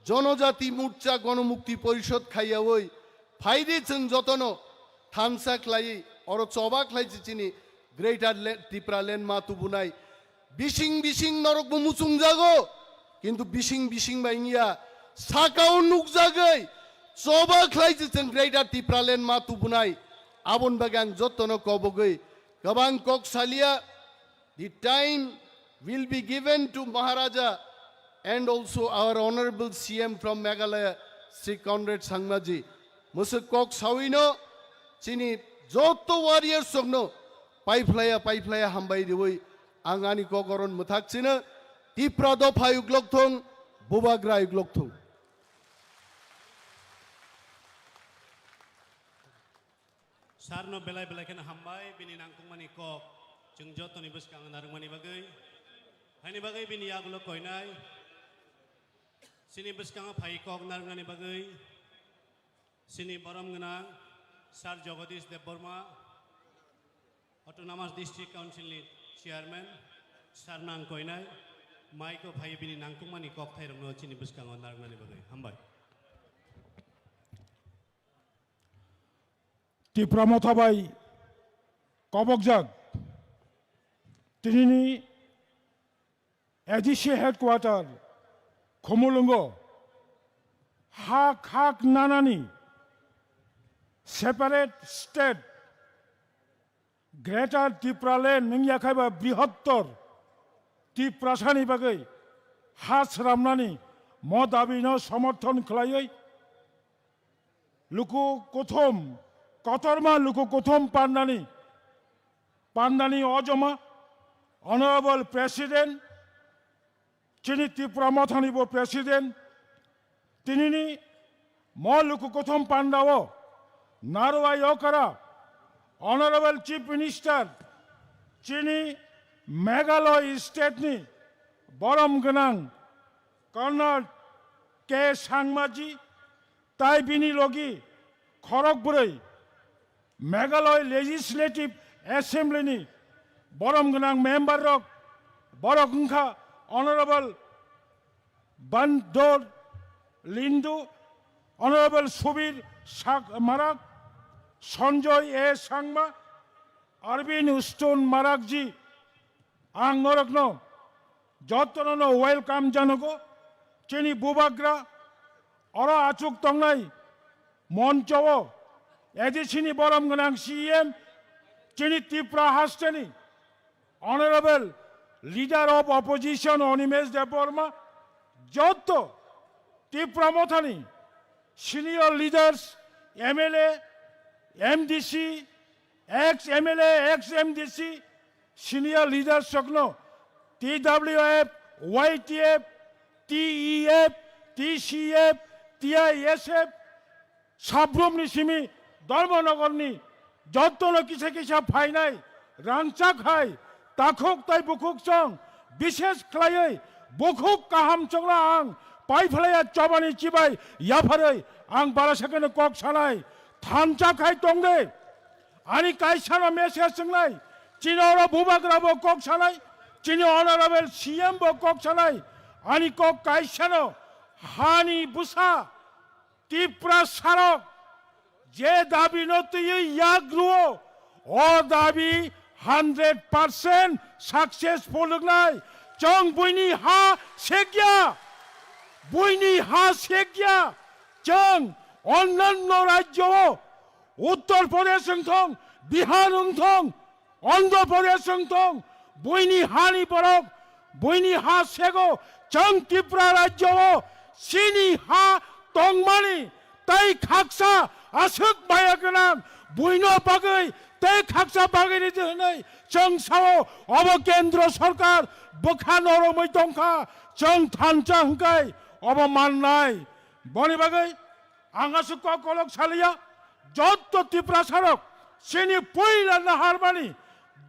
Jonojati Morcha Gonomukti Porishod khaiyawi phaidi chwng jotono thansa khlaiwi oro choba khlai chini Greater Le-, Tipraland ma tubunai. Bising bising norokbo muchungjago, kintu bising bising bai wngya, sakao nukjagwi choba khlai se chwng Greater Tipraland ma tubunai, aboni bagwi ang jottono kobogwi kwbang kok saliya. The time will be given to Maharaja and also our honorable C M from Meghalaya, Shri Conrad Sangmaji. Mwswk kok sawino chini jotto warriors rokno paiphlaya paiphlaya hambai riwi ang ani kok oron mwthak chino. Tipra dopha yuklok thung, bubagra yuklok thung. Sarno belai belai kheno hambai bini nangkukmani kok chwng jotoni bwskango narwkmani bagwi. Haini bagwi bini yagulo koinai chini bwskango phai kok narwknani bagwi chini borom gwnang Sir Jagadish Debbarma, Autonomous District Council ni Chairman, Sir no ang koinai, mic o phai bini nangkukmani kokthairokno chini bwskango narwknani bagwi. Hambai. Tipra Motha bai kobokjak tinini A D C headquarter Khumulwngo hak hak nanani separate state Greater Tipraland wngya khai ba brihottor Tiprasani bagwi ha sramnani mo dabino somorthon khlaiwi luku kuthum, kotorma luku kuthum pandani, pandani ojoma, Honorable President, chini Tipra Mothani bo President, tinini mo luku kuthum pandao, Narwai Okara, Honorable Chief Minister, chini Meghalaya State ni borom gwnang Conrad K Sangmaji, tai bini logi khorok bwrwi Meghalaya Legislative Assembly ni borom gwnang member rok, borok wngkha Honorable Bandor Lindu, Honorable Subir Sak-, Marak, Sanjoy A Sangma, Arvind Stone Marakji, ang norokno jotono no welcome janago. Chini bubagra oro achuk tongnai moncho o A D C ni borom gwnang C M, chini Tripura hasteni Honorable Leader of Opposition Animesh Debbarma, joto Tipra Mothani senior leaders, M L A, M D C, ex M L A, ex M D C, senior leaders rokno T W F, Y T F, T E F, T C F, T I S F, Sabrumni simi Dharmanagorni jottono kisa kisa phainai rangchak hai takhuk tai bukhuk chong, bishes khlaiwi bukhuk kaham chongno ang paiphlaiya chobani chibai yapharwi ang bara sakeno kok sanai thansa khai tongde. Ani kaisano message swngnai, chini oro bubagra bo kok sanai, chini honorable C M bo kok sanai, ani kok kaisano hani bwsa Tiprasarok je dabi no twiwi yak rwo, o dabi hundred percent successful wngnai. Chwng buini ha sekya, buini ha sekya. Chwng onnanno rajyo o Uttar Pradesh wng thong, Bihar wng thong, Andhra Pradesh wng thong, buini hani borok, buini ha sego, chwng Tripura rajyo o chini ha tongmani tei khaksa aswk maya gwnang buino bagwi tei khaksa bagwi ridi hwnwi chwng sao. Obo kendro sorkar bwkha noromwi tongkha, chwng thansa hwnkhe obo mannai. Boni bagwi ang aswk kok kolok saliya, jotto Tiprasarok chini puila naharmani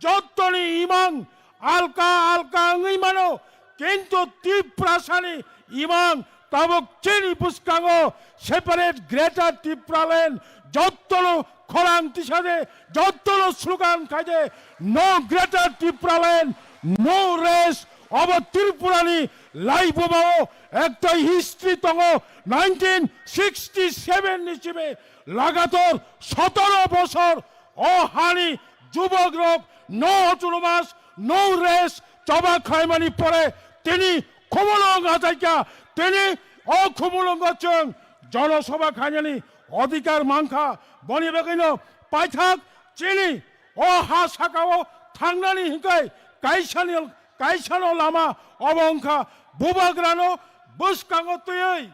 jottoni imang alka alka wngwi mano, kintu Tiprasani imang tabuk chini bwskango separate Greater Tipraland, jottono khorang tisade, jottono slogan khaide, "No Greater Tipraland, no rest." Obo Tripurani laibumao ekta history tongo, nineteen sixty seven ni simi lagator sotoro bosor o hani jubok rok no autonomous, no rest, Choba khlaimani pore tini khumulwng achaikha, tini o khumulwngo chwng jonosabha khainani adhikar mankha. Boni bagwino paithak chini o ha sakao thangnani hinkhai kaisani, kaisano lama obo wngkha bubagrano bwskango twiwi.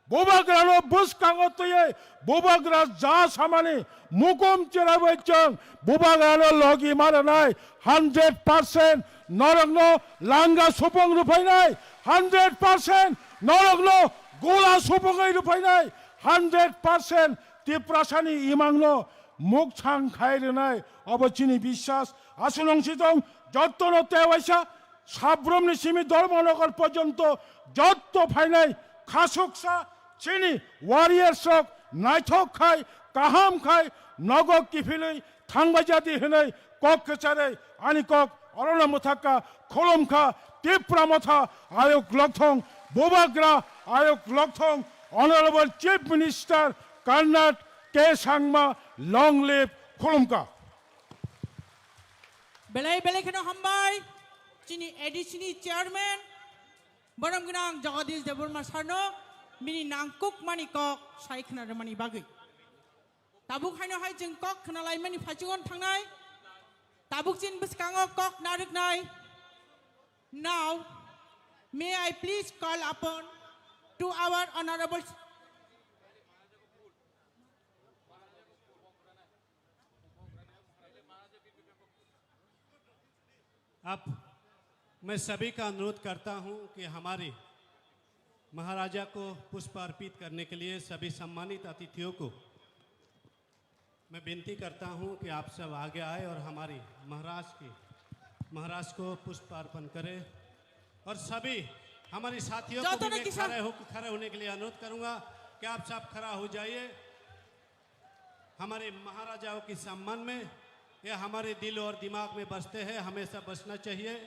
Bubagrano bwskango twiwi bubagra ja samani mukum cherabai chwng bubagrano logi ma rwnai hundred percent norokno langa supung rwphainai, hundred percent norokno gula supungwi rwphainai, hundred percent Tiprasani imangno mukchang khai rwnai. Obo chini biswas. Aswk nong sitong jottono tewaisa Sabrumni simi Dharmanagar porjonto jotto phainai khasuksa chini warriors rok naithok khai, kaham khai, nogo kiphilwi thangbai jadi hwnwi kok kwcharwi ani kok orono mwthakha, khulumkha Tipra Motha Ayuk Lokthong, Bubagra Ayuk Lokthong, Honorable Chief Minister Conrad K Sangma, long live, khulumkha. Belai belai kheno hambai chini A D C ni chairman borom gwnang Jagadish Debbarma sarno bini nangkukmani kok sai khna rwmani bagwi. Tabuk haino hai chwng kok khna laimani phaichungo thangnai. Tabuk chini bwskango kok narwknai. Now, may I please call upon to our honorable अब मैं सभी का अनुरोध करता हूं कि हमारे महाराजा को पुष्प अर्पित करने के लिए सभी सम्मानित अतिथियों को मैं विनती करता हूं कि आप सब आगे आए और हमारी महाराज की, महाराज को पुष्प अर्पण करें। और सभी हमारी साथियों को भी मैं खड़े हो, खड़े होने के लिए अनुरोध करूंगा कि आप सब खड़ा हो जाइए। हमारे महाराजाओं के सम्मान में ये हमारे दिल और दिमाग में बसते हैं, हमेशा बसना चाहिए।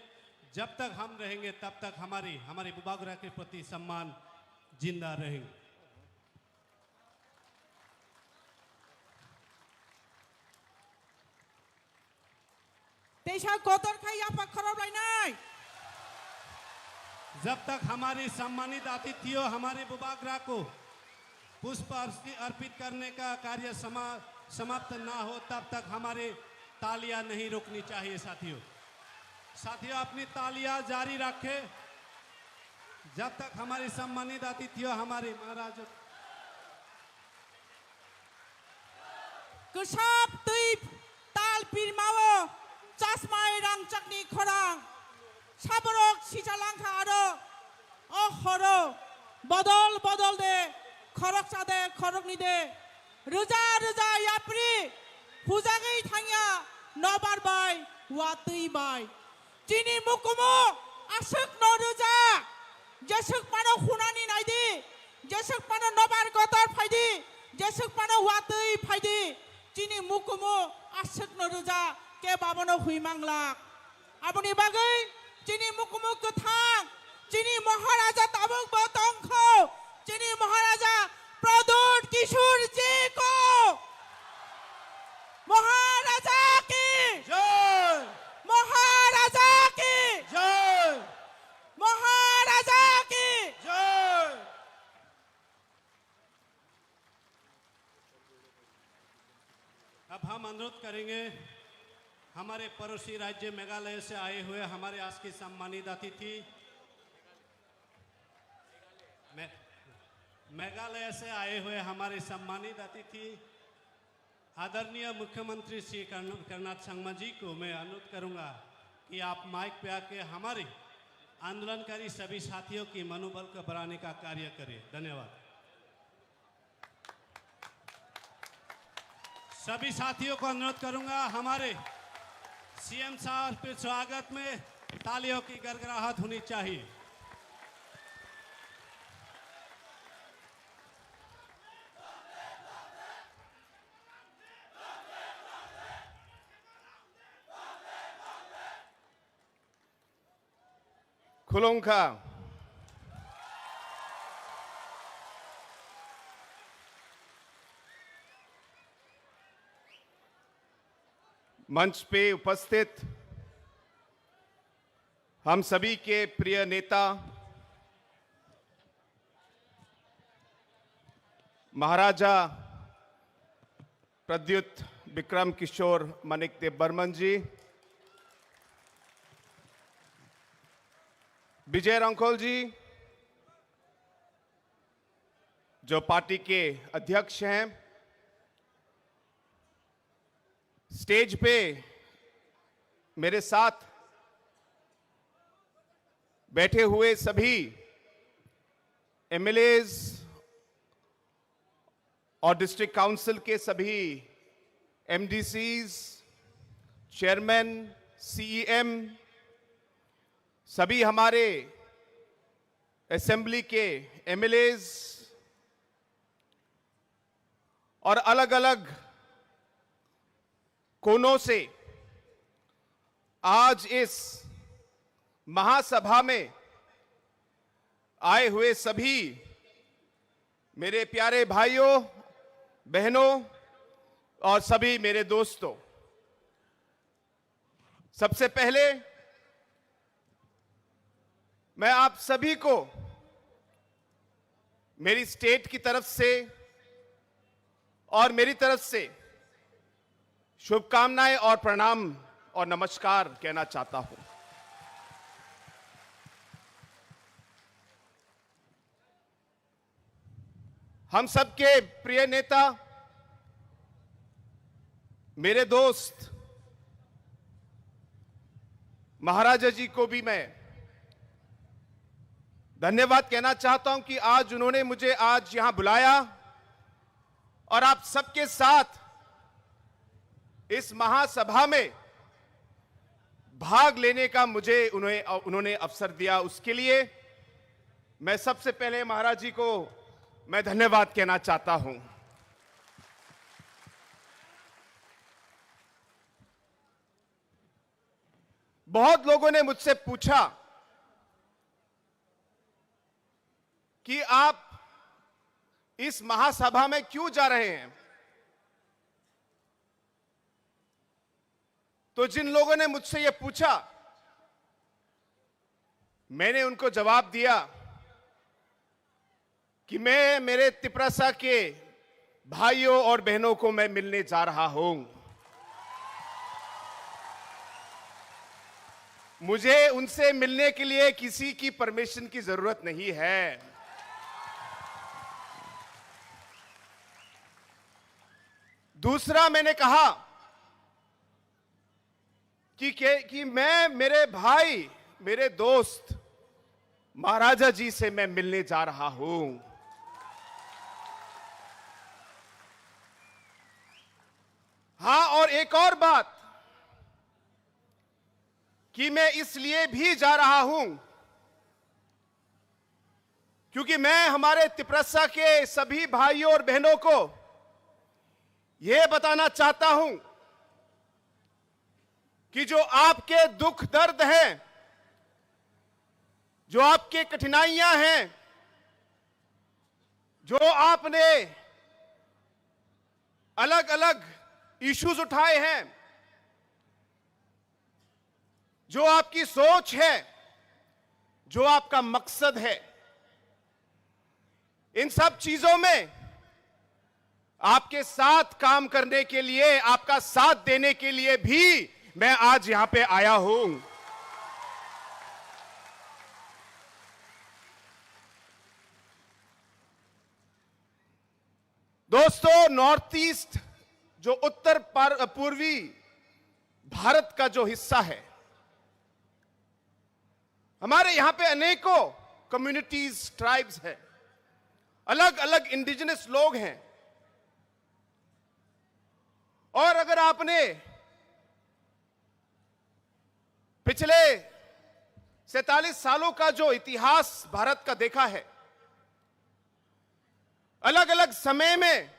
जब तक हम रहेंगे, तब तक हमारी, हमारे बुबागरा के प्रति सम्मान जिंदा रहेंगे। Teisa kotor khai yapha khorop lainai. जब तक हमारे सम्मानित अतिथियों हमारे बुबागरा को पुष्प अर्पि-, अर्पित करने का कार्य समा-, समाप्त ना हो, तब तक हमारी तालियां नहीं रुकनी चाहिए साथियों। साथियों, अपनी तालियां जारी रखें, जब तक हमारे सम्मानित अतिथियों हमारे महाराज Kwsap twi tal pirmao chasmai rangchakni khorang. Saborok sichalangkha aro o horo bodol bodol de, khoroksa de, khorokni de, rwja rwja yapri hujagwi thangya nobar bai, watwi bai. Chini mukumu aswk no rwja, jeswk phano hunani naidi, jeswk phano nobar kotor phaidi, jeswk phano watwi phaidi, chini mukumu aswk no rwja, kebo abono hui manglak. Aboni bagwi chini mukumu kwthang, chini Maharaja tabuk bo tongkho, chini Maharaja Pradyut Kishore ji ko, Maharaja ki Jai! Maharaja ki Jai! Maharaja ki Jai! अब हम अनुरोध करेंगे हमारे पड़ोसी राज्य मेघालय से आए हुए हमारे आज के सम्मानित अतिथि, मे-, मेघालय से आए हुए हमारे सम्मानित अतिथि आदरणीय मुख्यमंत्री श्री कर्ण-, कर्नाड संगमा जी को मैं अनुरोध करूंगा कि आप माइक पे आके हमारे आंदोलनकारी सभी साथियों की मनोबल को बढ़ाने का कार्य करें। धन्यवाद। सभी साथियों को अनुरोध करूंगा, हमारे सीएम साहब के स्वागत में तालियों की गड़गड़ाहट होनी चाहिए। Khulumkha. मंच पे उपस्थित हम सभी के प्रिय नेता महाराजा प्रद्युत विक्रम किशोर मानिक देव बर्मन जी, विजय रंखोल जी, जो पार्टी के अध्यक्ष हैं, स्टेज पे मेरे साथ बैठे हुए सभी एमएलएज और डिस्ट्रिक्ट काउंसिल के सभी एमडीसीज, चेयरमैन, सीईएम, सभी हमारे असेंबली के एमएलएज और अलग-अलग कोनों से आज इस महासभा में आए हुए सभी मेरे प्यारे भाइयों, बहनों और सभी मेरे दोस्तों, सबसे पहले मैं आप सभी को मेरी स्टेट की तरफ से और मेरी तरफ से शुभकामनाएं और प्रणाम और नमस्कार कहना चाहता हूं। हम सबके प्रिय नेता, मेरे दोस्त महाराजा जी को भी मैं धन्यवाद कहना चाहता हूं कि आज उन्होंने मुझे आज यहां बुलाया और आप सबके साथ इस महासभा में भाग लेने का मुझे उन्हें, उन्होंने अवसर दिया, उसके लिए मैं सबसे पहले महाराज जी को मैं धन्यवाद कहना चाहता हूं। बहुत लोगों ने मुझसे पूछा कि आप इस महासभा में क्यों जा रहे हैं। तो जिन लोगों ने मुझसे ये पूछा, मैंने उनको जवाब दिया कि मैं मेरे तिपरासा के भाइयों और बहनों को मैं मिलने जा रहा हूं। मुझे उनसे मिलने के लिए किसी की परमिशन की जरूरत नहीं है। दूसरा, मैंने कहा कि, कि, कि मैं मेरे भाई, मेरे दोस्त महाराजा जी से मैं मिलने जा रहा हूं। हां, और एक और बात कि मैं इसलिए भी जा रहा हूं क्योंकि मैं हमारे तिपरासा के सभी भाइयों और बहनों को यह बताना चाहता हूं कि जो आपके दुख दर्द हैं, जो आपके कठिनाइयां हैं, जो आपने अलग-अलग इश्यूज उठाए हैं, जो आपकी सोच है, जो आपका मकसद है, इन सब चीजों में आपके साथ काम करने के लिए, आपका साथ देने के लिए भी मैं आज यहां पे आया हूं। दोस्तों, नॉर्थ ईस्ट जो उत्तर पर-, पूर्वी भारत का जो हिस्सा है, हमारे यहां पे अनेकों कम्युनिटीज, ट्राइब्स हैं, अलग-अलग इंडिजिनस लोग हैं। और अगर आपने पिछले सैंतालीस सालों का जो इतिहास भारत का देखा है, अलग-अलग समय में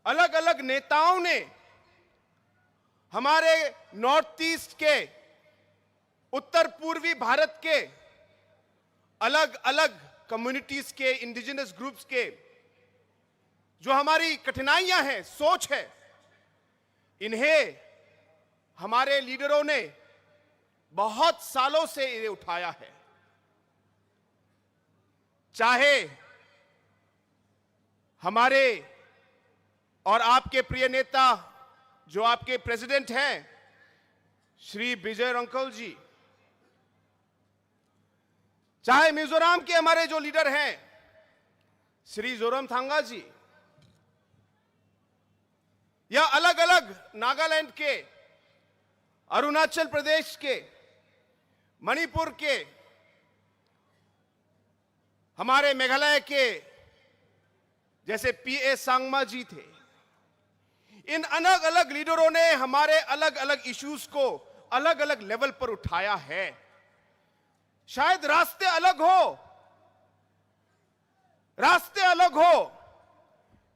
अलग-अलग नेताओं ने हमारे नॉर्थ ईस्ट के, उत्तर पूर्वी भारत के अलग-अलग कम्युनिटीज के, इंडिजिनस ग्रुप्स के जो हमारी कठिनाइयां हैं, सोच है, इन्हें हमारे लीडरों ने बहुत सालों से ये उठाया है, चाहे हमारे और आपके प्रिय नेता, जो आपके प्रेसिडेंट हैं, श्री विजय रंकल जी, चाहे मिजोरम के हमारे जो लीडर हैं, श्री जोरमथंगा जी, या अलग-अलग नागालैंड के, अरुणाचल प्रदेश के, मणिपुर के, हमारे मेघालय के, जैसे पीए संगमा जी थे, इन अलग-अलग लीडरों ने हमारे अलग-अलग इश्यूज को अलग-अलग लेवल पर उठाया है। शायद रास्ते अलग हो, रास्ते अलग हो,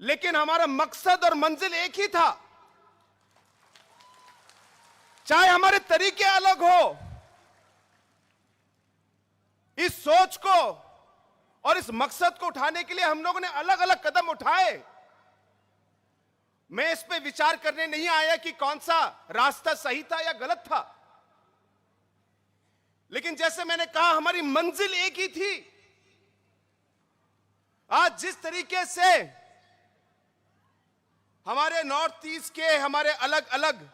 लेकिन हमारा मकसद और मंजिल एक ही था। चाहे हमारे तरीके अलग हो, इस सोच को और इस मकसद को उठाने के लिए हम लोगों ने अलग-अलग कदम उठाए। मैं इस पे विचार करने नहीं आया कि कौन सा रास्ता सही था या गलत था, लेकिन जैसे मैंने कहा, हमारी मंजिल एक ही थी। आज जिस तरीके से हमारे नॉर्थ ईस्ट के हमारे अलग-अलग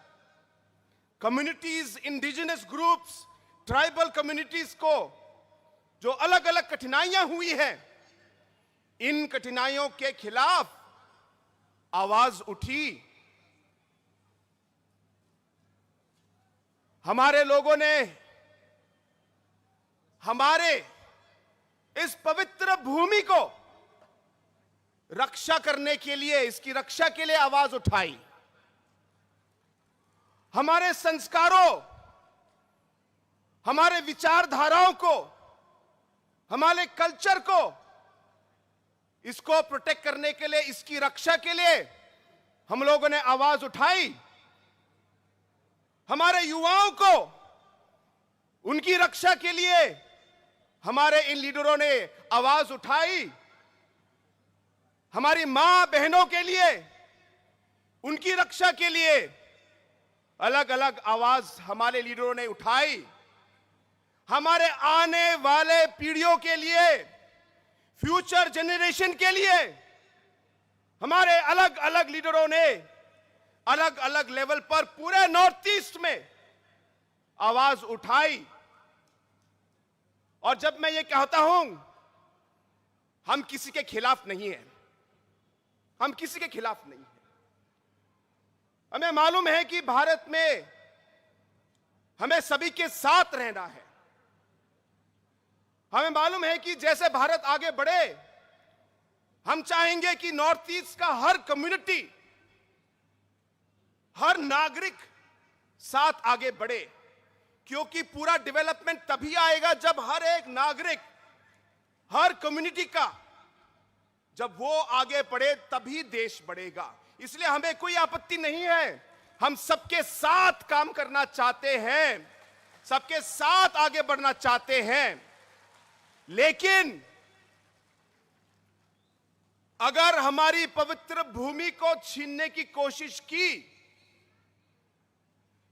communities, indigenous groups, tribal communities को जो अलग-अलग कठिनाइयां हुई हैं, इन कठिनाइयों के खिलाफ आवाज उठी। हमारे लोगों ने हमारे इस पवित्र भूमि को रक्षा करने के लिए, इसकी रक्षा के लिए आवाज उठाई। हमारे संस्कारों, हमारे विचारधाराओं को, हमारे कल्चर को, इसको प्रोटेक्ट करने के लिए, इसकी रक्षा के लिए हम लोगों ने आवाज उठाई। हमारे युवाओं को, उनकी रक्षा के लिए हमारे इन लीडरों ने आवाज उठाई। हमारी मां बहनों के लिए, उनकी रक्षा के लिए अलग-अलग आवाज हमारे लीडरों ने उठाई। हमारे आने वाले पीढ़ियों के लिए, फ्यूचर जनरेशन के लिए हमारे अलग-अलग लीडरों ने अलग-अलग लेवल पर पूरे नॉर्थ ईस्ट में आवाज उठाई। और जब मैं ये कहता हूं, हम किसी के खिलाफ नहीं हैं, हम किसी के खिलाफ नहीं हैं। हमें मालूम है कि भारत में हमें सभी के साथ रहना है। हमें मालूम है कि जैसे भारत आगे बढ़े, हम चाहेंगे कि नॉर्थ ईस्ट का हर कम्युनिटी, हर नागरिक साथ आगे बढ़े, क्योंकि पूरा डेवलपमेंट तभी आएगा जब हर एक नागरिक, हर कम्युनिटी का, जब वो आगे बढ़े तभी देश बढ़ेगा। इसलिए हमें कोई आपत्ति नहीं है, हम सबके साथ काम करना चाहते हैं, सबके साथ आगे बढ़ना चाहते हैं। लेकिन अगर हमारी पवित्र भूमि को छीनने की कोशिश की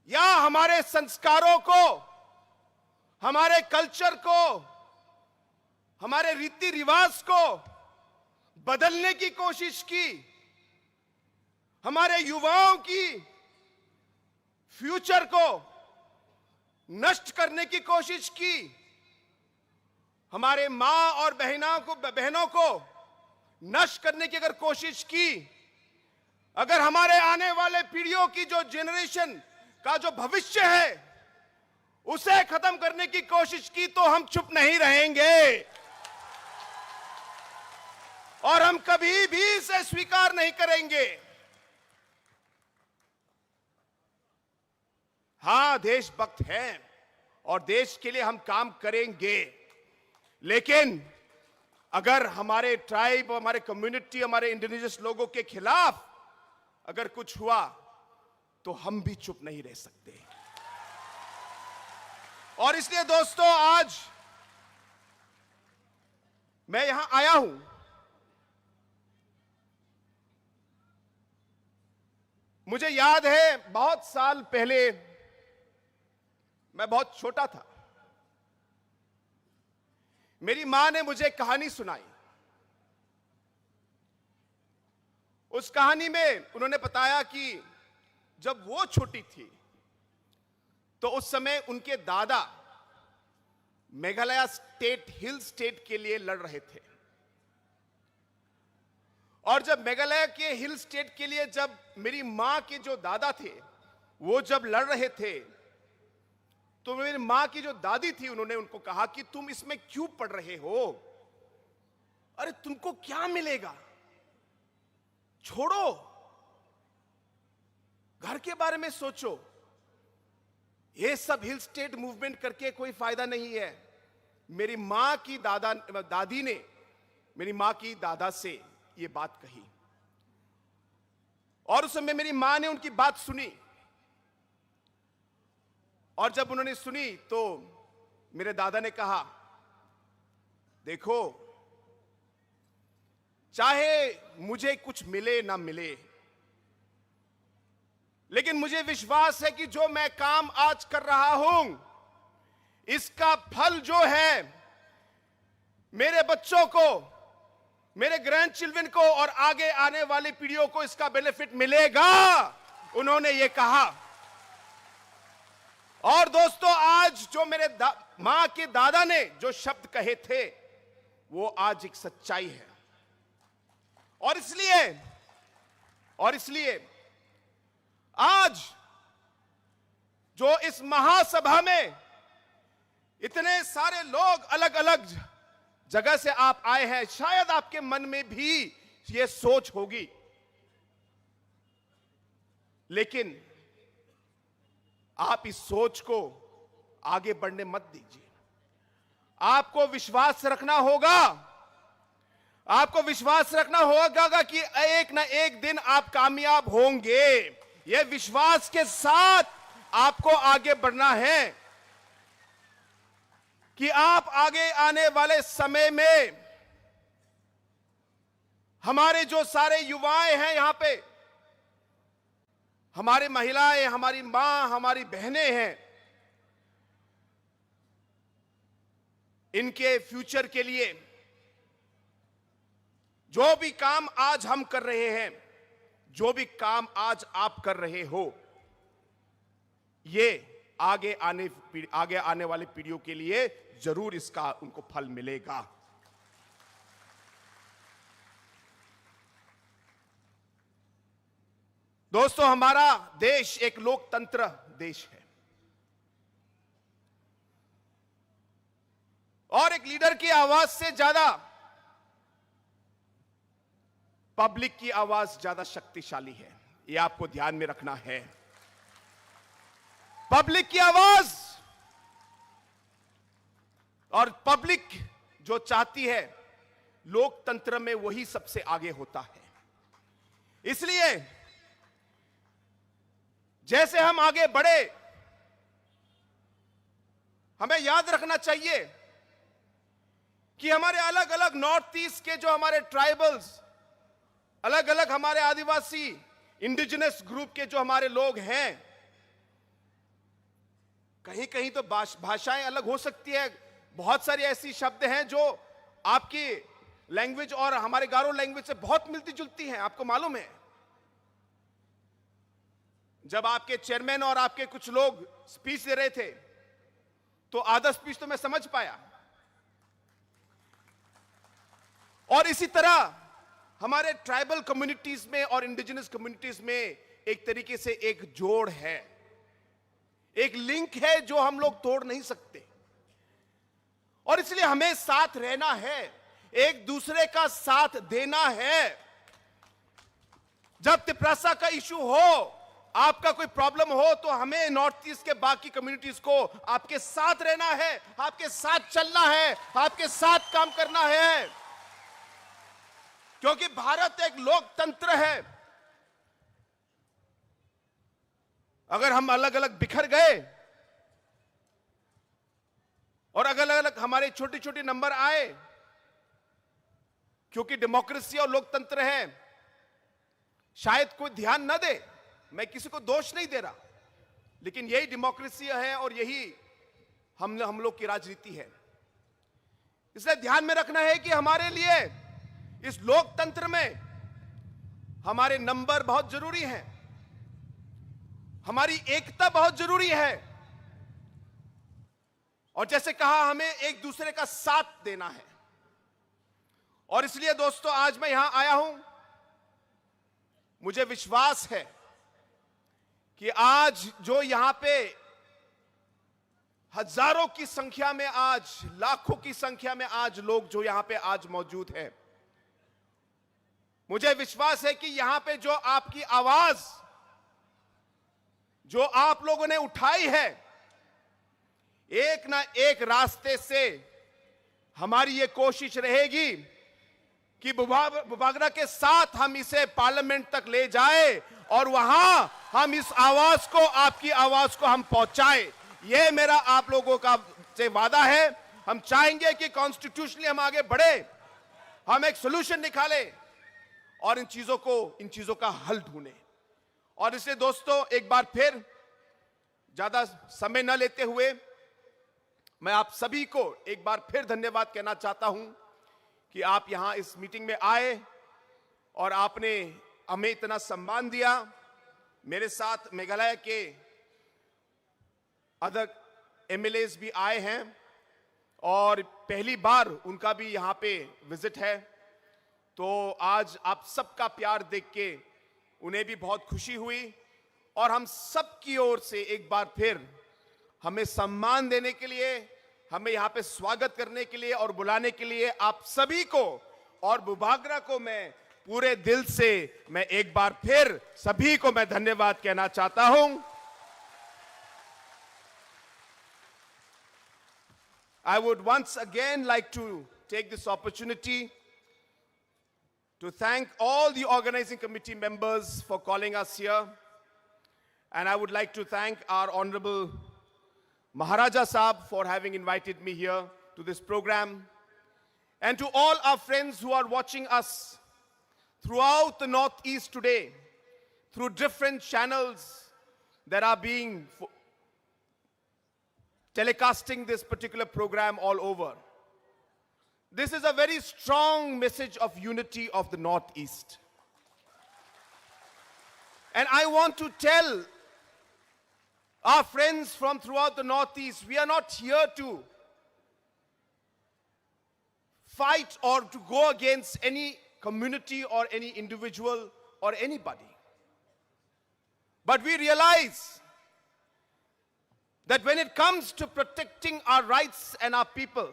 या हमारे संस्कारों को, हमारे कल्चर को, हमारे रीति रिवाज को बदलने की कोशिश की, हमारे युवाओं की फ्यूचर को नष्ट करने की कोशिश की, हमारे माँ और बहना को, बहनों को नष्ट करने की अगर कोशिश की, अगर हमारे आने वाले पीढ़ियों की जो जनरेशन का जो भविष्य है, उसे खत्म करने की कोशिश की, तो हम चुप नहीं रहेंगे और हम कभी भी इसे स्वीकार नहीं करेंगे। हाँ, देशभक्त हैं और देश के लिए हम काम करेंगे, लेकिन अगर हमारे ट्राइब, हमारे कम्युनिटी, हमारे इंडिजिनस लोगों के खिलाफ अगर कुछ हुआ, तो हम भी चुप नहीं रह सकते। और इसलिए दोस्तों, आज मैं यहां आया हूं। मुझे याद है, बहुत साल पहले मैं बहुत छोटा था। मेरी माँ ने मुझे कहानी सुनाई। उस कहानी में उन्होंने बताया कि जब वो छोटी थी, तो उस समय उनके दादा मेघालय स्टेट, हिल स्टेट के लिए लड़ रहे थे। और जब मेघालय के हिल स्टेट के लिए जब मेरी माँ के जो दादा थे, वो जब लड़ रहे थे, तो मेरी माँ की जो दादी थी, उन्होंने उनको कहा कि तुम इसमें क्यों पड़ रहे हो? अरे, तुमको क्या मिलेगा? छोड़ो, घर के बारे में सोचो। ये सब हिल स्टेट मूवमेंट करके कोई फायदा नहीं है। मेरी माँ की दादा, दादी ने मेरी माँ की दादा से ये बात कही, और उस समय मेरी माँ ने उनकी बात सुनी। और जब उन्होंने सुनी, तो मेरे दादा ने कहा, देखो, चाहे मुझे कुछ मिले ना मिले, लेकिन मुझे विश्वास है कि जो मैं काम आज कर रहा हूं, इसका फल जो है, मेरे बच्चों को, मेरे ग्रैंड चिल्ड्रन को और आगे आने वाली पीढ़ियों को इसका बेनिफिट मिलेगा, उन्होंने ये कहा। और दोस्तों, आज जो मेरे दा-, माँ के दादा ने जो शब्द कहे थे, वो आज एक सच्चाई है। और इसलिए, और इसलिए आज जो इस महासभा में इतने सारे लोग अलग-अलग जगह से आप आए हैं, शायद आपके मन में भी ये सोच होगी, लेकिन आप इस सोच को आगे बढ़ने मत दीजिए। आपको विश्वास रखना होगा, आपको विश्वास रखना होगा कि एक ना एक दिन आप कामयाब होंगे। यह विश्वास के साथ आपको आगे बढ़ना है कि आप आगे आने वाले समय में हमारे जो सारे युवाएं हैं यहाँ पे, हमारी महिलाएं, हमारी माँ, हमारी बहनें हैं, इनके फ्यूचर के लिए जो भी काम आज हम कर रहे हैं, जो भी काम आज आप कर रहे हो, ये आगे आने पीढ़-, आगे आने वाली पीढ़ियों के लिए जरूर इसका उनको फल मिलेगा। दोस्तों, हमारा देश एक लोकतंत्र देश है और एक लीडर की आवाज से ज्यादा पब्लिक की आवाज ज्यादा शक्तिशाली है। ये आपको ध्यान में रखना है। पब्लिक की आवाज और पब्लिक जो चाहती है, लोकतंत्र में वही सबसे आगे होता है। इसलिए जैसे हम आगे बढ़े, हमें याद रखना चाहिए कि हमारे अलग-अलग नॉर्थ ईस्ट के जो हमारे ट्राइबल्स, अलग-अलग हमारे आदिवासी, इंडिजिनस ग्रुप के जो हमारे लोग हैं, कहीं-कहीं तो भाष-, भाषाएं अलग हो सकती है। बहुत सारी ऐसी शब्द हैं जो आपकी लैंग्वेज और हमारे गारो लैंग्वेज से बहुत मिलती जुलती हैं, आपको मालूम है। जब आपके चेयरमैन और आपके कुछ लोग स्पीच दे रहे थे, तो आधा स्पीच तो मैं समझ पाया। और इसी तरह हमारे ट्राइबल कम्युनिटीज में और इंडिजिनस कम्युनिटीज में एक तरीके से एक जोड़ है, एक लिंक है जो हम लोग तोड़ नहीं सकते। और इसलिए हमें साथ रहना है, एक दूसरे का साथ देना है। जब तिपरासा का इशू हो, आपका कोई प्रॉब्लम हो, तो हमें नॉर्थ ईस्ट के बाकी कम्युनिटीज को आपके साथ रहना है, आपके साथ चलना है, आपके साथ काम करना है, क्योंकि भारत एक लोकतंत्र है। अगर हम अलग-अलग बिखर गए और अलग-अलग हमारे छोटे-छोटे नंबर आए, क्योंकि डेमोक्रेसी और लोकतंत्र है, शायद कोई ध्यान न दे, मैं किसी को दोष नहीं दे रहा, लेकिन यही डेमोक्रेसी है और यही हम हम लोग की राजनीति है। इसलिए ध्यान में रखना है कि हमारे लिए इस लोकतंत्र में हमारे नंबर बहुत जरूरी हैं, हमारी एकता बहुत जरूरी है, और जैसे कहा, हमें एक दूसरे का साथ देना है। और इसलिए दोस्तों, आज मैं यहां आया हूं, मुझे विश्वास है कि आज जो यहां पे हजारों की संख्या में, आज लाखों की संख्या में आज लोग जो यहां पे आज मौजूद हैं, मुझे विश्वास है कि यहां पे जो आपकी आवाज, जो आप लोगों ने उठाई है, एक ना एक रास्ते से हमारी ये कोशिश रहेगी कि बुभा-, बुबागरा के साथ हम इसे पार्लियामेंट तक ले जाए और वहां हम इस आवाज को, आपकी आवाज को हम पहुंचाए। ये मेरा आप लोगों का से वादा है। हम चाहेंगे कि कॉन्स्टिट्यूशनली हम आगे बढ़े, हम एक सॉल्यूशन निकालें और इन चीजों को, इन चीजों का हल ढूंढें। और इसलिए दोस्तों, एक बार फिर ज्यादा समय न लेते हुए मैं आप सभी को एक बार फिर धन्यवाद कहना चाहता हूं कि आप यहां इस मीटिंग में आए और आपने हमें इतना सम्मान दिया। मेरे साथ मेघालय के अदर एमएलएस भी आए हैं और पहली बार उनका भी यहाँ पे विजिट है। तो आज आप सबका प्यार देख के उन्हें भी बहुत खुशी हुई और हम सब की ओर से एक बार फिर हमें सम्मान देने के लिए, हमें यहाँ पे स्वागत करने के लिए और बुलाने के लिए आप सभी को और बुबागरा को मैं पूरे दिल से, मैं एक बार फिर सभी को मैं धन्यवाद कहना चाहता हूं। I would once again like to take this opportunity to thank all the organizing committee members for calling us here. And I would like to thank our Honorable Maharaja Saab for having invited me here to this program. And to all our friends who are watching us throughout the Northeast today, through different channels that are being fo-, telecasting this particular program all over. This is a very strong message of unity of the Northeast. And I want to tell our friends from throughout the Northeast, we are not here to fight or to go against any community or any individual or anybody. But we realize that when it comes to protecting our rights and our people,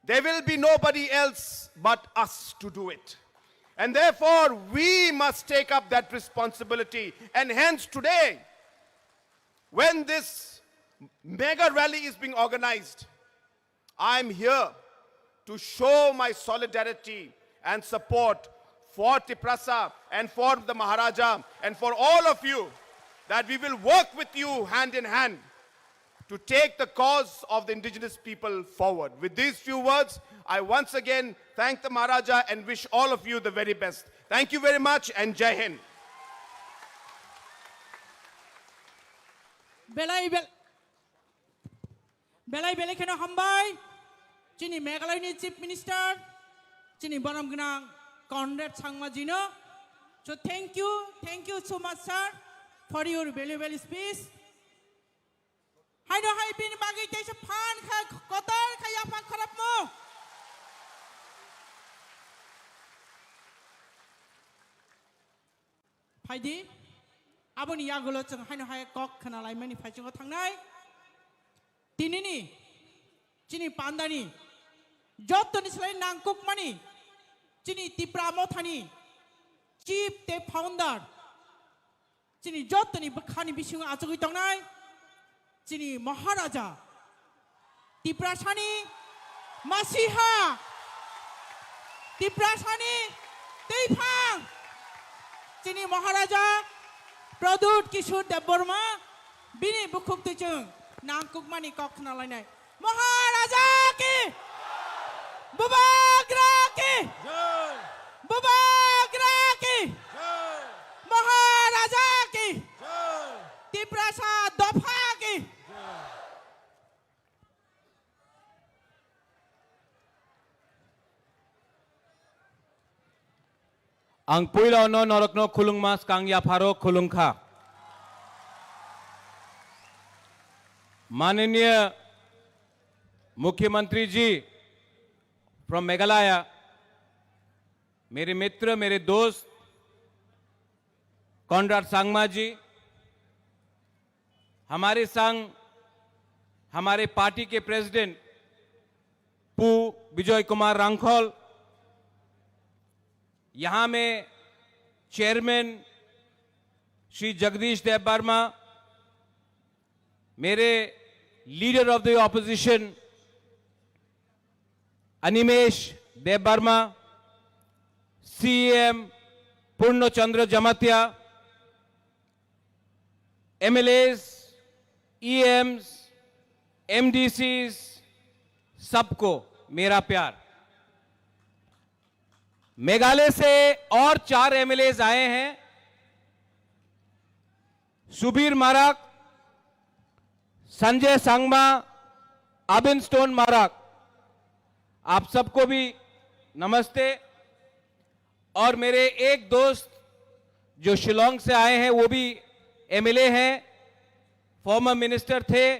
there will be nobody else but us to do it. And therefore, we must take up that responsibility. And hence today, when this mega rally is being organized, I am here to show my solidarity and support for Tiprasa and for the Maharaja and for all of you, that we will work with you hand in hand to take the cause of the indigenous people forward. With these few words, I once again thank the Maharaja and wish all of you the very best. Thank you very much and Jai Hind. Belai bel-, belai belai kheno hambai. Chini Meghalaya ni Chief Minister, chini borom gwnang Conrad Sangma ji no. So thank you, thank you so much, sir, for your valuable speech. Haino hai bini bagwi teisa phan kha, kotor kha yaphang kharapmo. Phaidi, aboni yagulo chwng haino hai kok khna laimani phaichungo thangnai. Tinini, chini pandani, jottoni slai nangkukmani, chini Tipra Mothani, chief tei founder, chini jottoni bwkhani bisingo achugwi tongnai, chini Maharaja, Tiprasani masiha, Tiprasani twiphang, chini Maharaja Pradyut Kishore Debbarma, bini bukhuk twi chwng nangkukmani kok khna lainai. Maharaja ki! Bubagra ki! Jai! Bubagra ki! Jai! Maharaja ki! Jai! Tiprasa Ang puila no norokno khulungma skang yapharo khulungkha. माननीय मुख्यमंत्री जी from Meghalaya, मेरे मित्र, मेरे दोस्त कॉनराड संगमा जी, हमारे संग हमारे पार्टी के प्रेसिडेंट पु विजय कुमार रांखल, यहाँ में चेयरमैन श्री जगदीश देव वर्मा, मेरे leader of the opposition Animesh Dev Varma, CM Purna Chandra Jamatia, MLAs, EMs, MDCs, सबको मेरा प्यार। मेघालय से और चार एमएलएज आए हैं, सुबीर माराक, संजय संगमा, अबिन स्टोन माराक, आप सबको भी नमस्ते। और मेरे एक दोस्त जो शिलोंग से आए हैं, वो भी एमएलए हैं, फॉर्मर मिनिस्टर थे।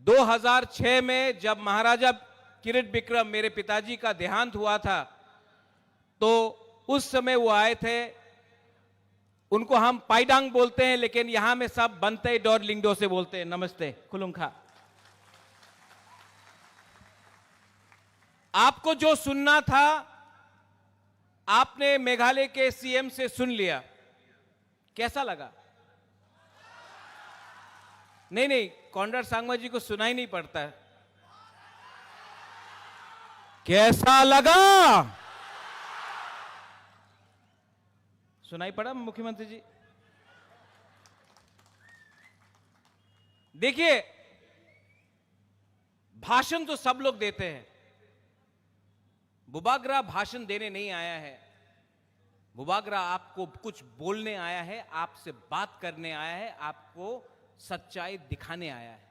दो हज़ार छह में जब महाराजा किरिट विक्रम, मेरे पिताजी का देहांत हुआ था, तो उस समय वो आए थे। उनको हम पाइडांग बोलते हैं, लेकिन यहाँ में सब बनते डोर लिंगडो से बोलते हैं। नमस्ते, खुलुंखा। आपको जो सुनना था, आपने मेघालय के सीएम से सुन लिया। कैसा लगा? नहीं, नहीं, कॉनराड संगमा जी को सुनाई नहीं पड़ता है। कैसा लगा? सुनाई पड़ा मुख्यमंत्री जी? देखिए, भाषण तो सब लोग देते हैं, बुबागरा भाषण देने नहीं आया है। बुबागरा आपको कुछ बोलने आया है, आपसे बात करने आया है, आपको सच्चाई दिखाने आया है।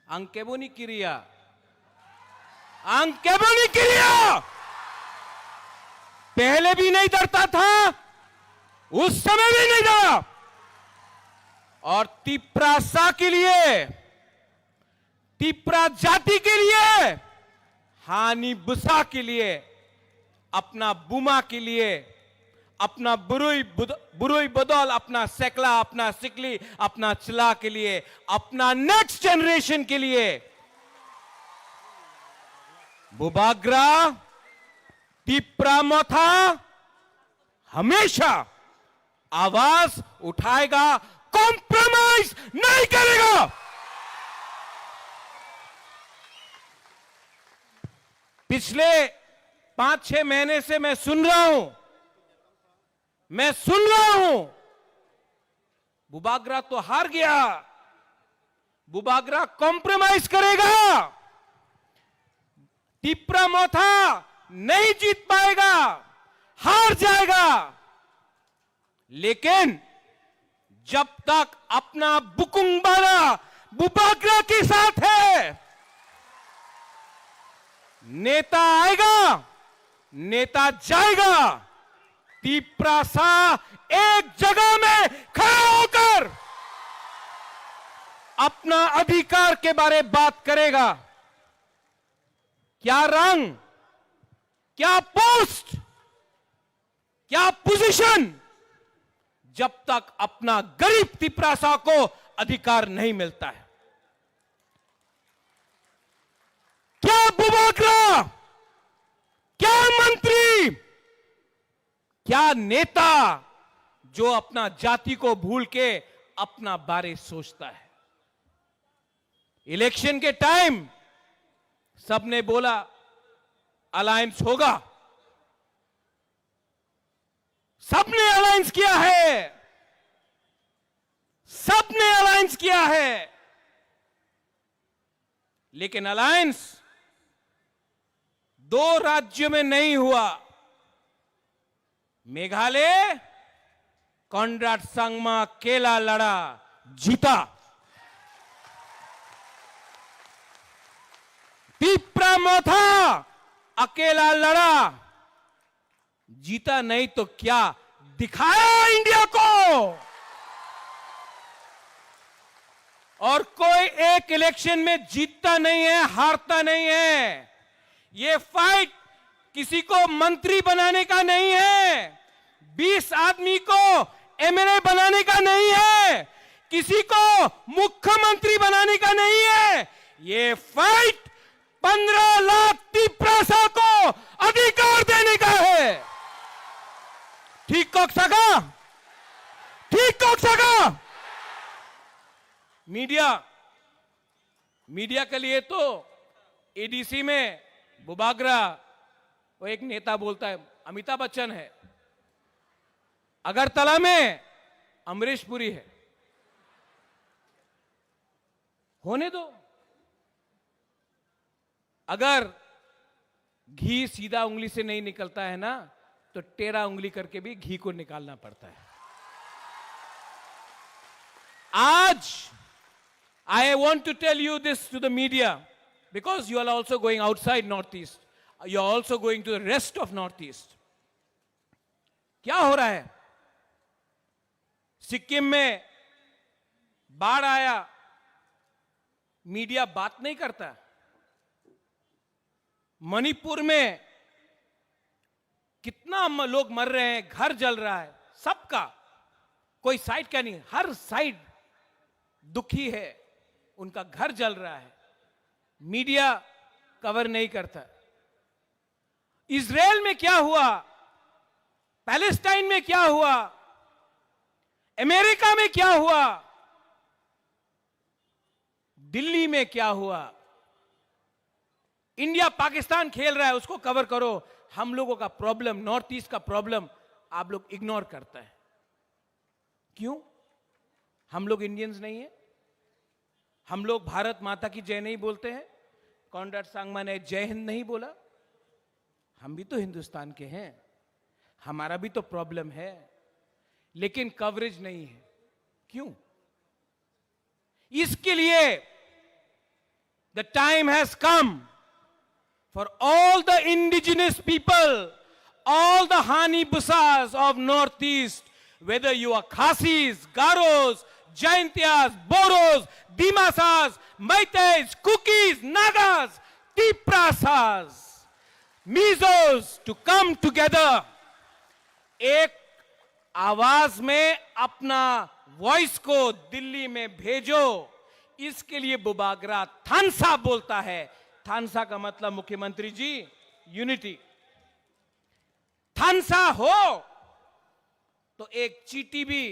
Ang keboni kiria। Ang keboni kiria। पहले भी नहीं डरता था, उस समय भी नहीं डरा। और तिप्रासा के लिए, तिप्रा जाति के लिए, हानि बुसा के लिए, अपना बुमा के लिए, अपना बुरुई बुद-, बुरुई बदल, अपना सेकला, अपना सिकली, अपना चला के लिए, अपना नेक्स्ट जनरेशन के लिए बुबाग्रा तिप्रा मथा हमेशा आवाज उठाएगा, कॉम्प्रोमाइज नहीं करेगा। पिछले पांच छह महीने से मैं सुन रहा हूं, मैं सुन रहा हूं, बुबाग्रा तो हार गया, बुबाग्रा कॉम्प्रोमाइज करेगा, तिप्रा मोथा नहीं जीत पाएगा, हार जाएगा। लेकिन जब तक अपना बुकुंग बारा बुबाग्रा के साथ है, नेता आएगा, नेता जाएगा, तिप्रासा एक जगह में खड़ा होकर अपना अधिकार के बारे बात करेगा। क्या रंग, क्या पोस्ट, क्या पोजीशन, जब तक अपना गरीब तिप्रासा को अधिकार नहीं मिलता है? क्या बुबाग्रा, क्या मंत्री, क्या नेता जो अपना जाति को भूल के अपना बारे सोचता है? इलेक्शन के टाइम सबने बोला अलायंस होगा, सबने अलायंस किया है, सबने अलायंस किया है, लेकिन अलायंस दो राज्यों में नहीं हुआ। मेघालय, कॉनराड संगमा अकेला लड़ा, जीता। तिपरा मोथा अकेला लड़ा, जीता नहीं तो क्या, दिखाया इंडिया को। और कोई एक इलेक्शन में जीतता नहीं है, हारता नहीं है। ये फाइट किसी को मंत्री बनाने का नहीं है, बीस आदमी को एमएलए बनाने का नहीं है, किसी को मुख्यमंत्री बनाने का नहीं है। ये फाइट पन्ध्र लाख तिप्रासा को अधिकार देने का है। ठीक कक्सका, ठीक कक्सका। मीडिया, मीडिया के लिए तो एडीसी में बुबागरा, वो एक नेता बोलता है, अमिताभ बच्चन है, अगरतला में अमरीश पुरी है। होने दो। अगर घी सीधा उंगली से नहीं निकलता है ना, तो टेढ़ा उंगली करके भी घी को निकालना पड़ता है। आज, I want to tell you this to the media, because you are also going outside Northeast, you are also going to the rest of Northeast. क्या हो रहा है? सिक्किम में बाढ़ आया, मीडिया बात नहीं करता। मणिपुर में कितना म-, लोग मर रहे हैं, घर जल रहा है, सबका, कोई साइड का नहीं, हर साइड दुखी है, उनका घर जल रहा है, मीडिया कवर नहीं करता। इसराइल में क्या हुआ, पैलेस्टाइन में क्या हुआ, अमेरिका में क्या हुआ, दिल्ली में क्या हुआ, इंडिया पाकिस्तान खेल रहा है, उसको कवर करो। हम लोगों का प्रॉब्लम, नॉर्थ ईस्ट का प्रॉब्लम आप लोग इग्नोर करते हैं। क्यों? हम लोग इंडियंस नहीं है? हम लोग भारत माता की जय नहीं बोलते हैं? कॉनराड सांगमा ने जय हिंद नहीं बोला? हम भी तो हिंदुस्तान के हैं, हमारा भी तो प्रॉब्लम है, लेकिन कवरेज नहीं है। क्यों? इसके लिए the time has come for all the indigenous people, all the Hani Busas of Northeast, whether you are Khasis, Garos, Jaintias, Boros, Dimasas, Meiteis, Kukis, Nagas, Tiprasas, Mizos, to come together. एक आवाज में अपना वॉइस को दिल्ली में भेजो। इसके लिए बुबागरा थानसा बोलता है। थानसा का मतलब, मुख्यमंत्री जी, यूनिटी। थानसा हो तो एक चींटी भी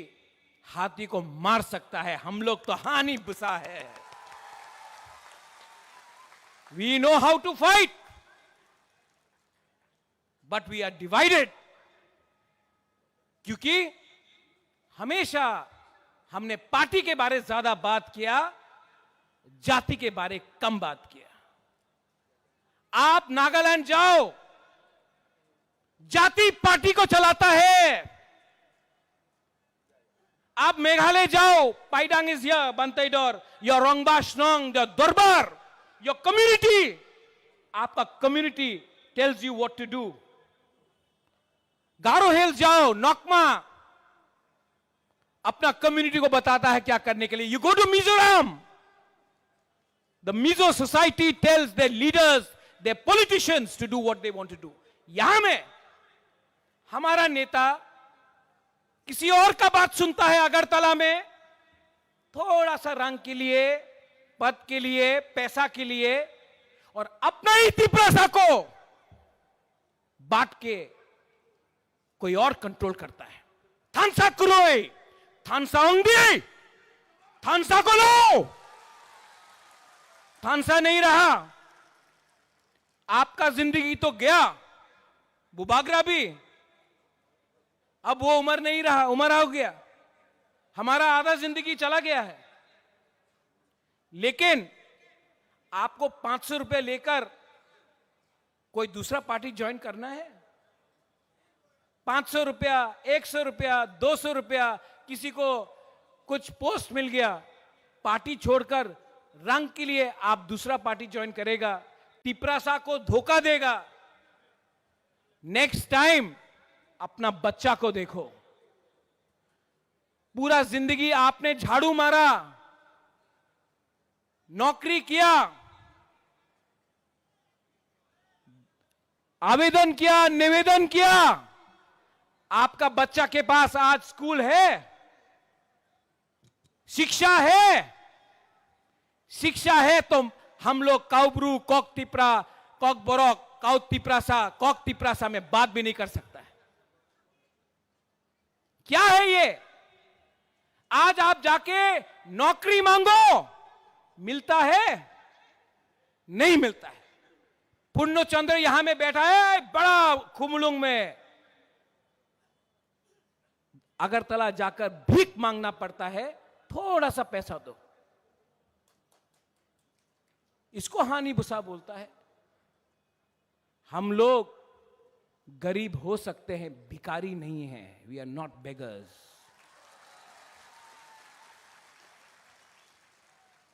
हाथी को मार सकता है। हम लोग तो हानी बुसा है। We know how to fight, but we are divided. क्योंकि हमेशा हमने पार्टी के बारे ज्यादा बात किया, जाति के बारे कम बात किया। आप नागालैंड जाओ, जाति पार्टी को चलाता है। आप मेघालय जाओ, Paidang is here, Banteidor, your Rongba Shnong, the Dorbar, your community, आपका community tells you what to do. गारो हिल्स जाओ, नोकमा अपना कम्युनिटी को बताता है क्या करने के लिए। You go to Mizoram, the Mizo society tells their leaders, their politicians to do what they want to do. यहां में हमारा नेता किसी और का बात सुनता है अगरतला में, थोड़ा सा रंग के लिए, पद के लिए, पैसा के लिए, और अपना ही तिपरासा को बांट के कोई और कंट्रोल करता है। थानसा क्रोई, थानसा ओंगदी, थानसा को लो। थानसा नहीं रहा, आपका जिंदगी तो गया, बुबागरा भी। अब वो उम्र नहीं रहा, उम्र हो गया, हमारा आधा जिंदगी चला गया है। लेकिन आपको पांच सौ रुपए लेकर कोई दूसरा पार्टी ज्वाइन करना है? पांच सौ रुपया, एक सौ रुपया, दो सौ रुपया, किसी को कुछ पोस्ट मिल गया, पार्टी छोड़कर रंग के लिए आप दूसरा पार्टी ज्वाइन करेगा, तिपरासा को धोखा देगा। नेक्स्ट टाइम अपना बच्चा को देखो। पूरा जिंदगी आपने झाड़ू मारा, नौकरी किया, आवेदन किया, निवेदन किया, आपका बच्चा के पास आज स्कूल है, शिक्षा है, शिक्षा है तो हम लोग काउब्रू, कॉक तिपरा, कॉक बरक, काउ तिपरासा, कॉक तिपरासा में बात भी नहीं कर सकता है। क्या है ये? आज आप जाके नौकरी मांगो, मिलता है? नहीं मिलता है। पूर्णचंद्र यहां में बैठा है, बड़ा खुमलुंग में। अगरतला जाकर भीख मांगना पड़ता है, थोड़ा सा पैसा दो। इसको हानि बुसा बोलता है। हम लोग गरीब हो सकते हैं, भिखारी नहीं है। We are not beggars.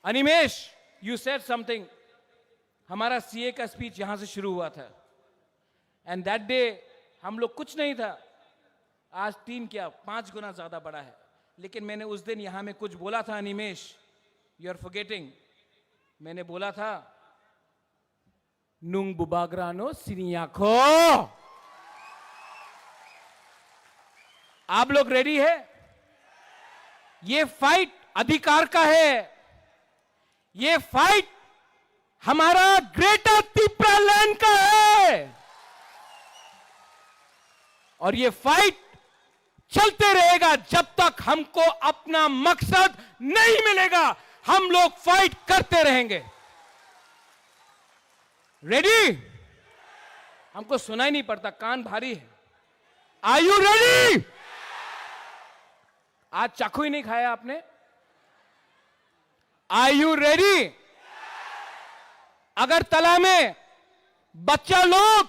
Animesh, you said something. हमारा सीए का स्पीच यहां से शुरू हुआ था, एंड दैट डे हम लोग कुछ नहीं था। आज तीन क्या, पांच गुना ज्यादा बड़ा है। लेकिन मैंने उस दिन यहां में कुछ बोला था, अनिमेश, यू आर फॉरगेटिंग। मैंने बोला था, nung bubagrano siniya kho. आप लोग रेडी है? ये फाइट अधिकार का है, ये फाइट हमारा ग्रेटर तिपरा लैंड का है, और ये फाइट चलते रहेगा जब तक हमको अपना मकसद नहीं मिलेगा। हम लोग फाइट करते रहेंगे। रेडी? हमको सुनाई नहीं पड़ता, कान भारी है। Are you ready? आज चाकू ही नहीं खाया आपने? Are you ready? अगरतला में बच्चा लोग,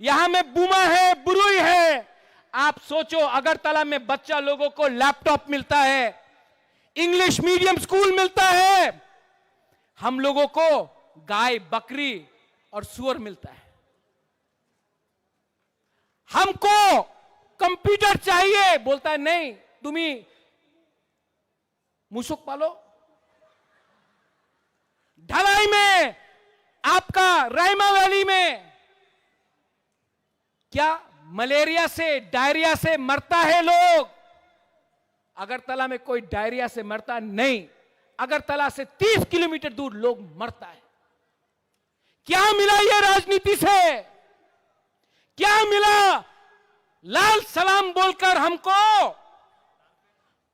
यहां में बुमा है, बुरुई है। आप सोचो, अगरतला में बच्चा लोगों को लैपटॉप मिलता है, इंग्लिश मीडियम स्कूल मिलता है, हम लोगों को गाय, बकरी और सुअर मिलता है। हमको कंप्यूटर चाहिए, बोलता है, नहीं, तुम्ही मुसुक पालो। ढलाई में, आपका रायमा वैली में क्या मलेरिया से, डायरिया से मरता है लोग? अगरतला में कोई डायरिया से मरता नहीं। अगरतला से तीस किलोमीटर दूर लोग मरता है। क्या मिला ये राजनीति से? क्या मिला लाल सलाम बोलकर हमको?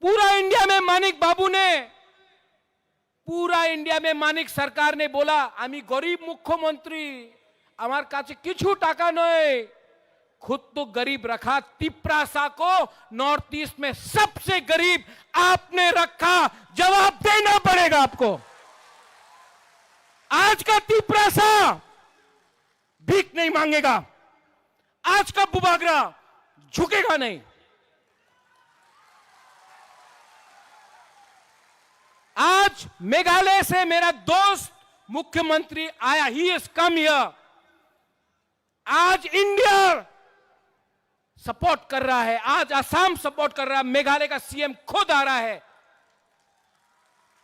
पूरा इंडिया में मानिक बाबू ने, पूरा इंडिया में मानिक सरकार ने बोला, "আমি গরিব মুখ্যমন্ত্রী, আমার কাছে কিছু টাকা নেই।" खुद तो गरीब रखा, तिपरासा को नॉर्थ ईस्ट में सबसे गरीब आपने रखा, जवाब देना पड़ेगा आपको। आज का तिपरासा भीख नहीं मांगेगा, आज का बुबागरा झुकेगा नहीं। आज मेघालय से मेरा दोस्त मुख्यमंत्री आया, he has come here। आज इंडिया सपोर्ट कर रहा है, आज असम सपोर्ट कर रहा है, मेघालय का सीएम खुद आ रहा है।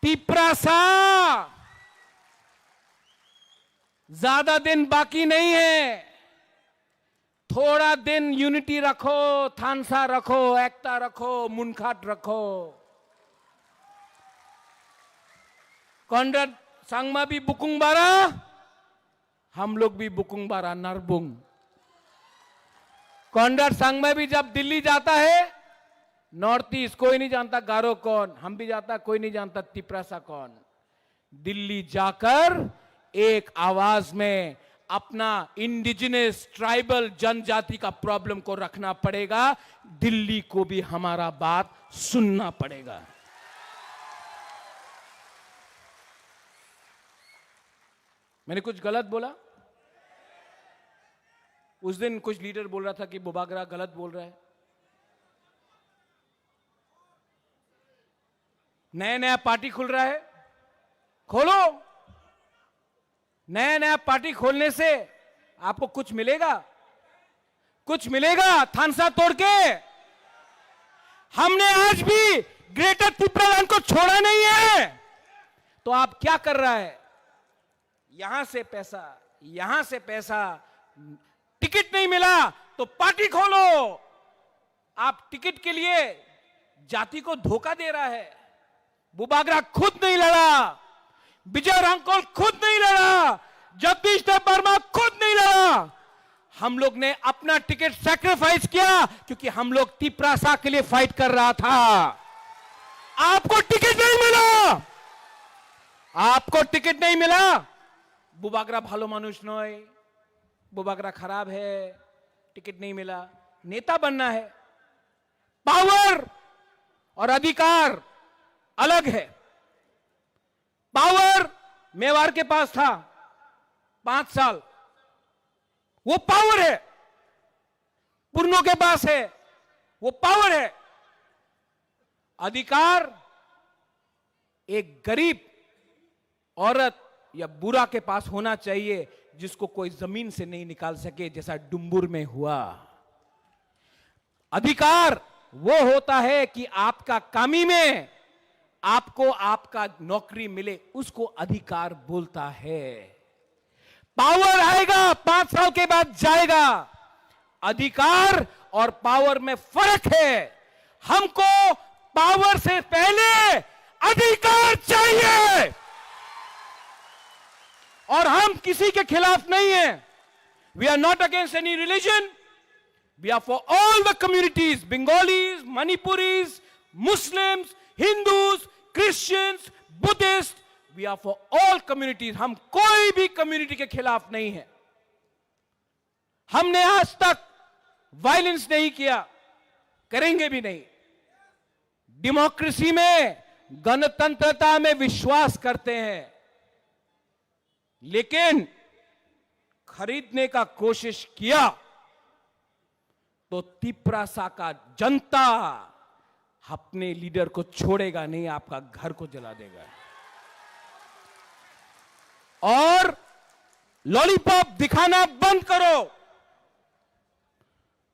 तिपरासा, ज्यादा दिन बाकी नहीं है, थोड़ा दिन यूनिटी रखो, थानसा रखो, एकता रखो, मुनखाट रखो। कॉनराड संगमा भी बुकुंग बारा, हम लोग भी बुकुंग बारा नरबुंग। कॉनराड संगमा भी जब दिल्ली जाता है, नॉर्थ ईस्ट कोई नहीं जानता गारो कौन, हम भी जाता, कोई नहीं जानता तिपरासा कौन। दिल्ली जाकर एक आवाज में अपना इंडिजिनस ट्राइबल जनजाति का प्रॉब्लम को रखना पड़ेगा। दिल्ली को भी हमारा बात सुनना पड़ेगा। मैंने कुछ गलत बोला? उस दिन कुछ लीडर बोल रहा था कि बुबागरा गलत बोल रहा है। नया नया पार्टी खुल रहा है, खोलो। नया नया पार्टी खोलने से आपको कुछ मिलेगा? कुछ मिलेगा थानसा तोड़ के? हमने आज भी ग्रेटर तिप्रालैंड को छोड़ा नहीं है। तो आप क्या कर रहा है? यहां से पैसा, यहां से पैसा। टिकट नहीं मिला तो पार्टी खोलो। आप टिकट के लिए जाति को धोखा दे रहा है। बुबागरा खुद नहीं लड़ा, विजय रांगकोल खुद नहीं लड़ा, जगदीश देव वर्मा खुद नहीं लड़ा। हम लोग ने अपना टिकट सैक्रिफाइस किया, क्योंकि हम लोग तिप्रासा के लिए फाइट कर रहा था। आपको टिकट नहीं मिला, आपको टिकट नहीं मिला। बुबागरा ভালো মানুষ নয়, बुबागरा खराब है, टिकट नहीं मिला। नेता बनना है, पावर और अधिकार अलग है। पावर मेवाड़ के पास था पांच साल, वो पावर है। पुरनों के पास है, वो पावर है। अधिकार एक गरीब औरत या बूढ़ा के पास होना चाहिए, जिसको कोई जमीन से नहीं निकाल सके, जैसा डुम्बुर में हुआ। अधिकार वो होता है कि आपका कामी में आपको आपका नौकरी मिले, उसको अधिकार बोलता है। पावर आएगा, पांच साल के बाद जाएगा। अधिकार और पावर में फर्क है। हमको पावर से पहले अधिकार चाहिए। और हम किसी के खिलाफ नहीं है। We are not against any religion. We are for all the communities, Bengalis, Manipuris, Muslims, Hindus, Christians, Buddhists. We are for all communities. हम कोई भी कम्युनिटी के खिलाफ नहीं है। हमने आज तक वायलेंस नहीं किया, करेंगे भी नहीं। डेमोक्रेसी में, गणतंत्रता में विश्वास करते हैं, लेकिन खरीदने का कोशिश किया तो तिप्रासा का जनता अपने लीडर को छोड़ेगा नहीं, आपका घर को जला देगा। और लॉलीपॉप दिखाना बंद करो,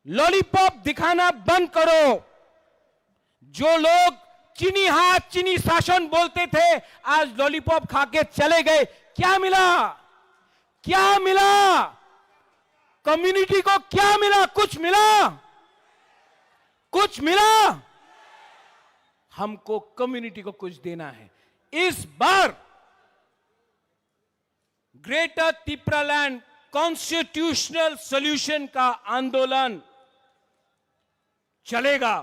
लॉलीपॉप दिखाना बंद करो। जो लोग चीनी हाथ, चीनी शासन बोलते थे, आज लॉलीपॉप खा के चले गए। क्या मिला? क्या मिला? कम्युनिटी को क्या मिला? कुछ मिला? कुछ मिला? हमको कम्युनिटी को कुछ देना है। इस बार ग्रेटर तिप्रालैंड कॉन्स्टिट्यूशनल सॉल्यूशन का आंदोलन चलेगा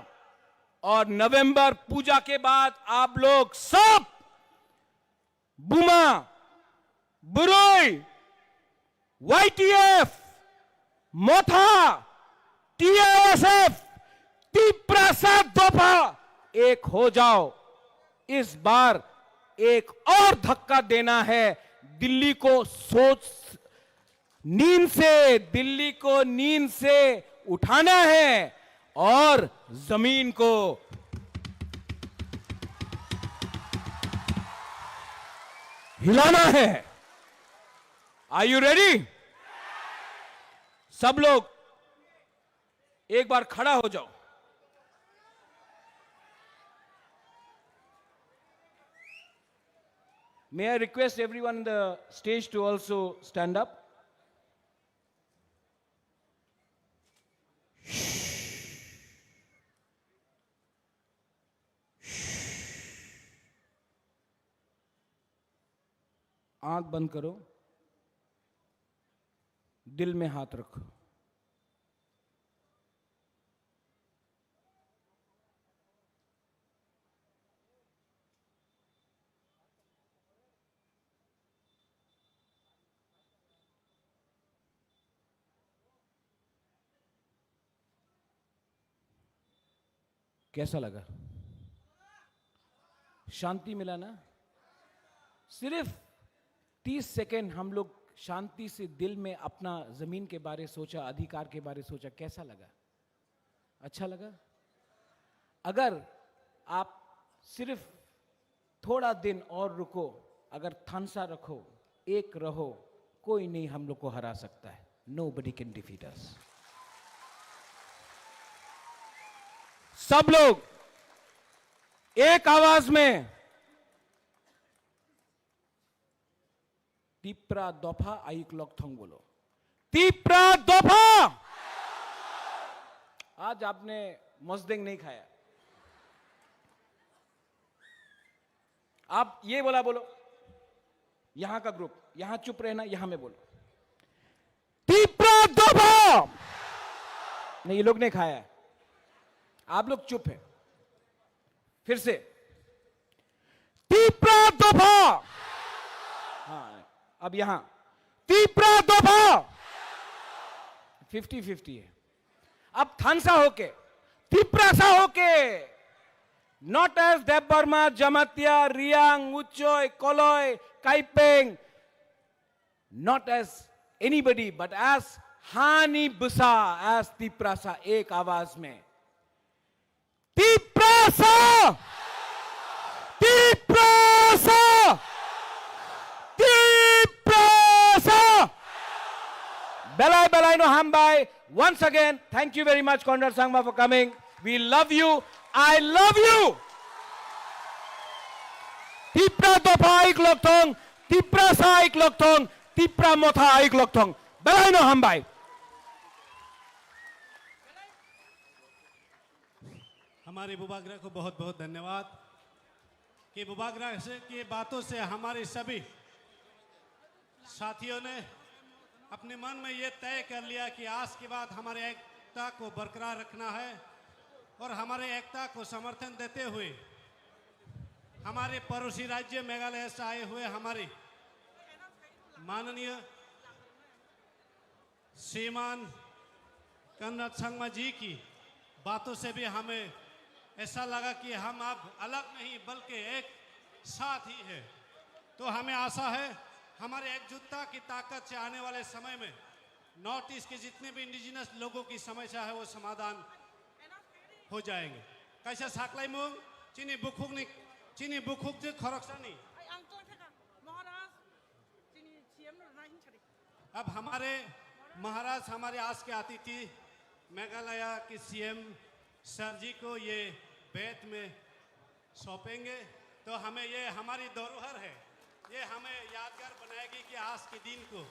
और नवंबर पूजा के बाद आप लोग सब बुमा, बुरोई, वाईटीएफ, मोथा, टीआईएसएफ, तिप्रासा दोफा, एक हो जाओ। इस बार एक और धक्का देना है, दिल्ली को सोच, नींद से, दिल्ली को नींद से उठाना है और जमीन को हिलाना है। Are you ready? सब लोग एक बार खड़ा हो जाओ। May I request everyone on the stage to also stand up? आंख बंद करो, दिल में हाथ रखो। कैसा लगा? शांति मिला ना? सिर्फ तीस सेकंड हम लोग शांति से दिल में अपना जमीन के बारे सोचा, अधिकार के बारे सोचा, कैसा लगा? अच्छा लगा? अगर आप सिर्फ थोड़ा दिन और रुको, अगर थानसा रखो, एक रहो, कोई नहीं हम लोग को हरा सकता है, nobody can defeat us। सब लोग एक आवाज में Tipra dopha ayuk lokthong bolo. Tipra dopha! आज आपने मजदेंग नहीं खाया। आप ये बोला बोलो, यहाँ का ग्रुप, यहाँ चुप रहना, यहाँ में बोलो। Tipra dopha! नहीं, ये लोग नहीं खाया है, आप लोग चुप है। फिर से, Tipra dopha! हाँ, अब यहाँ, Tipra dopha! फिफ्टी फिफ्टी है। अब थानसा होके, तिप्रासा होके, not as Debbarma, Jamatia, Riang, Uchoi, Koloi, Kaipeng, not as anybody, but as Hani Busa, as Tiprasa, ek awaz mein. Tiprasa! Tiprasa! Tiprasa! Belai belai no hambai. Once again, thank you very much, Conrad Sangma, for coming. We love you. I love you. Tipra dopha aik lokthong, Tiprasa aik lokthong, Tipra motha aik lokthong. Belai no hambai. हमारे बुबाग्रा को बहुत बहुत धन्यवाद कि बुबाग्रा से की बातों से हमारे सभी साथियों ने अपने मन में ये तय कर लिया कि आज के बाद हमारे एकता को बरकरार रखना है और हमारे एकता को समर्थन देते हुए हमारे पड़ोसी राज्य मेघालय से आए हुए हमारे माननीय श्रीमान कन्नड़ संगमा जी की बातों से भी हमें ऐसा लगा कि हम अब अलग नहीं बल्कि एक साथ ही है। तो हमें आशा है हमारे एकजुटता की ताकत से आने वाले समय में नॉर्थ ईस्ट के जितने भी इंडिजिनस लोगों की समस्या है वो समाधान हो जाएंगे। Kaisa saklaimung chini bukhukni chini bukhuk je khoroksani. Ai, ang tong thaka, Maharaj, chini C M no rwna hin sari. अब हमारे महाराज हमारे आज के अतिथि मेघालय के सीएम सर जी को ये बेंत में सौंपेंगे, तो हमें ये हमारी धरोहर है, ये हमें यादगार बनाएगी कि आज के दिन को